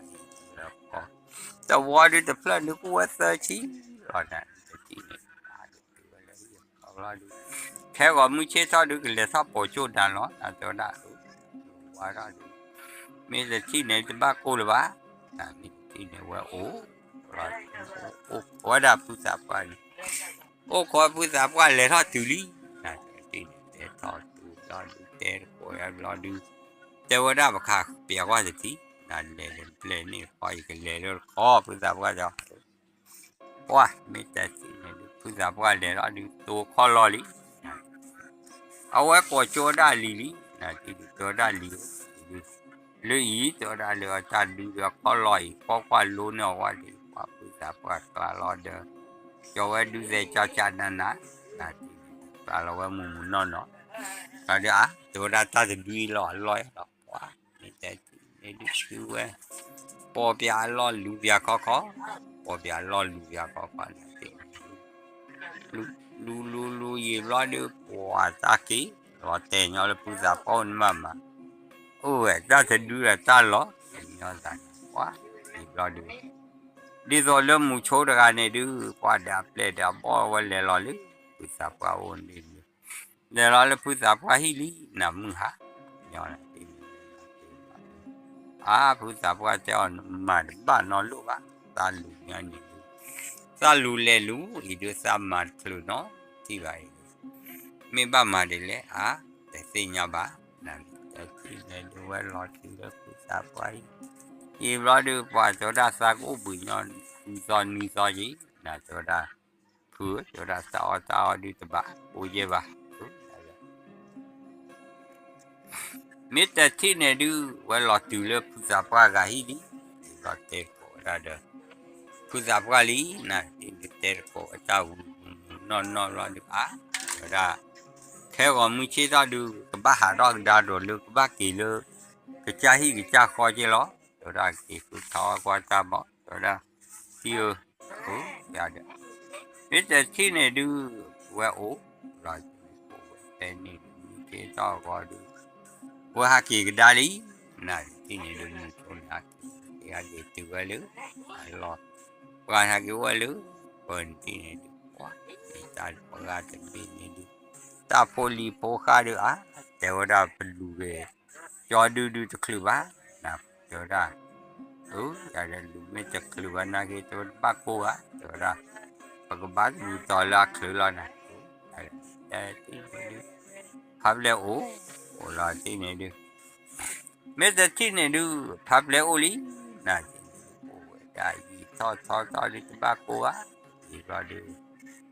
ၢ, သဝီဒုးတဖျၢၣ်ဒုးကအိၣ်ဝဲသၢဆံလီၤ, နထံၣ်န့ၣ်, ဟးဒုးတုၤဝဲလၢ, ဘျီဒုး, ခဲဂီၤမုၢ်ဆ့ၣ်ထီၣ်ဒုးကလဲၤထီၣ်ပိာ်ကၠိၣ်နၤလီၤ နတဲဝဲဒၣ်, ဝါထီၣ်ဒုး, မ့ၢ်တထံၣ်န့ၣ်တဘၣ်ကိၢ်လၢၤဘၣ်, နမ့ၢ်တထံၣ်န့ၣ်ဝဲအိၣ်, အိၣ်ခိးဝဲဒၣ်ဖုသးပှၢ်န့ၣ်, အိၣ်ခိးဖုသးပှၢ်လဲၤထီၣ်တုၤလံ, နထံၣ်န့ၣ်တဲထီၣ်တုၤဘျီဒုး တဲတကိးဝဲဘျီဒုး, တဲဝဲဒၣ်ပခးပျဲကွၢ်တထံၣ်, နလဲၤလဲၤပျဲန့ၣ်ဃီ ယကလဲၤလၢတခီ ဖုသးပှၢ်ဒီး ပှၢ် မ့ၢ်တထံၣ်န့ၣ်ဒုး ဖုသးပှၢ်လဲၤလီၤဒုး တိၤခီၣ်လီၢ်လံ, အဝဲကိးကၠိဒၣ်လံၤလံ, နထံၣ်ဒုး တဲဝဲဒၣ်လံၤ, လၢအံၤ တဲဝဲဒၣ်လၢအတၢ်ဒုးဒီးခီၣ်လီၢ်အံၤ ကွၢ်ကွၢ်လိန့ၢ်အဝဲဒုး ပှၤဖုသးပှၢ်ကျါလီၤဒီး, ကၠီဝဲဒုးသဲးကၠၢ်ကၠၢ်နးနး, နထံၣ်န့ၣ်ဒုး ကျါလီၤဝဲမုၢ်မုၢ်နီၢ်နီၢ်, ဒီးအါ တဲဝဲဒၣ်တၢ်တဒုအံၤလီၤအလီၢ်လီၤ ပှၢ် မ့ၢ်တထံၣ်န့ၣ်ဒုး တုၤဝဲ, ပိာ်ပၠးအလီၢ်လူၤပၠးခီခီ, ပိာ်ပၠးအလီၢ်လူၤပၠးခီခီန့ၣ် လူၤလူၤလူၤယံာ်ဘျီဒုး ပှၤတၢ်က့ၤ, လီၤတဲာ်ညီလၢဖုသးပှၢ်အိၣ်န့ၣ်မးမး, အိၣ်ဝဲတၢ်တဒုဒီးတၢ်လီၤ, ညီသးန့ၣ် ပှၢ် ယံာ်ဘျီဒုး, ဒ်သိးလၢမုၢ်ဆိတဂၤန့ၣ်ဒုး ပှၢ်ဒီးအပျဲၢ်ဒီးအဘီၣ်ဝဲလဲၤလီၤလၢ, ဖုသးပှၢ်အိၣ်န့ၣ်ဒုး လဲၤလီၤလၢဖုသးပှၢ်ဟံၣ်လံ နၤမုၢ်ဟါ, ညီနၤတထံၣ်န့ၣ် အါ ဖုသးပှၢ်တဲအီၤ မၤတဘၣ်နီတလိၣ်ဘၣ်, သးလူၤညါန့ၣ်ဒုး, သးလူၤလဲၤလူၤအံၤဒုး သးမၤတချုးနီတထံၣ်ဘၣ်အံၤဒုး, မ့ၢ်ဘၣ်မၤဒ်လဲၣ်အါ, တသ့ၣ်ညါဘၣ်, နမ့ၢ်တထံၣ်န့ၣ်ဒုး ဝဲလီၤတုၤလၢဖုသးပှၢ်အံၤ, အံၤဘျီဒုး ပှၤတဲဝဲဒၣ်သးကအိၣ်ဘှံးညီ ဃုသီနွံသီက့ၤ, နၤတဲဝဲဒၣ် ဖုဧၢ တဲဝဲဒၣ် တၢ်အီၣ်တၢ်အီဒုးတဘၣ်အိၣ်ယဲၢ်ဘၣ်, မ့ၢ်တထံၣ်န့ၣ်ဒုး ဝဲလီၤတုၤလၢဖုသးပှၢ်ဂၤဟံၣ်လံ, လီၤတဲသကိးဝဲဒၣ်ဒီး ဖုသးပှၢ်လံ, နၤတဲတဲသကိးဝဲတၢ်ဝံၤမုၢ်မုၢ်နီၢ်နီၢ်လီၤဒုး အါ, တဲဝဲဒၣ် ခဲဂီၤမုၢ်ဆ့ၣ်ထီၣ်ဒုး ကဘၣ်ဟးထီၣ်ကဒါဒီးလၢကဘၣ်က့ၤလၢ ကစၢ်ဟံၣ်ကစၢ်ဃီက့ၤလီၤ, တဲဝဲဒၣ်က့ၤဃုထီၣ်ဝဲကွၢ်တၢ်ဘီ, တဲဝဲဒၣ် ထံဧၢ, အိၣ်, ယၤဒီး, မ့ၢ်တထံၣ်န့ၣ်ဒုး ဝဲအိၣ်, လီၤတဲန့ၣ်ဒုး မုၢ်ဆ့ၣ်ထီၣ်အဂီၢ်ဒုး, ဝဲဟးက့ၤကဒါလံ, နၤတထံၣ်န့ၣ်ဒုး မုၢ်ဆိန့ၣ်ဟးက့ၤ, က့ၤဟးက့ၤတုၤဝဲလၢ, အလီၢ်, ပှၤဟးက့ၤအိၣ်ဝဲလၢ, ပၢၤနထံၣ်န့ၣ်ဒုး ပှၤ, မ့ၢ်တၢ်ပှၤဂၤတဘ့ၣ်န့ၣ်ဒုး, တၢ်ဖိလံၤဖိဃၢ်ဒုးအါ, တဲဝဲဒၣ်ပလူၤက့ၤ, ကၠီဒုဒုးတချုးဘၣ်, နၤတဲဝဲဒၣ် အၢ ယၤဒီးလူၤမ့ၢ်တချုးဘၣ်နာ်က့ တဲဝဲတဘၣ်ကိၢ်ဘၣ်, တဲဝဲဒၣ် ပကဘၣ်လူၤတီၤလၢအချုးလီၤနၤ, တထံၣ်န့ၣ်ဒုး ဖးဖျဲးအိၣ်, အိၣ်လီၤတထံၣ်န့ၣ်ဒုး, မ့ၢ်တထံၣ်န့ၣ်ဒုး ဖးဖျဲးအိၣ်လံ, နၤတထံၣ်န့ၣ်ဒုး အိၣ်ဝဲဒၣ်ယံာ်ထီၣ်ထီထီၣ်ဒုးတဘၣ်ကိၢ်ဘၣ်, ယံာ်ဘျီဒုး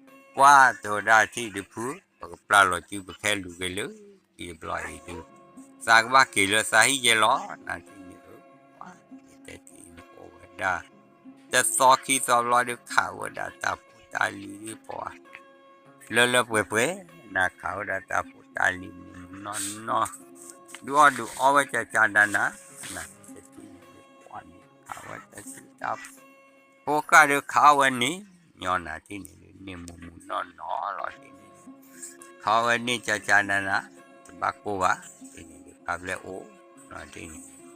ပှၤတဲဝဲဒၣ်ထံၣ်ဒုးဖု, ပကပျၢ်လီၤစုပခဲလူၤက့ၤလၢ, ယံာ်ဘျီအံၤဒုး, သးကဘၣ်က့ၤလၢသးဟံၣ်ယဲလီၤ, နၤတထံၣ်န့ၣ်အၢ, ပှၤတထံၣ်န့ၣ်အိၣ်ဝဲဒၣ်, တသီခံသီဘျီဒုးခးဝဲဒၣ်တၢ်ဖိတၢ်လံၤဒုးပှၤ, လၢလၢပှဲၤပှဲၤ, နၤခးဝဲဒၣ်တၢ်ဖိတၢ်လံၤမုၢ်မုၢ်နီၢ်နီၢ်, ဒုးအီၣ်ဒုးအီဝဲကကနန, နၤတထံၣ်န့ၣ်ဒုးပှၤန့ၣ်ခးဝဲတၢ်စုတၢ် ဖိဃၢ်ဒုးခးအီၣ်ဝဲန့ၣ်, ညီနၤတထံၣ်န့ၣ်ဒုး န့ၢ်မုၢ်မုၢ်နီၢ်နီၢ်လီၤတထံၣ်န့ၣ်, ခးအီၣ်ဝဲန့ၣ်ကကနန, တဘၣ်ကိၢ်ဘၣ်, တထံၣ်န့ၣ်ဒုး ဖးဖျဲးအိၣ်, လီၤတထံၣ်န့ၣ်,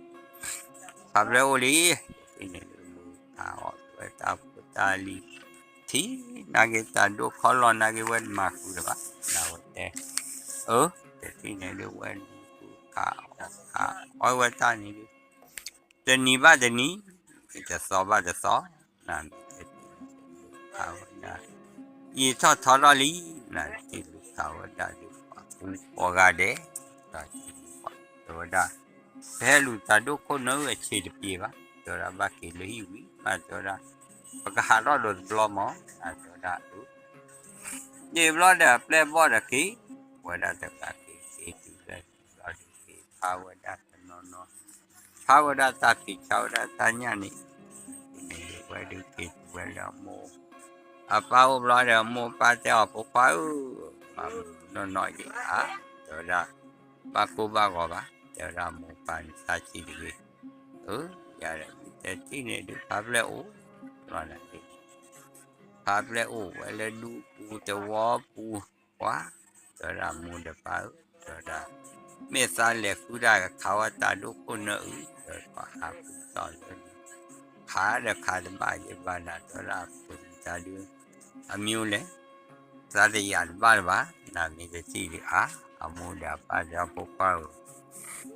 ဖးဖျဲးအိၣ်လံ, တထံၣ်န့ၣ်ဒုး အဝဲဟးအီၣ်ဝဲတၢ်ဖိတၢ်လံၤ, ထံၣ်နာ်က့ၤတၢ်ဒိၣ်ခီလီၤနာ်က့ၤဝဲတမၤဃုာ်လၢၤဘၣ်, နဝဲတဲ, အၢ, တထံၣ်န့ၣ်ဒုးဝဲလူၤဃုခးအီၣ်ခးအီၣ်ဝဲတၢ်န့ၣ်ဒုး တနံၤဘၣ်တနံၤ, တသီဘၣ်တသီ, နမ့ၢ်တထံၣ်န့ၣ်ဒုး ဖးဝဲဒၣ်, ယံာ်ထီၣ်ထီထီၣ်လံ, နတထံၣ်လူၤခးဝဲဒၣ်ဒုး ပှၤကူပှီၤဂၤဒဲး, ဒီးတဲဝဲဒၣ်, ပဟဲလူၤတၢ်ဒိၣ်ခိၣ်နၢအုၣ်အဆံးတပျ့ၤဘၣ်, တဲဝဲဒၣ်ဘၣ်က့ၤလၢဟံၣ်ဝံၤ, ဘၣ်တဲဝဲဒၣ်, ပကဟးထီၣ်ဒီးတဘျီမး, နတဲဝဲဒၣ်, န့ၣ်ဘျီဒီးအပျဲၢ်ဘီၣ်ဒီးက့ၤ, ဝဲဒၣ်တဂၤက့ၤက့ၤတုၤလၢ ဘျီဒုးက့ၤဖးဝဲဒၣ်တနီၤနီၤ, ဖးဝဲဒၣ်တၢ်ဖံးဆါဝဲဒၣ်တၢ်ညၣ်န့ၣ်, န့ၣ်ဝဲဒုးက့ၤတုၤဝဲလၢအမိၢ်, အပၢ်အိၣ်ဘျီဒီး အမိၢ်ပၢ်တဲအီၤ ဖိခွါဧၢ, မၤမုာ်နီၢ်နီၢ်ယဲဧါ, တဲဝဲဒၣ်, ဘၣ်ကိၢ်ဘၣ်ဂီၤဘၣ်, တဲဝဲဒၣ်မိၢ်ပၢ်န့ၣ်သးဆံးတဂ့ၤ, အၢ, ယၤဒီးတထံၣ်န့ၣ်ဒုး ဖးပျဲၢ်အိၣ်, လီၤနၤ, ဖးပျဲၢ်အိၣ်ဝဲလၢဒူပူၤသဝီပူၤ, ပှၤ, တဲဝဲဒၣ်မိၢ်ဒီးပၢ်ဧၢ, တဲဝဲဒၣ်, မ့ၢ်သးလဲၤဃုဒၣ်ကခးဝဲတၢ်ဒိၣ်ခိၣ်နၢအုၣ်, တဲဝဲဒၣ်ဟးဃုသီၣ်လၢ, ခးဒီးခးတဘၣ်ယဲဘၣ်နၤ, တဲဝဲဒၣ်ပတၢ်ဒုး, အမံၤလဲၣ်, သးတယာ်တဘၣ်လၢၤဘၣ်, နမ့ၢ်တထံၣ်ဒုးအါ, အမိၢ်ဒီးအပၢ်ဒီးဖိခွါဧၢ,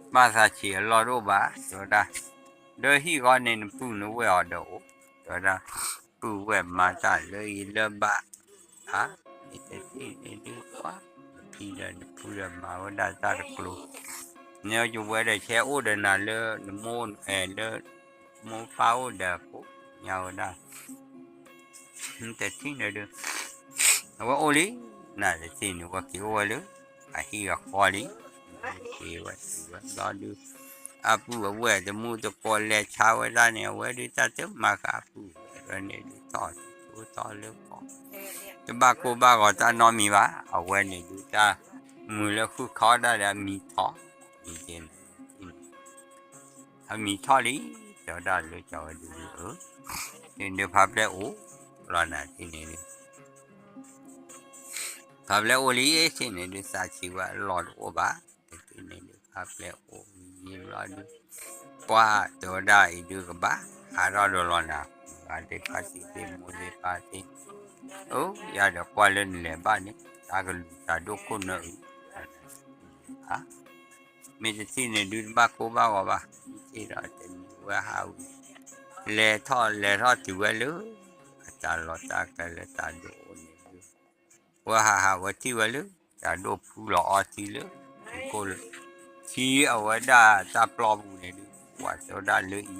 ဘၣ်သးဆံးအလီၢ်တအိၣ်ဘၣ်, တဲဝဲဒၣ်, ဒီးဟံၣ်ဃီန့ၣ်နပုၢ်နဝဲၢ်အီၤဒီးအိၣ်, တဲဝဲဒၣ်, ပုၢ်ဝဲၢ်မၤတၢ်လၢအံၤလၢဘၣ်, အါ, မ့ၢ်တထံၣ်န့ၣ်ဒုးပှၤ, နဖံဒီးနဖုဒီးမၤဝဲဒၣ်တၢ်တကျိၤ, နယဝဲဒီးဆဲအိၣ်ဒီးနၤလၢနမိၢ်အဲၣ်လၢ, မိၢ်ပၢ်အိၣ်ဒီးကိးညါဝဲဒၣ် တထံၣ်န့ၣ်ဒုး, အဝဲအိၣ်လံ, နတထံၣ်န့ၣ် ဝဲက့ၤအိၣ်ဝဲလၢ, အဟံၣ်အဃီလံ, က့ၤဝဲတုၤဝဲဘျီဒုး, အပုၢ်အဝဲၢ်တမူတကိးလဲၤဆါဝဲဒၣ်န့ၣ် အဝဲဒုးတၢ်တမၤဃာ်အပုၢ်ဝဲၢ်န့ၣ်ဒုးထီၣ်, ထီၣ်လၢကီၢ်, တဘၣ်ကိၢ်ဘၣ်ဂီၤတၢ်နီတမံၤဘၣ်, အဝဲန့ၣ်ဒုးတၢ်, မုာ်လၢဃုခီဒၣ်ဒီးအမံၤထီၣ်, အမံၤထီၣ်လံ, တဲဝဲဒၣ်လၢကၠီဝဲဒုးအၢ, န့ၣ်ဒုးဖးပျဲၢ်အိၣ်, လီၤနၤတထံၣ်န့ၣ်ဒုး ဖးပျဲၢ်အိၣ်လံတထံၣ်န့ၣ်ဒုး သးဆံးဝဲအလီၢ်တအိၣ်ဘၣ်, တထံၣ်န့ၣ်ဒုး ဖးပျဲၢ်အိၣ်ယံာ်ဘျီဒုး, ပှၤတဲဝဲဒၣ်အံၤဒုးကဘၣ်, ဟးထီၣ်ဒီးလီၤနၤ, ဂၤသ့ၣ်ခါသံသ့ၣ်မိၢ်သ့ၣ်ပၢ်သ့ၣ်, အိ ယၤဒီးကွၢ်လၢနလဲၤဘၣ်န့ၣ် တၢ်ကလူၤတၢ်ဒိၣ်ခိၣ်နၢအုၣ်, မ့ၢ်တထံၣ်န့ၣ်ဒုးတဘၣ်ကိၢ်ဘၣ်ဂီၤဘၣ်, တထံၣ်ဒီးတနံၤဝဲဟးဝံၤ, လဲၤထီၣ်လဲၤထီၣ်တုၤဝဲလၢ, အတၢ်လီၢ်တၢ်ကျဲလၢတၢ်ဒိၣ်အိၣ်န့ၣ်ဒုး, ဝဲဟးဟးဝဲထံၣ်ဝဲလၢ, တၢ်ဒိၣ်ဖုလီၤအီထံလၢ, ထံကိၢ်လၢ, ထံအဝဲဒၣ်တၢ်ပျီပူၤန့ၣ်ဒုး, ပှၤတဲဝဲဒၣ်လၢအံ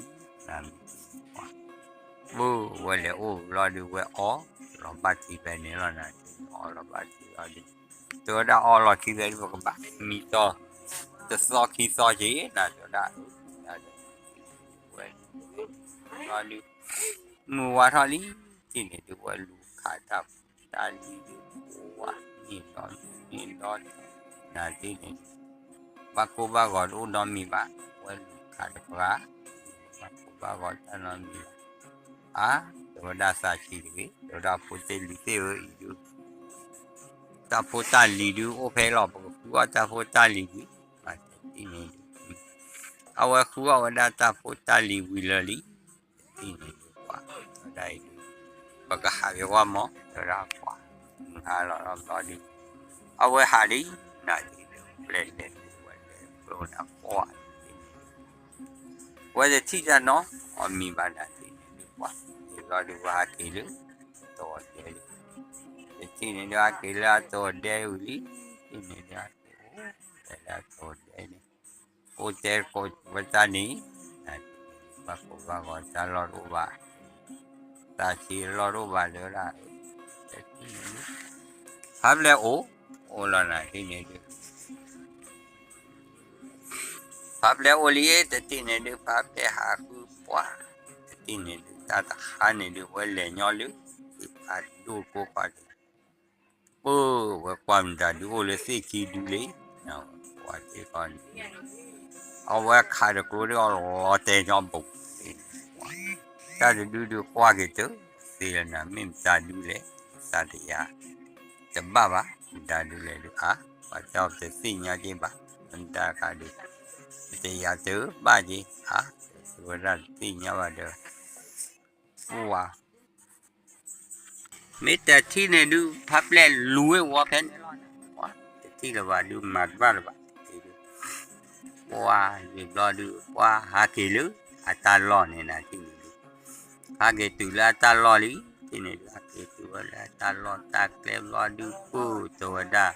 ၤ, ပၢ်ဝဲလဲၤအိၣ်ဘျီဒုးဝဲအီၣ်, လီၤဘၣ်ထံဖဲန့ၣ်လီၤနၤ, အီၣ်လီၤဘၣ်ထံလီၤဒုး, တဲဝဲဒၣ်အီၣ်လီၤထံဖဲဒုးပကဘၣ်, မံၤတီၢ်, တသီခံသီက့ၤနၤတဲဝဲဒၣ်, ဝဲ, ဘျီဒုး, မုၢ်ဝါထီၣ်လံ, ထံၣ်န့ၣ်ဒုးဝဲလူၤခးတၢ်ဖိတၢ်လံၤဒုး, ဝါန့ၣ်ဒီးန့ၣ်ဒီး, နၤတထံၣ်န့ၣ်, ဘၣ်ကိၢ်ဘၣ်ဂီၤတအိၣ်နီတမံၤဘၣ်, ဝဲလူၤခးတပှၤ, ဘၣ်ကိၢ်ဘၣ်ဂီၤတၢ်နီတမံၤဘၣ်, အါ, တဲဝဲဒၣ်သးဆံးတဂ့ၤ, တဲဝဲဒၣ်ဖိသ့ၣ်လံၤသ့ၣ်ဧၢအံၤဒုး တၢ်ဖိတၢ်လံၤဒုးအိၣ်ဖဲလီၤ, ပကဃုအီၣ်တၢ်ဖိတၢ်လံၤဝံၤ, မၤတထံၣ်န့ၣ်ဒုး, အဝဲဃုအီၣ်ဝဲဒၣ်တၢ်ဖိတၢ်လံၤဝံၤလၢာ်လံ, တထံၣ်န့ၣ်ဒုးပှၤ, တဲဝဲဒၣ်အံၤဒုး, ပကဟးက့ၤဝဲမး, တဲဝဲဒၣ်ပှၤ, မုၢ်ဟါလီၤလီၤဘျီဒုး, အဝဲဟးလံ, နၤတထံၣ်န့ၣ် ပျဲၢ်လဲၤဒုးဝဲလဲၤကျိနၤပှၤ, ဝဲတထံၣ်တၢ်နီတမံၤဘၣ်နၤတထံၣ်န့ၣ်ဒုးပှၤ, ဘျီဒုးဝဲဟးက့ၤလၢ, အတီၤဒဲလံ, တထံၣ်န့ၣ်ဒုးဟးက့ၤလၢအတီၤဒဲဝံၤလံ, တထံၣ်န့ၣ်ဒုးဟးက့ၤအိၣ်, တဲလၢအတီၤဒဲန့ၣ်, အိၣ်တဲကိးဝဲတၢ်န့ၣ်, နၤတထံၣ်န့ၣ်ဒုးဘၣ်ကိၢ်ဘၣ်ဂီၤတၢ်လီၢ်တအိၣ်ဘၣ်, သးဆံးအလီၢ်တအိၣ်ဘၣ်လၢဒၣ်, တထံၣ်န့ၣ်ဒုး, ဖးပျဲၢ်အိၣ်, အိၣ်လီၤနၤတထံၣ်န့ၣ်ဒုး ဖးပျဲၢ်အိၣ်လံ, တထံၣ်န့ၣ်ဒုး ဖးပျဲၢ်ဟးဃုပှၤ, တထံၣ်န့ၣ်ဒုး တၢ်တဟါန့ၣ်ဒုး ဝဲလဲၤညီလၢ, သ့ၣ်ဖးဒိၣ်ကိၢ်ခီဒုး, ပၢ်ဝဲကွၢ်မတၤဒုးအိၣ်လၢသ့ၣ်ခံဒုလံ, ပှၤသ့ၣ်ခီန့ၣ်, အဝဲခးတကျိဒုးအီၤလီၤတဲာ်ညီဘိး, တၢ်တဒုဒုးကွၢ်က့ၤတသ့လၢၤနၤ မ့ၢ်မတၤဒုလဲၣ်, သးတယၤ တဘၣ်ဘၣ်, မတၤဒုလဲၣ်ဒုးအါ, ပှၤတဲအီၤတသ့ၣ်ညါက့ၤဘၣ်, မတၤတခါဒုး, တယၤတဘၣ်က့ၤအါ, ဝဲဒၣ်တသ့ၣ်ညါဘၣ်ဒီး, ပှၤ မ့ၢ်တထံၣ်န့ၣ်ဒုး ဖးပျဲၢ်လူၤဝဲဝီဖဲန့ၣ်လီၤ. တထံၣ်လၢၤဘၣ်ဒုး မၤတဘၣ်လၢၤဘၣ်, ပှၤယံာ်ဘျီဒုး ပှၤဟးက့ၤလၢအတၢ်လီၢ်န့ၣ်နၤထံၣ်န့ၣ်ဒုး ဟးက့ၤတုၤလၢအတၢ်လီၢ်လံ, ထံၣ်န့ၣ်ဒုး ဟးက့ၤတုၤဝဲလၢအတၢ်လီၢ်တၢ်ကျဲဘျီဒုး ပၢၢ်တဲဝဲဒၣ်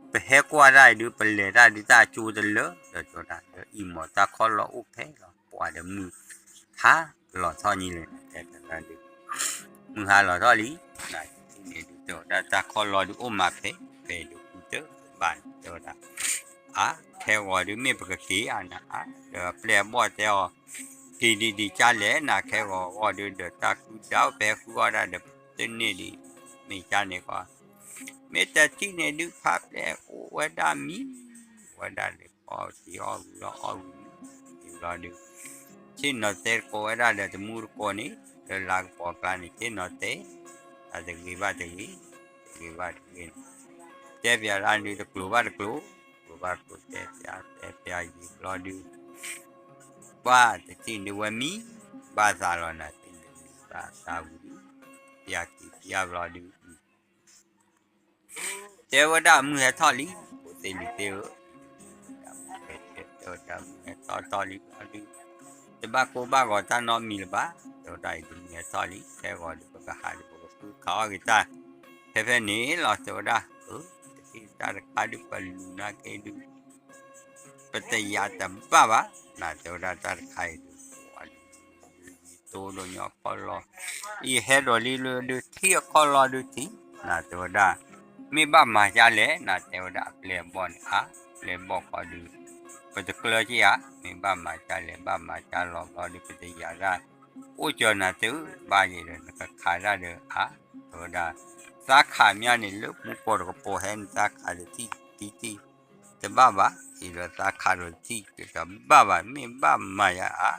ပဟဲကွၢ်တၢ်အံၤဒုး ပလဲၤတၢ်ဒုး တၢ်အကၠိတလၢာ် ဒီးတဲဝဲဒၣ် ဒီးအံၤမ့ၢ်တၢ်ခီၣ်လီၢ်အိၣ်ဖဲလီၤ ပှၤဒီးမုၢ်ဟါလီၤထီၣ်ညံလံ တဲဝဲဒၣ်ဒုး မုၢ်ဟါလီၤထီၣ်လံ, နၤထံၣ်န့ၣ်ဒုး တဲဝဲဒၣ် တၢ်ခီၣ်လီၢ်ဒုးအိၣ်မးဖဲ ဖဲဒုးကူတၢၢ်ဘၣ်န့ၣ် တဲဝဲဒၣ် အါ ခဲဂီၤဒုးမ့ၢ်ပကက့ၤဧါနၤဧါ, ဒီးပျဲၢ်အဘီၣ်တဲအီၤ က့ၤဒံးဒံးကၢ်လဲၣ် နၤခဲဂီၤဂီၢ်ဒုး ဒီးတၢ်ကူတၢ်အိၣ်ဖဲဃုအီၣ်ဒၣ်ဒီး တန့ၢ်ဒံး မ့ၢ်ကၢ်န့ၣ်ကီး မ့ၢ်တထံၣ်န့ၣ်ဒုး ဖးပျဲၢ်အိၣ်ဝဲဒၣ်မံ ဝဲဒၣ်လၢကီၢ်တံၢ်အီၣ်ဝံၤလီၤအီၣ်ဝံၤမံ ဘျီဒုး ဆ့ၣ်နီၤတဲသကိးဝဲဒၣ်ဒီးတမူတကိးန့ၣ် လၢလါကပီၤကျါန့ၣ် ဆ့ၣ်နီၤတဲ တၢ်တဂ့ၤဘၣ်တဂ့ၤ တဂ့ၤဘၣ်တဂ့ၤန့ၣ် တဲပၠးဒၣ်ဒုး တကျိၤဘၣ်တကျိၤ ကျိၤဘၣ်ကျိၤ တဲပၠး တဲပၠးယံာ်ဘျီဒုး ပှၤတထံၣ်န့ၣ်ဝဲမံ ဘၣ်သးလီၤနၤ ထံၣ်န့ၣ်မံဘၣ်သးဝံၤဒုး ပၠးက့ၤပၠးဘျီဒုး တဲဝဲဒၣ်မုၢ်ဟဲထီၣ်လံ ဖိသ့ၣ်လံၤသ့ၣ်ဧၢ, တဲဝဲဒၣ်မုၢ်ဟဲထီၣ်ထီၣ်လံဘျီဒုး တဘၣ်ကိၢ်ဘၣ်ဂီၤတၢ်နီတမံၤလၢၤဘၣ်, တဲဝဲဒၣ်အံၤဒုးမုၢ်ဟဲထီၣ်လံ ခဲဂီၤဒုးပကဟးဒုးပကဃုခးအီၣ်က့ၤတၢ် ဖဲဖဲန့ၣ်လီၤ တဲဝဲဒၣ်, တထံၣ်တၢ်တခါဒုးပလူၤနာ်က့ဒုး ပတယာ်တဘၣ်ဘၣ်, နၤတဲဝဲဒၣ်တၢ်တခါအံၤဒုး တိဒိးညီခီၣ်လီၢ်, အံၤဟဲဒိးလံလၢဒုးထံၣ်အခီၣ်လီၢ်ဒုးထံၣ်, နၤတဲဝဲဒၣ်, မ့ၢ်ဘၣ်မၤကၢ်လဲၣ် နၤတဲဝဲဒၣ်အပျဲၢ်အဘီၣ်န့ၣ်ဧါ, ပျဲၢ်ဘီၣ်ခီဒုး, ပတကျၢၤက့ၤဧါ, မ့ၢ်ဘၣ်မၤကၢ်လဲၣ် ဘၣ်မၤကၢ်လီၤဘျီဒုး ပတယာ်ဒၣ်, အိၣ်ကၢၤနၤတဘၣ်ယဲဒီး နကခးဒၣ်ဒီးဧါ, တဲဝဲဒၣ်, သးခးမးန့ၣ် လၢမူကီၢ်တကပီၤဟဲန့ၣ် သးခးတထံၣ်တထံၣ် တဘၣ်ဘၣ်, အံၤဒီးသးခးဒီးတထံၣ် တဘၣ်ဘၣ် မ့ၢ်ဘၣ်မၤယၤဧါ,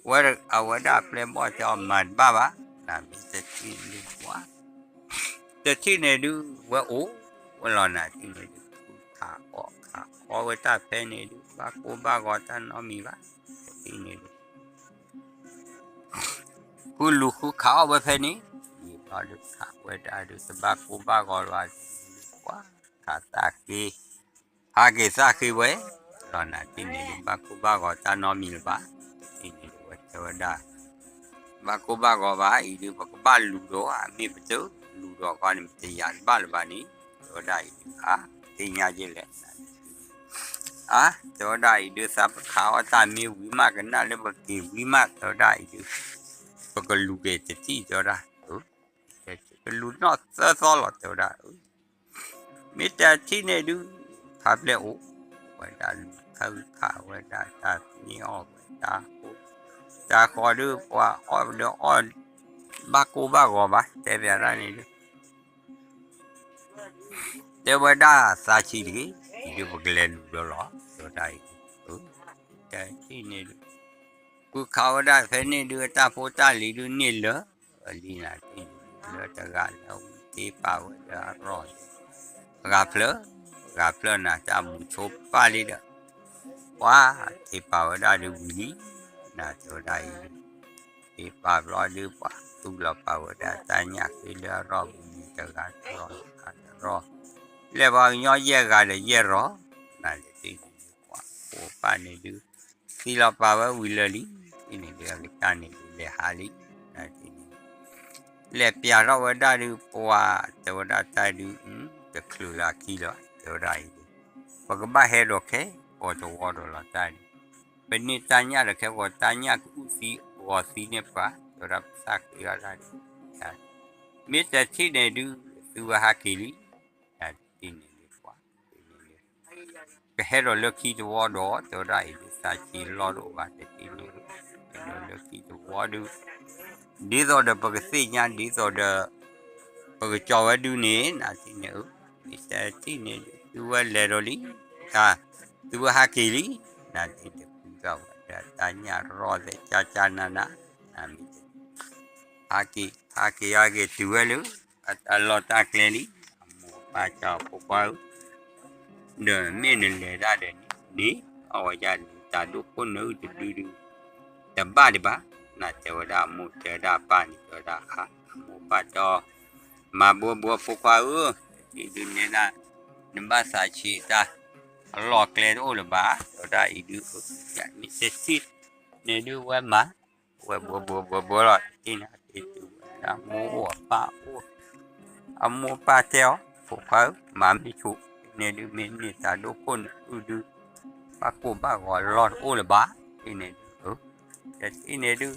ဝဲအဝဲဒၣ်အပျဲၢ်ဘီၣ်တဲအီၤမၤတဘၣ်ဘၣ်, နမ့ၢ်တထံၣ်န့ၣ်ပှၤ တထံၣ်န့ၣ်ဒုး ဝဲအိၣ်ဝဲလီၤနၤ ထံၣ်န့ၣ်ဒုး ခးအီၣ်ခးအီဝဲတၢ်ဖဲန့ၣ်ဒုး ဘၣ်ကိၢ်ဘၣ်ဂီၤတၢ်နီတမံၤဘၣ်, တထံၣ်န့ၣ်ဒုး ဃုလူၤဃုခးအီၣ်ဝဲဖဲန့ၣ်, ယံာ်ဘျီဒုးခးဝဲဒၣ်ဒုး တဘၣ်ကိၢ်ဘၣ်ဂီၤလီၤ, ပှၤခးသးဃ့, ဟးက့ၤသးဃ့ဝဲ, လီၤနၤ ထံၣ်န့ၣ်ဒုး ဘၣ်ကိၢ်ဘၣ်ဂီၤတၢ်နီတမံၤလၢၤဘၣ်, ထံၣ်န့ၣ်ဒုး ဝဲတဲဝဲဒၣ် ဘၣ်ကိၢ်ဘၣ်ဂီၤဘၣ် အံၤဒုး ပကဘၣ်လူၤဒီးဧါ, မ့ၢ်ပတလူၤဒီးဃီန့ၣ် ပတယာ်တဘၣ်လၢၤဘၣ်န့ၣ်, တဲဝဲဒၣ်အံၤဒုး အါ သ့ၣ်ညါယဲလဲၣ်, အါ တဲဝဲဒၣ်အံၤဒုး သးပခးအီၣ်တၢ်မ့ၢ်ဝံၤမး ကနၣ်လၢပက့ၤဝံၤမး တဲဝဲဒၣ်အံၤဒုး ပကလူၤက့ၤတထံၣ် တဲဝဲဒၣ်, ကလူၤနီၢ်သၢသီလီၤ တဲဝဲဒၣ် မ့ၢ်တထံၣ်န့ၣ်ဒုး ဖးပျဲၢ်အိၣ်ဝဲဒၣ်လူၤခၢၣ်ခးဝဲဒၣ်တၢ်န့ၢ်အီၣ်ဝဲတၢ်ဃိ, တၢ်ဃီဒုး ပှၤအီၣ်ဒီးအီၣ် ဘၣ်ကိၢ်ဘၣ်ဂီၤဘၣ် တဲပၠးဒၣ်န့ၣ်ဒုး တဲဝဲဒၣ်သးဆံးတဂ့ၤ, အံၤဒုးပကလဲၤလူၤဒီးလီၤ တဲဝဲဒၣ်အံၤဒုး, တထံၣ်န့ၣ်ဒုး ဃုခးဝဲဒၣ်ဖဲန့ၣ်ဒုး တၢ်ဖိတၢ်လံၤဒုးန့ၢ်လၢာ်လံနၤ, လၢတဂၤလၢဝံၤတ့ပာ်ဝဲဒီးအရီၢ်, ဂၤဖျၢၣ်, ဂၤဖျၢၣ်နၤ တၢ်မူဆိပာ်လံဒီး ပှၤတ့ပာ်ဝဲဒၣ်ဒုးဝံၤလံ, နၤတဲဝဲဒၣ်အံၤဒုး တ့ပာ်ဘျီဒုး ပှၤသူၣ်လီၤပာ်ဝဲဒၣ်တၢ်ညၣ်ဃ့လၢအရီၢ်ပူၤန့ၣ် တဂၤတရီၢ်တဂၤတရီၢ်, လဲၤပှၤကညီယဲၢ်ဂၤဒီးယဲၢ်ရီၢ်, နၤတထံၣ်န့ၣ်ဒုး ပှၤဖိပၢ်န့ၣ်ဒုး သံလီၤပာ်ဝဲဝံၤလၢာ်လံ, ထံၣ်န့ၣ်ဒုး အကစၢ်န့ၣ်ဒုး လဲၤဟးလံ, နၤထံၣ်န့ၣ် လဲၤပၠးထီၣ်ဝဲဒၣ်ဒုး ပှၤတဲဝဲဒၣ်တၢ်ဒုး တချုးလၢအခံလၢၤ တဲဝဲဒၣ်အံၤဒုး, ပကဘၣ်ဟဲဒီးခဲကိာ်တဝီဒီးလီၤတၢ်ဒုး, ပန့ၢ်တၢ်ညၣ်ဒီးခဲကိာ် တၢ်ညၣ်ကအုၣ်သံဂီၤသံန့ၢ်ပှၤ တဲဝဲဒၣ်ပသးဃ့အီၣ်တၢ်ဒုး, မ့ၢ်တထံၣ်န့ၣ်ဒုး သုဝဲဟးက့ၤလံ, နၤတထံၣ်န့ၣ်ဒုး ပှၤ ကဟဲဒီးလၢခံတဝီဒီး တဲဝဲဒၣ်အံၤဒုး သးဆံးလီၢ်တအိၣ်ဘၣ်တထံၣ်န့ၣ်ဒုး, ဟဲဒီးလၢခံတဝီဒုး, ဒ်သိးဒီးပကသ့ၣ်ညါ ဒ်သိးဒီး ပကကၠီၤဝဲဒုးန့ၣ် နၤထံၣ်န့ၣ်ဧၢ, မ့ၢ်တထံၣ်န့ၣ်ဒုး သုဝဲလဲၤဒီးလံ, တၢ် သုဝဲဟးက့ၤလံ, နၤထံၣ်န့ၣ် ဃုထီၣ်ဝဲဒၣ်တၢ်ညၣ်ရီၢ်သဲးကၠၢ်ကၠၢ်နးနး, နၤမ့ၢ် ဟးက့ၤ ဟးက့ၤဟးက့ၤတုၤဝဲလၢ အလီၢ်တၢ်ကျဲလံ, အမိၢ်အပၢ်ကၠီဖိခွါဧၢ, ဒီးမ့ၢ်နလဲၤတၢ်ဒီးန့ၣ် န့ၣ် အဝဲဒၣ်န့ၣ် တၢ်ဒိၣ်ခိၣ်နၢအုၣ်တဒုဒု တဘၣ်ဒံးဘၣ်, နတဲဝဲဒၣ်အမိၢ်တဲဝဲဒၣ်အပၢ်န့ၣ် တဲဝဲဒၣ်အမိၢ်ပၢ်တဲအီၤ, မၤဘှီဘှီဖိခွါဧၢ, တထံၣ်ဒုးနဲဒၣ်, နဘၣ်သးဆံးတၢ်, အလီၢ်ကျဲတအိၣ်လၢၤဘၣ်, တဲဝဲဒၣ်အံၤဒုး, မ့ၢ်တထံၣ်န့ၣ်ဒုးဝဲမၤ ဝဲဘှီဘှီဘှီဘှီလီၤ, တထံၣ်န့ၣ်ဒုးဝဲဒၣ်မိၢ်အိၣ်အပၢ်အိၣ်, အမိၢ်ပၢ်တဲအီၤ ဖိခွါဧၢ, မၤမ့ၢ်ဆိး, န့ၣ်ဒုးမ့ၢ်န့ၢ်တၢ်ဒိၣ်ခိၣ်နၢအုၣ်ဒုး, ဘၣ်ကိၢ်ဘၣ်ဂီၤအလီၢ်တအိၣ်လၢၤဘၣ်, တထံၣ်န့ၣ်ဒုး, တထံၣ်န့ၣ်ဒုး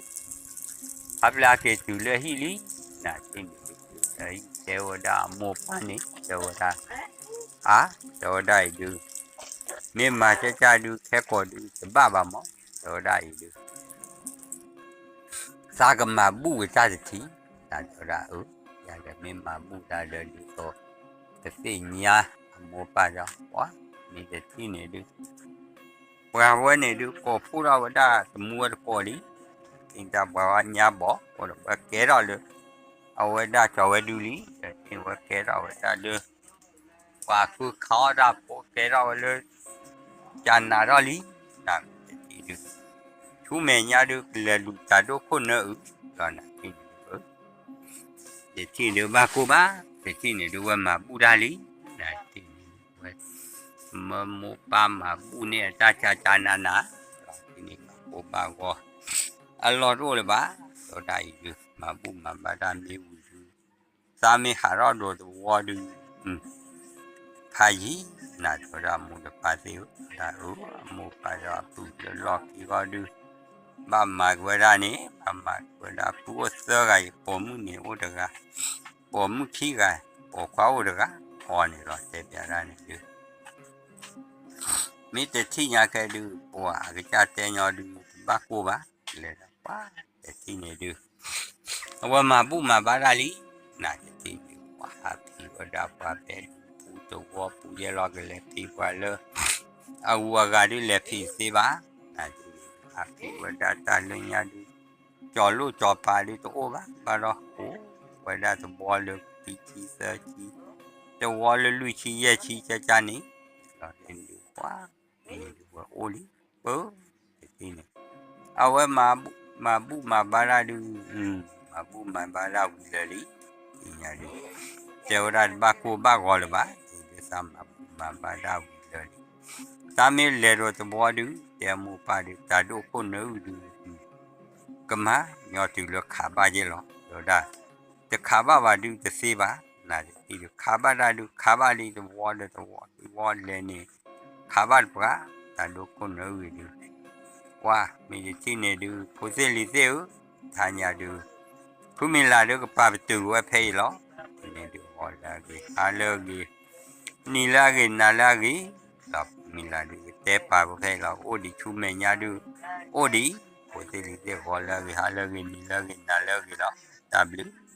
ဟးပျၢ်က့ၤတုၤလၢဟံၣ်လံ, နတထံၣ်န့ၣ်ဒုး, တဲဝဲဒၣ်အမိၢ်ပၢ်န့ၣ် တဲဝဲဒၣ်, အါ, တဲဝဲဒၣ်အံၤဒုး, မ့ၢ်မၤကၢကၢဒုး ခဲကိာ်ဒုး တဘၣ်ဘၣ်မး, တဲဝဲဒၣ်အံၤဒုး သးကမၤဘူၣ်ဝဲတၢ်တထံၣ်, နတဲဝဲဒၣ်အၢ, ယၤဒီးမ့ၢ်မၤဘူၣ်တၢ်ဒီးဒ်သိး, တသ့ၣ်ညါအမိၢ်ပၢ်ဒီး, ပှၤ, မ့ၢ်တထံၣ်န့ၣ်ဒုး, ပှၤဝဲန့ၣ်ဒုး ကိးဖှိၣ်ထီၣ်ဝဲဒၣ်တမူဝဲတကိးလံ, တထံၣ်တၢ်ပှၤဝဲညါဘီၣ်, အိၣ်ဒီးဝဲကဲထီၣ်လၢ, အဝဲဒၣ်ကၠီၤဝဲဒုးလံ, တထံၣ်ဝဲကဲထီၣ်ဝဲဒၣ်လၢ ပှၤဃုခးအီၣ်တၢ်ဖိကဲထီၣ်ဝဲလၢ ကနးထီၣ်လံ, နတထံၣ်ဒုး, ဆူမဲာ်ညါဒုး ကလဲၤလူၤတၢ်ဒိၣ်ခိၣ်နၢအုၣ်, ဒီးနတထံၣ်န့ၣ်ဒုး, တထံၣ်န့ၣ်ဒုးဘၣ်ကိၢ်ဘၣ်, တထံၣ်န့ၣ်ဒုးဝဲမၤဘူၣ်တၢ်လံ, နတထံၣ်န့ၣ်ဒုးဝဲ, မၢမိၢ်ပၢ်မၤဘူၣ်န့ၢ်အတၢ်ကၢကၢနးနး, တထံၣ်န့ၣ်ဘၣ်ကိၢ်ဘၣ်ဂီၤ, အလီၢ်တအိၣ်လၢၤဘၣ်, တဲဝဲဒၣ်အံၤဒုး မၤဘူၣ်မၤဘါတၢ်မ့ၢ်ဝံၤဒုး သးမ့ၢ်ဟးထီၣ်ဒိးသဝီဒုး, ဖးယံၤ, နတဲဝဲဒၣ်အမိၢ်တပၢ်သ့ၣ်ဧၢ, တၢ်အၢ, အမိၢ်ပၢ်ဒီးအပုၢ်လၢလီၢ်ခံဂီၢ်ဒုး, ဘၣ်မၤက့ၤဝဲဒၣ်န့ၣ် ဘၣ်မၤက့ၤဝဲဒၣ် ပုၢ်အိၣ်သၢဂၤအံၤ ပိာ်မုၣ်န့ၣ်အိၣ်တဂၤ, ပိာ်မုၣ်ခံဂၤ, ပိာ်ခွါအိၣ်တဂၤ, အီၤန့ၣ်လီၤတဲပျးဒၣ်န့ၣ်ဒုး မ့ၢ်တထံၣ်ညါခဲဒုး ပှၤအကစၢ်တဲညီဒုး တဘၣ်ကိၢ်ဘၣ်, လဲၤဒၣ်ပှၤ, တထံၣ်န့ၣ်ဒုး အဝဲမၤဘူၣ်မၤဘါတၢ်လံ, နတထံၣ်န့ၣ် ပှၤဟးဖံးဝဲဒၣ်ပှၤဖဲဒုး ပူၤတဝီပူၤယဲၢ်လီၤ ကလဲၤဖံးပှၤလၢ အဂုၤအဂၤဒုးလဲၤဖံးသ့ဘၣ်, နတထံၣ်န့ၣ် ဟးဖံးဝဲဒၣ်တၢ်လၢညါဒုး ကၠီၤလိၣ်ကၠီၤပၤဒုးတအိၣ်ဘၣ်, ဘၣ်ဒီးကိးဝဲဒၣ်တဝီလၢခံဆံသၢဆံ, တဝီလၢလွံၢ်ဆံယဲၢ်ဆံကကန့ၣ်, ဒီးန့ၣ်ဒုးပှၤ, န့ၣ်ဒုးဝဲအိၣ်လံ, ပၢ, တထံၣ်န့ၣ် အဝဲ မၤဘူၣ်မၤဘါတၢ်ဒုး, မၤဘူၣ်မၤဘါတၢ်ဝံၤလၢာ်လံ, သ့ၣ်ညါဒုး, တဲဝဲဒၣ်တဘၣ်ကိၢ်ဘၣ်ဂီၤလၢၤဘၣ်, ဒ်သးမၤဘူၣ်မၤဘါတၢ်ဝံၤလၢာ်လံ, သးမ့ၢ်လဲၤဒီးတဘီဒုး တဲမိၢ်ပၢ်ဒုး တၢ်ဒိၣ်ခိၣ်နၢအုၣ်ဒုး, ကမၤညီတုၤလၢခးဘၣ်ယဲၢ်လီၤ, တဲဝဲဒၣ်, တခးဘၣ်ဘၣ်ဒုးတသ့ဘၣ်, နတထံၣ်ဒုး ခးဘၣ်တၢ်ဒုး ခးဘၣ်လံတဝီဒီးတဝီ, တဝီလဲၤန့ၣ် ခးဘၣ်တပှၤ, တၢ်ဒိၣ်ခိၣ်နၢအုၣ်ဒုး ပှၤ, မ့ၢ်တထံၣ်န့ၣ်ဒုး ဖိသ့ၣ်လံၤသ့ၣ်ဧၢ, တဟါညါဒုး, ဖုမံၤလၢ်ဒုးကပာ်ပတုာ်ဝဲဖဲအံၤလီၤ, န့ၣ်ဒုး ဂီၤလၢအဂ့ၤ ဟါလၢအဂ့ၤ, နံၤလၢအဂ့ၤ နၤလၢအဂ့ၤ, ဒီးဖုမံၤလၢ်ဒုးကတဲပာ်ဝဲဖဲအံၤလီၤ, အိၣ်ဒံးဆူမဲာ်ညါဒုး, အိၣ်ဒံး, ဖိသ့ၣ်လံၤသ့ၣ် ဂီၤလၢအဂ့ၤ ဟါလၢအဂ့ၤ နံၤလၢအဂ့ၤ နၤလၢအဂ့ၤလီၤ, တၢ်ဘျုး